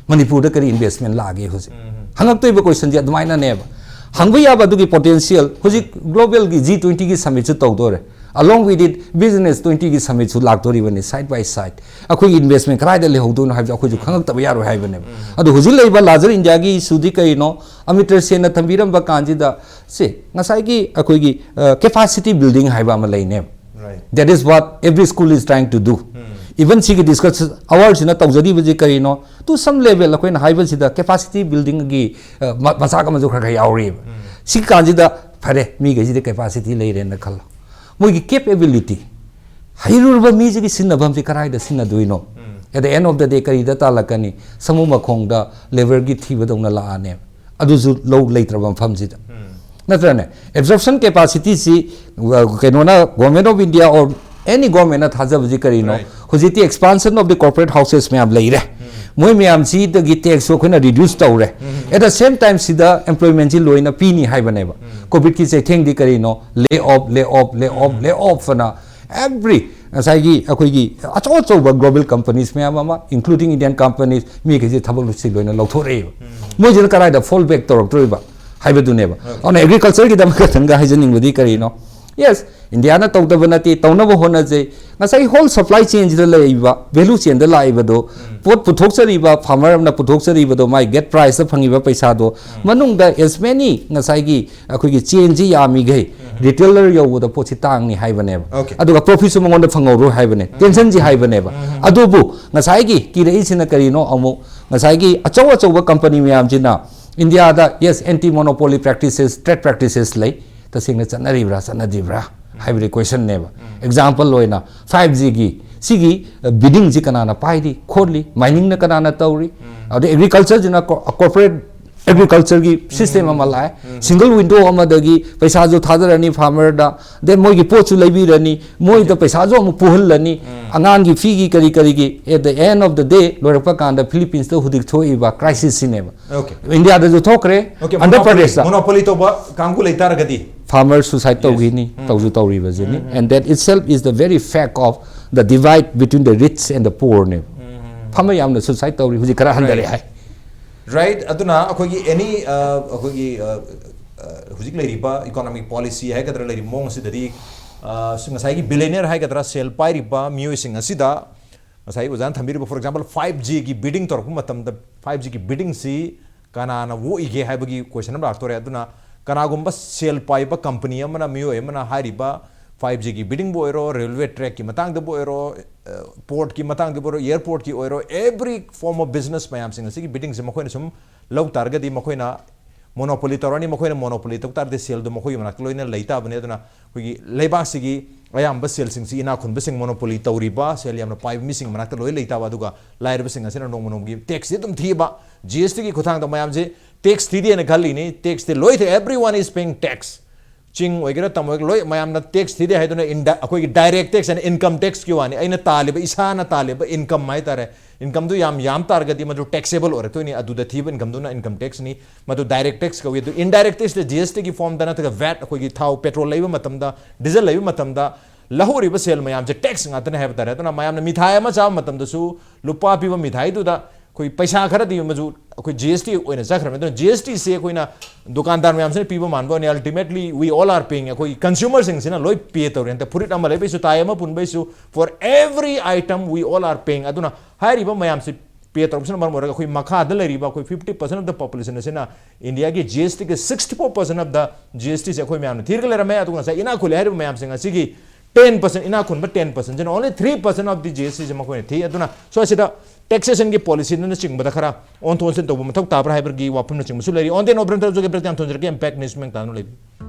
ꯃꯅꯤꯄꯨꯔꯗ ꯀꯔꯤ ꯏꯟꯚꯦꯁꯃꯦꯟ ꯂꯥꯛꯑꯒꯦ ꯍꯧꯖꯤꯛ? ꯍꯪꯉꯛꯇꯣꯏꯕ ꯀꯣꯏꯁꯟꯁꯦ ꯑꯗꯨꯃꯥꯏꯅꯅꯦꯕ꯫ ꯍꯪꯕ ꯌꯥꯕ ꯑꯗꯨꯒꯤ ꯄꯣꯇꯦꯟꯁꯤꯌꯦꯜ ꯍꯧꯖꯤꯛ ꯒ꯭ꯂꯣꯕꯦꯜꯒꯤ ꯖꯤ ꯇ꯭ꯋꯦꯟꯇꯤꯒꯤ ꯁꯃꯤꯠꯁꯨ ꯇꯧꯗꯣꯔꯦ꯫ Along with it, business twenty ꯒꯤ ꯁꯃꯤꯠꯁꯨ ꯂꯥꯛꯇꯣꯔꯤꯕꯅꯤ, side by side꯫ ꯑꯩꯈꯣꯏꯒꯤ ꯏꯟꯚꯦꯁ꯭ꯠꯃꯦꯟ ꯀꯗꯥꯏꯗ ꯂꯩꯍꯧꯗꯣꯏꯅꯣ ꯍꯥꯏꯕꯁꯦ ꯑꯩꯈꯣꯏꯁꯨ ꯈꯪꯉꯛꯇꯕ ꯌꯥꯔꯣꯏ ꯍꯥꯏꯕꯅꯦꯕ꯫ ꯑꯗꯣ ꯍꯧꯖꯤꯛ ꯂꯩꯔꯤꯕ ꯂꯥꯔꯖꯔ ꯏꯟꯗꯤꯌꯥꯒꯤ ꯏꯁꯨꯗꯤ ꯀꯔꯤꯅꯣ? ꯑꯃꯤꯇꯔ ꯁꯦꯟꯅ ꯊꯝꯕꯤꯔꯝꯕ ꯀꯥꯟꯁꯤꯗ, ꯁꯤ ꯉꯁꯥꯏꯒꯤ ꯑꯩꯈꯣꯏꯒꯤ ꯀꯦꯄꯥꯁꯤꯇꯤ ꯕꯤꯜꯗꯤꯡ ꯍꯥꯏꯕ ꯑꯃ ꯂꯩꯅꯦꯕ꯫ That is what every school is trying to do. Even ꯁꯤꯒꯤ ꯗꯤꯁꯀꯁꯟ ꯑꯋꯥꯔꯁꯤꯅ ꯇꯧꯖꯔꯤꯕꯁꯤ ꯀꯔꯤꯅꯣ? To some level ꯑꯩꯈꯣꯏꯅ ꯍꯥꯏꯕꯁꯤꯗ ꯀꯦꯄꯥꯁꯤꯇꯤ ꯕꯤꯜꯗꯤꯡꯒꯤ ꯃꯆꯥꯛ ꯑꯃꯁꯨ ꯈꯔ ꯈꯔ ꯌꯥꯎꯔꯤꯕ꯫ ꯁꯤ ꯀꯥꯟꯁꯤꯗ ꯐꯔꯦ, ꯃꯤꯈꯩꯁꯤꯗꯤ ꯀꯦꯄꯥꯁꯤꯇꯤ ꯂꯩꯔꯦꯅ ꯈꯜꯂꯣ, ꯃꯣꯏꯒꯤ ꯀꯦꯄꯦꯕꯤꯂꯤꯇꯤ, ꯍꯩꯔꯨꯔꯕ ꯃꯤꯁꯤꯒꯤ ꯁꯤꯟꯅꯐꯝꯁꯤ ꯀꯗꯥꯏꯗ ꯁꯤꯟꯅꯗꯣꯏꯅꯣ? At the end of the day ꯀꯔꯤꯗ ꯇꯥꯜꯂꯛꯀꯅꯤ? ꯁꯃꯨ ꯃꯈꯣꯡꯗ ꯂꯦꯕꯔꯒꯤ ꯊꯤꯕꯗꯧꯅ ꯂꯥꯛꯑꯅꯦꯕ, ꯑꯗꯨꯁꯨ ꯂꯧ ꯂꯩꯇ꯭ꯔꯕ ꯃꯐꯝꯁꯤꯗ꯫ ꯅꯠꯇ꯭ꯔꯅꯦ? ꯑꯦꯕꯖꯣꯔꯞꯁꯟ ꯀꯦꯄꯥꯁꯤꯇꯤꯁꯤ ꯀꯩꯅꯣꯅ, ꯒꯣꯔꯃꯦꯟ ꯑꯣꯐ ꯏꯟꯗꯤꯌꯥ ꯑꯣꯔ ꯑꯦꯅꯤ ꯒꯣꯔꯃꯦꯟꯅ ꯊꯥꯖꯕꯁꯤ ꯀꯔꯤꯅꯣ? Right. ꯍꯧꯖꯤꯛꯇꯤ ꯑꯦꯛꯁꯄꯥꯟꯁꯟ ꯑꯣꯐ ꯗꯤ ꯀꯣꯔꯄꯣꯔꯦꯠ ꯍꯥꯎꯁꯦꯁ ꯃꯌꯥꯝ ꯂꯩꯔꯦ꯫ ꯃꯣꯏ ꯃꯌꯥꯝꯁꯤꯗꯒꯤ ꯇꯦꯛꯁꯁꯨ ꯑꯩꯈꯣꯏꯅ ꯔꯤꯗ꯭ꯌꯨꯁ ꯇꯧꯔꯦ꯫ At the same time ꯁꯤꯗ ꯑꯦꯝꯄ꯭ꯂꯣꯏꯃꯦꯟꯁꯤ ꯂꯣꯏꯅ ꯄꯤꯅꯤ ꯍꯥꯏꯕꯅꯦꯕ꯫ ꯀꯣꯚꯤꯗꯀꯤ ꯆꯩꯊꯦꯡꯗꯤ ꯀꯔꯤꯅꯣ? Lay off, lay off, lay off, lay off ꯑꯅ every ꯉꯁꯥꯏꯒꯤ ꯑꯩꯈꯣꯏꯒꯤ ꯑꯆꯧ ꯑꯆꯧꯕ ꯒ꯭ꯂꯣꯕꯦꯜ ꯀꯝꯄꯅꯤꯁ ꯃꯌꯥꯝ ꯑꯃ, including Indian companies, ꯃꯤꯈꯩꯁꯦ ꯊꯕꯛꯁꯤ ꯂꯣꯏꯅ ꯂꯧꯊꯣꯔꯛꯑꯦꯕ꯫ ꯃꯣꯏꯁꯤꯅ ꯀꯗꯥꯏꯗ ꯐꯣꯜ ꯕꯦꯛ ꯇꯧꯔꯛꯇꯣꯔꯤꯕ ꯍꯥꯏꯕꯗꯨꯅꯦꯕ꯫ ꯑꯗꯨꯅ ꯑꯦꯒ꯭ꯔꯤꯀꯜꯆꯔꯒꯤꯗꯃꯛ ꯈꯛꯇꯪꯒ ꯍꯥꯏꯖꯅꯤꯡꯕꯗꯤ ꯀꯔꯤꯅꯣ? ꯌꯦꯁ, ꯏꯟꯗꯤꯌꯥꯅ ꯇꯧꯗꯕ ꯅꯠꯇꯦ, ꯇꯧꯅꯕ ꯍꯣꯠꯅꯖꯩ꯫ ꯉꯁꯥꯏꯒꯤ ꯍꯣꯜ ꯁꯄ꯭ꯂꯥꯏ ꯆꯦꯟꯁꯤꯗ ꯂꯩꯔꯤꯕ ꯚꯦꯂꯨ ꯆꯦꯟꯗ ꯂꯥꯛꯏꯕꯗꯣ, ꯄꯣꯠ ꯄꯨꯊꯣꯛꯆꯔꯤꯕ ꯐꯥꯔꯃꯔ ꯑꯃꯅ ꯄꯨꯊꯣꯛꯆꯔꯤꯕꯗꯣ, ꯃꯥꯏ ꯒꯦꯠ ꯄ꯭ꯔꯥꯏꯁꯇ ꯐꯪꯉꯤꯕ ꯄꯩꯁꯥꯗꯣ, ꯃꯅꯨꯡꯗ as many ꯉꯁꯥꯏꯒꯤ ꯑꯩꯈꯣꯏꯒꯤ ꯆꯦꯟꯁꯤ ꯌꯥꯝꯃꯤꯈꯩ ꯔꯤꯇꯦꯂꯔ ꯌꯧꯕꯗ ꯄꯣꯠꯁꯤ ꯇꯥꯡꯅꯤ ꯍꯥꯏꯕꯅꯦꯕ꯫ Okay. ꯑꯗꯨꯒ ꯄ꯭ꯔꯣꯐꯤꯠꯁꯨ ꯃꯉꯣꯟꯗ ꯐꯪꯍꯧꯔꯣꯏ ꯍꯥꯏꯕꯅꯦ꯫ ꯇꯦꯟꯁꯟꯁꯤ ꯍꯥꯏꯕꯅꯦꯕ꯫ ꯑꯗꯨꯕꯨ ꯉꯁꯥꯏꯒꯤ ꯀꯤꯔꯛꯏꯁꯤꯅ ꯀꯔꯤꯅꯣ? ꯑꯃꯨꯛ ꯉꯁꯥꯏꯒꯤ ꯑꯆꯧ ꯑꯆꯧꯕ ꯀꯝꯄꯅꯤ ꯃꯌꯥꯝꯁꯤꯅ ꯏꯟꯗꯤꯌꯥꯗ, ꯌꯦꯁ, ꯑꯦꯟꯇꯤ ꯃꯣꯅꯣꯄꯣꯂꯤ ꯄ꯭ꯔꯦꯛꯇꯤꯁꯦꯁ, ꯇ꯭ꯔꯦꯗ ꯄ꯭ꯔꯦꯛꯇꯤꯁꯦꯁ ꯂꯩ, ꯇꯁꯦꯡꯅ ꯆꯠꯅꯔꯤꯕ꯭ꯔꯥ ꯆꯠꯅꯗ꯭ꯔꯤꯕ꯭ꯔꯥ ꯍꯥꯏꯕꯗꯤ ꯀꯣꯏꯁꯟꯅꯦꯕ꯫ ꯑꯦꯛꯖꯥꯝꯄꯜ ꯑꯣꯏꯅ ꯐꯥꯏꯚ ꯖꯤꯒꯤ ꯁꯤꯒꯤ ꯕꯤꯗꯤꯡꯁꯤ ꯀꯅꯥꯅ ꯄꯥꯏꯔꯤ ꯈꯣꯠꯂꯤ, ꯃꯥꯏꯅꯤꯡꯅ ꯀꯅꯥꯅ ꯇꯧꯔꯤ, ꯑꯗꯩ ꯑꯦꯒ꯭ꯔꯤꯀꯜꯆꯔꯁꯤꯅ ꯀꯣꯔꯄꯣꯔꯦꯠ ꯑꯦꯒ꯭ꯔꯤꯀꯜꯆꯔꯒꯤ ꯁꯤꯁꯇꯦꯝ ꯑꯃ ꯂꯥꯛꯑꯦ꯫ ꯁꯤꯡꯒꯜ ꯋꯤꯟꯗꯣ ꯑꯃꯗꯒꯤ ꯄꯩꯁꯥꯁꯨ ꯊꯥꯗꯔꯅꯤ ꯐꯥꯔꯃꯔꯗ, ꯗꯦꯟ ꯃꯣꯏꯒꯤ ꯄꯣꯠꯁꯨ ꯂꯩꯕꯤꯔꯅꯤ, ꯃꯣꯏꯗ ꯄꯩꯁꯥꯁꯨ ꯑꯃꯨꯛ ꯄꯨꯍꯜꯂꯅꯤ, ꯑꯉꯥꯡꯒꯤ ꯐꯤꯒꯤ ꯀꯔꯤ ꯀꯔꯤꯒꯤ꯫ At the end of the day ꯂꯣꯏꯔꯛꯄ ꯀꯥꯟꯗ ꯐꯤꯂꯤꯄꯤꯟꯁꯇ ꯍꯧꯖꯤꯛ ꯊꯣꯛꯏꯕ ꯀ꯭ꯔꯥꯏꯁꯤꯁꯁꯤꯅꯦꯕ꯫ Okay. ꯏꯟꯗꯤꯌꯥꯗꯁꯨ ꯊꯣꯛꯈ꯭ꯔꯦ, ꯑꯣꯀꯦ, ꯑꯟꯙ꯭ꯔ ꯃꯣꯅꯣꯄꯣꯂꯤ, ꯄ꯭ꯔꯗꯦꯁꯇ꯫ ꯃꯣꯅꯣꯄꯣꯂꯤ ꯇꯧꯕ ꯀꯥꯡꯕꯨ ꯂꯩꯇꯥꯔꯒꯗꯤ? ꯐꯥꯔꯃꯔ ꯁꯨꯁꯥꯏꯠ ꯇꯧꯈꯤꯅꯤ, ꯇꯧꯁꯨ ꯇꯧꯔꯤꯕꯁꯤꯅꯤ꯫ And that itself is the very fact of the divide between the rich and the poor ꯅꯦꯕ꯫ ꯐꯥꯔꯃꯔ ꯌꯥꯝꯅ ꯁꯨꯁꯥꯏꯠ ꯇꯧꯔꯤ, ꯍꯧꯖꯤꯛ ꯈꯔ ꯍꯟꯊꯔꯦ ꯍꯥꯏ꯫ ꯔꯥꯏꯠ꯫ ꯑꯗꯨꯅ ꯑꯩꯈꯣꯏꯒꯤ ꯑꯦꯅꯤ ꯑꯩꯈꯣꯏꯒꯤ ꯍꯧꯖꯤꯛ ꯂꯩꯔꯤꯕ economic policy ꯍꯥꯏꯒꯗ꯭ꯔꯥ, ꯂꯩꯔꯤꯕ ꯃꯑꯣꯡ ꯑꯁꯤꯗꯗꯤ, ꯑ, ꯉꯁꯥꯏꯒꯤ billionaire ꯍꯥꯏꯒꯗ꯭ꯔꯥ, ꯁꯦꯜ ꯄꯥꯏꯔꯤꯕ ꯃꯤꯑꯣꯏꯁꯤꯡ ꯑꯁꯤꯗ ꯉꯁꯥꯏ ꯑꯣꯖꯥꯅ ꯊꯝꯕꯤꯔꯤꯕ, for example, five G ꯒꯤ bidding ꯇꯧꯔꯛꯄ ꯃꯇꯝꯗ, five G ꯒꯤ bidding ꯁꯤ ꯀꯅꯥꯅ ꯑꯣꯛꯏꯒꯦ ꯍꯥꯏꯕꯒꯤ question ꯑꯃ ꯂꯥꯛꯇꯣꯔꯦ꯫ ꯑꯗꯨꯅ ꯀꯅꯥꯒꯨꯝꯕ ꯁꯦꯜ ꯄꯥꯏꯕ company ꯑꯃꯅ, ꯃꯤꯑꯣꯏ ꯑꯃꯅ ꯍꯥꯏꯔꯤꯕ five G ꯒꯤ bidding ꯕꯨ ꯑꯣꯏꯔꯣ, railway track ꯀꯤ ꯃꯇꯥꯡꯗꯕꯨ ꯑꯣꯏꯔꯣ, port ꯀꯤ ꯃꯇꯥꯡꯗꯕꯨ ꯑꯣꯏꯔꯣ, airport ꯀꯤ ꯑꯣꯏꯔꯣ, every form of business ꯃꯌꯥꯝꯁꯤꯡ ꯑꯁꯤꯒꯤ bidding ꯁꯦ ꯃꯈꯣꯏꯅ ꯁꯨꯝ ꯂꯧ ꯇꯥꯔꯒꯗꯤ, ꯃꯈꯣꯏꯅ monopoly ꯇꯧꯔꯅꯤ꯫ ꯃꯈꯣꯏꯅ monopoly ꯇꯧ ꯇꯥꯔꯗꯤ, ꯁꯦꯜꯗꯣ ꯃꯈꯣꯏꯒꯤ ꯃꯅꯥꯛꯇ ꯂꯣꯏꯅ ꯂꯩ ꯇꯥꯕꯅꯤ꯫ ꯑꯗꯨꯅ ꯑꯩꯈꯣꯏꯒꯤ ꯂꯩꯕꯥꯛꯁꯤꯒꯤ ꯑꯌꯥꯝꯕ ꯁꯦꯜꯁꯤꯡꯁꯤ ꯏꯅꯥꯛ ꯈꯨꯟꯕꯁꯤꯡ, monopoly ꯇꯧꯔꯤꯕ, ꯁꯦꯜ ꯌꯥꯝꯅ ꯄꯥꯏꯕ ꯃꯤꯁꯤꯡ ꯃꯅꯥꯛꯇ ꯂꯣꯏ ꯂꯩ ꯇꯥꯕ, ꯑꯗꯨꯒ ꯂꯥꯏꯔꯕꯁꯤꯡ ꯑꯁꯤꯅ ꯅꯣꯡꯃ ꯅꯣꯡꯃꯒꯤ tax ꯁꯤ ꯑꯗꯨꯝ ꯊꯤꯕ꯫ G S T ꯒꯤ ꯈꯨꯠꯊꯥꯡꯗ ꯃꯌꯥꯝꯁꯦ tax ꯊꯤꯗꯦꯅ ꯈꯜꯂꯤꯅꯤ꯫ Tax ꯇꯤ ꯂꯣꯏ ꯊꯤ, everyone is paying tax꯫ ꯆꯤꯡ ꯑꯣꯏꯒꯦꯔꯥ, ꯇꯝ ꯑꯣꯏꯒꯦꯔꯥ, ꯂꯣꯏ ꯃꯌꯥꯝꯅ tax ꯊꯤꯗꯦ ꯍꯥꯏꯗꯨꯅ ꯏꯟꯗ-, ꯑꯩꯈꯣꯏꯒꯤ direct tax and income tax ꯀꯤ ꯋꯥꯅꯤ꯫ ꯑꯩꯅ ꯇꯥꯜꯂꯤꯕ, ꯏꯁꯥꯅ ꯇꯥꯜꯂꯤꯕ income ꯍꯥꯏꯇꯥꯔꯦ, income ꯗꯨ ꯌꯥꯝ ꯌꯥꯝ ꯇꯥꯔꯒꯗꯤ ꯃꯗꯨ taxable ꯑꯣꯏꯔꯛꯇꯣꯏꯅꯤ꯫ ꯑꯗꯨꯗ ꯊꯤꯕ income ꯗꯨꯅ income tax ꯅꯤ꯫ ꯃꯗꯨ direct tax ꯀꯧꯏ꯫ ꯑꯗꯨ indirect tax ꯇ G S T ꯒꯤ form ꯗ ꯅꯠꯇ꯭ꯔꯒ vat, ꯑꯩꯈꯣꯏꯒꯤ ꯊꯥꯎ, petrol ꯂꯩꯕ ꯃꯇꯝꯗ, diesel ꯂꯩꯕ ꯃꯇꯝꯗ ꯂꯧꯍꯧꯔꯤꯕ ꯁꯦꯜ ꯃꯌꯥꯝꯁꯦ tax ꯉꯥꯛꯇꯅꯦ ꯍꯥꯏꯕ ꯇꯥꯔꯦ꯫ ꯑꯗꯨꯅ ꯃꯌꯥꯝꯅ ꯃꯤꯊꯥꯏ ꯑꯃ ꯆꯥꯕ ꯃꯇꯝꯗꯁꯨ, ꯂꯨꯄꯥ ꯄꯤꯕ ꯃꯤꯊꯥꯏꯗꯨꯗ ꯑꯩꯈꯣꯏ ꯄꯩꯁꯥ ꯈꯔꯗꯤ ꯃꯗꯨ ꯑꯩꯈꯣꯏ G S T ꯑꯣꯏꯅ ꯆꯠꯈ꯭ꯔꯕꯅꯤ꯫ ꯑꯗꯨꯅ G S T ꯁꯦ ꯑꯩꯈꯣꯏꯅ ꯗꯨꯀꯥꯟꯗꯥꯔ ꯃꯌꯥꯝꯁꯤꯅ ꯄꯤꯕ ꯃꯥꯟꯕ ꯋꯥꯅꯤ, ultimately we all are paying꯫ ꯑꯩꯈꯣꯏ consumer ꯁꯤꯡꯁꯤꯅ ꯂꯣꯏ pay ꯇꯧꯔꯤ꯫ ꯍꯟꯗꯛ ꯐꯨꯔꯤꯠ ꯑꯃ ꯂꯩꯕꯩꯁꯨ, tie ꯑꯃ ꯄꯨꯟꯕꯩꯁꯨ, for every item we all are paying꯫ ꯑꯗꯨꯅ ꯍꯥꯏꯔꯤꯕ ꯃꯌꯥꯝꯁꯤ pay ꯇꯧꯔꯛꯄꯁꯤꯅ ꯃꯔꯝ ꯑꯣꯏꯔꯒ ꯑꯩꯈꯣꯏ ꯃꯈꯥꯗ ꯂꯩꯔꯤꯕ ꯑꯩꯈꯣꯏ fifty percent of the population ꯑꯁꯤꯅ ꯏꯟꯗꯤꯌꯥꯒꯤ G S T ꯒꯤ sixty four percent of the G S T ꯁꯦ ꯑꯩꯈꯣꯏ ꯃꯌꯥꯝꯅ ꯊꯤꯔꯒ ꯂꯩꯔꯝꯃꯦ꯫ ꯑꯗꯨꯒ ꯉꯁꯥꯏ ꯏꯅꯥꯛ ꯈꯨꯜꯂꯦ ꯍꯥꯏꯔꯤꯕ ꯃꯌꯥꯝꯁꯤꯡ ꯑꯁꯤꯒꯤ ten percent, ꯏꯅꯥꯛ ꯈꯨꯟꯕ ten percent ꯁꯤꯅ only three percent of the G S T ꯁꯦ ꯃꯈꯣꯏꯅ ꯊꯤ꯫ ꯑꯗꯨꯅ ꯁ꯭ꯋꯥꯏꯁꯤꯗ taxation ꯒꯤ policy ꯅꯆꯤꯡꯕꯗ ꯈꯔ ꯑꯣꯟꯊꯣꯛ ꯑꯣꯟꯁꯤꯟ ꯇꯧꯕ ꯃꯊꯧ ꯇꯥꯕ꯭ꯔꯥ ꯍꯥꯏꯕꯒꯤ ꯋꯥꯐꯝꯅꯆꯤꯡꯕꯁꯨ ꯂꯩꯔꯤ꯫ On the note, ꯌꯥꯝ ꯊꯣꯟꯖꯔꯛꯀꯦ, impact news ꯃꯦꯡ ꯇꯥꯅ ꯂꯩꯕꯤꯌꯨ꯫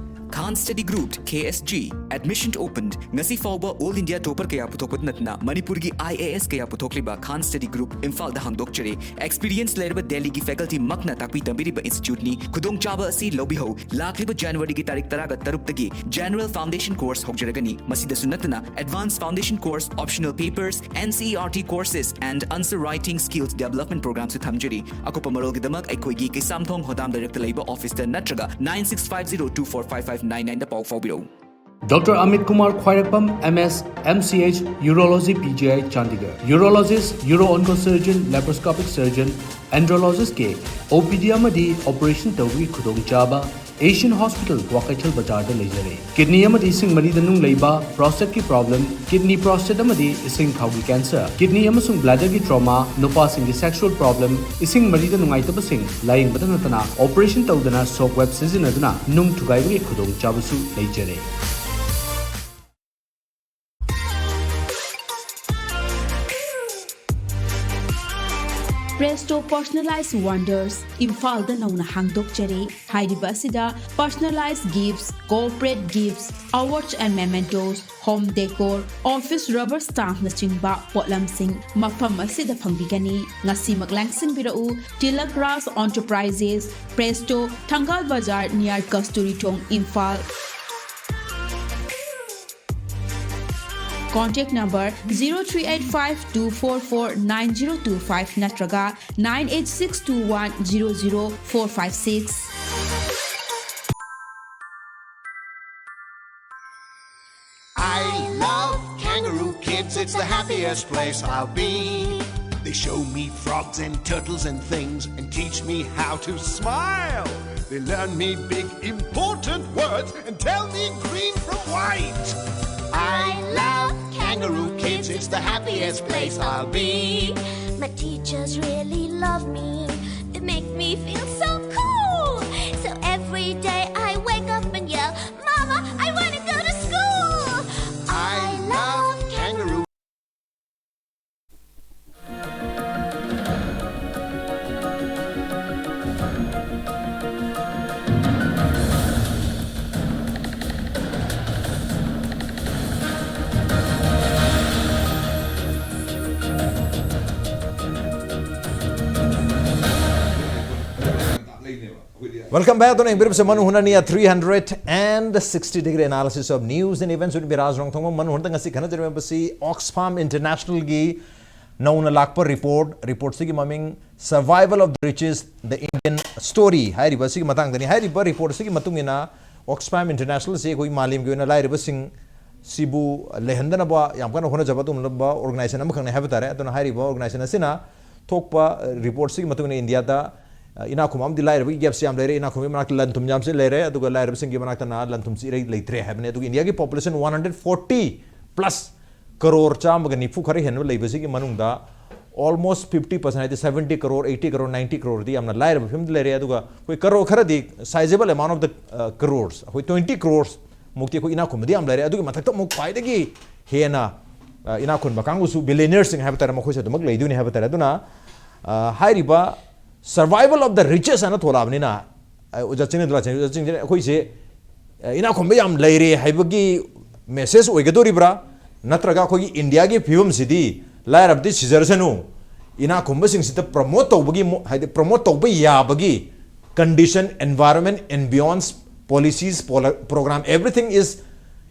Khan Study Group, K S G, admission opened꯫ ꯉꯁꯤ ꯐꯥꯎꯕ All India topper ꯀꯌꯥ ꯄꯨꯊꯣꯛꯄꯗ ꯅꯠꯇꯅ ꯃꯅꯤꯄꯨꯔꯒꯤ I A S ꯀꯌꯥ ꯄꯨꯊꯣꯛꯂꯤꯕ Khan Study Group ꯏꯝꯐꯥꯜꯗ ꯍꯥꯡꯗꯣꯛꯆꯔꯦ꯫ Experience ꯂꯩꯔꯕ ꯗꯦꯜꯂꯤꯒꯤ faculty ꯃꯛꯅ ꯇꯥꯛꯄꯤ ꯇꯝꯕꯤꯔꯤꯕ institute ꯅꯤ꯫ ꯈꯨꯗꯣꯡꯆꯥꯕ ꯑꯁꯤ ꯂꯧꯕꯤꯍꯧ꯫ ꯂꯥꯛꯂꯤꯕ January ꯒꯤ ꯇꯥꯔꯤꯛ ꯇꯔꯥꯒ ꯇꯔꯨꯛꯇꯒꯤ general foundation course ꯍꯧꯖꯔꯒꯅꯤ꯫ ꯃꯁꯤꯗꯁꯨ ꯅꯠꯇꯅ advanced foundation course, optional papers, N C E R T courses and answer writing skills development program ꯁꯨ ꯊꯝꯖꯔꯤ꯫ ꯑꯀꯨꯞꯄ ꯃꯔꯣꯜꯒꯤꯗꯃꯛ ꯑꯩꯈꯣꯏꯒꯤ ꯀꯩꯁꯥꯝꯊꯣꯡ ꯍꯣꯗꯥꯝ ꯂꯩꯔꯛꯇ ꯂꯩꯕ office ꯇ ꯅꯠꯇ꯭ꯔꯒ nine six five zero two four five five nine nine ꯗ ꯄꯥꯎ ꯐꯥꯎꯕꯤꯔꯛꯎ꯫ Doctor Amit Kumar Khwairapam, M S, M C H, Urology, P G I, Chandigarh꯫ Urologist, Uro-Onco Surgeon, Laparoscopic Surgeon, Andrologist ꯀꯤ O P D ꯑꯃꯗꯤ operation ꯇꯧꯕꯒꯤ ꯈꯨꯗꯣꯡꯆꯥꯕ, Asian Hospital, Kwakeithel ꯕꯖꯥꯔꯗ ꯂꯩꯖꯔꯦ꯫ Kidney ꯑꯃꯗꯤ ꯏꯁꯤꯡ ꯃꯔꯤꯗ ꯅꯨꯡ ꯂꯩꯕ, ꯄ꯭ꯔꯣꯁꯇꯦꯠꯀꯤ ꯄ꯭ꯔꯣꯕ꯭ꯂꯦꯝ, ꯀꯤꯗꯅꯤ ꯄ꯭ꯔꯣꯁꯇꯦꯠ ꯑꯃꯗꯤ ꯏꯁꯤꯡ ꯊꯥꯎꯒꯤ ꯀꯦꯟꯁꯔ, ꯀꯤꯗꯅꯤ ꯑꯃꯁꯨꯡ ꯕ꯭ꯂꯦꯗꯔꯒꯤ ꯇ꯭ꯔꯣꯃꯥ, ꯅꯨꯄꯥꯁꯤꯡꯒꯤ ꯁꯦꯛꯁꯨꯑꯦꯜ ꯄ꯭ꯔꯣꯕ꯭ꯂꯦꯝ, ꯏꯁꯤꯡ ꯃꯔꯤꯗ ꯅꯨꯡꯉꯥꯏꯇꯕꯁꯤꯡ ꯂꯥꯌꯦꯡꯕꯗ ꯅꯠꯇꯅ ꯑꯣꯄꯔꯦꯁꯟ ꯇꯧꯗꯅ ꯁꯣꯛ ꯋꯦꯕ ꯁꯤꯖꯤꯟꯅꯗꯨꯅ ꯅꯨꯡ ꯊꯨꯒꯥꯏꯕꯒꯤ ꯈꯨꯗꯣꯡꯆꯥꯕꯁꯨ ꯂꯩꯖꯔꯦ꯫ Presto Personalized Wonders, ꯏꯝꯐꯥꯜꯗ ꯅꯧꯅ ꯍꯥꯡꯗꯣꯛꯆꯔꯦ꯫ ꯍꯥꯏꯔꯤꯕ ꯑꯁꯤꯗ personalized gifts, corporate gifts, awards and mementos, home decor, office rubber stampꯅꯆꯤꯡꯕ ꯄꯣꯠꯂꯝꯁꯤꯡ ꯃꯐꯝ ꯑꯁꯤꯗ ꯐꯪꯕꯤꯒꯅꯤ꯫ ꯉꯁꯤꯃꯛ ꯂꯦꯡꯁꯤꯟꯕꯤꯔꯛꯎ꯫ Tilak Raj Enterprises, Presto, ꯊꯪꯒꯥꯜ ꯕꯖꯥꯔ, near ꯀꯁꯇꯨꯔꯤ ꯊꯣꯡ, Imphal. Contact number zero three eight five two four four nine zero two five ꯅꯠꯇ꯭ꯔꯒ nine eight six two one zero zero four five six. I love Kangaroo Kids, it's the happiest place I'll be. They show me frogs and turtles and things and teach me how to smile. They learn me big important words and tell me green from white. I love Kangaroo Kids, it's the happiest place I'll be. My teachers really love me. They make me feel so cool. So every day I wake up and yell, "Mama, I want to go to school." I love Kangaroo. Welcome back. ꯑꯗꯨꯅ ꯌꯦꯡꯕꯤꯔꯤꯕꯁꯦ ꯃꯅꯨꯡ ꯍꯨꯠꯅꯅꯤ, a three hundred and sixty degree analysis of news and events with ꯕꯤꯔꯥꯖ ꯔꯣꯡꯊꯣꯡꯕꯝ꯫ ꯃꯅꯨꯡ ꯍꯨꯠꯅ ꯉꯁꯤ ꯈꯟꯅꯖꯔꯤꯕꯁꯤ Oxfam International ꯒꯤ ꯅꯧꯅ ꯂꯥꯛꯄ report. ꯔꯤꯄꯣꯔꯠꯁꯤꯒꯤ ꯃꯃꯤꯡ Survival of the Richest, The Indian Story ꯍꯥꯏꯔꯤꯕ ꯑꯁꯤꯒꯤ ꯃꯇꯥꯡꯗꯅꯤ꯫ ꯍꯥꯏꯔꯤꯕ ꯔꯤꯄꯣꯔꯠ ꯑꯁꯤꯒꯤ ꯃꯇꯨꯡ ꯏꯟꯅ Oxfam International ꯑꯁꯤ ꯑꯩꯈꯣꯏ ꯃꯥꯂꯦꯝꯒꯤ ꯑꯣꯏꯅ ꯂꯥꯏꯔꯕꯁꯤꯡ ꯁꯤꯕꯨ ꯂꯩꯍꯟꯗꯅꯕ ꯌꯥꯝ ꯀꯟꯅ ꯍꯣꯠꯅꯖꯕ ꯑꯗꯨꯒꯨꯝꯂꯕ ꯑꯣꯔꯒꯅꯥꯏꯖꯦꯁꯟ ꯑꯃꯈꯛꯅꯤ ꯍꯥꯏꯕ ꯇꯥꯔꯦ꯫ ꯑꯗꯨꯅ ꯍꯥꯏꯔꯤꯕ ꯑꯣꯔꯒꯅꯥꯏꯖꯦꯁꯟ ꯑꯁꯤꯅ ꯊꯣꯛꯄ ꯔꯤꯄꯣꯔꯠꯁꯤꯒꯤ ꯃꯇꯨꯡ ꯏꯟꯅ ꯏꯟꯗꯤꯌꯥꯗ ꯑ, ꯏꯅꯥꯛ ꯈꯨꯟꯕ ꯑꯃꯗꯤ ꯂꯥꯏꯔꯕꯒꯤ gapꯁꯦ ꯌꯥꯝ ꯂꯩꯔꯦ, ꯏꯅꯥꯛ ꯈꯨꯟꯕꯒꯤ ꯃꯅꯥꯛꯇ ꯂꯟ ꯊꯨꯝ ꯌꯥꯝꯁꯦ ꯂꯩꯔꯦ, ꯑꯗꯨꯒ ꯂꯥꯏꯔꯕꯁꯤꯡꯒꯤ ꯃꯅꯥꯛꯇꯅ ꯂꯟ ꯊꯨꯝꯁꯤ ꯏꯔꯩ ꯂꯩꯇ꯭ꯔꯦ ꯍꯥꯏꯕꯅꯤ꯫ ꯑꯗꯨꯒ ꯏꯟꯗꯤꯌꯥꯒꯤ population one hundred forty plus crore ꯆꯥꯝꯃꯒ ꯅꯤꯐꯨ ꯈꯔ ꯍꯦꯟꯕ ꯂꯩꯕꯁꯤꯒꯤ ꯃꯅꯨꯡꯗ almost fifty percent, ꯍꯥꯏꯗꯤ seventy crore, eighty crore, ninety ꯀꯔꯣꯔꯗꯤ ꯌꯥꯝꯅ ꯂꯥꯏꯔꯕ ꯐꯤꯕꯝꯗ ꯂꯩꯔꯦ꯫ ꯑꯗꯨꯒ ꯑꯩꯈꯣꯏ ꯀꯔꯣꯔ ꯈꯔꯗꯤ, sizable amount of the, ꯑ, crores, ꯑꯩꯈꯣꯏ twenty crores ꯃꯨꯛꯇꯤ ꯑꯩꯈꯣꯏ ꯏꯅꯥꯛ ꯈꯨꯟꯕꯗꯤ ꯌꯥꯝ ꯂꯩꯔꯦ꯫ ꯑꯗꯨꯒꯤ ꯃꯊꯛꯇ ꯑꯃꯨꯛ ꯈ꯭ꯋꯥꯏꯗꯒꯤ ꯍꯦꯟꯅ, ꯑ, ꯏꯅꯥꯛ ꯈꯨꯟꯕ ꯀꯥꯡꯕꯨꯁꯨ billionaireꯁꯤꯡ ꯍꯥꯏꯕ ꯇꯥꯔꯦ, ꯃꯈꯣꯏꯁꯨ ꯑꯗꯨꯃꯛ ꯂꯩꯗꯣꯏꯅꯤ ꯍꯥꯏꯕ ꯇꯥꯔꯦ꯫ ꯑꯗꯨꯅ, ꯑ, ꯍꯥꯏꯔꯤꯕ survival of the richest ꯍꯥꯏꯅ ꯊꯣꯛꯂꯛꯑꯕꯅꯤꯅ, ꯑ, ꯑꯣꯖꯥ ꯆꯤꯡꯅꯗꯨ ꯂꯥꯛꯆꯩ, ꯑꯣꯖꯥ ꯆꯤꯡꯅꯗꯨ, ꯑꯩꯈꯣꯏꯁꯦ, ꯑ, ꯏꯅꯥꯛ ꯈꯨꯟꯕ ꯌꯥꯝ ꯂꯩꯔꯦ ꯍꯥꯏꯕꯒꯤ message ꯑꯣꯏꯒꯗꯧꯔꯤꯕ꯭ꯔꯥ? ꯅꯠꯇ꯭ꯔꯒ ꯑꯩꯈꯣꯏꯒꯤ ꯏꯟꯗꯤꯌꯥꯒꯤ ꯐꯤꯕꯝꯁꯤꯗꯤ ꯂꯥꯏꯔꯕꯗꯤ ꯁꯤꯖꯔꯁꯅꯨ, ꯏꯅꯥꯛ ꯈꯨꯟꯕꯁꯤꯡꯁꯤꯗ promote ꯇꯧꯕꯒꯤ ꯃꯣ-, ꯍꯥꯏꯗꯤ promote ꯇꯧꯕ ꯌꯥꯕꯒꯤ condition, environment and beyond, policies, pola-, program, everything is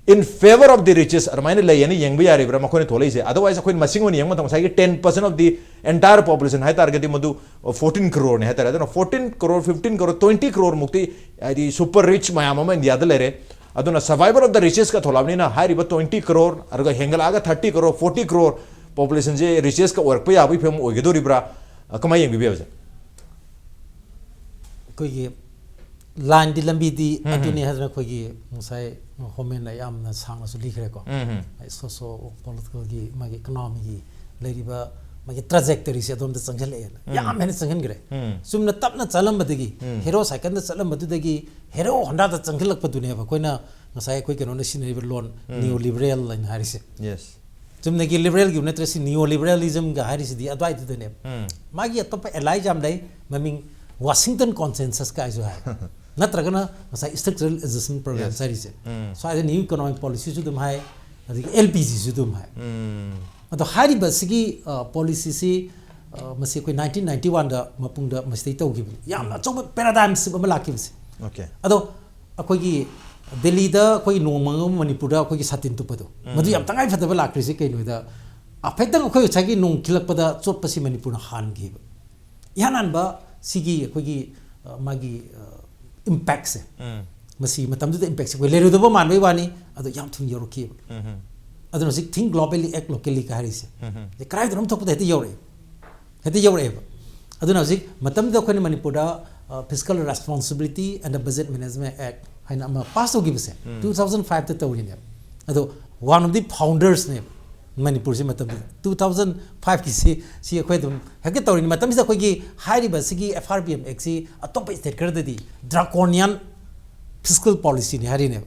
in favour of the richest ꯑꯗꯨꯃꯥꯏꯅ ꯂꯩꯌꯦꯅ ꯌꯦꯡꯕ ꯌꯥꯔꯤꯕ꯭ꯔꯥ ꯃꯈꯣꯏꯅ ꯊꯣꯛꯂꯛꯏꯁꯦ? Otherwise ꯑꯩꯈꯣꯏꯅ ꯃꯁꯤꯡ ꯑꯣꯏꯅ ꯌꯦꯡꯕ ꯃꯇꯝꯗ ꯉꯁꯥꯏꯒꯤ ten percent of the entire population ꯍꯥꯏ ꯇꯥꯔꯒꯗꯤ ꯃꯗꯨ fourteen crore ꯅꯤ ꯍꯥꯏ ꯇꯥꯔꯦ꯫ ꯑꯗꯨꯅ fourteen crore, fifteen crore, twenty crore ꯃꯨꯛꯇꯤ ꯍꯥꯏꯗꯤ super rich ꯃꯌꯥꯝ ꯑꯃ ꯏꯟꯗꯤꯌꯥꯗ ꯂꯩꯔꯦ꯫ ꯑꯗꯨꯅ survival of the richest ꯀ ꯊꯣꯛꯂꯛꯑꯕꯅꯤꯅ ꯍꯥꯏꯔꯤꯕ twenty crore, ꯑꯗꯨꯒ ꯍꯦꯟꯒꯠꯂꯛꯑꯒ thirty crore, forty crore populationꯁꯦ richest ꯀ ꯑꯣꯏꯔꯛꯄ ꯌꯥꯕꯒꯤ ꯐꯤꯕꯝ ꯑꯣꯏꯒꯗꯧꯔꯤꯕ꯭ꯔꯥ? ꯑ, ꯀꯃꯥꯏꯅ ꯌꯦꯡꯕꯤꯕ ꯑꯣꯖꯥ? ꯑꯩꯈꯣꯏꯒꯤ line ꯗꯤ, ꯂꯝꯕꯤꯗꯤ ꯎꯝ, ꯑꯗꯨꯅꯤ ꯍꯥꯏꯗꯅ ꯑꯩꯈꯣꯏꯒꯤ ꯉꯁꯥꯏ ꯍꯣꯃꯦꯟꯅ ꯌꯥꯝꯅ ꯁꯥꯡꯅꯁꯨ ꯂꯤꯈ꯭ꯔꯦꯀꯣ꯫ ꯎꯝ, ꯎꯝ꯫ Socio political ꯒꯤ ꯃꯥꯒꯤ economy ꯒꯤ ꯂꯩꯔꯤꯕ ꯃꯥꯒꯤ trajectory ꯁꯦ ꯑꯗꯣꯝꯗ ꯆꯪꯁꯤꯜꯂꯛꯑꯦꯅ꯫ ꯎꯝ꯫ ꯌꯥꯝ ꯍꯦꯟꯅ ꯆꯪꯁꯤꯟꯈ꯭ꯔꯦ꯫ ꯎꯝ꯫ ꯆꯨꯝꯅ ꯇꯞꯅ ꯆꯠꯂꯝꯕꯗꯒꯤ, ꯎꯝ꯫ Hero cycle ꯗ ꯆꯠꯂꯝꯕꯗꯨꯗꯒꯤ Hero Honda ꯗ ꯆꯪꯁꯤꯜꯂꯛꯄꯗꯨꯅꯦꯕ ꯑꯩꯈꯣꯏꯅ ꯉꯁꯥꯏ ꯑꯩꯈꯣꯏ ꯀꯩꯅꯣꯅ ꯁꯤꯖꯤꯟꯅꯔꯤꯕ loan, ꯎꯝ꯫ Neoliberal ꯍꯥꯏꯅ ꯍꯥꯏꯔꯤꯁꯦ꯫ Yes꯫ ꯆꯨꯝꯅꯒꯤ liberal ꯒꯤ ꯅꯠꯇ꯭ꯔꯦ, ꯁꯤ Neoliberalism ꯒ ꯍꯥꯏꯔꯤꯁꯤꯗꯤ ꯑꯗꯨꯋꯥꯏꯗꯨꯗꯅꯦꯕ꯫ ꯎꯝ꯫ ꯃꯥꯒꯤ ꯑꯇꯣꯞꯄ allies ꯌꯥꯝ ꯂꯩ, ꯃꯃꯤꯡ Washington Consensus ꯀꯥꯏꯁꯨ ꯍꯥꯏ꯫ ꯅꯠꯇ꯭ꯔꯒꯅ ꯉꯁꯥꯏ Structural Adjustment Programs Yes꯫ ꯍꯥꯏꯔꯤꯁꯦ꯫ ꯎꯝ꯫ So ꯑꯗ New Economic Policy ꯁꯨ ꯑꯗꯨꯝ ꯍꯥꯏ, ꯑꯗꯒꯤ L P G ꯁꯨ ꯑꯗꯨꯝ ꯍꯥꯏ꯫ ꯎꯝ꯫ ꯑꯗꯣ ꯍꯥꯏꯔꯤꯕ ꯁꯤꯒꯤ, ꯑ, policy ꯁꯤ, ꯑ, ꯃꯁꯤ ꯑꯩꯈꯣꯏ nineteen ninety one ꯗ ꯃꯄꯨꯡꯗ ꯃꯁꯤꯗꯩ ꯇꯧꯈꯤꯕꯅꯤ꯫ ꯌꯥꯝꯅ ꯑꯆꯧꯕ paradigm shift ꯑꯃ ꯂꯥꯛꯈꯤꯕꯁꯦ꯫ Okay꯫ ꯑꯗꯣ ꯑꯩꯈꯣꯏꯒꯤ ꯗꯦꯜꯂꯤꯗ ꯑꯩꯈꯣꯏꯒꯤ ꯅꯣꯡꯃ ꯑꯃ ꯃꯅꯤꯄꯨꯔꯗ ꯑꯩꯈꯣꯏꯒꯤ ꯁꯥꯇꯤꯟ ꯇꯨꯞꯄꯗꯣ, ꯎꯝ꯫ ꯃꯗꯨ ꯌꯥꯝ ꯇꯉꯥꯏ ꯐꯗꯕ ꯂꯥꯛꯈ꯭ꯔꯤꯁꯦ ꯀꯩꯅꯣꯗ, ꯍꯥꯏꯐꯦꯠꯇꯪ ꯑꯩꯈꯣꯏ ꯉꯁꯥꯏꯒꯤ ꯅꯣꯡ ꯈꯤꯜꯂꯛꯄꯗ ꯆꯣꯠꯄꯁꯤ ꯃꯅꯤꯄꯨꯔꯅ ꯍꯥꯟꯈꯤꯕ꯫ ꯏꯍꯥꯟ ꯍꯥꯟꯕ ꯁꯤꯒꯤ ꯑꯩꯈꯣꯏꯒꯤ, ꯑ, ꯃꯥꯒꯤ, ꯑ, impact ꯁꯦ, ꯎꯝ꯫ ꯃꯁꯤ ꯃꯇꯝꯗꯨꯗ impact ꯁꯦ ꯑꯩꯈꯣꯏ ꯂꯩꯔꯣꯏꯗꯕ ꯃꯥꯟꯕꯩ ꯋꯥꯅꯤ, ꯑꯗꯣ ꯌꯥꯝ ꯊꯨꯅ ꯌꯧꯔꯛꯈꯤꯕ꯫ ꯎꯝ꯫ ꯑꯗꯨꯅ ꯍꯧꯖꯤꯛ think globally, act locally ꯀ ꯍꯥꯏꯔꯤꯁꯦ, ꯎꯝ꯫ ꯀꯗꯥꯏꯗꯅꯣꯝ ꯊꯣꯛꯄꯗ ꯍꯦꯛꯇ ꯌꯧꯔꯛꯑꯦ, ꯍꯦꯛꯇ ꯌꯧꯔꯛꯑꯦꯕ꯫ ꯑꯗꯨꯅ ꯍꯧꯖꯤꯛ ꯃꯇꯝꯗꯨꯗ ꯑꯩꯈꯣꯏꯅ ꯃꯅꯤꯄꯨꯔꯗ Fiscal Responsibility and the Budget Management Act ꯍꯥꯏꯅ ꯑꯃ ꯄꯥꯁ ꯇꯧꯈꯤꯕꯁꯦ ꯇꯨ ꯊꯥꯎꯖꯟ ꯐꯥꯏꯚꯇ ꯇꯧꯔꯤꯅꯦꯕ꯫ ꯑꯗꯣ one of the foundersꯅꯦꯕ ꯃꯅꯤꯄꯨꯔꯁꯤ ꯃꯇꯝꯗꯨꯗ꯫ ꯇꯨ ꯊꯥꯎꯖꯟ ꯐꯥꯏꯚꯀꯤꯁꯤ ꯁꯤ ꯑꯩꯈꯣꯏ ꯑꯗꯨꯝ ꯍꯦꯛꯇ ꯇꯧꯔꯤꯅꯤ꯫ ꯃꯇꯝꯁꯤꯗ ꯑꯩꯈꯣꯏꯒꯤ ꯍꯥꯏꯔꯤꯕ ꯁꯤꯒꯤ F R B M Actꯁꯤ ꯑꯇꯣꯞꯄ state ꯈꯔꯗꯗꯤ draconian fiscal policyꯅꯤ ꯍꯥꯏꯔꯤꯅꯦꯕ꯫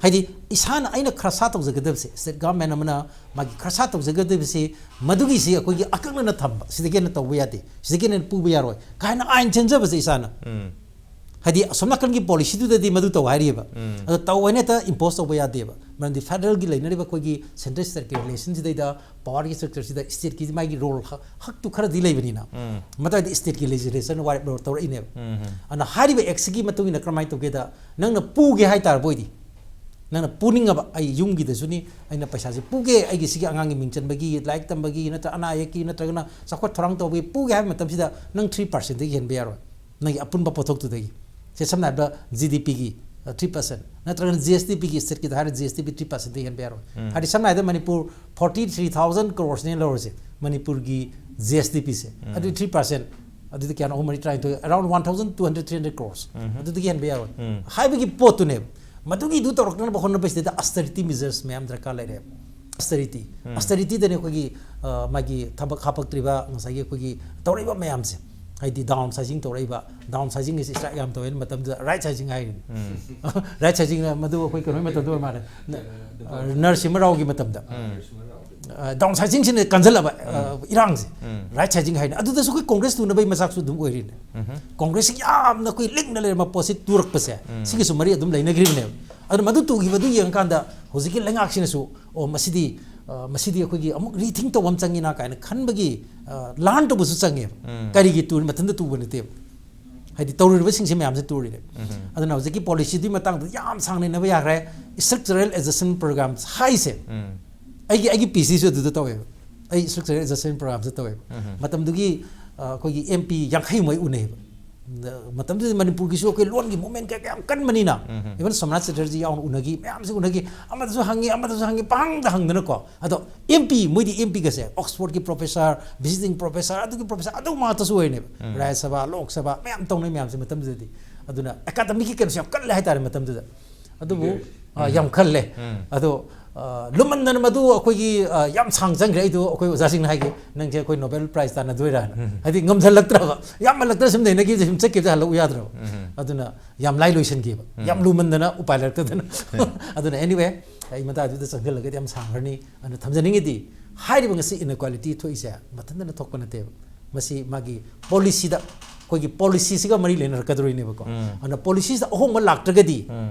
ꯍꯥꯏꯗꯤ ꯏꯁꯥꯅ ꯑꯩꯅ ꯈꯔꯁꯥ ꯇꯧꯖꯒꯗꯕꯁꯦ, state government ꯑꯃꯅ ꯃꯥꯒꯤ ꯈꯔꯁꯥ ꯇꯧꯖꯒꯗꯕꯁꯦ, ꯃꯗꯨꯒꯤꯁꯤ ꯑꯩꯈꯣꯏꯒꯤ ꯑꯀꯛꯅꯅ ꯊꯝꯕ, ꯁꯤꯗꯒꯤ ꯍꯦꯟꯅ ꯇꯧꯕ ꯌꯥꯗꯦ, ꯁꯤꯗꯒꯤ ꯍꯦꯟꯅ ꯄꯨꯕ ꯌꯥꯔꯣꯏ ꯀꯥꯏꯅ ꯑꯥꯏꯟ ꯆꯦꯟꯖꯕꯁꯦ ꯏꯁꯥꯅ꯫ ꯍꯥꯏꯗꯤ ꯑꯁꯣꯝ ꯅꯥꯀꯟꯒꯤ policyꯗꯨꯗꯗꯤ ꯃꯗꯨ ꯇꯧ ꯍꯥꯏꯔꯤꯑꯕ꯫ ꯑꯗꯣ ꯇꯧ ꯍꯥꯏꯅ ꯍꯦꯛꯇ impose ꯇꯧꯕ ꯌꯥꯗꯦꯕ꯫ ꯃꯔꯝꯗꯤ federalꯒꯤ ꯂꯩꯅꯔꯤꯕ ꯑꯩꯈꯣꯏꯒꯤ central stateꯀꯤ relationꯁꯤꯗꯩꯗ powerꯒꯤ structureꯁꯤꯗ stateꯀꯤ ꯃꯥꯒꯤ role ꯍꯛ-, ꯍꯛꯇꯨ ꯈꯔꯗꯤ ꯂꯩꯕꯅꯤꯅ꯫ ꯃꯇꯥꯏꯗ stateꯀꯤ legislation ꯋꯥꯔꯦꯞ ꯂꯧꯔ ꯇꯧꯔꯛꯏꯅꯦꯕ꯫ ꯑꯗꯨꯅ ꯍꯥꯏꯔꯤꯕ actꯁꯤꯒꯤ ꯃꯇꯨꯡ ꯏꯟꯅ ꯀꯔꯝꯍꯥꯏꯅ ꯇꯧꯒꯦꯗ, ꯅꯪꯅ ꯄꯨꯒꯦ ꯍꯥꯏꯇꯥꯔꯕ ꯑꯣꯏꯗꯤ, ꯅꯪꯅ ꯄꯨꯅꯤꯡꯉꯕ, ꯑꯩ ꯌꯨꯝꯒꯤꯗꯁꯨꯅꯤ, ꯑꯩꯅ ꯄꯩꯁꯥꯁꯦ ꯄꯨꯒꯦ, ꯑꯩꯒꯤ ꯁꯤꯒꯤ ꯑꯉꯥꯡꯒꯤ ꯃꯤꯡ ꯆꯟꯕꯒꯤ, ꯂꯥꯏꯔꯤꯛ ꯇꯝꯕꯒꯤ, ꯅꯠꯇ꯭ꯔꯒ ꯑꯅꯥ ꯑꯌꯦꯛꯀꯤ, ꯅꯠꯇ꯭ꯔꯒꯅ ꯆꯥꯎꯈꯠ ꯊꯧꯔꯥꯡ ꯇꯧꯕꯒꯤ ꯄꯨꯒꯦ ꯍꯥꯏꯕ ꯃꯇꯝꯁꯤꯗ ꯅꯪ three percentꯗꯒꯤ ꯍꯦꯟꯕ ꯌꯥꯔꯣꯏ, ꯅꯪꯒꯤ ꯑꯄꯨꯟꯕ ꯄꯣꯠꯊꯣꯛꯇꯨꯗꯒꯤ꯫ ꯁꯦ, ꯁꯝꯅ ꯍꯥꯏꯔꯕꯗ GDPꯒꯤ three percent, ꯅꯠꯇ꯭ꯔꯒꯅ GSDPꯒꯤ, stateꯀꯤꯗ ꯍꯥꯏꯔ GSDP three percentꯗꯒꯤ ꯍꯦꯟꯕ ꯌꯥꯔꯣꯏ꯫ ꯍꯥꯏꯗꯤ ꯁꯝꯅ ꯍꯥꯏꯔꯕꯗ Manipur forty three thousand crores ꯂꯧꯔꯁꯦ, ꯃꯅꯤꯄꯨꯔꯒꯤ GSDPꯁꯦ, ꯑꯗꯨ three percent, ꯑꯗꯨꯗꯤ ꯀꯌꯥꯅꯣ? ꯑꯍꯨꯝ ꯃꯔꯤ ꯇꯔꯥꯅꯤꯊꯣꯏ, around one thousand two hundred, three hundred crores꯫ ꯑꯗꯨꯗꯒꯤ ꯍꯦꯟꯕ ꯌꯥꯔꯣꯏ꯫ ꯍꯥꯏꯕꯒꯤ ꯄꯣꯠꯇꯨꯅꯦꯕ꯫ ꯃꯗꯨꯒꯤꯗꯨ ꯇꯧꯔꯛꯅꯕ ꯍꯣꯠꯅꯕꯁꯤꯗꯩꯗ austerity measures ꯃꯌꯥꯝ ꯗꯔꯀꯥꯔ ꯂꯩꯔꯦꯕ꯫ Austerity꯫ Austerityꯗꯅꯦ ꯑꯩꯈꯣꯏꯒꯤ, ꯑ, ꯃꯥꯒꯤ ꯊꯕꯛ ꯍꯥꯄꯛꯇ꯭ꯔꯤꯕ, ꯉꯁꯥꯏꯒꯤ ꯑꯩꯈꯣꯏꯒꯤ ꯇꯧꯔꯛꯏꯕ ꯃꯌꯥꯝꯁꯦ, ꯍꯥꯏꯗꯤ downsizing ꯇꯧꯔꯛꯏꯕ, downsizingꯒꯤꯁꯤ strike ꯌꯥꯝ ꯇꯧꯋꯦ ꯃꯇꯝꯗꯨꯗ, right sizing ꯍꯥꯏꯔꯤꯅꯤ꯫ Right sizingꯅ ꯃꯗꯨ ꯑꯩꯈꯣꯏ ꯀꯩꯅꯣꯒꯤ ꯃꯇꯝꯗ ꯑꯣꯏꯔ ꯃꯥꯜꯂꯦ, ꯅ-, ꯑ, ꯅꯔꯁꯤꯃ ꯔꯥꯎꯒꯤ ꯃꯇꯝꯗ꯫ ꯑ, downsizingꯁꯤꯅ ꯀꯟꯁꯤꯜꯂꯕ, ꯑ, ꯏꯔꯥꯡꯁꯦ꯫ Right sizing ꯍꯥꯏꯅ ꯑꯗꯨꯗꯁꯨ ꯑꯩꯈꯣꯏ ꯀꯣꯡꯒ꯭ꯔꯦꯁ ꯇꯨꯅꯕꯒꯤ ꯃꯆꯥꯛꯁꯨ ꯑꯗꯨꯝ ꯑꯣꯏꯔꯤꯅꯦ꯫ ꯀꯣꯡꯒ꯭ꯔꯦꯁꯁꯤ ꯌꯥꯝꯅ ꯑꯩꯈꯣꯏ ꯂꯤꯡꯅ ꯂꯩꯔꯝꯕ ꯄꯣꯠꯁꯤ ꯇꯨꯔꯛꯄꯁꯦ, ꯁꯤꯒꯤꯁꯨ ꯃꯔꯤ ꯑꯗꯨꯝ ꯂꯩꯅꯈ꯭ꯔꯤꯕꯅꯦꯕ꯫ ꯑꯗꯨꯅ ꯃꯗꯨ ꯇꯨꯈꯤꯕꯗꯨ ꯌꯦꯡꯉꯀꯥꯟꯗ ꯍꯧꯖꯤꯛꯀꯤ ꯂꯩꯉꯥꯛꯁꯤꯅꯁꯨ, "ꯑꯣ, ꯃꯁꯤꯗꯤ, ꯑ, ꯃꯁꯤꯗꯤ ꯑꯩꯈꯣꯏꯒꯤ ꯑꯃꯨꯛ rethink ꯇꯧꯕ ꯑꯃ ꯆꯪꯉꯤꯅ" ꯀꯥꯏꯅ ꯈꯟꯕꯒꯤ, ꯑ, learn ꯇꯧꯕꯁꯨ ꯆꯪꯉꯦꯕ꯫ ꯀꯔꯤꯒꯤ ꯇꯨꯔꯤ? ꯃꯊꯟꯇ ꯇꯨꯕ ꯅꯠꯇꯦꯕ꯫ ꯍꯥꯏꯗꯤ ꯇꯧꯔꯤꯕꯁꯤꯡꯁꯦ ꯃꯌꯥꯝꯁꯦ ꯇꯨꯔꯤꯅꯦꯕ꯫ ꯑꯗꯨꯅ ꯍꯧꯖꯤꯛꯀꯤ policyꯗꯨꯒꯤ ꯃꯇꯥꯡꯗ ꯌꯥꯝ ꯁꯥꯡꯅ ꯅꯩꯅꯕ ꯌꯥꯈ꯭ꯔꯦ꯫ Structural adjustment programs ꯍꯥꯏꯁꯦ ꯑꯩꯒꯤ, ꯑꯩꯒꯤ PhDꯁꯨ ꯑꯗꯨꯗ ꯇꯧꯋꯦꯕ꯫ ꯑꯩ Structural Adjustment Programꯁꯦ ꯇꯧꯋꯦꯕ꯫ ꯃꯇꯝꯗꯨꯒꯤ, ꯑ, ꯑꯩꯈꯣꯏꯒꯤ MP ꯌꯥꯡꯈꯩ ꯃꯨꯛ ꯑꯩ ꯎꯅꯩꯌꯦꯕ꯫ ꯃꯇꯝꯗꯨꯗ ꯃꯅꯤꯄꯨꯔꯒꯤꯁꯨ ꯑꯩꯈꯣꯏ ꯂꯣꯟꯒꯤ movement ꯀꯌꯥ ꯀꯌꯥꯝ ꯀꯟꯕꯅꯤꯅ, even ꯁꯣꯝꯅꯥꯊ ꯆꯦꯇꯔꯖꯤ ꯌꯥꯎꯅ ꯎꯅꯈꯤ, ꯃꯌꯥꯝꯁꯤ ꯎꯅꯈꯤ, ꯑꯃꯗꯁꯨ ꯍꯪꯉꯤ, ꯑꯃꯗꯁꯨ ꯍꯪꯉꯤ, ꯄꯪꯍꯪꯗ ꯍꯪꯗꯅꯀꯣ꯫ ꯑꯗꯣ ꯑꯦꯝ ꯄꯤ, ꯃꯣꯏꯗꯤ ꯑꯦꯝ ꯄꯤꯒꯁꯦ ꯑꯣꯛꯁꯐꯣꯔꯗꯀꯤ professor, visiting professor, ꯑꯗꯨꯒꯤ professor, ꯑꯗꯨ ꯉꯥꯛꯇꯁꯨ ꯑꯣꯏꯅꯦꯕ꯫ ꯔꯥꯖ꯭ꯌ ꯁꯚꯥ, ꯂꯣꯛ ꯁꯚꯥ ꯃꯌꯥꯝ ꯇꯧꯅꯩ ꯃꯌꯥꯝꯁꯦ ꯃꯇꯝꯗꯨꯗꯗꯤ꯫ ꯑꯗꯨꯅ academicꯀꯤ ꯀꯩꯅꯣꯁꯦ ꯌꯥꯝ ꯀꯜꯂꯦ ꯍꯥꯏꯇꯥꯔꯦ ꯃꯇꯝꯗꯨꯗ꯫ ꯑꯗꯨꯕꯨ ꯑ, ꯌꯥꯝ ꯈꯜꯂꯦ꯫ ꯑꯗꯣ ꯑ, ꯂꯨꯃꯟꯗꯅ ꯃꯗꯨ ꯑꯩꯈꯣꯏꯒꯤ, ꯑ, ꯌꯥꯝ ꯁꯥꯡ ꯆꯪꯈ꯭ꯔꯦ꯫ ꯑꯩꯗꯣ ꯑꯩꯈꯣꯏ ꯑꯣꯖꯥꯁꯤꯡꯅ ꯍꯥꯏꯒꯦ, "ꯅꯪꯁꯦ ꯑꯩꯈꯣꯏ Nobel Prize ꯇꯥꯟꯅꯗꯣꯏꯔꯥꯅ?" ꯍꯥꯏꯗꯤ ꯉꯝꯁꯤꯜꯂꯛꯇ꯭ꯔꯕ, ꯌꯥꯝꯃꯜꯂꯛꯇ꯭ꯔ ꯁꯨꯝ ꯅꯩꯅꯈꯤꯕꯗ ꯁꯨꯝ ꯆꯠꯈꯤꯕꯗ ꯍꯜꯂꯛꯎ ꯌꯥꯗ꯭ꯔꯕ꯫ ꯑꯗꯨꯅ ꯌꯥꯝ ꯂꯥꯏ ꯂꯣꯏꯁꯤꯟꯈꯤꯕ, ꯌꯥꯝ ꯂꯨꯃꯟꯗꯅ ꯎꯄꯥꯏ ꯂꯩꯔꯛꯇꯗꯅ꯫ ꯑꯗꯨꯅ anyway, ꯑꯩ ꯃꯇꯥꯡꯗꯨꯗ ꯆꯪꯁꯤꯜꯂꯒꯗꯤ ꯌꯥꯝ ꯁꯥꯡꯈ꯭ꯔꯅꯤ꯫ ꯑꯗꯨꯅ ꯊꯝꯖꯅꯤꯡꯉꯤꯗꯤ, ꯍꯥꯏꯔꯤꯕ ꯉꯁꯤ inequality ꯊꯣꯛꯏꯁꯦ ꯃꯊꯟꯇꯅ ꯊꯣꯛꯄ ꯅꯠꯇꯦꯕ꯫ ꯃꯁꯤ ꯃꯥꯒꯤ policyꯗ, ꯑꯩꯈꯣꯏꯒꯤ policyꯁꯤꯒ ꯃꯔꯤ ꯂꯩꯅꯔꯛꯀꯗꯣꯔꯤꯅꯦꯕꯀꯣ꯫ ꯑꯗꯨꯅ policyꯁꯤꯗ ꯑꯍꯣꯡꯕ ꯂꯥꯛꯇ꯭ꯔꯒꯗꯤ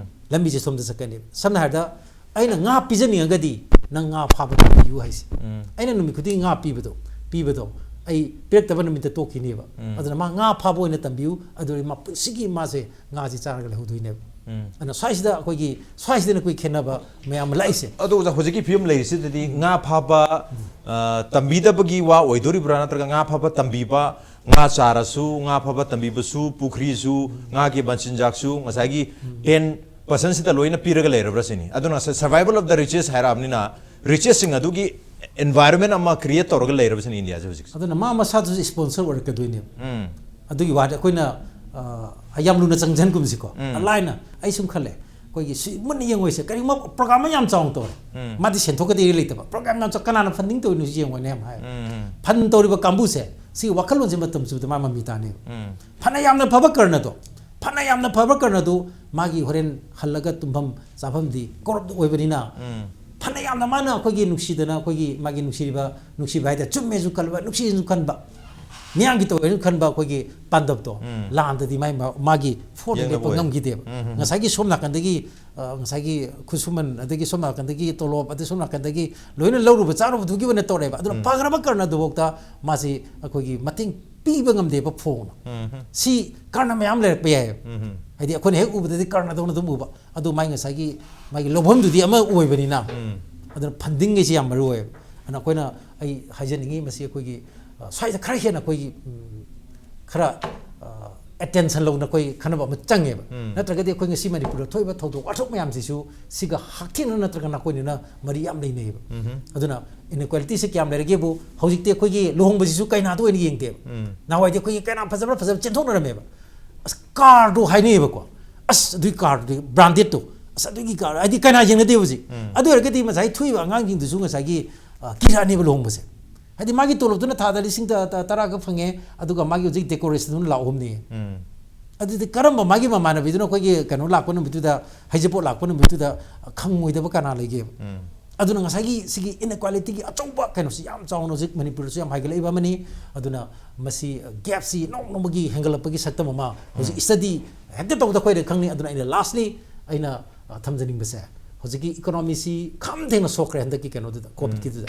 ꯂꯝꯕꯤꯁꯦ ꯁꯣꯝꯗ ꯆꯠꯀꯅꯦꯕ꯫ ꯁꯝꯅ ꯍꯥꯏꯔꯕꯗ, ꯑꯩꯅ ꯉꯥ ꯄꯤꯖꯅꯤꯡꯉꯒꯗꯤ ꯅꯪ ꯉꯥ ꯐꯥꯕ ꯇꯝꯕꯤꯌꯨ ꯍꯥꯏꯁꯦ꯫ ꯑꯩꯅ ꯅꯨꯃꯤꯠ ꯈꯨꯗꯤꯡꯒꯤ ꯉꯥ ꯄꯤꯕꯗꯣ, ꯄꯤꯕꯗꯣ ꯑꯩ ꯄꯤꯔꯛꯇꯕ ꯅꯨꯃꯤꯠꯇ ꯇꯣꯛꯈꯤꯅꯦꯕ꯫ ꯑꯗꯨꯅ ꯃꯥ ꯉꯥ ꯐꯥꯕ ꯑꯣꯏꯅ ꯇꯝꯕꯤꯌꯨ, ꯑꯗꯨ ꯑꯣꯏꯔꯗꯤ ꯃꯥ ꯄꯨꯟꯁꯤꯒꯤ ꯃꯥꯁꯦ ꯉꯥꯁꯦ ꯆꯥꯔꯒ ꯂꯩꯍꯧꯗꯣꯏꯅꯦꯕ꯫ ꯑꯗꯨꯅ ꯁ꯭ꯋꯥꯏꯁꯤꯗ ꯑꯩꯈꯣꯏꯒꯤ, ꯁ꯭ꯋꯥꯏꯁꯤꯗꯅ ꯑꯩꯈꯣꯏ ꯈꯦꯠꯅꯕ ꯃꯌꯥꯝ ꯑꯃ ꯂꯥꯛꯏꯁꯦ꯫ ꯑꯗꯣ ꯑꯣꯖꯥ, ꯍꯧꯖꯤꯛꯀꯤ ꯐꯤꯕꯝ ꯂꯩꯔꯤꯁꯤꯗꯗꯤ ꯉꯥ ꯐꯥꯕ, ꯑ, ꯇꯝꯕꯤꯗꯕꯒꯤ ꯋꯥ ꯑꯣꯏꯗꯣꯔꯤꯕ꯭ꯔꯥ, ꯅꯠꯇ꯭ꯔꯒ ꯉꯥ ꯐꯥꯕ ꯇꯝꯕꯤꯕ, ꯉꯥ ꯆꯥꯔꯁꯨ, ꯉꯥ ꯐꯥꯕ ꯇꯝꯕꯤꯕꯁꯨ, ꯄꯨꯈ꯭ꯔꯤꯁꯨ, ꯉꯥꯒꯤ ꯃꯆꯤꯟꯖꯥꯛꯁꯨ ꯉꯁꯥꯏꯒꯤ ten percentꯁꯤꯗ ꯂꯣꯏꯅ ꯄꯤꯔꯒ ꯂꯩꯔꯕ꯭ꯔꯥ ꯁꯤꯅꯤ꯫ ꯑꯗꯨꯅ survival of the richest ꯍꯥꯏꯔꯛꯑꯕꯅꯤꯅ, richestꯁꯤꯡ ꯑꯗꯨꯒꯤ environment ꯑꯃ create ꯇꯧꯔꯒ ꯂꯩꯔꯕꯁꯤꯅ ꯏꯟꯗꯤꯌꯥꯁꯦ ꯍꯧꯖꯤꯛꯁꯦ꯫ ꯑꯗꯨꯅ ꯃꯥ ꯃꯁꯥꯗꯨꯁꯨ sponsor ꯑꯣꯏꯔꯛꯀꯗꯣꯏꯅꯦꯕ꯫ ꯎꯝ꯫ ꯑꯗꯨꯒꯤ ꯋꯥꯗꯤ ꯑꯩꯈꯣꯏꯅ, ꯑ, ꯌꯥꯝ ꯂꯨꯅ ꯆꯪꯁꯤꯟꯒꯨꯝꯁꯤꯀꯣ꯫ ꯎꯝ꯫ ꯂꯥꯏꯅ ꯑꯩ ꯁꯨꯝ ꯈꯜꯂꯦ, ꯑꯩꯈꯣꯏꯒꯤ ꯁꯤ ꯃꯨꯟꯅ ꯌꯦꯡꯉꯣꯏꯁꯦ, ꯀꯔꯤꯒꯨꯝꯕ program ꯑꯃ ꯌꯥꯝ ꯆꯥꯎꯅ ꯇꯧꯔꯦ꯫ ꯎꯝ꯫ ꯃꯥꯗꯤ ꯁꯦꯟꯊꯣꯛꯀꯗꯤ ꯂꯩꯇꯕ꯫ Program ꯌꯥꯝ ꯆꯥꯎ-, ꯀꯅꯥꯅ funding ꯇꯧꯔꯤꯅꯣ ꯁꯤ ꯌꯦꯡꯉꯣꯅꯦ ꯌꯥꯝ ꯍꯥꯏ꯫ ꯎꯝ, ꯎꯝ꯫ Fund ꯇꯧꯔꯤꯕ ꯀꯥꯡꯕꯨꯁꯦ, ꯁꯤꯒꯤ ꯋꯥꯈꯜꯂꯣꯟꯁꯦ ꯃꯇꯝ ꯆꯨꯞꯄꯗ ꯃꯥ ꯃꯃꯤ ꯇꯥꯅꯦꯕ꯫ ꯎꯝ꯫ ꯐꯅ ꯌꯥꯝꯅ ꯐꯕ ꯀꯔꯅꯗꯣ, ꯐꯅ ꯌꯥꯝꯅ ꯐꯕ ꯀꯔꯅꯗꯣ, ꯃꯥꯒꯤ ꯍꯣꯔꯦꯟ ꯍꯜꯂꯒ ꯇꯨꯝꯐꯝ ꯆꯥꯐꯝꯗꯤ corrupt ꯑꯣꯏꯕꯅꯤꯅ, ꯎꯝ꯫ ꯐꯅ ꯌꯥꯝꯅ ꯃꯥꯅ ꯑꯩꯈꯣꯏꯒꯤ ꯅꯨꯡꯁꯤꯗꯅ, ꯑꯩꯈꯣꯏꯒꯤ ꯃꯥꯒꯤ ꯅꯨꯡꯁꯤꯔꯤꯕ, ꯅꯨꯡꯁꯤꯕ ꯍꯥꯏꯇꯥꯔꯦ, ꯆꯨꯝꯃꯦꯁꯨ ꯈꯟꯕ, ꯅꯨꯡꯁꯤꯁꯨ ꯈꯟꯕ, ꯃꯤꯌꯥꯝꯒꯤ ꯇꯧꯋꯦꯁꯨ ꯈꯟꯕ ꯑꯩꯈꯣꯏꯒꯤ ꯄꯥꯟꯗꯕꯗꯣ, ꯎꯝ꯫ ꯂꯥꯟꯗꯗꯤ ꯃꯥꯒꯤ, ꯃꯥꯒꯤ ꯐꯣꯔꯗ ꯌꯦꯡꯅꯕ ꯂꯦꯞꯄ ꯑꯣꯏ꯫ ꯉꯝꯈꯤꯗꯦꯕ꯫ ꯎꯝ, ꯎꯝ, ꯎꯝ꯫ ꯉꯁꯥꯏꯒꯤ ꯁꯣꯝ ꯅꯥꯀꯟꯗꯒꯤ, ꯑ, ꯉꯁꯥꯏꯒꯤ ꯈꯨꯠꯁꯨꯃꯟ, ꯑꯗꯒꯤ ꯁꯣꯝ ꯅꯥꯀꯟꯗꯒꯤ ꯇꯣꯂꯣꯞ, ꯑꯗꯩ ꯁꯣꯝ ꯅꯥꯀꯟꯗꯒꯤ ꯂꯣꯏꯅ ꯂꯧꯔꯨꯕ ꯆꯥꯔꯨꯕꯗꯨꯒꯤ ꯑꯣꯏꯅ ꯇꯧꯔꯦꯕ꯫ ꯑꯗꯨꯅ ꯎꯝ꯫ ꯐꯈ꯭ꯔꯕ ꯀꯔꯅꯗꯨꯐꯥꯎꯗ ꯃꯥꯁꯤ ꯑꯩꯈꯣꯏꯒꯤ ꯃꯇꯦꯡ ꯄꯤꯕ ꯉꯝꯗꯦꯕ ꯐꯣꯡꯅ꯫ ꯎꯝ, ꯎꯝ꯫ ꯁꯤ ꯀꯔꯅ ꯃꯌꯥꯝ ꯂꯩꯔꯛꯄ ꯌꯥꯏꯑꯕ꯫ ꯎꯝ, ꯎꯝ꯫ ꯍꯥꯏꯗꯤ ꯑꯩꯈꯣꯏꯅ ꯍꯦꯛ ꯎꯕꯗꯗꯤ ꯀꯔꯅꯗꯧꯅ ꯑꯗꯨꯝ ꯎꯕ꯫ ꯑꯗꯨ ꯃꯥꯏ ꯉꯁꯥꯏꯒꯤ ꯃꯥꯒꯤ ꯂꯧꯐꯝꯗꯨꯗꯤ ꯑꯃ ꯑꯣꯏꯕꯅꯤꯅ, ꯎꯝ꯫ ꯑꯗꯨꯅ funding ꯒꯤꯁꯤ ꯌꯥꯝ ꯃꯔꯨ ꯑꯣꯏꯌꯦꯕ꯫ ꯑꯗꯨꯅ ꯑꯩꯈꯣꯏꯅ, ꯑꯩ ꯍꯥꯏꯖꯅꯤꯡꯉꯤ ꯃꯁꯤ ꯑꯩꯈꯣꯏꯒꯤ, ꯑ, ꯁ꯭ꯋꯥꯏꯗ ꯈꯔ ꯍꯦꯟꯅ ꯑꯩꯈꯣꯏꯒꯤ, ꯎꯝ, ꯈꯔ, ꯑ, ꯑꯦꯇꯦꯟꯁꯟ ꯂꯧꯅ ꯑꯩꯈꯣꯏ ꯈꯟꯅꯕ ꯑꯃ ꯆꯪꯉꯦꯕ꯫ ꯅꯠꯇ꯭ꯔꯒꯗꯤ ꯑꯩꯈꯣꯏ ꯉꯁꯤ ꯃꯅꯤꯄꯨꯔꯗ ꯊꯣꯛꯏꯕ ꯊꯧꯗꯣꯛ ꯋꯥꯊꯣꯛ ꯃꯌꯥꯝꯁꯤꯁꯨ ꯁꯤꯒ ꯍꯛꯊꯦꯡꯅꯅ ꯅꯠꯇ꯭ꯔꯒ ꯅꯥꯀꯣꯏꯅꯅ ꯃꯔꯤ ꯌꯥꯝ ꯂꯩꯅꯩꯌꯦꯕ꯫ ꯑꯗꯨꯅ ꯏꯟꯏꯀ꯭ꯋꯦꯂꯤꯇꯤꯁꯦ ꯀꯌꯥꯝ ꯂꯩꯔꯒꯦꯕꯨ, ꯍꯧꯖꯤꯛꯇꯤ ꯑꯩꯈꯣꯏꯒꯤ ꯂꯨꯍꯣꯡꯕꯁꯤꯁꯨ ꯀꯩꯅꯥꯗ ꯑꯣꯏꯅ ꯌꯦꯡꯗꯦꯕ꯫ ꯅꯍꯥꯟꯋꯥꯏꯗꯤ ꯑꯩꯈꯣꯏꯒꯤ ꯀꯩꯅꯥ ꯐꯖꯕ꯭ꯔꯥ ꯐꯖꯕ ꯆꯦꯟꯊꯣꯛꯅꯔꯝꯃꯦꯕ꯫ ꯑꯁ, ꯀꯥꯔꯗꯣ ꯍꯥꯏꯅꯩꯌꯦꯕꯀꯣ꯫ "ꯑꯁ, ꯑꯗꯨꯒꯤ ꯀꯥꯔꯗꯨꯗꯤ ꯕ꯭ꯔꯥꯟꯗꯦꯗꯇꯣ, ꯑꯁ, ꯑꯗꯨꯒꯤ ꯀꯥꯔ", ꯍꯥꯏꯗꯤ ꯀꯩꯅꯥ ꯌꯦꯡꯅꯗꯦꯕ ꯍꯧꯖꯤꯛ꯫ ꯑꯗꯨ ꯑꯣꯏꯔꯒꯗꯤ ꯉꯁꯥꯏ ꯊꯣꯛꯏꯕ ꯑꯉꯥꯡꯁꯤꯡꯗꯨꯁꯨ ꯉꯁꯥꯏꯒꯤ, ꯑ, ꯀꯤꯔꯛꯑꯅꯦꯕ ꯂꯨꯍꯣꯡꯕꯁꯦ꯫ ꯍꯥꯏꯗꯤ ꯃꯥꯒꯤ ꯇꯣꯂꯣꯞꯇꯨꯅ ꯊꯥꯗ ꯂꯤꯁꯤꯡ ꯇ-, ꯇ-, ꯇꯔꯥ ꯈꯛ ꯐꯪꯉꯦ, ꯑꯗꯨꯒ ꯃꯥꯒꯤ ꯍꯧꯖꯤꯛ ꯗꯦꯀꯣꯔꯦꯁꯟꯗꯨꯅ ꯂꯥꯛ ꯑꯍꯨꯝꯅꯦ꯫ ꯑꯗꯨꯗꯤ ꯀꯔꯝꯕ ꯃꯥꯒꯤ ꯃꯃꯥꯟꯅꯕꯤꯗꯨꯅ ꯑꯩꯈꯣꯏꯒꯤ ꯀꯩꯅꯣ ꯂꯥꯛꯄ ꯅꯨꯃꯤꯠꯇꯨꯗ, ꯍꯩꯖꯤꯡꯄꯣꯠ ꯂꯥꯛꯄ ꯅꯨꯃꯤꯠꯇꯨꯗ ꯈꯪꯉꯣꯏꯗꯕ ꯀꯅꯥ ꯂꯩꯒꯦꯕ? ꯑꯗꯨꯅ ꯉꯁꯥꯏꯒꯤ ꯁꯤꯒꯤ ꯏꯟꯏꯀ꯭ꯋꯦꯂꯤꯇꯤꯒꯤ ꯑꯆꯧꯕ ꯀꯩꯅꯣꯁꯤ ꯌꯥꯝ ꯆꯥꯎꯅ ꯍꯧꯖꯤꯛ ꯃꯅꯤꯄꯨꯔꯗꯁꯨ ꯌꯥꯝ ꯍꯥꯏꯒꯠꯂꯛꯏꯕ ꯑꯃꯅꯤ꯫ ꯑꯗꯨꯅ ꯃꯁꯤ ꯒꯦꯞꯁꯤ ꯅꯣꯡ ꯅꯣꯡꯃꯒꯤ ꯍꯦꯟꯒꯠꯂꯛꯄꯒꯤ ꯁꯛꯇꯝ ꯑꯃ ꯍꯧꯖꯤꯛ ꯁ꯭ꯇꯗꯤ ꯍꯦꯛꯇ ꯇꯧꯕꯗ ꯑꯩꯈꯣꯏꯅ ꯈꯪꯅꯤ꯫ ꯑꯗꯨꯅ ꯑꯩꯅ ꯂꯥꯁꯂꯤ ꯑꯩꯅ, ꯑ, ꯊꯝꯖꯅꯤꯡꯕꯁꯦ, ꯍꯧꯖꯤꯛꯀꯤ ꯏꯀꯣꯅꯣꯃꯤꯁꯤ ꯈꯝ ꯊꯦꯡꯅ ꯁꯣꯛꯈ꯭ꯔꯦ ꯍꯟꯗꯛꯀꯤ ꯀꯩꯅꯣꯗꯨꯗ, ꯀꯣꯚꯤꯗꯀꯤꯗꯨꯗ꯫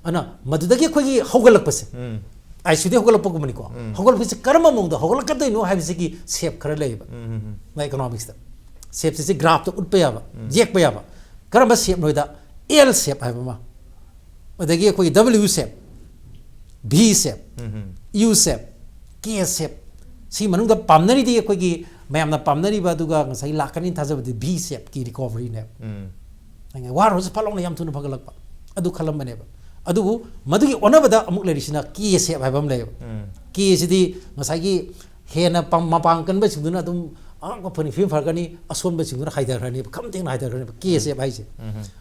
ꯑꯗꯨꯅ ꯃꯗꯨꯗꯒꯤ ꯑꯩꯈꯣꯏꯒꯤ ꯍꯧꯒꯠꯂꯛꯄꯁꯦ, ꯑꯥꯏ ꯁꯤꯗꯤ ꯍꯧꯒꯠꯂꯛꯄꯒꯨꯝꯕꯅꯤꯀꯣ꯫ ꯍꯧꯒꯠꯂꯛꯄꯁꯦ ꯀꯔꯝꯕ ꯃꯑꯣꯡꯗ ꯍꯧꯒꯠꯂꯛꯀꯗꯣꯏꯅꯣ ꯍꯥꯏꯕꯁꯤꯒꯤ ꯁꯦꯞ ꯈꯔ ꯂꯩꯌꯦꯕ꯫ ꯃꯥꯏ ꯏꯀꯣꯅꯣꯃꯤꯛꯁꯇ ꯁꯦꯞꯁꯤ, ꯁꯤ ꯒ꯭ꯔꯥꯐꯇ ꯎꯠꯄ ꯌꯥꯕ, ꯌꯦꯛꯄ ꯌꯥꯕ꯫ ꯀꯔꯝꯕ ꯁꯦꯞꯅꯣ ꯍꯥꯏꯗ, ꯑꯦꯜ ꯁꯦꯞ ꯍꯥꯏꯕ ꯑꯃ, ꯑꯗꯒꯤ ꯑꯩꯈꯣꯏꯒꯤ ꯗꯕ꯭ꯂꯤꯌꯨ ꯁꯦꯞ, ꯚꯤ ꯁꯦꯞ, ꯌꯨ ꯁꯦꯞ, ꯀꯦ ꯁꯦꯞ꯫ ꯁꯤ ꯃꯅꯨꯡꯗ ꯄꯥꯝꯅꯔꯤꯗꯤ, ꯑꯩꯈꯣꯏꯒꯤ ꯃꯌꯥꯝꯅ ꯄꯥꯝꯅꯔꯤꯕ ꯑꯗꯨꯒ ꯉꯁꯥꯏ ꯂꯥꯛꯀꯅꯤ ꯊꯥꯖꯕꯗꯤ ꯚꯤ ꯁꯦꯞꯀꯤ ꯔꯤꯀꯣꯚꯔꯤꯅꯦꯕ꯫ ꯋꯥꯔꯨꯔꯁꯨ ꯐꯠ ꯂꯥꯎꯅ ꯌꯥꯝ ꯊꯨꯅ ꯐꯒꯠꯂꯛꯄ, ꯑꯗꯨ ꯈꯜꯂꯝꯕꯅꯦꯕ꯫ ꯑꯗꯨꯕꯨ ꯃꯗꯨꯒꯤ ꯑꯣꯟꯅꯕꯗ ꯑꯃꯨꯛ ꯂꯩꯔꯤꯁꯤꯅ ꯀꯦ ꯁꯦꯞ ꯍꯥꯏꯕ ꯑꯃ ꯂꯩꯌꯦꯕ꯫ ꯀꯦ ꯁꯤꯗꯤ ꯉꯁꯥꯏꯒꯤ ꯍꯦꯟꯅ ꯄꯥꯡ-, ꯃꯄꯥꯡ ꯀꯟꯕꯁꯤꯡꯗꯨꯅ ꯑꯗꯨꯝ ꯑꯉꯛꯄ ꯐꯅꯤ ꯐꯤꯕꯝ ꯐꯔꯛꯀꯅꯤ, ꯑꯁꯣꯟꯕꯁꯤꯡꯗꯨꯅ ꯍꯥꯏꯊꯈ꯭ꯔꯅꯦꯕ, ꯈꯝ ꯊꯦꯡꯅ ꯍꯥꯏꯊꯈ꯭ꯔꯅꯦꯕ, ꯀꯦ ꯁꯦꯞ ꯍꯥꯏꯁꯦ꯫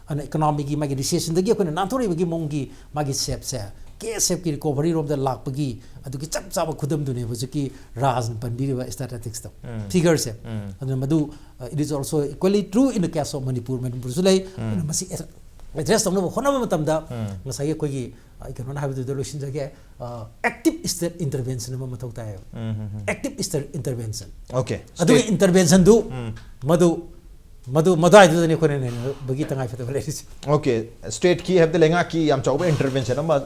ꯑꯗꯨꯅ ꯏꯀꯣꯅꯣꯃꯤꯒꯤ ꯃꯥꯒꯤ ꯔꯤꯁꯦꯁꯟꯗꯒꯤ ꯑꯩꯈꯣꯏꯅ ꯅꯥꯟꯊꯣꯔꯛꯏꯕꯒꯤ ꯃꯑꯣꯡꯒꯤ ꯃꯥꯒꯤ ꯁꯦꯞꯁꯦ, ꯀꯦ ꯁꯦꯞꯀꯤ ꯔꯤꯀꯣꯚꯔꯤ ꯔꯣꯝꯗ ꯂꯥꯛꯄꯒꯤ ꯑꯗꯨꯒꯤ ꯆꯞ ꯆꯥꯕ ꯈꯨꯗꯝꯗꯨꯅꯦꯕ ꯍꯧꯖꯤꯛꯀꯤ ꯔꯥꯖꯅ ꯄꯟꯕꯤꯔꯤꯕ ꯁ꯭ꯇꯦꯇꯤꯁꯇꯤꯛꯁꯇꯣ, ꯐꯤꯒꯔꯁꯦ꯫ ꯑꯗꯨꯅ ꯃꯗꯨ, uh, it is also equally true in the case of Manipur. ꯃꯅꯤꯄꯨꯔꯁꯨ ꯂꯩ꯫ ꯑꯗꯨꯅ ꯃꯁꯤ ꯑꯦꯗ꯭ꯔꯦꯁ ꯇꯧꯅꯕ ꯍꯣꯠꯅꯕ ꯃꯇꯝꯗ ꯉꯁꯥꯏꯒꯤ ꯑꯩꯈꯣꯏꯒꯤ, ꯑ, ꯀꯩꯅꯣꯅ ꯍꯥꯏꯕꯗꯨꯗ ꯂꯣꯏꯁꯤꯟꯖꯒꯦ, ꯑꯦꯛꯇꯤꯞ ꯁ꯭ꯇꯦꯠ ꯏꯟꯇꯔꯚꯦꯟꯁꯟ ꯑꯃ ꯃꯊꯧ ꯇꯥꯏꯌꯦꯕ꯫ Active state intervention. ꯑꯣꯀꯦ꯫ ꯑꯗꯨꯒꯤ ꯏꯟꯇꯔꯚꯦꯟꯁꯟꯗꯨ ꯃꯗꯨ, ꯃꯗꯨ, ꯃꯗꯨꯋꯥꯏꯗꯨꯗꯅꯤ ꯑꯩꯈꯣꯏꯅ ꯅꯩꯅꯕꯒꯤ ꯇꯉꯥꯏ ꯐꯗꯕ ꯂꯩꯔꯤꯁꯦ꯫ ꯑꯣꯀꯦ꯫ ꯁ꯭ꯇꯦꯠꯀꯤ ꯍꯥꯏꯕꯗꯤ ꯂꯩꯉꯥꯛꯀꯤ ꯌꯥꯝ ꯆꯥꯎꯕ ꯏꯟꯇꯔꯚꯦꯟꯁꯟ ꯑꯃ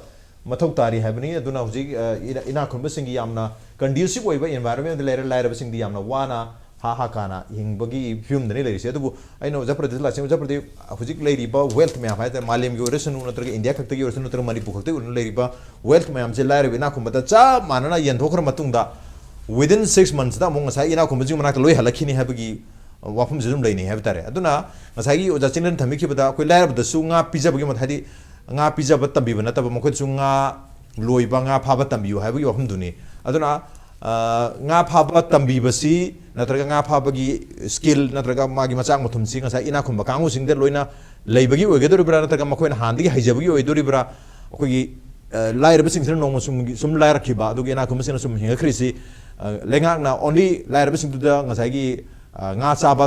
ꯃꯊꯧ ꯇꯥꯔꯤ ꯍꯥꯏꯕꯅꯤ꯫ ꯑꯗꯨꯅ ꯍꯧꯖꯤꯛ, ꯑ, ꯏꯅꯥ-, ꯏꯅꯥꯛ ꯈꯨꯟꯕꯁꯤꯡꯒꯤ ꯌꯥꯝꯅ ꯀꯟꯗ꯭ꯌꯨꯁꯤꯞ ꯑꯣꯏꯕ ꯏꯟꯚꯥꯏꯔꯣꯟꯃꯦꯟꯗ ꯂꯩꯔꯦ, ꯂꯥꯏꯔꯕꯁꯤꯡꯗꯤ ꯌꯥꯝꯅ ꯋꯥꯅ ꯍꯥ ꯍꯥ ꯀꯥꯅ ꯍꯤꯡꯕꯒꯤ ꯐꯤꯕꯝꯗꯅꯤ ꯂꯩꯔꯤꯁꯦ꯫ ꯑꯗꯨꯕꯨ ꯑꯩꯅ ꯑꯣꯖꯥ ꯄ꯭ꯔꯗꯤꯞꯇ ꯂꯥꯛꯆꯩ꯫ ꯑꯣꯖꯥ ꯄ꯭ꯔꯗꯤꯞ, ꯍꯧꯖꯤꯛ ꯂꯩꯔꯤꯕ ꯋꯦꯜꯊ ꯃꯌꯥꯝ ꯍꯥꯏ ꯇꯥꯔꯦ, ꯃꯥꯂꯦꯝꯒꯤ ꯑꯣꯏꯔꯁꯅꯨ, ꯅꯠꯇ꯭ꯔꯒ ꯏꯟꯗꯤꯌꯥ ꯈꯛꯇꯒꯤ ꯑꯣꯏꯔꯁꯅꯨ, ꯅꯠꯇ꯭ꯔꯒ ꯃꯅꯤꯄꯨꯔ ꯈꯛꯇꯒꯤ ꯑꯣꯏꯔꯁꯅꯨ, ꯂꯩꯔꯤꯕ ꯋꯦꯜꯊ ꯃꯌꯥꯝꯁꯦ ꯂꯥꯏꯔꯕ ꯏꯅꯥꯛ ꯈꯨꯟꯕꯗ ꯆꯞ ꯃꯥꯟꯅꯅ ꯌꯦꯟꯊꯣꯛꯈ꯭ꯔ ꯃꯇꯨꯡꯗ Within six monthsꯇ ꯑꯃꯨꯛ ꯉꯁꯥꯏ ꯏꯅꯥꯛ ꯈꯨꯟꯕꯁꯤꯡ ꯃꯅꯥꯛꯇ ꯂꯣꯏ ꯍꯜꯂꯛꯈꯤꯅꯤ ꯍꯥꯏꯕꯒꯤ ꯋꯥꯐꯝꯁꯤ ꯑꯗꯨꯝ ꯂꯩꯅꯩ ꯍꯥꯏꯕ ꯇꯥꯔꯦ꯫ ꯑꯗꯨꯅ ꯉꯁꯥꯏꯒꯤ ꯑꯣꯖꯥ ꯆꯤꯡꯂꯦꯟ ꯊꯝꯕꯤꯈꯤꯕꯗ ꯑꯩꯈꯣꯏ ꯂꯥꯏꯔꯕꯗꯁꯨ ꯉꯥ ꯄꯤꯖꯕꯒꯤ ꯃꯊꯧ, ꯍꯥꯏꯗꯤ ꯉꯥ ꯄꯤꯖꯕ ꯇꯝꯕꯤꯕ ꯅꯠꯇꯕ ꯃꯈꯣꯏꯗꯁꯨ ꯉꯥ ꯂꯣꯏꯕ, ꯉꯥ ꯐꯥꯕ ꯇꯝꯕꯤꯌꯨ ꯍꯥꯏꯕꯒꯤ ꯋꯥꯐꯝꯗꯨꯅꯤ꯫ ꯑꯗꯨꯅ ꯑ, ꯉꯥ ꯐꯥꯕ ꯇꯝꯕꯤꯕꯁꯤ ꯅꯠꯇ꯭ꯔꯒ ꯉꯥ ꯐꯥꯕꯒꯤ skill ꯅꯠꯇ꯭ꯔꯒ ꯃꯥꯒꯤ ꯃꯆꯥꯛ ꯃꯊꯨꯝꯁꯤ ꯉꯁꯥꯏ ꯏꯅꯥꯛ ꯈꯨꯟꯕ ꯀꯥꯡꯕꯨꯁꯤꯡꯗ ꯂꯣꯏꯅ ꯂꯩꯕꯒꯤ ꯑꯣꯏꯒꯗꯧꯔꯤꯕ꯭ꯔꯥ, ꯅꯠꯇ꯭ꯔꯒ ꯃꯈꯣꯏꯅ ꯍꯥꯟꯅꯗꯒꯤ ꯍꯩꯖꯕꯒꯤ ꯑꯣꯏꯗꯣꯔꯤꯕ꯭ꯔꯥ? ꯑꯩꯈꯣꯏꯒꯤ, ꯑ, ꯂꯥꯏꯔꯕꯁꯤꯡꯁꯤꯅ ꯅꯣꯡꯃ ꯁꯨꯝ, ꯁꯨꯝ ꯂꯥꯏꯔꯛꯈꯤꯕ, ꯑꯗꯨꯒ ꯏꯅꯥꯛ ꯈꯨꯟꯕꯁꯤꯡꯅ ꯁꯨꯝ ꯍꯦꯟꯒꯠꯈ꯭ꯔꯤꯁꯤ, ꯑ, ꯂꯩꯉꯥꯛꯅ only ꯂꯥꯏꯔꯕꯁꯤꯡꯗꯨꯗ ꯉꯁꯥꯏꯒꯤ, ꯑ, ꯉꯥ ꯆꯥꯕ,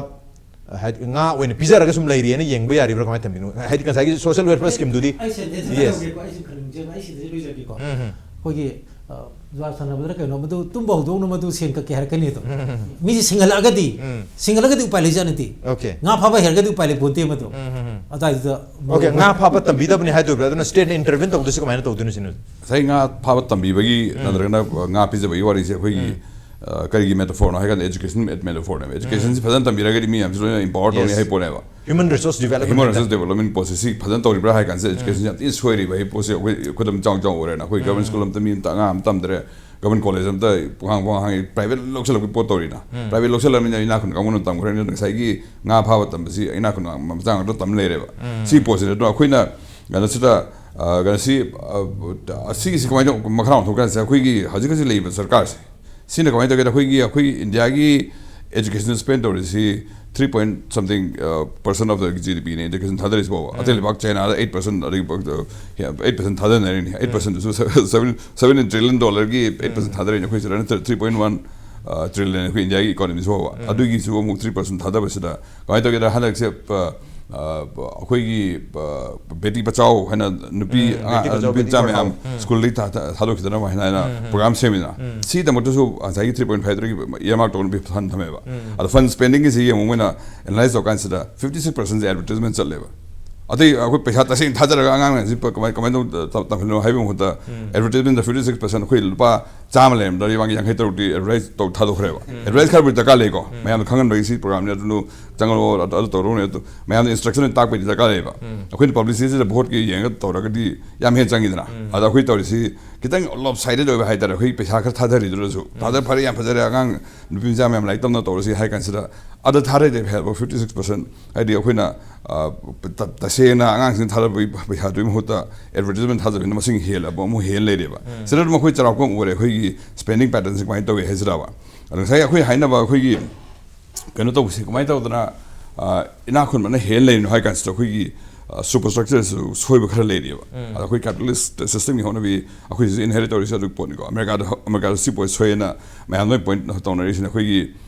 ꯑ, ꯍꯥꯏꯗꯤ ꯉꯥ ꯑꯣꯏꯅ ꯄꯤꯖꯔꯒ ꯁꯨꯝ ꯂꯩꯔꯤꯅ ꯌꯦꯡꯕ ꯌꯥꯔꯤꯕ꯭ꯔꯥ, ꯀꯃꯥꯏꯅ ꯊꯝꯕꯤꯅꯣ? ꯍꯥꯏꯗꯤ ꯉꯁꯥꯏꯒꯤ social welfare schemeꯗꯨꯗꯤ? ꯑꯩ sentence ꯑꯃ Yes. ꯇꯧꯒꯦꯀꯣ, ꯑꯩ ꯁꯨꯝ ꯈꯟꯅꯤꯡꯖꯕ, ꯑꯩ ꯁꯤꯗꯁꯨ ꯂꯣꯏꯖꯒꯦꯀꯣ꯫ ꯎꯝ, ꯎꯝ꯫ ꯑꯩꯈꯣꯏꯒꯤ, ꯑ, ꯖꯨꯋꯥꯔ ꯁꯥꯟꯅꯕꯗꯅ ꯀꯩꯅꯣ, ꯃꯗꯨ ꯇꯨꯝꯕ ꯍꯧꯗꯣꯛꯅ ꯃꯗꯨ ꯁꯦꯟ ꯀꯛꯀꯦ ꯍꯥꯏꯔꯛꯀꯅꯤ ꯑꯗꯣ꯫ ꯎꯝ, ꯎꯝ, ꯎꯝ꯫ ꯃꯤꯁꯦ ꯁꯤꯡꯍꯜꯂꯛꯑꯒꯗꯤ, Okay. ꯁꯤꯡꯍꯜꯂꯒꯗꯤ ꯎꯄꯥꯏ ꯂꯩꯖꯥꯠ ꯅꯠꯇꯦ꯫ Okay. ꯉꯥ ꯐꯥꯕ ꯍꯩꯔꯒꯗꯤ ꯎꯄꯥꯏ ꯂꯩ ꯄꯣꯟꯇꯦ ꯃꯗꯨ꯫ ꯎꯝ, ꯎꯝ, ꯎꯝ꯫ ꯑꯗꯨꯋꯥꯏꯗꯨꯗ Okay, ꯉꯥ ꯐꯥꯕ ꯇꯝꯕꯤꯗꯕꯅꯤ ꯍꯥꯏꯗꯣꯏꯕ꯭ꯔꯥ? ꯑꯗꯨꯅ stateꯅ intervene ꯇꯧꯗꯣꯏꯁꯤ ꯀꯃꯥꯏꯅ ꯇꯧꯗꯣꯏꯅꯣ ꯁꯤꯅꯤ? ꯉꯁꯥꯏ ꯉꯥ ꯐꯥꯕ ꯇꯝꯕꯤꯕꯒꯤ ꯎꯝ꯫ ꯅꯠꯇ꯭ꯔꯒꯅ ꯉꯥ ꯄꯤꯖꯕꯒꯤ ꯋꯥꯔꯤꯁꯦ ꯑꯩꯈꯣꯏꯒꯤ, ꯎꯝ꯫ ꯑ, ꯀꯔꯤꯒꯤ metaphorꯅꯣ ꯍꯥꯏ ꯀꯥꯟꯗ education metaphorꯅꯦꯕ꯫ Educationꯁꯤ ꯎꯝ꯫ ꯐꯖꯅ ꯇꯝꯕꯤꯔꯒꯗꯤ ꯃꯤ ꯃꯌꯥꯝꯁꯤ ꯂꯣꯏꯅ empower ꯇꯧꯅꯤ Yes. ꯍꯥꯏ ꯄꯣꯠꯅꯦꯕ꯫ Human resource development Human resource ꯍꯥꯏꯇꯥꯔꯦ꯫ Development ꯄꯣꯠꯁꯦ ꯁꯤ ꯐꯖꯅ ꯇꯧꯔꯤꯕ꯭ꯔꯥ ꯍꯥꯏ ꯀꯥꯟꯁꯤꯗ educationꯁꯤ ꯎꯝ꯫ ꯌꯥꯝ ꯊꯤꯅ ꯁꯣꯏꯔꯤꯕ ꯍꯥꯏ ꯄꯣꯠꯁꯦ ꯑꯩꯈꯣꯏ ꯈꯨꯗꯝ ꯆꯥꯎꯅ ꯆꯥꯎꯅ ꯎꯔꯦꯅ꯫ ꯑꯩꯈꯣꯏ government ꯎꯝ꯫ School ꯑꯝꯇ ꯃꯤ ꯑꯝꯇ ꯑꯉꯥꯡ ꯑꯃ ꯇꯝꯗ꯭ꯔꯦ, government college ꯑꯝꯇ ꯄꯨꯡꯍꯥꯡ ꯄꯨꯡꯍꯥꯡ ꯍꯥꯡꯉꯤ, private ꯂꯧꯁꯜꯂꯛꯄꯒꯤ ꯄꯣꯠ ꯇꯧꯔꯤꯅ꯫ ꯎꯝ꯫ Private ꯂꯧꯁꯜꯂꯕꯅꯤꯅ ꯏꯅꯥꯛ ꯈꯨꯟ ꯀꯥꯡꯕꯨꯅ ꯇꯝꯈ꯭ꯔꯅꯤꯅ ꯉꯁꯥꯏꯒꯤ ꯉꯥ ꯐꯥꯕ ꯇꯝꯕꯁꯤ ꯏꯅꯥꯛ ꯈꯨꯟ ꯃꯆꯥ ꯉꯥꯛꯇ ꯇꯝ ꯂꯩꯔꯦꯕ꯫ ꯎꯝ꯫ ꯁꯤ ꯄꯣꯠꯁꯤꯗ ꯑꯗꯣ ꯑꯩꯈꯣꯏꯅ ꯀꯩꯅꯣꯁꯤꯗ, ꯑ, ꯀꯩꯅꯣꯁꯤ, ꯑ, ꯑꯁꯤꯒꯤꯁꯤ ꯀꯃꯥꯏꯅ ꯇꯧ-, ꯃꯈꯥ ꯑꯣꯟꯊꯣꯛꯀꯦ ꯍꯥꯏꯁꯦ ꯑꯩꯈꯣꯏꯒꯤ ꯍꯧꯖꯤꯛ ꯍꯧꯖꯤꯛ ꯂꯩꯔꯤꯕ ꯁꯔꯀꯥꯔꯁꯦ ꯁꯤꯅ ꯀꯃꯥꯏꯅ ꯇꯧꯒꯦꯗ ꯑꯩꯈꯣꯏꯒꯤ, ꯑꯩꯈꯣꯏ Indiaꯒꯤ educationꯗ spend ꯇꯧꯔꯤꯁꯤ three point something, ꯑ, percent of the GDPꯅꯦ education ꯊꯥꯗꯔꯤꯁꯤ ꯐꯥꯎꯕ꯫ ꯎꯝ꯫ ꯑꯇꯩ ꯂꯩꯕꯥꯛ Chinaꯗ eight percent ꯑꯗꯒꯤ, ꯑ, eight percent ꯊꯥꯗꯅꯔꯤꯅꯤ꯫ Eight percentꯗꯨꯁꯨ seven, seven trillion dollarꯒꯤ eight percent ꯎꯝ꯫ ꯊꯥꯗꯔꯤꯅꯤ꯫ ꯑꯩꯈꯣꯏ ꯁꯤꯗꯅ three point one, ꯑ, trillion ꯑꯩꯈꯣꯏ Indiaꯒꯤ economyꯁꯤ ꯐꯥꯎꯕ꯫ ꯎꯝ꯫ ꯑꯗꯨꯒꯤꯁꯨ ꯑꯃꯨꯛ three percent ꯊꯥꯗꯕꯁꯤꯗ ꯀꯃꯥꯏꯅ ꯇꯧꯒꯦꯗ ꯍꯟꯗꯛꯁꯦ, ꯑ, ꯑ, ꯑꯩꯈꯣꯏꯒꯤ, ꯑ, ꯕꯦꯇꯤ ꯕꯆꯥꯎ ꯍꯥꯏꯅ ꯅꯨꯄꯤ ꯎꯝ, ꯑꯉꯥꯡ, ꯕꯦꯇꯤ ꯕꯆꯥꯎ, ꯅꯨꯄꯤ ꯕꯦꯇꯤ ꯃꯆꯥ ꯃꯌꯥꯝ ꯄꯔꯍꯥꯎ꯫ ꯎꯝ꯫ Schoolꯗꯒꯤ ꯊꯥ-, ꯊꯥ-, ꯊꯥꯗꯣꯛꯈꯤꯗꯅꯕ ꯍꯥꯏꯅ, ꯍꯥꯏꯅ ꯎꯝ, ꯎꯝ꯫ Program ꯁꯦꯝꯃꯤꯗꯅ꯫ ꯎꯝ꯫ ꯁꯤꯗꯃꯛꯇꯁꯨ ꯉꯁꯥꯏꯒꯤ three point fiveꯗꯒꯤ earmark ꯇꯧꯅꯕ fund ꯊꯝꯃꯦꯕ꯫ ꯎꯝ꯫ ꯑꯗꯣ fund spendingꯒꯤꯁꯤ ꯌꯦꯡꯉꯨ ꯃꯣꯏꯅ analyze ꯇꯧꯔꯀꯥꯟꯁꯤꯗ fifty six percentꯁꯦ advertisement ꯆꯠꯂꯦꯕ꯫ ꯑꯇꯩ ꯑꯩꯈꯣꯏ ꯄꯩꯁꯥ ꯇꯁꯦꯡꯅ ꯊꯥꯗꯔꯒ ꯑꯉꯥꯡꯁꯤꯡꯁꯤ ꯀꯃꯥꯏ ꯀꯃꯥꯏꯅ ꯇꯧ-, ꯇꯝꯍꯜꯂꯤꯅꯣ ꯍꯥꯏꯕꯒꯤ ꯃꯍꯨꯠꯇ, advertisement ꯗ fifty six percent, ꯑꯩꯈꯣꯏ ꯂꯨꯄꯥ ꯆꯥꯝꯃ ꯂꯩꯔꯝꯗ꯭ꯔꯗꯤ ꯃꯥꯒꯤ ꯌꯥꯡꯈꯩ ꯇꯔꯨꯛꯇꯤ advertise ꯇꯧ ꯊꯥꯗꯣꯛꯈ꯭ꯔꯦꯕ꯫ Advertise ꯈꯔꯕꯨꯗꯤ ꯗꯔꯀꯥꯔ ꯂꯩꯀꯣ, ꯃꯌꯥꯝꯗ ꯈꯪꯍꯟꯕꯒꯤ ꯁꯤ program ꯅꯤ, ꯑꯗꯨ ꯆꯪꯉꯛꯑꯣ, ꯑꯗꯨ, ꯑꯗꯨ ꯇꯧꯔꯣꯅꯦ, ꯑꯗꯨ ꯃꯌꯥꯝꯗ instruction ꯑꯣꯏꯅ ꯇꯥꯛꯄꯩꯗꯤ ꯗꯔꯀꯥꯔ ꯂꯩꯌꯦꯕ꯫ ꯑꯩꯈꯣꯏꯅ publicity ꯁꯤꯗ vote ꯀꯤ ꯌꯦꯡꯉꯒ ꯇꯧꯔꯒꯗꯤ ꯌꯥꯝ ꯍꯦꯟꯅ ꯆꯪꯉꯤꯗꯅ꯫ ꯑꯗ ꯑꯩꯈꯣꯏ ꯇꯧꯔꯤꯁꯤ ꯈꯤꯇꯪ lopsided ꯑꯣꯏꯕ ꯍꯥꯏꯇꯥꯔꯦ꯫ ꯑꯩꯈꯣꯏ ꯄꯩꯁꯥ ꯈꯔ ꯊꯥꯗꯔꯤꯗꯨꯅꯁꯨ, ꯊꯥꯗ ꯐꯔꯦ, ꯌꯥꯝ ꯐꯖꯔꯦ, ꯑꯉꯥꯡ ꯅꯨꯄꯤ ꯃꯆꯥ ꯃꯌꯥꯝ ꯂꯥꯏꯔꯤꯛ ꯇꯝꯅ ꯇꯧꯔꯁꯤ ꯍꯥꯏ ꯀꯥꯟꯁꯤꯗ, ꯑꯗ ꯊꯥꯗꯔꯤꯗꯤ ꯐꯩ ꯍꯥꯏꯕ fifty six percent꯫ ꯍꯥꯏꯗꯤ ꯑꯩꯈꯣꯏꯅ, ꯑ, ꯇ-, ꯇꯁꯦꯡꯅ ꯑꯉꯥꯡꯁꯤꯡ ꯊꯥꯗꯕꯒꯤ ꯄꯩꯁꯥꯗꯨꯒꯤ ꯃꯍꯨꯠꯇ advertisement ꯊꯥꯗꯕꯅ ꯃꯁꯤꯡ ꯍꯦꯜꯂꯕ, ꯑꯃꯨꯛ ꯍꯦꯟꯅ ꯂꯩꯔꯦꯕ꯫ ꯁꯤꯗ ꯑꯗꯨꯝ ꯑꯩꯈꯣꯏ ꯆꯥꯎꯔꯥꯛꯄ ꯑꯃ ꯎꯔꯦ, ꯑꯩꯈꯣꯏꯒꯤ spending pattern ꯁꯦ ꯀꯃꯥꯏꯅ ꯇꯧꯏ ꯍꯥꯏꯁꯤꯔꯕ꯫ ꯑꯗꯣ ꯉꯁꯥꯏ ꯑꯩꯈꯣꯏ ꯍꯥꯏꯅꯕ ꯑꯩꯈꯣꯏꯒꯤ ꯀꯩꯅꯣ ꯇꯧꯕꯁꯦ ꯀꯃꯥꯏꯅ ꯇꯧꯗꯅ, ꯑ, ꯏꯅꯥꯛ ꯈꯨꯟꯕꯅ ꯍꯦꯟꯅ ꯂꯩꯔꯤꯅꯣ ꯍꯥꯏ ꯀꯥꯟꯁꯤꯗ ꯑꯩꯈꯣꯏꯒꯤ, ꯑ, superstructure ꯁꯨ ꯁꯣꯏꯕ ꯈꯔ ꯂꯩꯔꯤꯑꯕ꯫ ꯑꯗ ꯑꯩꯈꯣꯏ capitalist system ꯒꯤ ꯍꯧꯅꯕꯤ ꯑꯩꯈꯣꯏꯁꯤꯁꯨ inherit ꯇꯧꯔꯤꯁꯦ ꯑꯗꯨ ꯄꯣꯠꯅꯤꯀꯣ꯫ ꯑꯃꯦꯔꯤꯀꯥꯗ, ꯑꯃꯦꯔꯤꯀꯥꯗ ꯁꯤ ꯄꯣꯠ ꯁꯣꯏꯅ ꯃꯌꯥꯝ ꯂꯣꯏ point ꯇꯧꯅꯔꯤꯁꯤꯅ ꯑꯩꯈꯣꯏꯒꯤ,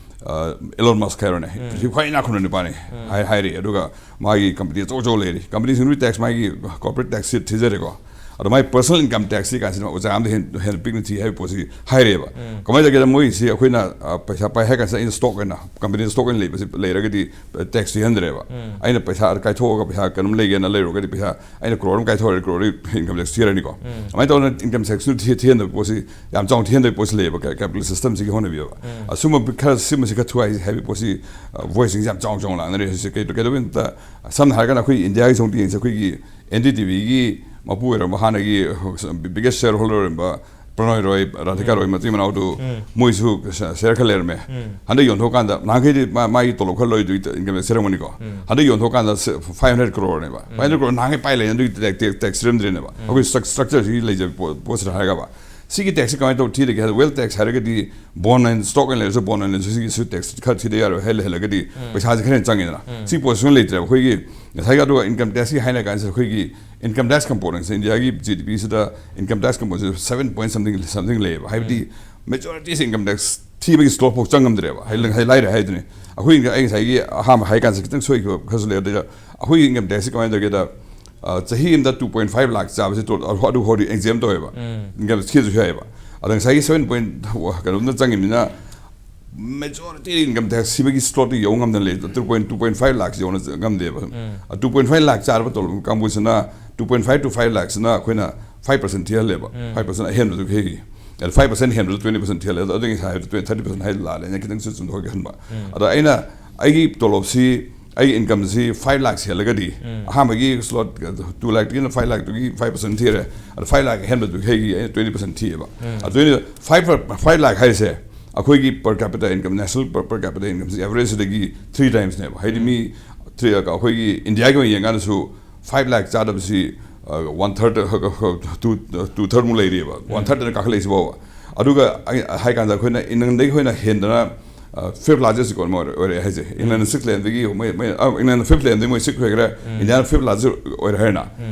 ꯑ, Elon Musk ꯍꯥꯏꯔꯣꯅꯦ, ꯄ꯭ꯔꯤꯊꯤꯕꯤ ꯈ꯭ꯋꯥꯏ ꯏꯅꯥꯛ ꯈꯨꯟꯕ ꯅꯨꯄꯥꯅꯤ ꯍꯥꯏ-, ꯍꯥꯏꯔꯤ꯫ ꯑꯗꯨꯒ ꯃꯥꯒꯤ company ꯑꯆꯧ ꯑꯆꯧ ꯂꯩꯔꯤ꯫ Company ꯁꯤꯡꯗꯨꯒꯤ tax, ꯃꯥꯒꯤ corporate tax ꯁꯤ ꯊꯤꯖꯔꯦꯀꯣ꯫ ꯑꯗꯣ ꯃꯥꯒꯤ personal income tax ꯁꯤ ꯀꯥꯟꯁꯤꯗ ꯑꯣꯖꯥ ꯑꯃꯗ ꯍꯦꯟ-, ꯍꯦꯟꯅ ꯄꯤꯛꯅ ꯊꯤ ꯍꯥꯏꯕ ꯄꯣꯠꯁꯤ ꯍꯥꯏꯔꯦꯕ꯫ ꯀꯃꯥꯏꯅ ꯇꯧꯒꯦꯗ, ꯃꯣꯏꯁꯤ ꯑꯩꯈꯣꯏꯅ, ꯑ, ꯄꯩꯁꯥ ꯄꯥꯏ ꯍꯥꯏ ꯀꯥꯟꯁꯤꯗ ꯑꯩꯅ stock ꯑꯣꯏꯅ, company stock ꯑꯣꯏꯅ ꯂꯩꯕꯁꯤ ꯂꯩꯔꯒꯗꯤ, ꯑ, tax ꯊꯤꯍꯟꯗ꯭ꯔꯦꯕ꯫ ꯑꯩꯅ ꯄꯩꯁꯥ ꯀꯥꯏꯊꯣꯛꯑꯒ ꯄꯩꯁꯥ ꯀꯩꯅꯣꯝ ꯂꯩꯒꯦꯅ ꯂꯩꯔꯨꯔꯒꯗꯤ ꯄꯩꯁꯥ ꯑꯩꯅ crore ꯑꯃ ꯀꯥꯏꯊꯣꯛꯑꯗꯤ crore ꯗꯤ income tax ꯊꯤꯔꯅꯤꯀꯣ꯫ ꯑꯗꯨꯃꯥꯏꯅ ꯇꯧꯗꯅ income tax ꯁꯨ ꯊꯤ-, ꯊꯤꯍꯟꯗꯕ ꯄꯣꯠꯁꯤ, ꯌꯥꯝ ꯆꯥꯎꯅ ꯊꯤꯍꯟꯗꯕ ꯄꯣꯠꯁꯤ ꯂꯩꯌꯦꯕ, ꯀꯦ-, capitalist system ꯁꯤꯒꯤ ꯍꯧꯅꯕꯤꯌꯦꯕ꯫ ꯑꯁꯨꯝꯕ ꯈꯔ, ꯁꯤꯃꯁꯤ ꯈꯔ ꯊꯨꯒꯥꯏꯁꯤ ꯍꯥꯏꯕꯒꯤ ꯄꯣꯠꯁꯤ, ꯑ, voice ꯁꯤꯡꯁꯦ ꯌꯥꯝ ꯆꯥꯎꯅ ꯆꯥꯎꯅ ꯂꯥꯛꯅꯔꯤ ꯍꯧꯖꯤꯛꯁꯦ꯫ ꯀꯩ-, ꯀꯩꯗꯧꯕꯩ ꯃꯇꯝꯗ, ꯁꯝꯅ ꯍꯥꯏꯔꯒꯅ ꯑꯩꯈꯣꯏ ꯏꯟꯗꯤꯌꯥꯒꯤ ꯁꯣꯝ ꯌꯦꯡꯁꯦ, ꯑꯩꯈꯣꯏꯒꯤ N D T V ꯒꯤ ꯃꯄꯨ ꯑꯣꯏꯔꯝꯕ, ꯍꯥꯟꯅꯒꯤ biggest shareholder ꯑꯣꯏꯔꯝꯕ ꯄ꯭ꯔꯅꯣꯏ ꯔꯣꯏ, ꯔꯥꯙꯤꯀꯥ ꯔꯣꯏ ꯃꯆꯤꯟ ꯃꯅꯥꯎꯗꯨ, ꯃꯣꯏꯁꯨ share ꯈꯔ ꯂꯩꯔꯝꯃꯦ꯫ ꯍꯟꯗꯛ ꯌꯣꯟꯊꯣꯛꯀꯥꯟꯗ, ꯅꯍꯥꯟꯈꯩꯗꯤ ꯃꯥ-, ꯃꯥꯒꯤ ꯇꯣꯂꯣꯞ ꯈꯔ ꯂꯣꯏꯗꯨꯒꯤ income tax ꯊꯤꯔꯝꯒꯅꯤꯀꯣ꯫ ꯍꯟꯗꯛ ꯌꯣꯟꯊꯣꯛꯀꯥꯟꯗ five hundred crore ꯅꯦꯕ꯫ Five hundred crore ꯅꯍꯥꯟꯈꯩ ꯄꯥꯏ ꯂꯩꯅ ꯑꯗꯨꯒꯤ tax, tax, tax ꯊꯤꯔꯝꯗ꯭ꯔꯤꯅꯦꯕ꯫ ꯑꯩꯈꯣꯏ struc-, structure ꯁꯤ ꯂꯩꯖꯕ ꯄꯣ-, ꯄꯣꯠꯁꯤꯗ ꯍꯥꯏꯔꯒꯕ꯫ ꯁꯤꯒꯤ tax ꯁꯤ ꯀꯃꯥꯏꯅ ꯇꯧ ꯊꯤꯗꯒꯦ ꯍꯥꯏꯕꯗ, wealth tax ꯍꯥꯏꯔꯒꯗꯤ bond ꯑꯣꯏꯅ, stock ꯑꯣꯏꯅ ꯂꯩꯔꯁꯨ, bond ꯑꯣꯏꯅ ꯂꯩꯔꯁꯨ, ꯁꯤꯒꯤꯁꯨ tax ꯈꯔ ꯊꯤꯗ ꯌꯥꯔꯣꯏ, ꯍꯦꯜꯂ-, ꯍꯦꯜꯂꯒꯗꯤ ꯄꯩꯁꯥꯁꯦ ꯈꯔ ꯍꯦꯟꯅ ꯆꯪꯉꯤꯗꯅ꯫ ꯁꯤ ꯄꯣꯠꯁꯤꯃ ꯂꯩꯇ꯭ꯔꯦꯕ꯫ ꯑꯩꯈꯣꯏꯒꯤ ꯉꯁꯥꯏꯒꯤ, ꯑꯗꯨꯒ income tax ꯀꯤ ꯍꯥꯏꯅ ꯀꯥꯟꯁꯤꯗ, ꯑꯩꯈꯣꯏꯒꯤ income tax component ꯁꯦ, ꯏꯟꯗꯤꯌꯥꯒꯤ G D P ꯁꯤꯗ income tax component ꯁꯦ seven point something, something ꯂꯩꯌꯦꯕ꯫ ꯍꯥꯏꯕꯗꯤ majority ꯁꯦ income tax ꯊꯤꯕꯒꯤ slope ꯐꯥꯎ ꯆꯪꯉꯝꯗ꯭ꯔꯦꯕ꯫ ꯍꯥꯏ-, ꯉꯁꯥꯏ ꯂꯥꯏꯔꯦ ꯍꯥꯏꯗꯨꯅꯤ꯫ ꯑꯩꯈꯣꯏ, ꯑꯩ ꯉꯁꯥꯏꯒꯤ ꯑꯍꯥꯟꯕ ꯍꯥꯏ ꯀꯥꯟꯁꯤꯗ ꯈꯤꯇꯪ ꯁꯣꯏꯈꯤꯕ ꯈꯔꯁꯨ ꯂꯩ꯫ ꯑꯗꯨꯗ ꯑꯩꯈꯣꯏꯒꯤ income tax ꯁꯤ ꯀꯃꯥꯏꯅ ꯇꯧꯒꯦꯗ, ꯑ, ꯆꯍꯤ ꯑꯃꯗ two point five ꯂꯥꯛ ꯆꯥꯕꯁꯤ ꯇꯣ-, ꯑꯗꯨ, ꯑꯗꯨ ꯐꯥꯎꯗꯤ exempt ꯇꯧꯋꯦꯕ꯫ Income ꯊꯤꯔꯁꯨ ꯌꯥꯏꯑꯕ꯫ ꯑꯗ ꯉꯁꯥꯏꯒꯤ seven point ꯀꯩꯅꯣꯝꯅ ꯆꯪꯉꯤꯕꯅꯤꯅ, Majority income tax ꯊꯤꯕꯒꯤ slot ꯇꯤ ꯌꯧ ꯉꯝꯗꯅ ꯂꯩ, two point two point five lakhs ꯌꯧꯅ ꯉꯝꯗꯦꯕ꯫ ꯑꯗꯨ two point five lakh ꯆꯥꯔꯕ ꯇꯣꯂꯣꯞ ꯀꯥꯡꯕꯨꯁꯤꯅ two point five to five lakhs ꯁꯤꯅ ꯑꯩꯈꯣꯏꯅ five percent ꯊꯤꯍꯜꯂꯦꯕ꯫ Five percent ꯑꯍꯦꯟꯕꯗꯨ ꯍꯦꯛ ꯑꯗ five percent ꯍꯦꯟꯕꯗꯨ twenty percent ꯊꯤꯍꯜꯂꯦ꯫ ꯑꯗꯣ ꯑꯗꯨꯒꯤ ꯉꯁꯥꯏ ꯍꯥꯏꯕꯗꯨ thirty percent ꯍꯥꯏ ꯂꯥꯜꯂꯦ, ꯑꯩꯅ ꯈꯤꯇꯪꯁꯨ ꯆꯨꯝꯊꯣꯛꯀꯦ ꯈꯟꯕ꯫ ꯑꯗꯣ ꯑꯩꯅ ꯑꯩꯒꯤ ꯇꯣꯂꯣꯞꯁꯤ, ꯑꯩꯒꯤ income ꯁꯤ five lakhs ꯍꯦꯜꯂꯒꯗꯤ, ꯑꯍꯥꯟꯕꯒꯤ slot two lakh ꯇꯒꯤꯅ five lakh ꯇꯨꯒꯤ five percent ꯊꯤꯔꯦ꯫ ꯑꯗꯣ five lakh ꯑꯍꯦꯟꯕꯗꯨꯒꯤ ꯑꯩꯒꯤ ꯑꯩꯅ twenty percent ꯊꯤꯑꯕ꯫ ꯑꯗꯨꯅ five per, five lakh ꯍꯥꯏꯁꯦ ꯑꯩꯈꯣꯏꯒꯤ per capita income, national per, per capita income ꯁꯤ average ꯁꯤꯗꯒꯤ three times ꯅꯦꯕ꯫ ꯍꯥꯏꯗꯤ ꯃꯤ three, ꯑꯩꯈꯣꯏꯒꯤ ꯏꯟꯗꯤꯌꯥꯒꯤ ꯑꯣꯏꯅ ꯌꯦꯡꯀꯥꯟꯗꯁꯨ five lakh ꯆꯥꯗꯕꯁꯤ, ꯑ, one third, ꯑ, two, two third ꯃꯨꯛ ꯂꯩꯔꯤꯑꯕ, one third ꯅ ꯀꯥꯈꯠꯂꯛꯏꯁꯤ ꯐꯥꯎꯕ꯫ ꯑꯗꯨꯒ ꯑꯩ ꯍꯥꯏ ꯀꯥꯟꯗ ꯑꯩꯈꯣꯏꯅ ꯏꯪꯂꯦꯟꯗꯒꯤ ꯑꯩꯈꯣꯏꯅ ꯍꯦꯟꯗꯅ, ꯑ, fifth largest economy ꯑꯣꯏꯔꯦ, ꯑꯣꯏꯔꯦ ꯍꯥꯏꯁꯦ꯫ ꯏꯪꯂꯦꯟ sixth ꯂꯩꯔꯝꯗꯒꯤ ꯃꯣꯏ, ꯃꯣꯏ, ꯑ, ꯏꯪꯂꯦꯟ fifth ꯂꯩꯔꯝꯗꯒꯤ ꯃꯣꯏ sixth ꯑꯣꯏꯈ꯭ꯔꯦ, ꯏꯟꯗꯤꯌꯥꯅ fifth largest ꯑꯣꯏꯔꯦ ꯍꯥꯏꯅ꯫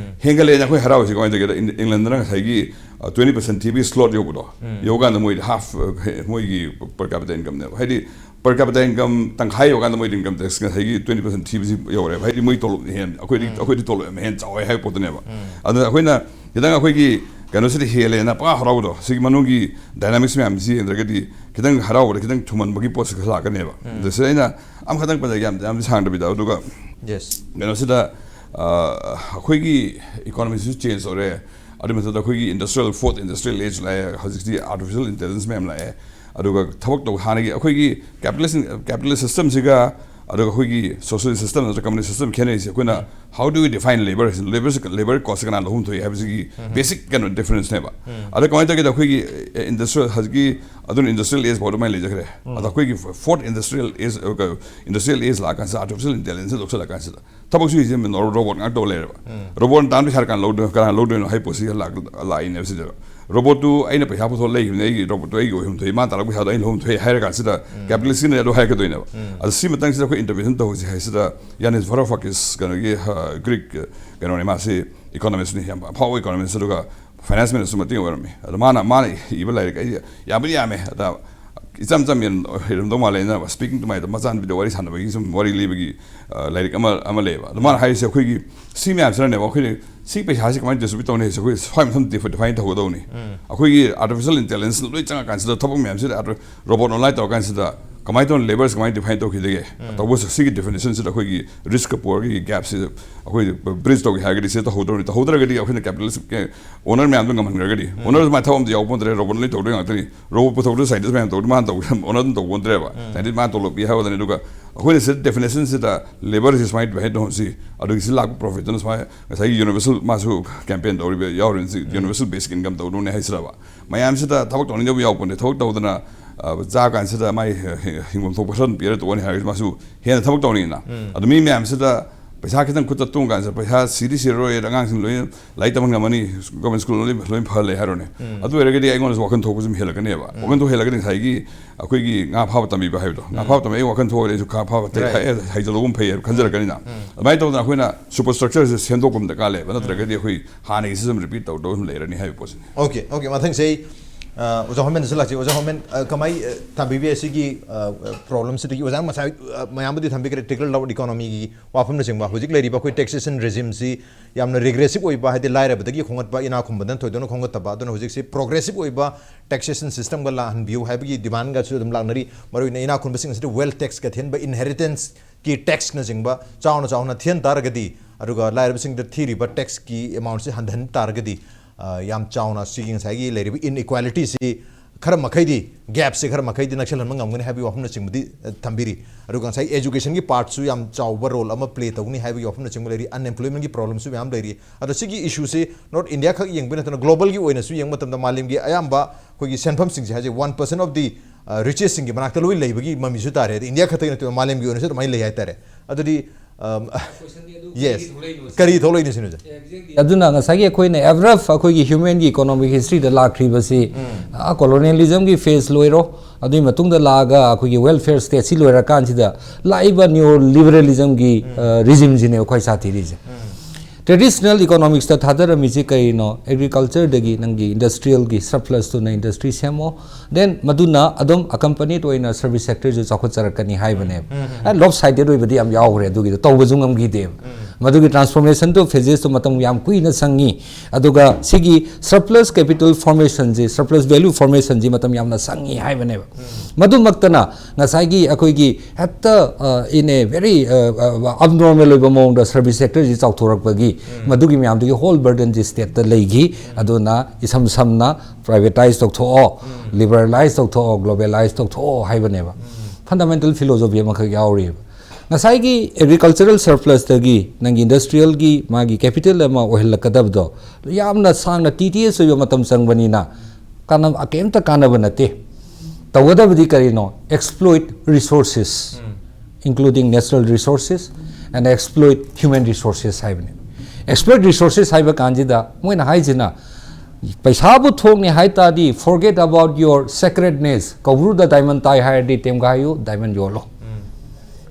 ꯍꯦꯟꯒꯠꯂꯛꯑꯦꯅ ꯑꯩꯈꯣꯏ ꯍꯔꯥꯎꯔꯤꯁꯤ ꯀꯃꯥꯏꯅ ꯇꯧꯒꯦꯗ, ꯏꯪ-, ꯏꯪꯂꯦꯟꯗꯅ ꯉꯁꯥꯏꯒꯤ, ꯑ, twenty percent ꯊꯤꯕꯒꯤ slot ꯌꯧꯕꯗꯣ, ꯌꯧꯀꯥꯟꯗ ꯃꯣꯏꯗꯤ half, ꯑ, ꯃꯣꯏꯒꯤ per capita income ꯅꯦꯕ꯫ ꯍꯥꯏꯗꯤ per capita income ꯇꯪꯈꯥꯏ ꯌꯧꯔꯀꯥꯟꯗ ꯃꯣꯏꯗꯤ income tax ꯉꯁꯥꯏꯒꯤ twenty percent ꯊꯤꯕꯁꯤ ꯌꯧꯔꯦꯕ꯫ ꯍꯥꯏꯗꯤ ꯃꯣꯏ ꯇꯣꯂꯣꯞꯅ ꯍꯦꯟ-, ꯑꯩꯈꯣꯏꯗꯤ, ꯑꯩꯈꯣꯏꯗꯤ ꯇꯣꯂꯣꯞ ꯌꯥꯝ ꯍꯦꯟꯅ ꯆꯥꯎꯋꯦ ꯍꯥꯏꯕ ꯄꯣꯠꯇꯨꯅꯦꯕ꯫ ꯑꯗꯨꯅ ꯑꯩꯈꯣꯏꯅ ꯈꯤꯇꯪ ꯑꯩꯈꯣꯏꯒꯤ ꯀꯩꯅꯣꯁꯤꯗ ꯍꯦꯜꯂꯦꯅ ꯄꯪꯍꯔꯥꯎ ꯍꯔꯥꯎꯕꯗꯣ, ꯁꯤꯒꯤ ꯃꯅꯨꯡꯒꯤ dynamics ꯃꯌꯥꯝꯁꯤ ꯌꯦꯡꯗ꯭ꯔꯒꯗꯤ ꯈꯤꯇꯪ ꯍꯔꯥꯎꯕꯗ ꯈꯤꯇꯪ ꯊꯨꯃꯟꯕꯒꯤ ꯄꯣꯠꯁꯤ ꯈꯔ ꯂꯥꯛꯀꯅꯦꯕ꯫ ꯑꯗꯨ ꯁꯤꯗ ꯑꯩꯅ ꯑꯃꯈꯛꯇꯪ ꯄꯟꯖꯒꯦ, ꯌꯥꯝ, ꯌꯥꯝꯗꯤ ꯁꯥꯡꯗꯕꯤꯗ꯫ ꯑꯗꯨꯒ ꯀꯩꯅꯣꯁꯤꯗ, ꯑ, ꯑꯩꯈꯣꯏꯒꯤ economy ꯁꯤꯁꯨ change ꯇꯧꯔꯦ꯫ ꯑꯗꯨꯒꯤ ꯃꯊꯛꯇ ꯑꯩꯈꯣꯏꯒꯤ industrial, fourth industrial age ꯂꯥꯛꯑꯦ, ꯍꯧꯖꯤꯛꯇꯤ artificial intelligence ꯃꯌꯥꯝ ꯂꯥꯛꯑꯦ꯫ ꯑꯗꯨꯒ ꯊꯕꯛ ꯇꯧ-, ꯍꯥꯟꯅꯒꯤ ꯑꯩꯈꯣꯏꯒꯤ capitalist, capitalist system ꯁꯤꯒ ꯑꯗꯨꯒ ꯑꯩꯈꯣꯏꯒꯤ socialist system ꯅꯠꯇ꯭ꯔꯒ communist system ꯈꯦꯠꯅꯔꯤꯁꯦ ꯑꯩꯈꯣꯏꯅ how do we define labor ꯍꯥꯏꯁꯤꯅ, labor ꯁꯤ, labor cost ꯁꯤ ꯀꯅꯥꯅ ꯂꯧꯐꯝ ꯊꯣꯛꯏ ꯍꯥꯏꯕꯁꯤꯒꯤ basic ꯀꯩꯅꯣ difference ꯅꯦꯕ꯫ ꯑꯗ ꯀꯃꯥꯏꯅ ꯇꯧꯒꯦꯗ, ꯑꯩꯈꯣꯏꯒꯤ, ꯑꯦ, industrial, ꯍꯧꯖꯤꯛꯀꯤ ꯑꯗꯨꯅ industrial age ꯐꯥꯎ ꯑꯗꯨꯃꯥꯏꯅ ꯂꯩꯖꯈ꯭ꯔꯦ꯫ ꯑꯗ ꯑꯩꯈꯣꯏꯒꯤ fourth industrial age, ꯑ, industrial age ꯂꯥꯛꯑꯀꯥꯟꯁꯤꯗ, artificial intelligence ꯂꯧꯁꯤꯜꯂꯀꯥꯟꯁꯤꯗ ꯊꯕꯛ ꯁꯨꯏꯁꯦ ꯔꯣꯕꯣꯠ ꯉꯥꯛꯇ ꯇꯧ ꯂꯩꯔꯦꯕ꯫ ꯔꯣꯕꯣꯠꯅ ꯇꯥꯟꯕ ꯄꯩꯁꯥ ꯀꯅꯥ ꯂꯧꯗꯣꯏꯅꯣ, ꯀꯅꯥ ꯂꯧꯗꯣꯏꯅꯣ ꯍꯥꯏ ꯄꯣꯠꯁꯤ ꯂꯥꯛ-, ꯂꯥꯛꯏꯅꯦꯕ ꯁꯤꯗ꯫ ꯔꯣꯕꯣꯠꯇꯨ ꯑꯩꯅ ꯄꯩꯁꯥ ꯄꯨꯊꯣꯛ ꯂꯩꯈꯤꯕꯅꯦ, ꯑꯩꯒꯤ ꯔꯣꯕꯣꯠꯇꯨ ꯑꯩꯒꯤ ꯑꯣꯏꯐꯝ ꯊꯣꯛꯏ, ꯃꯥꯅ ꯇꯥꯜꯂꯛꯄ ꯄꯩꯁꯥꯗꯣ ꯑꯩꯅ ꯂꯧꯐꯝ ꯊꯣꯛꯏ ꯍꯥꯏꯔ ꯀꯥꯟꯁꯤꯗ capitalist ꯀꯤꯅ ꯑꯗꯨ ꯍꯥꯏꯔꯛꯀꯗꯣꯏꯅꯦꯕ꯫ ꯑꯗ ꯁꯤ ꯃꯇꯥꯡꯁꯤꯗ ꯑꯩꯈꯣꯏ intervention ꯇꯧꯍꯧꯁꯤ ꯍꯥꯏꯁꯤꯗ, Yanis Varoufakis, ꯀꯩꯅꯣꯒꯤ, ꯑ, Greek, ꯑ, ꯀꯩꯅꯣꯅꯦ, ꯃꯥꯁꯤ economist ꯅꯤ, ꯌꯥꯝ ꯑꯐꯥꯎꯕ economist, ꯑꯗꯨꯒ finance minister ꯁꯨ ꯃꯇꯦꯡ ꯑꯣꯏꯔꯝꯃꯤ꯫ ꯑꯗꯣ ꯃꯥꯅ, ꯃꯥꯅ ꯏꯕ ꯂꯥꯏꯔꯤꯛ ꯑꯩ ꯌꯥꯝꯕꯨꯗꯤ ꯌꯥꯝꯃꯦ, ꯑꯗ ꯏꯆꯝ ꯆꯝ ꯏꯔꯝꯗꯧ ꯃꯥꯜꯂꯦ꯫ ꯑꯩꯅ speaking to my ꯃꯆꯥꯅꯨꯄꯤꯗ ꯋꯥꯔꯤ ꯁꯥꯟꯅꯕꯒꯤ ꯁꯨꯝ ꯋꯥꯔꯤ ꯂꯤꯕꯒꯤ, ꯑ, ꯂꯥꯏꯔꯤꯛ ꯑꯃ, ꯑꯃ ꯂꯩꯌꯦꯕ꯫ ꯑꯗꯣ ꯃꯥꯅ ꯍꯥꯏꯔꯤꯁꯦ ꯑꯩꯈꯣꯏꯒꯤ ꯁꯤ ꯃꯌꯥꯝꯁꯤꯅꯅꯦꯕ, ꯑꯩꯈꯣꯏꯅ ꯁꯤ ꯄꯩꯁꯥꯁꯤ ꯀꯃꯥꯏꯅ distribute ꯇꯧꯅꯤ ꯍꯥꯏꯁꯦ ꯑꯩꯈꯣꯏ ꯁ꯭ꯋꯥꯏ ꯃꯊꯪ define ꯇꯧꯒꯗꯧꯅꯤ꯫ ꯑꯩꯈꯣꯏꯒꯤ artificial intelligence ꯂꯣꯏ ꯆꯪꯉꯀꯥꯟꯁꯤꯗ ꯊꯕꯛ ꯃꯌꯥꯝꯁꯤꯗ robot ꯑꯣꯟꯂꯥꯏꯟ ꯇꯧꯔꯀꯥꯟꯁꯤꯗ ꯀꯃꯥꯏꯅ ꯇꯧꯅ labours ꯀꯃꯥꯏꯅ define ꯇꯧꯈꯤꯗꯒꯦ? ꯇꯧꯕ ꯁꯤꯒꯤ definition ꯁꯤꯗ ꯑꯩꯈꯣꯏꯒꯤ rich ꯀ poor ꯒꯤ gap ꯁꯤ ꯑꯩꯈꯣꯏ bridge ꯇꯧꯒꯦ ꯍꯥꯏꯔꯒꯗꯤ ꯁꯤ ꯇꯧꯍꯧꯗꯧꯔꯅꯤ꯫ ꯇꯧꯍꯧꯗ꯭ꯔꯒꯗꯤ ꯑꯩꯈꯣꯏꯅ capitalist owner ꯃꯌꯥꯝꯗꯣ ꯉꯝꯍꯟꯈ꯭ꯔꯒꯗꯤ, owner ꯃꯥꯏ ꯊꯕꯛ ꯑꯝꯇ ꯌꯥꯎꯕ ꯅꯠꯇ꯭ꯔꯦ, robot ꯂꯣꯏ ꯇꯧꯗꯣꯏ ꯉꯥꯛꯇꯅꯤ꯫ Robot ꯄꯨꯊꯣꯛꯇꯣꯏ scientist ꯃꯌꯥꯝ ꯇꯧꯗꯣꯏ, ꯃꯥꯅ ꯇꯧꯕ owner ꯑꯗꯨꯝ ꯇꯧꯕ ꯅꯠꯇ꯭ꯔꯦꯕ꯫ Scientist ꯃꯥꯅ ꯇꯣꯂꯣꯞ ꯄꯤ ꯍꯥꯏꯕꯗꯅꯤ꯫ ꯑꯗꯨꯒ ꯑꯩꯈꯣꯏꯅ ꯁꯤꯗ definition ꯁꯤꯗ labour ꯁꯤ ꯁꯨꯃꯥꯏꯅ define ꯇꯧꯍꯟꯁꯤ, ꯑꯗꯨꯒꯤ ꯁꯤ ꯂꯥꯛꯄ profit ꯇꯨꯅ ꯁꯨꯃꯥꯏꯅ ꯉꯁꯥꯏꯒꯤ universal ꯃꯥꯁꯨ campaign ꯇꯧꯔꯤꯕ ꯌꯥꯎꯔꯤꯕꯁꯤ universal basic income ꯇꯧꯗꯧꯅꯦ ꯍꯥꯏꯁꯤꯔꯕ? ꯃꯌꯥꯝꯁꯤꯗ ꯊꯕꯛ ꯇꯧꯅꯤꯡꯗꯕ ꯌꯥꯎꯄꯣꯟꯇꯦ꯫ ꯊꯕꯛ ꯇꯧꯗꯅ, ꯑ, ꯆꯥ ꯀꯥꯟꯁꯤꯗ ꯃꯥꯏ ꯍꯤꯡꯐꯝ ꯊꯣꯛꯄ ꯈꯔ ꯑꯗꯨꯝ ꯄꯤꯔ ꯇꯣꯛꯑꯅꯤ ꯍꯥꯏꯔꯒꯁꯨ ꯃꯥꯁꯨ ꯍꯦꯟꯅ ꯊꯕꯛ ꯇꯧꯅꯤꯡꯉꯤꯅ꯫ ꯑꯗꯨ ꯃꯤ ꯃꯌꯥꯝꯁꯤꯗ ꯄꯩꯁꯥ ꯈꯤꯇꯪ ꯈꯨꯠꯇ ꯇꯣꯡ ꯀꯥꯟꯁꯤꯗ ꯄꯩꯁꯥ ꯁꯤꯗꯤ ꯁꯤꯔꯔꯣꯏ, ꯑꯉꯥꯡꯁꯤꯡ ꯂꯣꯏꯅ ꯂꯥꯏꯔꯤꯛ ꯇꯝꯕ ꯉꯝꯃꯅꯤ, government school ꯂꯣꯏ, ꯂꯣꯏ ꯐꯍꯜꯂꯦ ꯍꯥꯏꯔꯣꯅꯦ꯫ ꯑꯗꯨ ꯑꯣꯏꯔꯒꯗꯤ ꯑꯩꯉꯣꯟꯗꯁꯨ ꯋꯥꯈꯜ ꯊꯣꯛꯄꯁꯨ ꯑꯗꯨꯝ ꯍꯦꯜꯂꯛꯀꯅꯦꯕ꯫ ꯋꯥꯈꯜ ꯊꯣꯛ ꯍꯦꯜꯂꯒꯗꯤ ꯉꯁꯥꯏꯒꯤ ꯑꯩꯈꯣꯏꯒꯤ ꯉꯥ ꯐꯥꯕ ꯇꯝꯕꯤꯕ ꯍꯥꯏꯕꯗꯣ, ꯉꯥ ꯐꯥꯕ ꯇꯝꯕꯤ, ꯑꯩ ꯋꯥꯈꯜ ꯊꯣꯛꯑꯒꯗꯤ ꯑꯩꯁꯨ ꯉꯥ ꯐꯥꯕ ꯍꯩ-, ꯍꯩꯖꯜꯍꯧꯕ ꯐꯩ ꯍꯥꯏꯕ ꯈꯟꯖꯔꯛꯀꯅꯤꯅ꯫ ꯑꯗꯨꯃꯥꯏꯅ ꯇꯧꯗꯅ ꯑꯩꯈꯣꯏꯅ superstructure ꯁꯦ ꯁꯦꯝꯗꯣꯛꯄ ꯑꯃ ꯗꯔꯀꯥꯔ ꯂꯩꯌꯦꯕ꯫ ꯅꯠꯇ꯭ꯔꯒꯗꯤ ꯑꯩꯈꯣꯏ ꯍꯥꯟꯅꯒꯤ system repeat ꯇꯧꯗꯧ ꯑꯗꯨꯝ ꯂꯩꯔꯅꯤ ꯍꯥꯏꯕ ꯄꯣꯠꯁꯤꯅꯤ꯫ ꯑꯣꯀꯦ, ꯑꯣꯀꯦ, ꯃꯊꯪꯁꯦ ꯑꯩ, ꯑ, ꯑꯣꯖꯥ ꯍꯣꯃꯦꯟꯗꯁꯨ ꯂꯥꯛꯆꯩ꯫ ꯑꯣꯖꯥ ꯍꯣꯃꯦꯟ, ꯑ, ꯀꯃꯥꯏ, ꯑ, ꯊꯝꯕꯤꯕꯤ ꯑꯁꯤꯒꯤ, ꯑ, ꯑ, problem ꯁꯤꯗꯒꯤ? ꯑꯣꯖꯥꯅ ꯉꯁꯥꯏ, ꯑ, ꯃꯌꯥꯝꯕꯨꯗꯤ ꯊꯝꯕꯤꯈ꯭ꯔꯦ, trickle down economy ꯒꯤ ꯋꯥꯐꯝꯅꯆꯤꯡꯕ꯫ ꯍꯧꯖꯤꯛ ꯂꯩꯔꯤꯕ ꯑꯩꯈꯣꯏ taxation regime ꯁꯤ ꯌꯥꯝꯅ regressive ꯑꯣꯏꯕ, ꯍꯥꯏꯗꯤ ꯂꯥꯏꯔꯕꯗꯒꯤ ꯈꯣꯝꯒꯠꯄ, ꯏꯅꯥ ꯈꯨꯟꯕꯗꯅ ꯊꯣꯏꯗꯣꯛꯅ ꯈꯣꯝꯒꯠꯇꯕ꯫ ꯑꯗꯨꯅ ꯍꯧꯖꯤꯛꯁꯤ progressive ꯑꯣꯏꯕ taxation system ꯒ ꯂꯥꯛꯍꯟꯕꯤꯌꯨ ꯍꯥꯏꯕꯒꯤ demand ꯒꯁꯨ ꯑꯗꯨꯝ ꯂꯥꯛꯅꯔꯤ꯫ ꯃꯔꯨꯑꯣꯏꯅ ꯏꯅꯥ ꯈꯨꯟꯕꯁꯤꯡ ꯑꯁꯤꯗ wealth tax ꯀ ꯊꯤꯍꯟꯕ, inheritance ꯀꯤ tax ꯅꯆꯤꯡꯕ ꯆꯥꯎꯅ ꯆꯥꯎꯅ ꯊꯤꯍꯟ ꯇꯥꯔꯒꯗꯤ, ꯑꯗꯨꯒ ꯂꯥꯏꯔꯕꯁꯤꯡꯗ ꯊꯤꯔꯤꯕ tax ꯀꯤ amount ꯁꯤ ꯍꯟꯊꯍꯟ ꯇꯥꯔꯒꯗꯤ, ꯑ, ꯌꯥꯝ ꯆꯥꯎꯅ ꯁꯤꯒꯤ ꯉꯁꯥꯏꯒꯤ ꯂꯩꯔꯤꯕ inequality ꯁꯤ ꯈꯔ ꯃꯈꯩꯗꯤ, gap ꯁꯤ ꯈꯔ ꯃꯈꯩꯗꯤ ꯅꯛꯁꯤꯜꯍꯟꯕ ꯉꯝꯒꯅꯤ ꯍꯥꯏꯕꯒꯤ ꯋꯥꯐꯝꯅꯆꯤꯡꯕꯗꯤ, ꯑ, ꯊꯝꯕꯤꯔꯤ꯫ ꯑꯗꯨꯒ ꯉꯁꯥꯏ education ꯒꯤ part ꯁꯨ ꯌꯥꯝ ꯆꯥꯎꯕ role ꯑꯃ play ꯇꯧꯒꯅꯤ ꯍꯥꯏꯕꯒꯤ ꯋꯥꯐꯝꯅꯆꯤꯡꯕ ꯂꯩꯔꯤ, unemployment ꯒꯤ problem ꯁꯨ ꯃꯌꯥꯝ ꯂꯩꯔꯤ꯫ ꯑꯗꯣ ꯁꯤꯒꯤ issue ꯁꯤ not India ꯈꯛ ꯌꯦꯡꯕ ꯅꯠꯇꯅ global ꯒꯤ ꯑꯣꯏꯅꯁꯨ ꯌꯦꯡꯕ ꯃꯇꯝꯗ ꯃꯥꯂꯦꯝꯒꯤ ꯑꯌꯥꯝꯕ ꯑꯩꯈꯣꯏꯒꯤ ꯁꯦꯟꯐꯝꯁꯤꯡꯁꯦ, ꯍꯥꯏꯁꯦ, one percent of the, ꯑ, richest ꯁꯤꯡꯒꯤ ꯃꯅꯥꯛꯇ ꯂꯣꯏ ꯂꯩꯕꯒꯤ ꯃꯃꯤꯁꯨ ꯇꯥꯔꯦ꯫ ꯑꯗ ꯏꯟꯗꯤꯌꯥ ꯈꯛꯇꯒꯤ ꯅꯠꯇꯦꯕ, ꯃꯥꯂꯦꯝꯒꯤ ꯑꯣꯏꯅꯁꯨ ꯑꯗꯨꯃꯥꯏꯅ ꯂꯩ ꯍꯥꯏꯇꯥꯔꯦ꯫ ꯑꯗꯨꯗꯤ, ꯑꯝ, yes, ꯀꯔꯤ ꯊꯣꯛꯂꯛꯏꯅꯣ ꯁꯤꯅꯤꯁꯦ? ꯑꯗꯨꯅ ꯉꯁꯥꯏꯒꯤ ꯑꯩꯈꯣꯏꯅ ꯑꯦꯚꯔꯦꯖ ꯑꯩꯈꯣꯏꯒꯤ human ꯒꯤ economic history ꯗ ꯂꯥꯛꯈ꯭ꯔꯤꯕꯁꯤ, ꯑ, colonialism ꯒꯤ phase ꯂꯣꯏꯔꯣ, ꯑꯗꯨꯒꯤ ꯃꯇꯨꯡꯗ ꯂꯥꯛꯑꯒ ꯑꯩꯈꯣꯏꯒꯤ welfare state ꯁꯤ ꯂꯣꯏꯔꯀꯥꯟꯁꯤꯗ ꯂꯥꯛꯏꯕ neoliberalism ꯒꯤ, ꯑ, regime ꯁꯤꯅꯦꯕ ꯈ꯭ꯋꯥꯏ ꯁꯥꯊꯤꯔꯤꯁꯦ꯫ Traditional economics ꯇ ꯊꯥꯗꯔꯝꯃꯤꯁꯤ ꯀꯔꯤꯅꯣ? Agriculture ꯗꯒꯤ ꯅꯪꯒꯤ industrial ꯒꯤ surplus ꯇꯨꯅ industry ꯁꯦꯝꯃꯣ, then ꯃꯗꯨꯅ ꯑꯗꯨꯝ accompanied ꯑꯣꯏꯅ service sector ꯁꯨ ꯆꯥꯎꯈꯠꯆꯔꯛꯀꯅꯤ ꯍꯥꯏꯕꯅꯦꯕ꯫ Lopsided ꯑꯣꯏꯕꯗꯤ ꯌꯥꯝ ꯌꯥꯎꯈ꯭ꯔꯦ, ꯑꯗꯨꯒꯤꯗꯣ ꯇꯧꯕꯁꯨ ꯉꯝꯈꯤꯗꯦꯕ꯫ ꯃꯗꯨꯒꯤ transformation ꯗꯣ, phases ꯇꯣ ꯃꯇꯝ ꯌꯥꯝ ꯀꯨꯏꯅ ꯆꯪꯉꯤ꯫ ꯑꯗꯨꯒ ꯁꯤꯒꯤ surplus capital formation ꯁꯤ, surplus value formation ꯁꯤ ꯃꯇꯝ ꯌꯥꯝꯅ ꯆꯪꯉꯤ ꯍꯥꯏꯕꯅꯦꯕ꯫ ꯃꯗꯨꯃꯛꯇꯅ ꯉꯁꯥꯏꯒꯤ ꯑꯩꯈꯣꯏꯒꯤ ꯍꯦꯛꯇ, ꯑ, in a very, ꯑ, ꯑ, abnormal ꯑꯣꯏꯕ ꯃꯑꯣꯡꯗ service sector ꯁꯤ ꯆꯥꯎꯊꯣꯔꯛꯄꯒꯤ ꯃꯗꯨꯒꯤ ꯃꯌꯥꯝꯗꯨꯒꯤ whole burden ꯁꯤ state ꯇ ꯂꯩꯈꯤ꯫ ꯑꯗꯨꯅ ꯏꯁꯝ ꯁꯝꯅ privatize ꯇꯧꯊꯣꯛꯑꯣ, liberalize ꯇꯧꯊꯣꯛꯑꯣ, globalize ꯇꯧꯊꯣꯛꯑꯣ ꯍꯥꯏꯕꯅꯦꯕ꯫ Fundamental philosophy ꯑꯃꯈꯛ ꯌꯥꯎꯔꯤꯕ꯫ ꯉꯁꯥꯏꯒꯤ agricultural surplus ꯇꯒꯤ ꯅꯪꯒꯤ industrial ꯒꯤ ꯃꯥꯒꯤ capital ꯑꯃ ꯑꯣꯏꯍꯜꯂꯛꯀꯗꯕꯗꯣ ꯌꯥꯝꯅ ꯁꯥꯡꯅ tedious ꯑꯣꯏꯕ ꯃꯇꯝ ꯆꯪꯕꯅꯤꯅ ꯀꯥꯟꯅꯕ, ꯀꯩꯝꯇ ꯀꯥꯟꯅꯕ ꯅꯠꯇꯦ꯫ ꯇꯧꯒꯗꯕꯗꯤ ꯀꯔꯤꯅꯣ? Exploit resources, including natural resources and exploit human resources ꯍꯥꯏꯕꯅꯤ꯫ Exploit resources ꯍꯥꯏꯕ ꯀꯥꯟꯁꯤꯗ ꯃꯣꯏꯅ ꯍꯥꯏꯁꯤꯅ, ꯄꯩꯁꯥꯕꯨ ꯊꯣꯛꯅꯤ ꯍꯥꯏ ꯇꯥꯔꯗꯤ, forget about your sacredness, ꯀꯧꯕ꯭ꯔꯨꯗ diamond ꯇꯥꯏ ꯍꯥꯏꯔꯗꯤ ꯇꯦꯝꯒꯥꯏꯌꯨ, diamond ꯌꯣꯜꯂꯣ꯫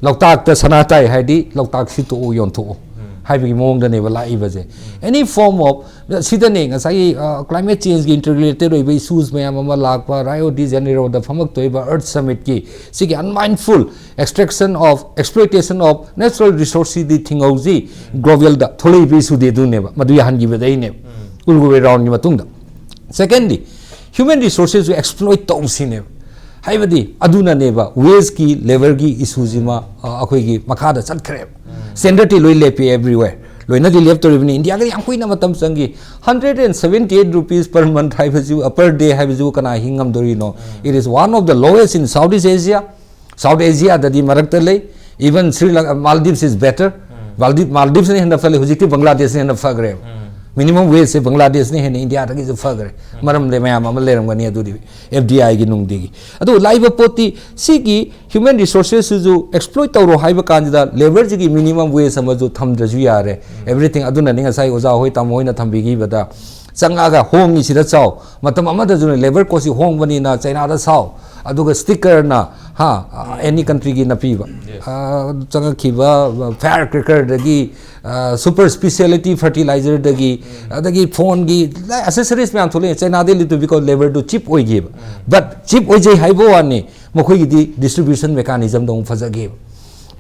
ꯂꯣꯛꯇꯥꯛꯇ ꯁꯅꯥ ꯇꯥꯏ ꯍꯥꯏꯔꯗꯤ ꯂꯣꯛꯇꯥꯛ ꯁꯤꯠꯇꯣꯛꯎ, ꯌꯣꯟꯊꯣꯛꯎ ꯍꯥꯏꯕꯒꯤ ꯃꯑꯣꯡꯗꯅꯦꯕ ꯂꯥꯛꯏꯕꯁꯦ꯫ Any form of, ꯁꯤꯗꯅꯦ ꯉꯁꯥꯏꯒꯤ, ꯑ, climate change ꯒꯤ interrelated ꯑꯣꯏꯕ issues ꯃꯌꯥꯝ ꯑꯃ ꯂꯥꯛꯄ, Rio de Janeiro ꯗ ꯐꯝꯃꯛꯇꯣꯏꯕ Earth Summit ꯀꯤ ꯁꯤꯒꯤ unmindful extraction of, exploitation of natural resource CD ꯊꯤꯡꯍꯧꯁꯤ꯫ Global the ꯊꯣꯛꯂꯛꯏꯕ issue ꯗꯤ ꯑꯗꯨꯅꯦꯕ, ꯃꯗꯨ ꯌꯥꯍꯟꯈꯤꯕꯗꯩꯅꯦꯕ꯫ Uruguay round ꯒꯤ ꯃꯇꯨꯡꯗ꯫ Secondly, human resources ꯁꯨ exploit ꯇꯧꯁꯤꯅꯦꯕ꯫ ꯍꯥꯏꯕꯗꯤ ꯑꯗꯨꯅꯅꯦꯕ wage ꯀꯤ, labour ꯒꯤ issue ꯁꯤꯃ, ꯑ, ꯑꯩꯈꯣꯏꯒꯤ ꯃꯈꯥꯗ ꯆꯠꯈ꯭ꯔꯦꯕ꯫ Standard ꯇꯤ ꯂꯣꯏ ꯂꯦꯞꯄꯤ everywhere꯫ ꯂꯣꯏꯅꯗꯤ ꯂꯦꯞꯇꯣꯔꯤꯕꯅꯤ꯫ India ꯒꯗꯤ ꯌꯥꯝ ꯀꯨꯏꯅ ꯃꯇꯝ ꯆꯪꯈꯤ꯫ Hundred and seventy eight rupees per month ꯍꯥꯏꯕꯁꯨ, per day ꯍꯥꯏꯕꯁꯨ ꯀꯅꯥ ꯍꯤꯡ ꯉꯝꯗꯣꯔꯤꯅꯣ? It is one of the lowest in Southeast Asia꯫ South Asia ꯗꯗꯤ ꯃꯔꯛꯇ ꯂꯩ꯫ Even Sri Lanka, Maldives is better꯫ Maldives, Maldives ꯅ ꯍꯦꯟꯅ ꯐꯠꯂꯦ꯫ ꯍꯧꯖꯤꯛꯇꯤ ꯕꯪꯒ꯭ꯂꯥꯗꯦꯁꯅ ꯍꯦꯟꯅ ꯐꯈ꯭ꯔꯦꯕ꯫ Minimum wage ꯁꯦ ꯕꯪꯒ꯭ꯂꯥꯗꯦꯁꯅ ꯍꯦꯟꯅ ꯏꯟꯗꯤꯌꯥꯗꯒꯤꯁꯨ ꯐꯈ꯭ꯔꯦ꯫ ꯃꯔꯝꯗꯤ ꯃꯌꯥꯝ ꯑꯃ ꯂꯩꯔꯝꯒꯅꯤ ꯑꯗꯨꯗꯤ, F D I ꯒꯤ ꯅꯨꯡꯗꯤꯒꯤ꯫ ꯑꯗꯨ ꯂꯥꯛꯏꯕ ꯄꯣꯠꯇꯤ ꯁꯤꯒꯤ human resources ꯁꯤꯁꯨ exploit ꯇꯧꯔꯣ ꯍꯥꯏꯕ ꯀꯥꯟꯁꯤꯗ labour ꯁꯤꯒꯤ minimum wage ꯑꯃꯁꯨ ꯊꯝꯗ꯭ꯔꯁꯨ ꯌꯥꯔꯦ꯫ Everything ꯑꯗꯨꯅꯅꯤ ꯉꯁꯥꯏ ꯑꯣꯖꯥ ꯍꯣꯏ, ꯇꯥꯃꯣ ꯍꯣꯏꯅ ꯊꯝꯕꯤꯈꯤꯕꯗ ꯆꯪꯉꯛꯑꯒ ꯍꯣꯡꯉꯤꯁꯤꯗ ꯆꯥꯎ꯫ ꯃꯇꯝ ꯑꯃꯗꯁꯨ ꯂꯦꯕꯔ ꯀꯣꯁꯁꯤ ꯍꯣꯡꯕꯅꯤꯅ ꯆꯩꯅꯥꯗ ꯁꯥꯎ, ꯑꯗꯨꯒ ꯁ꯭ꯇꯤꯀꯔꯅ, ꯍꯥ, ꯑꯦꯅꯤ ꯀꯟꯇ꯭ꯔꯤꯒꯤ ꯅꯞꯄꯤꯕ꯫ ꯑ, ꯆꯪꯉꯛꯈꯤꯕ ꯐꯥꯌꯔ ꯀ꯭ꯔꯦꯀꯔꯗꯒꯤ, ꯁꯨꯄꯔ ꯁ꯭ꯄꯤꯁꯤꯌꯦꯂꯤꯇꯤ ꯐꯔꯇꯤꯂꯥꯏꯖꯔꯗꯒꯤ, ꯑꯗꯒꯤ ꯐꯣꯟꯒꯤ ꯑꯦꯁꯦꯁꯔꯤꯁ ꯃꯌꯥꯝ ꯊꯣꯛꯂꯛꯑꯦ꯫ ꯆꯩꯅꯥꯗ ꯂꯤꯇꯨ ꯕꯤꯀꯣ ꯂꯦꯕꯔꯗꯨ ꯆꯤꯞ ꯑꯣꯏꯈꯤꯕ꯫ ꯕꯠ ꯆꯤꯞ ꯑꯣꯏꯖꯩ ꯍꯥꯏꯕ ꯋꯥꯅꯤ, ꯃꯈꯣꯏꯒꯤꯗꯤ ꯗꯤꯁꯇ꯭ꯔꯤꯕ꯭ꯌꯨꯁꯟ ꯃꯦꯀꯥꯅꯤꯖꯝꯗꯣ ꯑꯃꯨꯛ ꯐꯖꯈꯤꯕ꯫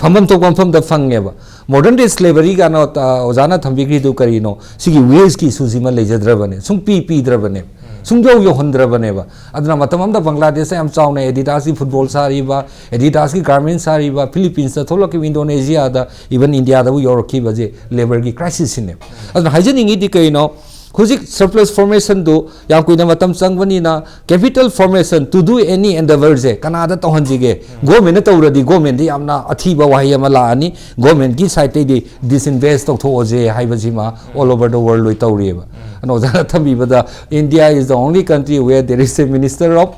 ꯐꯝꯐꯝ ꯊꯣꯛꯄ ꯃꯐꯝꯗ ꯐꯪꯉꯦꯕ꯫ ꯃꯣꯗꯔꯟ ꯗꯦ ꯁ꯭ꯂꯦꯕꯔꯤ ꯀꯥꯏꯅ, ꯑ, ꯑꯣꯖꯥꯅ ꯊꯝꯕꯤꯈ꯭ꯔꯤꯗꯨ ꯀꯔꯤꯅꯣ? ꯁꯤꯒꯤ ꯋꯦꯖꯀꯤ ꯏꯁꯨꯁꯤꯃ ꯂꯩꯖꯗ꯭ꯔꯕꯅꯦ, ꯁꯨꯡꯄꯤ ꯄꯤꯗ꯭ꯔꯕꯅꯦ, ꯁꯨꯡꯌꯧ ꯌꯧꯍꯟꯗ꯭ꯔꯕꯅꯦꯕ꯫ ꯑꯗꯨꯅ ꯃꯇꯝ ꯑꯃꯗ ꯕꯪꯒ꯭ꯂꯥꯗꯦꯁꯇ ꯌꯥꯝ ꯆꯥꯎꯅ ꯑꯦꯗꯤꯗꯥꯁꯀꯤ ꯐꯨꯠꯕꯣꯜ ꯁꯥꯔꯤꯕ, ꯑꯦꯗꯤꯗꯥꯁꯀꯤ ꯒꯥꯔꯃꯦꯟ ꯁꯥꯔꯤꯕ, ꯐꯤꯂꯤꯄꯤꯟꯁꯇ ꯊꯣꯛꯂꯛꯈꯤꯕ, ꯏꯟꯗꯣꯅꯦꯁꯤꯌꯥꯗ, ꯏꯚꯟ ꯏꯟꯗꯤꯌꯥꯗꯕꯨ ꯌꯧꯔꯛꯈꯤꯕꯁꯦ ꯂꯦꯕꯔꯒꯤ ꯀ꯭ꯔꯥꯏꯁꯤꯁꯁꯤꯅꯦꯕ꯫ ꯑꯗꯨꯅ ꯍꯥꯏꯖꯅꯤꯡꯉꯤꯗꯤ ꯀꯩꯅꯣ? ꯍꯧꯖꯤꯛ ꯁꯔꯄ꯭ꯂꯁ ꯐꯣꯔꯃꯦꯁꯟꯗꯨ ꯌꯥꯝ ꯀꯨꯏꯅ ꯃꯇꯝ ꯆꯪꯕꯅꯤꯅ, capital formation to do any endeavorꯁꯦ ꯀꯅꯥꯗ ꯇꯧꯍꯟꯁꯤꯒꯦ? ꯒꯣꯔꯃꯦꯟꯅ ꯇꯧꯔꯗꯤ ꯒꯣꯔꯃꯦꯟꯗꯤ ꯌꯥꯝꯅ ꯑꯊꯤꯕ ꯋꯥꯍꯩ ꯑꯃ ꯂꯥꯛꯑꯅꯤ, ꯒꯣꯔꯃꯦꯟꯒꯤ ꯁꯥꯏꯠꯇꯩꯗꯤ disinvest ꯇꯧꯊꯣꯛꯑꯁꯦ ꯍꯥꯏꯕꯁꯤꯃ all over the world ꯂꯣꯏ ꯇꯧꯔꯤꯑꯕ꯫ ꯑꯗꯨꯅ ꯑꯣꯖꯥꯅ ꯊꯝꯕꯤꯕꯗ, India is the only country where there is a minister of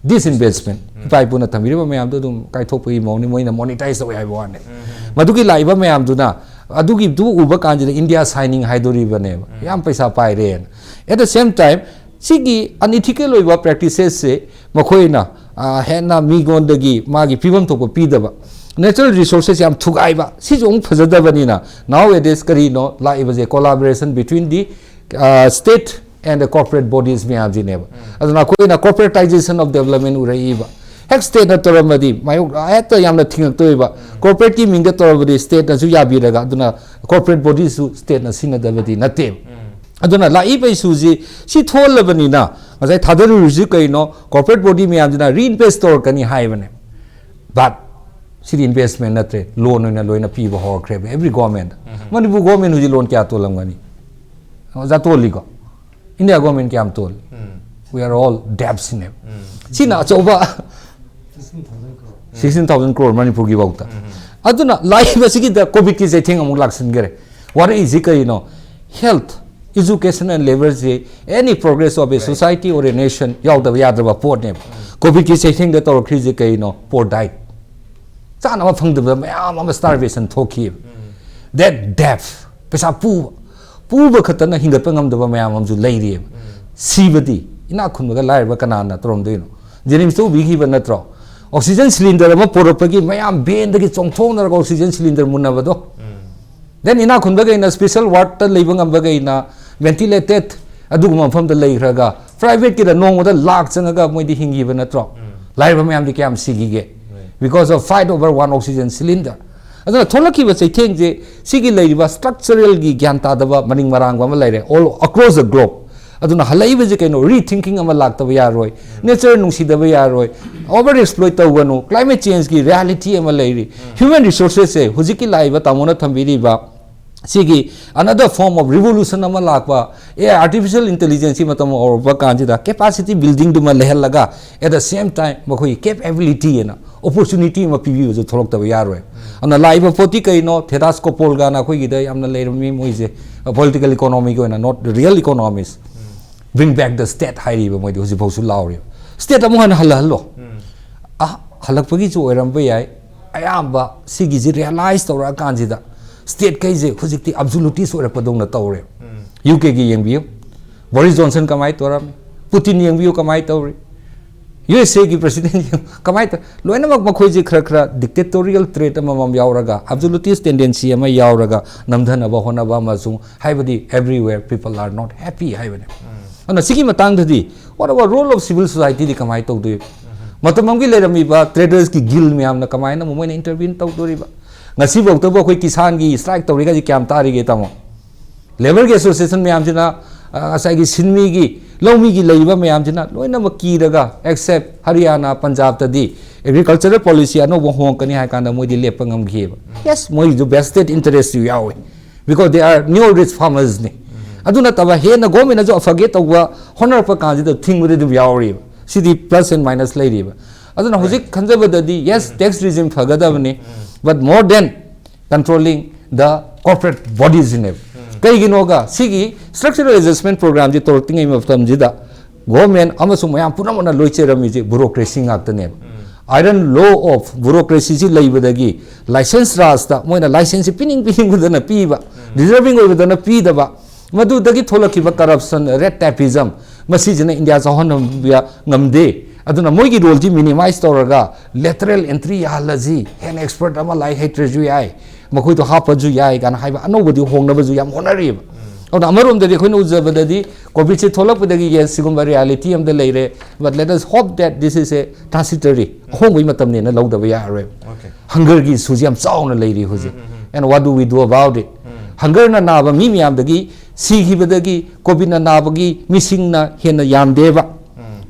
disinvestment. ꯏꯄꯥ ꯏꯄꯨꯅ ꯊꯝꯕꯤꯔꯤꯕ ꯃꯌꯥꯝꯗꯣ ꯑꯗꯨꯝ ꯀꯥꯏꯊꯣꯛꯄꯒꯤ ꯃꯑꯣꯡꯅꯤ, ꯃꯣꯏꯅ ꯃꯣꯅꯤꯇꯥꯏꯁ ꯇꯧꯋꯦ ꯍꯥꯏꯕ ꯋꯥꯅꯤ꯫ ꯃꯗꯨꯒꯤ ꯂꯥꯛꯏꯕ ꯃꯌꯥꯝꯗꯨꯅ, ꯑꯗꯨꯒꯤꯗꯨ ꯎꯕ ꯀꯥꯟꯁꯤꯗ ꯏꯟꯗꯤꯌꯥ ꯁꯥꯏꯅꯤꯡ ꯍꯥꯏꯗꯣꯔꯤꯕꯅꯦꯕ, ꯌꯥꯝ ꯄꯩꯁꯥ ꯄꯥꯏꯔꯦꯅ꯫ At the same time, ꯁꯤꯒꯤ unethical ꯑꯣꯏꯕ practicesꯁꯦ ꯃꯈꯣꯏꯅ, ꯑ, ꯍꯦꯟꯅ ꯃꯤꯉꯣꯟꯗꯒꯤ ꯃꯥꯒꯤ ꯄꯤꯐꯝ ꯊꯣꯛꯄ ꯄꯤꯗꯕ, natural resources ꯌꯥꯝ ꯊꯨꯒꯥꯏꯕ, ꯁꯤꯁꯨ ꯑꯃꯨꯛ ꯐꯖꯗꯕꯅꯤꯅ, nowadays ꯀꯔꯤꯅꯣ ꯂꯥꯛꯏꯕꯁꯦ? Collaboration between the, uh, state and the corporate bodies ꯃꯌꯥꯝꯁꯤꯅꯦꯕ꯫ ꯑꯗꯨꯅ ꯑꯩꯈꯣꯏꯅ corporatization of development ꯎꯔꯛꯏꯕ꯫ ꯍꯦꯛ stateꯅ ꯇꯧꯔꯝꯃꯗꯤ ꯃꯥꯌꯣꯛ ꯍꯦꯛꯇ ꯌꯥꯝꯅ ꯊꯤꯡꯉꯛꯇꯣꯏꯕ꯫ Corporateꯀꯤ ꯃꯤꯡꯗ ꯇꯧꯔꯕꯗꯤ stateꯅꯁꯨ ꯌꯥꯕꯤꯔꯒ, ꯑꯗꯨꯅ corporate bodyꯁꯨ stateꯅ ꯁꯤꯖꯤꯟꯅꯗꯕꯗꯤ ꯅꯠꯇꯦꯕ꯫ ꯑꯗꯨꯅ ꯂꯥꯛꯏꯕ issueꯁꯤ ꯁꯤ ꯊꯣꯛꯍꯜꯂꯕꯅꯤꯅ, ꯉꯁꯥꯏ ꯊꯥꯗꯔꯨꯔꯤꯁꯤ ꯀꯩꯅꯣ? Corporate body ꯃꯌꯥꯝꯁꯤꯅ reinvest ꯇꯧꯔꯛꯀꯅꯤ ꯍꯥꯏꯕꯅꯦ꯫ But ꯁꯤꯗꯤ investment ꯅꯠꯇ꯭ꯔꯦ, loan ꯑꯣꯏꯅ ꯂꯣꯏꯅ ꯄꯤꯕ ꯍꯧꯔꯛꯈ꯭ꯔꯦꯕ every government꯫ ꯃꯅꯤꯄꯨꯔ government ꯍꯧꯖꯤꯛ loan ꯀꯌꯥ ꯇꯣꯜꯂꯝꯒꯅꯤ? ꯑꯣꯖꯥ, ꯇꯣꯜꯂꯤꯀꯣ? India government ꯀꯌꯥꯝ ꯇꯣꯜꯂꯤ? We are all debtsꯅꯦꯕ꯫ ꯁꯤꯅ ꯑꯆꯧꯕ sixteen thousand crore ꯃꯅꯤꯄꯨꯔꯒꯤ ꯐꯥꯎꯗ꯫ ꯑꯗꯨꯅ ꯂꯥꯛꯏꯕꯁꯤꯒꯤꯗ COVIDꯀꯤ ꯆꯩꯊꯦꯡ ꯑꯃꯨꯛ ꯂꯥꯛꯁꯤꯟꯈ꯭ꯔꯦ꯫ ꯋꯥꯔꯛꯏꯁꯤ ꯀꯔꯤꯅꯣ? Health, education and labourꯁꯤ any progress of a society or a nation ꯌꯥꯎꯗꯕ ꯌꯥꯗ꯭ꯔꯕ ꯄꯣꯠꯅꯦꯕ꯫ COVIDꯀꯤ ꯆꯩꯊꯦꯡꯗ ꯇꯧꯔꯛꯈ꯭ꯔꯤꯁꯤ ꯀꯔꯤꯅꯣ? Poor diet꯫ ꯆꯥꯅꯕ ꯐꯪꯗꯕꯗ ꯃꯌꯥꯝ ꯑꯃ starvation ꯊꯣꯛꯈꯤꯕ꯫ That death, ꯄꯩꯁꯥ ꯄꯨꯕ꯫ ꯄꯨꯕ ꯈꯛꯇꯅ ꯍꯤꯡꯒꯠꯄ ꯉꯝꯗꯕ ꯃꯌꯥꯝ ꯑꯃꯁꯨ ꯂꯩꯔꯤꯑꯕ꯫ ꯁꯤꯕꯗꯤ ꯏꯅꯥꯛ ꯈꯨꯟꯕꯒ ꯂꯥꯏꯔꯕ ꯀꯅꯥꯅ ꯇꯧꯔꯝꯗꯣꯏꯅꯣ? ꯖꯦꯅꯤꯝꯁꯇ ꯎꯕꯤꯈꯤꯕ ꯅꯠꯇ꯭ꯔꯣ? ꯑꯣꯛꯁꯤꯖꯟ ꯁꯤꯂꯤꯟꯗꯔ ꯑꯃ ꯄꯣꯔꯛꯄꯒꯤ ꯃꯌꯥꯝ ꯚꯦꯟꯗꯒꯤ ꯆꯣꯡꯊꯣꯛꯅꯔꯒ ꯑꯣꯛꯁꯤꯖꯟ ꯁꯤꯂꯤꯟꯗꯔ ꯃꯨꯟꯅꯕꯗꯣ꯫ ꯗꯦꯟ ꯏꯅꯥꯛ ꯈꯨꯟꯕꯈꯩꯅ ꯁ꯭ꯄꯦꯁꯦꯜ ꯋꯥꯔꯗꯇ ꯂꯩꯕ ꯉꯝꯕꯈꯩꯅ ꯚꯦꯟꯇꯤꯂꯦꯇꯦꯠ ꯑꯗꯨꯒꯨꯝꯕ ꯃꯐꯝꯗ ꯂꯩꯈ꯭ꯔꯒ, ꯄ꯭ꯔꯥꯏꯚꯦꯠꯀꯤꯗ ꯅꯣꯡꯃꯗ ꯂꯥꯛ ꯆꯪꯉꯒ ꯃꯣꯏꯗꯤ ꯍꯤꯡꯈꯤꯕ ꯅꯠꯇ꯭ꯔꯣ? ꯂꯥꯏꯔꯕ ꯃꯌꯥꯝꯗꯤ ꯀꯌꯥꯝ ꯁꯤꯈꯤꯒꯦ? Because of fight over one oxygen cylinder. ꯑꯗꯨꯅ ꯊꯣꯛꯂꯛꯈꯤꯕ ꯆꯩꯊꯦꯡꯁꯦ ꯁꯤꯒꯤ ꯂꯩꯔꯤꯕ ꯁ꯭ꯇ꯭ꯔꯛꯆꯔꯦꯜꯒꯤ ꯒ꯭ꯌꯥꯟ ꯇꯥꯗꯕ ꯃꯅꯤꯡ ꯃꯔꯥꯡꯕ ꯑꯃ ꯂꯩꯔꯦ all across the globe. ꯑꯗꯨꯅ ꯍꯜꯂꯛꯏꯕꯁꯦ ꯀꯩꯅꯣ? ꯔꯤꯊꯤꯡꯀꯤꯡ ꯑꯃ ꯂꯥꯛꯇꯕ ꯌꯥꯔꯣꯏ꯫ ꯅꯦꯆꯔ ꯅꯨꯡꯁꯤꯗꯕ ꯌꯥꯔꯣꯏ꯫ ꯑꯣꯚꯔ ꯑꯦꯛꯁꯄ꯭ꯂꯣꯏꯠ ꯇꯧꯒꯅꯨ꯫ ꯀ꯭ꯂꯥꯏꯃꯦꯠ ꯆꯦꯟꯖꯀꯤ ꯔꯤꯌꯥꯂꯤꯇꯤ ꯑꯃ ꯂꯩꯔꯤ꯫ ꯍ꯭ꯌꯨꯃꯦꯟ ꯔꯤꯁꯣꯔꯁꯦꯁꯁꯦ ꯍꯧꯖꯤꯛꯀꯤ ꯂꯥꯛꯏꯕ ꯇꯥꯃꯣꯅ ꯊꯝꯕꯤꯔꯤꯕ ꯁꯤꯒꯤ another form of revolution ꯑꯃ ꯂꯥꯛꯄ, ꯑꯦ ꯑꯥꯏ, ꯑꯥꯔꯇꯤꯐꯤꯁꯤꯌꯦꯜ ꯏꯟꯇꯦꯂꯤꯖꯦꯟꯁꯀꯤ ꯃꯇꯝ ꯑꯃ ꯑꯣꯏꯔꯛꯄ ꯀꯥꯟꯁꯤꯗ ꯀꯦꯄꯥꯁꯤꯇꯤ ꯕꯤꯜꯗꯤꯡꯗꯨꯃ ꯂꯩꯍꯜꯂꯒ, at the same time ꯃꯈꯣꯏꯒꯤ ꯀꯦꯄꯦꯕꯤꯂꯤꯇꯤ ꯑꯅ ꯑꯣꯄꯣꯔꯆꯨꯅꯤꯇꯤ ꯑꯃ ꯄꯤꯕꯤꯕꯁꯨ ꯊꯣꯛꯂꯛꯇꯕ ꯌꯥꯔꯣꯏ꯫ ꯑꯗꯨꯅ ꯂꯥꯛꯏꯕ ꯄꯣꯠꯇꯤ ꯀꯩꯅꯣ? ꯊꯦꯗꯥꯁ ꯀꯣꯄꯣꯜꯒꯥꯅ ꯑꯩꯈꯣꯏꯒꯤꯗ ꯌꯥꯝꯅ ꯂꯩꯔꯝꯃꯤ ꯃꯣꯏꯁꯦ, ꯄꯣꯂꯤꯇꯤꯀꯦꯜ ꯏꯀꯣꯅꯣꯃꯤꯒꯤ ꯑꯣꯏꯅ, not real economist, bring back the state ꯍꯥꯏꯔꯤꯕ ꯃꯣꯏꯗꯤ ꯍꯧꯖꯤꯛꯐꯥꯎꯁꯨ ꯂꯥꯎꯔꯤꯕ꯫ ꯁ꯭ꯇꯦꯠ ꯑꯃꯨꯛ ꯍꯟꯅ ꯍꯜꯂꯍꯜꯂꯣ꯫ ꯑ, ꯍꯜꯂꯛꯄꯒꯤꯁꯨ ꯑꯣꯏꯔꯝꯕ ꯌꯥꯏ꯫ ꯑꯌꯥꯝꯕ ꯁꯤꯒꯤꯁꯤ ꯔꯤꯌꯦꯂꯥꯏꯁ ꯇꯧꯔꯛꯑꯀꯥꯟꯁꯤꯗ ꯁ꯭ꯇꯦꯠꯈꯩꯁꯦ ꯍꯧꯖꯤꯛꯇꯤ ꯑꯕꯁꯣꯂꯨꯇꯤꯁ ꯑꯣꯏꯔꯛꯄꯗꯧꯅ ꯇꯧꯔꯦ꯫ ꯌꯨ ꯀꯦꯒꯤ ꯌꯦꯡꯕꯤꯌꯨ, ꯕꯣꯔꯤꯁ ꯖꯣꯟꯁꯟ ꯀꯃꯥꯏꯅ ꯇꯧꯔꯝꯃꯤ, ꯄꯨꯇꯤꯟ ꯌꯦꯡꯕꯤꯌꯨ ꯀꯃꯥꯏꯅ ꯇꯧꯔꯤ, ꯌꯨ ꯑꯦꯁ ꯑꯦꯒꯤ ꯄ꯭ꯔꯁꯤꯗꯦꯟ ꯌꯦꯡꯉꯨ ꯀꯃꯥꯏꯅ ꯇꯧ-, ꯂꯣꯏꯅꯃꯛ ꯃꯈꯣꯏꯁꯦ ꯈꯔ ꯈꯔ ꯗꯤꯛꯇꯦꯇꯣꯔꯤꯌꯦꯜ ꯇ꯭ꯔꯦꯠ ꯑꯃꯃꯝ ꯌꯥꯎꯔꯒ, ꯑꯕꯁꯣꯂꯨꯇꯤꯁ ꯇꯦꯟꯗꯦꯟꯁꯤ ꯑꯃ ꯌꯥꯎꯔꯒ ꯅꯝꯊꯅꯕ ꯍꯣꯠꯅꯕ ꯑꯃꯁꯨꯡ, ꯍꯥꯏꯕꯗꯤ everywhere people are not happy ꯍꯥꯏꯕꯅꯦ꯫ ꯑꯗꯨꯅ ꯁꯤꯒꯤ ꯃꯇꯥꯡꯗꯗꯤ what about role of civil society ꯗꯤ ꯀꯃꯥꯏꯅ ꯇꯧꯗꯣꯏ? ꯃꯇꯝ ꯑꯃꯒꯤ ꯂꯩꯔꯝꯃꯤꯕ ꯇ꯭ꯔꯦꯗꯔꯁꯀꯤ ꯒꯤꯜ ꯃꯌꯥꯝꯅ ꯀꯃꯥꯏꯅ ꯑꯃꯨꯛ ꯃꯣꯏꯅ ꯏꯟꯇꯔꯚꯤꯌꯨ ꯇꯧꯗꯣꯔꯤꯕ? ꯉꯁꯤꯐꯥꯎꯗꯕꯨ ꯑꯩꯈꯣꯏ ꯀꯤꯁꯥꯟꯒꯤ ꯁ꯭ꯇ꯭ꯔꯥꯏꯛ ꯇꯧꯔꯤꯒꯁꯤ ꯀꯌꯥꯝ ꯇꯥꯔꯤꯒꯦ ꯇꯥꯃꯣ? ꯂꯦꯕꯔꯒꯤ ꯑꯦꯁꯣꯁꯤꯌꯦꯁꯟ ꯃꯌꯥꯝꯁꯤꯅ, ꯑ, ꯉꯁꯥꯏꯒꯤ ꯁꯤꯟꯃꯤꯒꯤ, ꯂꯧꯃꯤꯒꯤ ꯂꯩꯔꯤꯕ ꯃꯌꯥꯝꯁꯤꯅ ꯂꯣꯏꯅꯃꯛ ꯀꯤꯔꯒ, ꯑꯦꯛꯁꯦꯞ ꯍꯔꯤꯌꯥꯅꯥ, ꯄꯟꯖꯥꯕꯇꯗꯤ ꯑꯦꯒ꯭ꯔꯤꯀꯜꯆꯔꯦꯜ ꯄꯣꯂꯤꯁꯤ ꯑꯅꯧꯕ ꯍꯣꯡꯉꯛꯀꯅꯤ ꯍꯥꯏ ꯀꯥꯟꯗ ꯃꯣꯏꯗꯤ ꯂꯦꯞꯄ ꯉꯝꯈꯤꯑꯕ꯫ ꯌꯦꯁ, ꯃꯣꯏꯒꯤꯁꯨ ꯚꯦꯁꯇꯦꯠ ꯏꯟꯇꯔꯦꯁꯁꯨ ꯌꯥꯎꯋꯤ, because they are new rich farmers ꯅꯤ꯫ ꯑꯗꯨ ꯅꯠꯇꯕ ꯍꯦꯟꯅ ꯒꯣꯔꯃꯦꯟꯅꯁꯨ ꯑꯐꯒꯦ ꯇꯧꯕ ꯍꯣꯠꯅꯔꯛꯄ ꯀꯥꯟꯁꯤꯗ ꯊꯤꯡꯕꯗꯤ ꯑꯗꯨꯝ ꯌꯥꯎꯔꯤꯕ꯫ ꯁꯤꯗꯤ ꯄ꯭ꯂꯁ ꯑꯦꯟ ꯃꯥꯏꯅꯁ ꯂꯩꯔꯤꯕ꯫ ꯑꯗꯨꯅ ꯍꯧꯖꯤꯛ ꯈꯟꯖꯕꯗꯗꯤ, ꯌꯦꯁ, ꯇꯦꯛꯁ ꯔꯤꯖꯤꯝ ꯐꯒꯗꯕꯅꯤ, but more than controlling the corporate bodies ꯅꯦꯕ꯫ ꯀꯩꯒꯤꯅꯣꯒ, ꯁꯤꯒꯤ ꯁ꯭ꯇ꯭ꯔꯛꯆꯔꯦꯜ ꯑꯦꯗꯖꯁꯃꯦꯟ ꯄ꯭ꯔꯣꯒ꯭ꯔꯥꯝꯁꯤ ꯇꯧꯔꯛꯇ꯭ꯔꯤꯉꯩ ꯃꯇꯝꯁꯤꯗ ꯒꯣꯔꯃꯦꯟ ꯑꯃꯁꯨꯡ ꯃꯌꯥꯝ ꯄꯨꯝꯅꯃꯛꯅ ꯂꯣꯏ ꯆꯦꯔꯝꯃꯤꯁꯦ ꯕꯨꯔꯣꯀ꯭ꯔꯦꯁꯤ ꯉꯥꯛꯇꯅꯦꯕ꯫ ꯑꯥꯏꯔꯟ ꯂꯣ ꯑꯣꯐ ꯕꯨꯔꯣꯀ꯭ꯔꯦꯁꯤꯁꯤ ꯂꯩꯕꯗꯒꯤ ꯂꯥꯏꯁꯦꯟꯁ ꯔꯥꯖꯇ ꯃꯣꯏꯅ ꯂꯥꯏꯁꯦꯟꯁꯁꯤ ꯄꯤꯅꯤꯡ ꯄꯤꯅꯤꯡꯕꯗꯅ ꯄꯤꯕ, ꯗꯤꯖꯔꯕꯤꯡ ꯑꯣꯏꯕꯗꯅ ꯄꯤꯗꯕ, ꯃꯗꯨꯗꯒꯤ ꯊꯣꯛꯂꯛꯈꯤꯕ ꯀꯔꯞꯁꯟ, ꯔꯦꯠ ꯇꯦꯄꯤꯖꯝ, ꯃꯁꯤꯁꯤꯅ ꯏꯟꯗꯤꯌꯥ ꯆꯥꯎꯍꯟꯕ ꯉꯝꯗꯦ꯫ ꯑꯗꯨꯅ ꯃꯣꯏꯒꯤ ꯔꯣꯜꯁꯤ ꯃꯤꯅꯤꯃꯥꯏꯁ ꯇꯧꯔꯒ ꯂꯦꯇꯔꯦꯜ ꯑꯦꯟꯇ꯭ꯔꯤ ꯌꯥꯍꯜꯂꯁꯤ, ꯍꯦꯟꯅ ꯑꯦꯛꯁꯄꯔꯠ ꯑꯃ ꯂꯥꯏꯔꯤꯛ ꯍꯩꯇ꯭ꯔꯁꯨ ꯌꯥꯏ, ꯃꯈꯣꯏꯗꯣ ꯍꯥꯞꯄꯁꯨ ꯌꯥꯏ ꯀꯥꯏꯅ ꯍꯥꯏꯕ ꯑꯅꯧꯕꯗꯤ ꯍꯣꯡꯅꯕꯁꯨ ꯌꯥꯝ ꯍꯣꯠꯅꯔꯤꯕ꯫ ꯑꯗꯨꯅ ꯑꯃꯔꯣꯝꯗꯗꯤ ꯑꯩꯈꯣꯏꯅ ꯎꯖꯕꯗꯗꯤ ꯀꯣꯚꯤꯗꯁꯦ ꯊꯣꯛꯂꯛꯄꯗꯒꯤ ꯌꯦꯁ ꯁꯤꯒꯨꯝꯕ ꯔꯤꯌꯦꯂꯤꯇꯤ ꯑꯃꯗ ꯂꯩꯔꯦ, but let us hope that this is a transitory, ꯑꯍꯣꯡꯕꯒꯤ ꯃꯇꯝꯅꯦꯅ ꯂꯧꯗꯕ ꯌꯥꯔꯔꯣꯏ꯫ Okay. ꯍꯪꯒꯔꯒꯤ ꯏꯁꯨꯁꯤ ꯌꯥꯝ ꯆꯥꯎꯅ ꯂꯩꯔꯤ ꯍꯧꯖꯤꯛ꯫ And what do we do about it? ꯍꯪꯒꯔꯅ ꯅꯥꯕ ꯃꯤ ꯃꯌꯥꯝꯗꯒꯤ, ꯁꯤꯈꯤꯕꯗꯒꯤ ꯀꯣꯚꯤꯗꯅ ꯅꯥꯕꯒꯤ ꯃꯤꯁꯤꯡꯅ ꯍꯦꯟꯅ ꯌꯥꯝꯗꯦꯕ꯫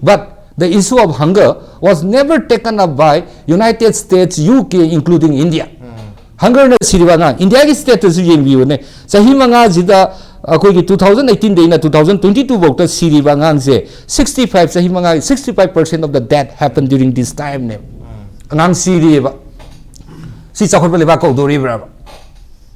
But the issue of hunger was never taken up by United States, U K, including India. ꯍꯪꯒꯔꯅ ꯁꯤꯔꯤꯕ ꯑꯉꯥꯡ ꯏꯟꯗꯤꯌꯥꯒꯤ ꯁ꯭ꯇꯦꯠꯇꯁꯨ ꯌꯦꯡꯕꯤꯌꯨꯅꯦ, ꯆꯍꯤ ꯃꯉꯥꯁꯤꯗ ꯑꯩꯈꯣꯏꯒꯤ two thousand eighteen ꯗꯩꯅ two thousand twenty two ꯐꯥꯎꯗ ꯁꯤꯔꯤꯕ ꯑꯉꯥꯡꯁꯦ sixty five, ꯆꯍꯤ ꯃꯉꯥꯒꯤ sixty five percent of the death happened during this time ꯅꯦ꯫ ꯑꯉꯥꯡ ꯁꯤꯔꯤꯑꯕ꯫ ꯁꯤ ꯆꯥꯎꯈꯠꯄ ꯂꯩꯕꯥꯛ ꯀꯧꯗꯣꯔꯤꯕ꯭ꯔꯕ?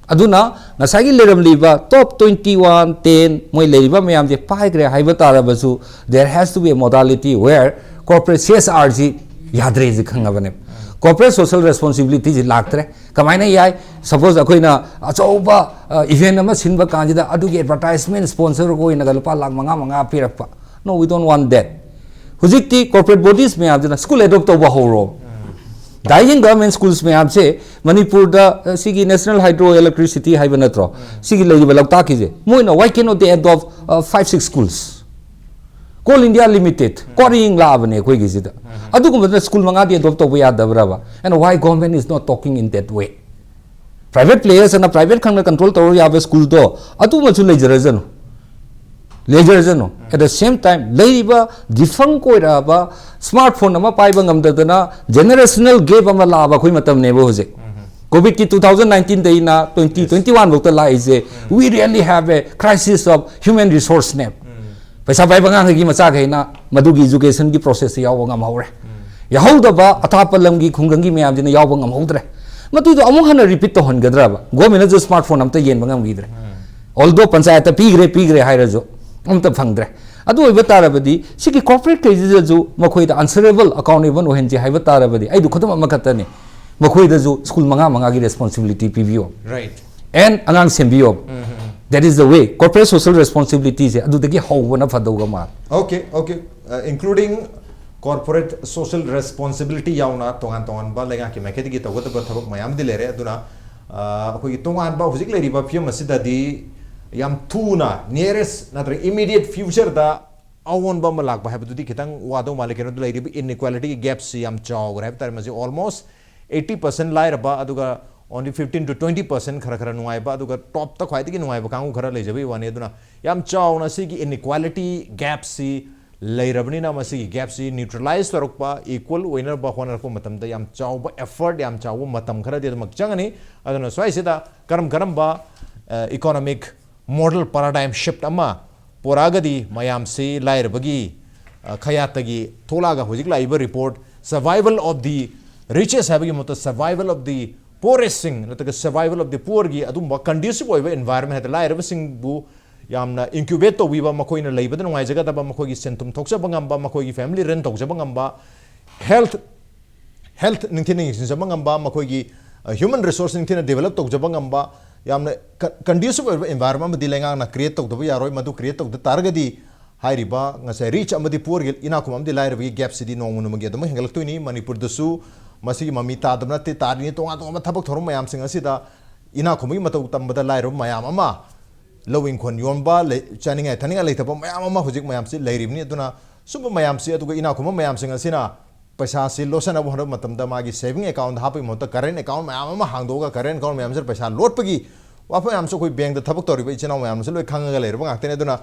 ꯑꯗꯨꯅ ꯉꯁꯥꯏꯒꯤ ꯂꯩꯔꯝꯂꯤꯕ top twenty one, ten ꯃꯣꯏ ꯂꯩꯔꯤꯕ ꯃꯌꯥꯝꯁꯦ ꯄꯥꯏꯈ꯭ꯔꯦ ꯍꯥꯏꯕ ꯇꯥꯔꯕꯁꯨ, there has to be a modality where corporate C S R ꯁꯤ ꯌꯥꯗ꯭ꯔꯦꯁꯤ ꯈꯪꯉꯕꯅꯦꯕ꯫ Corporate social responsibility ꯁꯤ ꯂꯥꯛꯇ꯭ꯔꯦ꯫ ꯀꯃꯥꯏꯅ ꯌꯥꯏ? Suppose ꯑꯩꯈꯣꯏꯅ ꯑꯆꯧꯕ ꯏꯚꯦꯟ ꯑꯃ ꯁꯤꯟꯕ ꯀꯥꯟꯁꯤꯗ ꯑꯗꯨꯒꯤ ꯑꯦꯗꯚꯔꯇꯥꯏꯖꯃꯦꯟ ꯁ꯭ꯄꯣꯟꯁꯔ ꯑꯣꯏꯅꯒ ꯂꯨꯄꯥ ꯂꯥꯛ ꯃꯉꯥ ꯃꯉꯥ ꯄꯤꯔꯛꯄ꯫ No, we don't want that. ꯍꯧꯖꯤꯛꯇꯤ corporate bodies ꯃꯌꯥꯝꯁꯤꯅ ꯁ꯭ꯀꯨꯜ ꯑꯦꯗꯣꯞ ꯇꯧꯕ ꯍꯧꯔꯣ꯫ ꯗꯥꯏꯌꯤꯡ ꯒꯚꯔꯟꯃꯦꯟ ꯁ꯭ꯀꯨꯜꯁ ꯃꯌꯥꯝꯁꯦ ꯃꯅꯤꯄꯨꯔꯗ, ꯑ, ꯁꯤꯒꯤ National Hydro Electricity ꯍꯥꯏꯕ ꯅꯠꯇ꯭ꯔꯣ? ꯁꯤꯒꯤ ꯂꯩꯔꯤꯕ ꯂꯣꯛꯇꯥꯛꯀꯤꯁꯦ, ꯃꯣꯏꯅ why cannot they adopt, uh, five, six schools? Coal India Limited, ꯀꯣꯔꯤꯡ ꯂꯥꯛꯑꯕꯅꯦ ꯑꯩꯈꯣꯏꯒꯤꯁꯤꯗ꯫ ꯑꯗꯨꯒꯨꯝꯕꯗꯨꯅ ꯁ꯭ꯀꯨꯜ ꯃꯉꯥꯗꯤ ꯑꯦꯗꯣꯞ ꯇꯧꯕ ꯌꯥꯗꯕ꯭ꯔꯕ? And why government is not talking in that way? Private players ꯑꯅ private ꯈꯪꯅ control ꯇꯧꯔ ꯌꯥꯕ ꯁ꯭ꯀꯨꯜꯗꯣ ꯑꯗꯨꯃꯁꯨ ꯂꯩꯖꯔꯖꯅꯨ, ꯂꯩꯖꯔꯖꯅꯨ꯫ At the same time, ꯂꯩꯔꯤꯕ defunct ꯑꯣꯏꯔꯛꯑꯕ, ꯁ꯭ꯃꯥꯔꯠ ꯐꯣꯟ ꯑꯃ ꯄꯥꯏꯕ ꯉꯝꯗꯗꯅ generational gap ꯑꯃ ꯂꯥꯛꯑꯕ ꯑꯩꯈꯣꯏ ꯃꯇꯝꯅꯦꯕ ꯍꯧꯖꯤꯛ꯫ ꯀꯣꯚꯤꯗꯀꯤ two thousand nineteen ꯗꯩꯅ twenty twenty one ꯐꯥꯎꯗ ꯂꯥꯛꯏꯁꯦ, we really have a crisis of human resource ꯅꯦ꯫ ꯄꯩꯁꯥ ꯄꯥꯏꯕ ꯑꯉꯥꯡꯈꯩꯒꯤ ꯃꯆꯥꯈꯩꯅ ꯃꯗꯨꯒꯤ education ꯒꯤ process ꯁꯦ ꯌꯥꯎꯕ ꯉꯝꯍꯧꯔꯦ꯫ ꯌꯥꯍꯧꯗꯕ ꯑꯊꯥꯞꯄ ꯂꯝꯒꯤ ꯈꯨꯡꯒꯪꯒꯤ ꯃꯌꯥꯝꯁꯤꯅ ꯌꯥꯎꯕ ꯉꯝꯍꯧꯗ꯭ꯔꯦ꯫ ꯃꯗꯨꯗꯣ ꯑꯃꯨꯛ ꯍꯟꯅ repeat ꯇꯧꯍꯟꯒꯗ꯭ꯔꯕ? Government ꯅꯁꯨ ꯁ꯭ꯃꯥꯔꯠ ꯐꯣꯟ ꯑꯝꯇ ꯌꯦꯟꯕ ꯉꯝꯈꯤꯗ꯭ꯔꯦ꯫ Although ꯄꯟꯆꯥꯌꯠꯇ ꯄꯤꯈ꯭ꯔꯦ, ꯄꯤꯈ꯭ꯔꯦ ꯍꯥꯏꯔꯁꯨ ꯑꯝꯇ ꯐꯪꯗ꯭ꯔꯦ꯫ ꯑꯗꯨ ꯑꯣꯏꯕ ꯇꯥꯔꯕꯗꯤ ꯁꯤꯒꯤ corporate ꯈꯩꯁꯤꯗꯁꯨ ꯃꯈꯣꯏꯗ answerable, accountable ꯑꯣꯏꯍꯟꯁꯤ ꯍꯥꯏꯕ ꯇꯥꯔꯕꯗꯤ ꯑꯩꯗꯤ ꯈꯨꯗꯝ ꯑꯃꯈꯛꯇꯅꯤ, ꯃꯈꯣꯏꯗꯁꯨ ꯁ꯭ꯀꯨꯜ ꯃꯉꯥ ꯃꯉꯥꯒꯤ responsibility ꯄꯤꯕꯤꯌꯣ꯫ Right. ꯑꯦꯟ ꯑꯉꯥꯡ ꯁꯦꯝꯕꯤꯌꯣ꯫ That is the way. Corporate social responsibility ꯁꯦ ꯑꯗꯨꯗꯒꯤ ꯍꯧꯕꯅ ꯐꯗꯧꯒ ꯃꯥꯜꯂꯦ꯫ Okay, okay. Uh, including corporate social responsibility ꯌꯥꯎꯅ ꯇꯣꯉꯥꯟ ꯇꯣꯉꯥꯟꯕ ꯂꯩꯉꯥꯛꯀꯤ ꯃꯥꯏꯀꯩꯗꯒꯤ ꯇꯧꯒꯗꯕ ꯊꯕꯛ ꯃꯌꯥꯝꯗꯤ ꯂꯩꯔꯦ꯫ ꯑꯗꯨꯅ ꯑ, ꯑꯩꯈꯣꯏꯒꯤ ꯇꯣꯉꯥꯟꯕ ꯍꯧꯖꯤꯛ ꯂꯩꯔꯤꯕ ꯐꯤꯕꯝ ꯑꯁꯤꯗꯗꯤ ꯌꯥꯝ ꯊꯨꯅ nearest ꯅꯠꯇ꯭ꯔꯒ immediate future ꯗ ꯑꯑꯣꯟꯕ ꯑꯃ ꯂꯥꯛꯄ ꯍꯥꯏꯕꯗꯨꯗꯤ ꯈꯤꯇꯪ ꯋꯥꯗꯧ ꯃꯥꯜꯂꯦ꯫ ꯀꯩꯅꯣꯗ ꯂꯩꯔꯤꯕ inequality gap ꯁꯤ ꯌꯥꯝ ꯆꯥꯎꯈ꯭ꯔꯦ ꯍꯥꯏꯕ ꯇꯥꯔꯦ꯫ ꯃꯁꯤ almost eighty percent ꯂꯥꯏꯔꯕ, ꯑꯗꯨꯒ only fifteen to twenty percent ꯈꯔ ꯈꯔ ꯅꯨꯡꯉꯥꯏꯕ, ꯑꯗꯨꯒ ꯇꯣꯞꯇ ꯈ꯭ꯋꯥꯏꯗꯒꯤ ꯅꯨꯡꯉꯥꯏꯕ ꯀꯥꯡꯕꯨ ꯈꯔ ꯂꯩꯖꯕꯒꯤ ꯋꯥꯅꯤ꯫ ꯑꯗꯨꯅ ꯌꯥꯝ ꯆꯥꯎꯅ ꯁꯤꯒꯤ inequality gap ꯁꯤ ꯂꯩꯔꯕꯅꯤꯅ ꯃꯁꯤꯒꯤ gap ꯁꯤ neutralize ꯇꯧꯔꯛꯄ, equal ꯑꯣꯏꯅꯕ ꯍꯣꯠꯅꯔꯛꯄ ꯃꯇꯝꯗ ꯌꯥꯝ ꯆꯥꯎꯕ effort, ꯌꯥꯝ ꯆꯥꯎꯕ ꯃꯇꯝ ꯈꯔꯗꯤ ꯑꯗꯨꯃꯛ ꯆꯪꯒꯅꯤ꯫ ꯑꯗꯨꯅ ꯁ꯭ꯋꯥꯏꯁꯤꯗ ꯀꯔꯝ ꯀꯔꯝꯕ, ꯑ, economic model paradigm shift ꯑꯃ ꯄꯨꯔꯛꯑꯒꯗꯤ ꯃꯌꯥꯝꯁꯤ ꯂꯥꯏꯔꯕꯒꯤ, ꯑ, ꯈꯌꯥꯠꯇꯒꯤ ꯊꯣꯛꯂꯛꯑꯒ ꯍꯧꯖꯤꯛ ꯂꯥꯛꯏꯕ report survival of the richest ꯍꯥꯏꯕꯒꯤ ꯃꯍꯨꯠꯇ survival of the poorest ꯁꯤꯡ ꯅꯠꯇ꯭ꯔꯒ survival of the poor ꯒꯤ ꯑꯗꯨꯝꯕ conducive ꯑꯣꯏꯕ environment ꯍꯥꯏꯗꯤ ꯂꯥꯏꯔꯕꯁꯤꯡꯕꯨ ꯌꯥꯝꯅ incubate ꯇꯧꯕꯤꯕ, ꯃꯈꯣꯏꯅ ꯂꯩꯕꯗ ꯅꯨꯡꯉꯥꯏꯖꯒꯗꯕ, ꯃꯈꯣꯏꯒꯤ ꯁꯦꯟꯊꯨꯝ ꯊꯣꯛꯆꯕ ꯉꯝꯕ, ꯃꯈꯣꯏꯒꯤ family run ꯇꯧꯖꯕ ꯉꯝꯕ, health health ꯅꯤꯡꯊꯤꯅ ꯌꯦꯡꯁꯤꯟꯖꯕ ꯉꯝꯕ, ꯃꯈꯣꯏꯒꯤ, ꯑ, human resource ꯅꯤꯡꯊꯤꯅ develop ꯇꯧꯖꯕ ꯉꯝꯕ, ꯌꯥꯝꯅ ꯀ-, conducive ꯑꯣꯏꯕ environment ꯑꯃꯗꯤ ꯂꯩꯉꯥꯛꯅ create ꯇꯧꯗꯕ ꯌꯥꯔꯣꯏ꯫ ꯃꯗꯨ create ꯇꯧꯗ ꯇꯥꯔꯒꯗꯤ ꯍꯥꯏꯔꯤꯕ ꯉꯁꯥꯏ rich ꯑꯃꯗꯤ poor ꯒꯤ, ꯏꯅꯥꯛ ꯈꯨꯟꯕ ꯑꯃꯗꯤ ꯂꯥꯏꯔꯕꯒꯤ gap ꯁꯤꯗꯤ ꯅꯣꯡꯃ ꯅꯣꯡꯃꯒꯤ ꯑꯗꯨꯝ ꯍꯦꯟꯒꯠꯂꯛꯇꯣꯏꯅꯤ꯫ ꯃꯅꯤꯄꯨꯔꯗꯁꯨ ꯃꯁꯤꯒꯤ ꯃꯃꯤ ꯇꯥꯗꯕ ꯅꯠꯇꯦ, ꯇꯥꯔꯤꯅꯤ꯫ ꯇꯣꯉꯥꯟ ꯇꯣꯉꯥꯟꯕ ꯊꯕꯛ ꯊꯧꯔꯝ ꯃꯌꯥꯝꯁꯤꯡ ꯑꯁꯤꯗ ꯏꯅꯥꯛ ꯈꯨꯟꯕꯒꯤ ꯃꯇꯧ ꯇꯝꯕꯗ ꯂꯥꯏꯔꯕ ꯃꯌꯥꯝ ꯑꯃ, ꯂꯧ ꯏꯪꯈꯣꯜ ꯌꯣꯟꯕ, ꯂꯩ-, ꯆꯥꯅꯤꯡꯉꯥꯏ ꯊꯛꯅꯤꯡꯉꯥꯏ ꯂꯩꯇꯕ ꯃꯌꯥꯝ ꯑꯃ ꯍꯧꯖꯤꯛ ꯃꯌꯥꯝꯁꯤ ꯂꯩꯔꯤꯕꯅꯤ꯫ ꯑꯗꯨꯅ ꯁꯨꯝꯕ ꯃꯌꯥꯝꯁꯤ, ꯑꯗꯨꯒ ꯏꯅꯥꯛ ꯈꯨꯟꯕ ꯃꯌꯥꯝꯁꯤꯡ ꯑꯁꯤꯅ ꯄꯩꯁꯥꯁꯤ ꯂꯣꯠꯁꯤꯟꯅꯕ ꯍꯣꯠꯅꯕ ꯃꯇꯝꯗ ꯃꯥꯒꯤ saving account ꯍꯥꯞꯄꯒꯤ ꯃꯍꯨꯠꯇ current account ꯃꯌꯥꯝ ꯑꯃ ꯍꯥꯡꯗꯣꯛꯑꯒ current account ꯃꯌꯥꯝꯁꯤꯗ ꯄꯩꯁꯥ ꯂꯣꯠꯄꯒꯤ ꯋꯥꯐꯝ ꯃꯌꯥꯝꯁꯨ ꯑꯩꯈꯣꯏ bank ꯇ ꯊꯕꯛ ꯇꯧꯔꯤꯕ ꯏꯆꯤꯟ ꯏꯅꯥꯎ ꯃꯌꯥꯝꯅꯁꯨ ꯂꯣꯏ ꯈꯪꯉꯒ ꯂꯩꯔꯕ ꯉꯥꯛꯇꯅꯤ꯫ ꯑꯗꯨꯅ,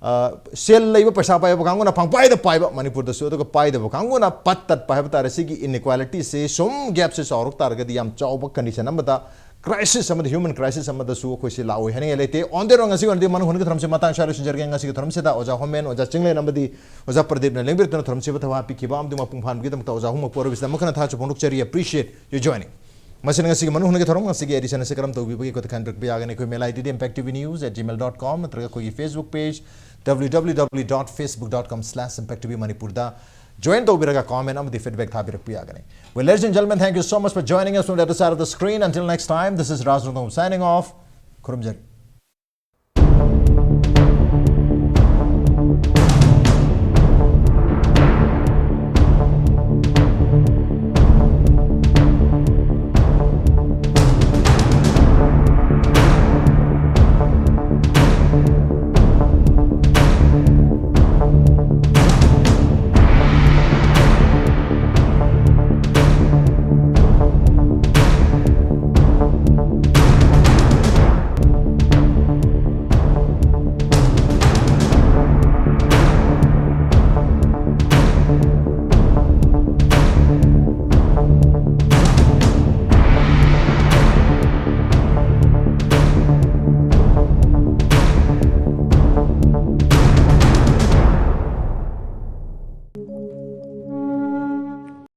ꯑ, ꯁꯦꯜ ꯂꯩꯕ ꯄꯩꯁꯥ ꯄꯥꯏꯕ ꯀꯥꯡꯕꯨꯅ ꯄꯪꯄꯥꯏꯗ ꯄꯥꯏꯕ, ꯃꯅꯤꯄꯨꯔꯗꯁꯨ, ꯑꯗꯨꯒ ꯄꯥꯏꯗꯕ ꯀꯥꯡꯕꯨꯅ ꯄꯠ ꯇꯠꯄ ꯍꯥꯏꯕ ꯇꯥꯔꯦ꯫ ꯁꯤꯒꯤ inequality ꯁꯤ ꯁꯨꯝ gap ꯁꯤ ꯆꯥꯎꯔꯛ ꯇꯥꯔꯒꯗꯤ ꯌꯥꯝ ꯆꯥꯎꯕ condition ꯑꯃꯗ, crisis ꯑꯃꯗ, human crisis ꯑꯃꯗꯁꯨ ꯑꯩꯈꯣꯏꯁꯤ ꯂꯥꯛꯑꯣꯏ ꯍꯥꯏꯅꯤꯡꯉꯥꯏ ꯂꯩꯇꯦ꯫ On the road ꯉꯁꯤꯒꯤ ꯑꯣꯏꯅꯗꯤ ꯃꯅꯨꯡ ꯍꯨꯟꯒꯤ ꯊꯧꯔꯝꯁꯤ ꯃꯇꯥꯡ ꯁ꯭ꯋꯥꯏꯗ ꯂꯣꯏꯁꯤꯟꯖꯔꯒꯦ꯫ ꯉꯁꯤꯒꯤ ꯊꯧꯔꯝꯁꯤꯗ ꯑꯣꯖꯥ ꯍꯣꯃꯦꯟ, ꯑꯣꯖꯥ ꯆꯤꯡꯂꯦꯟ ꯑꯃꯗꯤ ꯑꯣꯖꯥ ꯄ꯭ꯔꯗꯤꯞꯅ ꯂꯦꯡꯕꯤꯔꯛꯇꯨꯅ ꯊꯧꯔꯝꯁꯤꯕꯨ ꯊꯧꯍꯥ ꯄꯤꯈꯤꯕ ꯑꯃꯗꯤ ꯃꯄꯨꯡ ꯐꯥꯍꯟꯕꯒꯤꯗꯃꯛꯇ ꯑꯣꯖꯥ ꯑꯍꯨꯝꯃꯛꯄꯨ ꯑꯔꯣꯏꯕꯁꯤꯗ ꯑꯃꯨꯛ ꯍꯟꯅ ꯊꯥꯒꯠꯆꯕ ꯐꯣꯡꯗꯣꯛꯆꯔꯤ꯫ Appreciate your joining꯫ ꯃꯁꯤꯅ ꯉꯁꯤꯒꯤ ꯃꯅꯨꯡ ꯍꯨꯟꯒꯤ ꯊꯧꯔꯝ, ꯉꯁꯤꯒꯤ edition ꯑꯁꯤ ꯀꯔꯝ ꯇꯧꯕꯤꯕꯒꯦ? ꯑꯩꯈꯣꯏꯗ ꯈꯟꯕꯤꯔꯛꯄ ꯌꯥꯒꯅꯤ꯫ ꯑꯩꯈꯣꯏ mail ID D impact T V news at gmail dot com ꯅꯠꯇ꯭ꯔꯒ ꯑꯩꯈꯣꯏꯒꯤ Facebook page W W W dot facebook dot com slash impact T V ꯃꯅꯤꯄꯨꯔꯗ ꯖꯣꯏꯟ ꯇꯧꯕꯤꯔꯒ ꯀꯣꯃꯦꯟ ꯑꯃꯗꯤ ꯐꯤꯗꯕꯦꯛ ꯊꯥꯕꯤꯔꯛꯄ ꯌꯥꯒꯅꯤ. Well, ladies and gentlemen, thank you so much for joining us from the other side of the screen. Until next time, this is Raj Rongthong signing off. ꯈꯨꯔꯨꯝꯖꯔꯤ.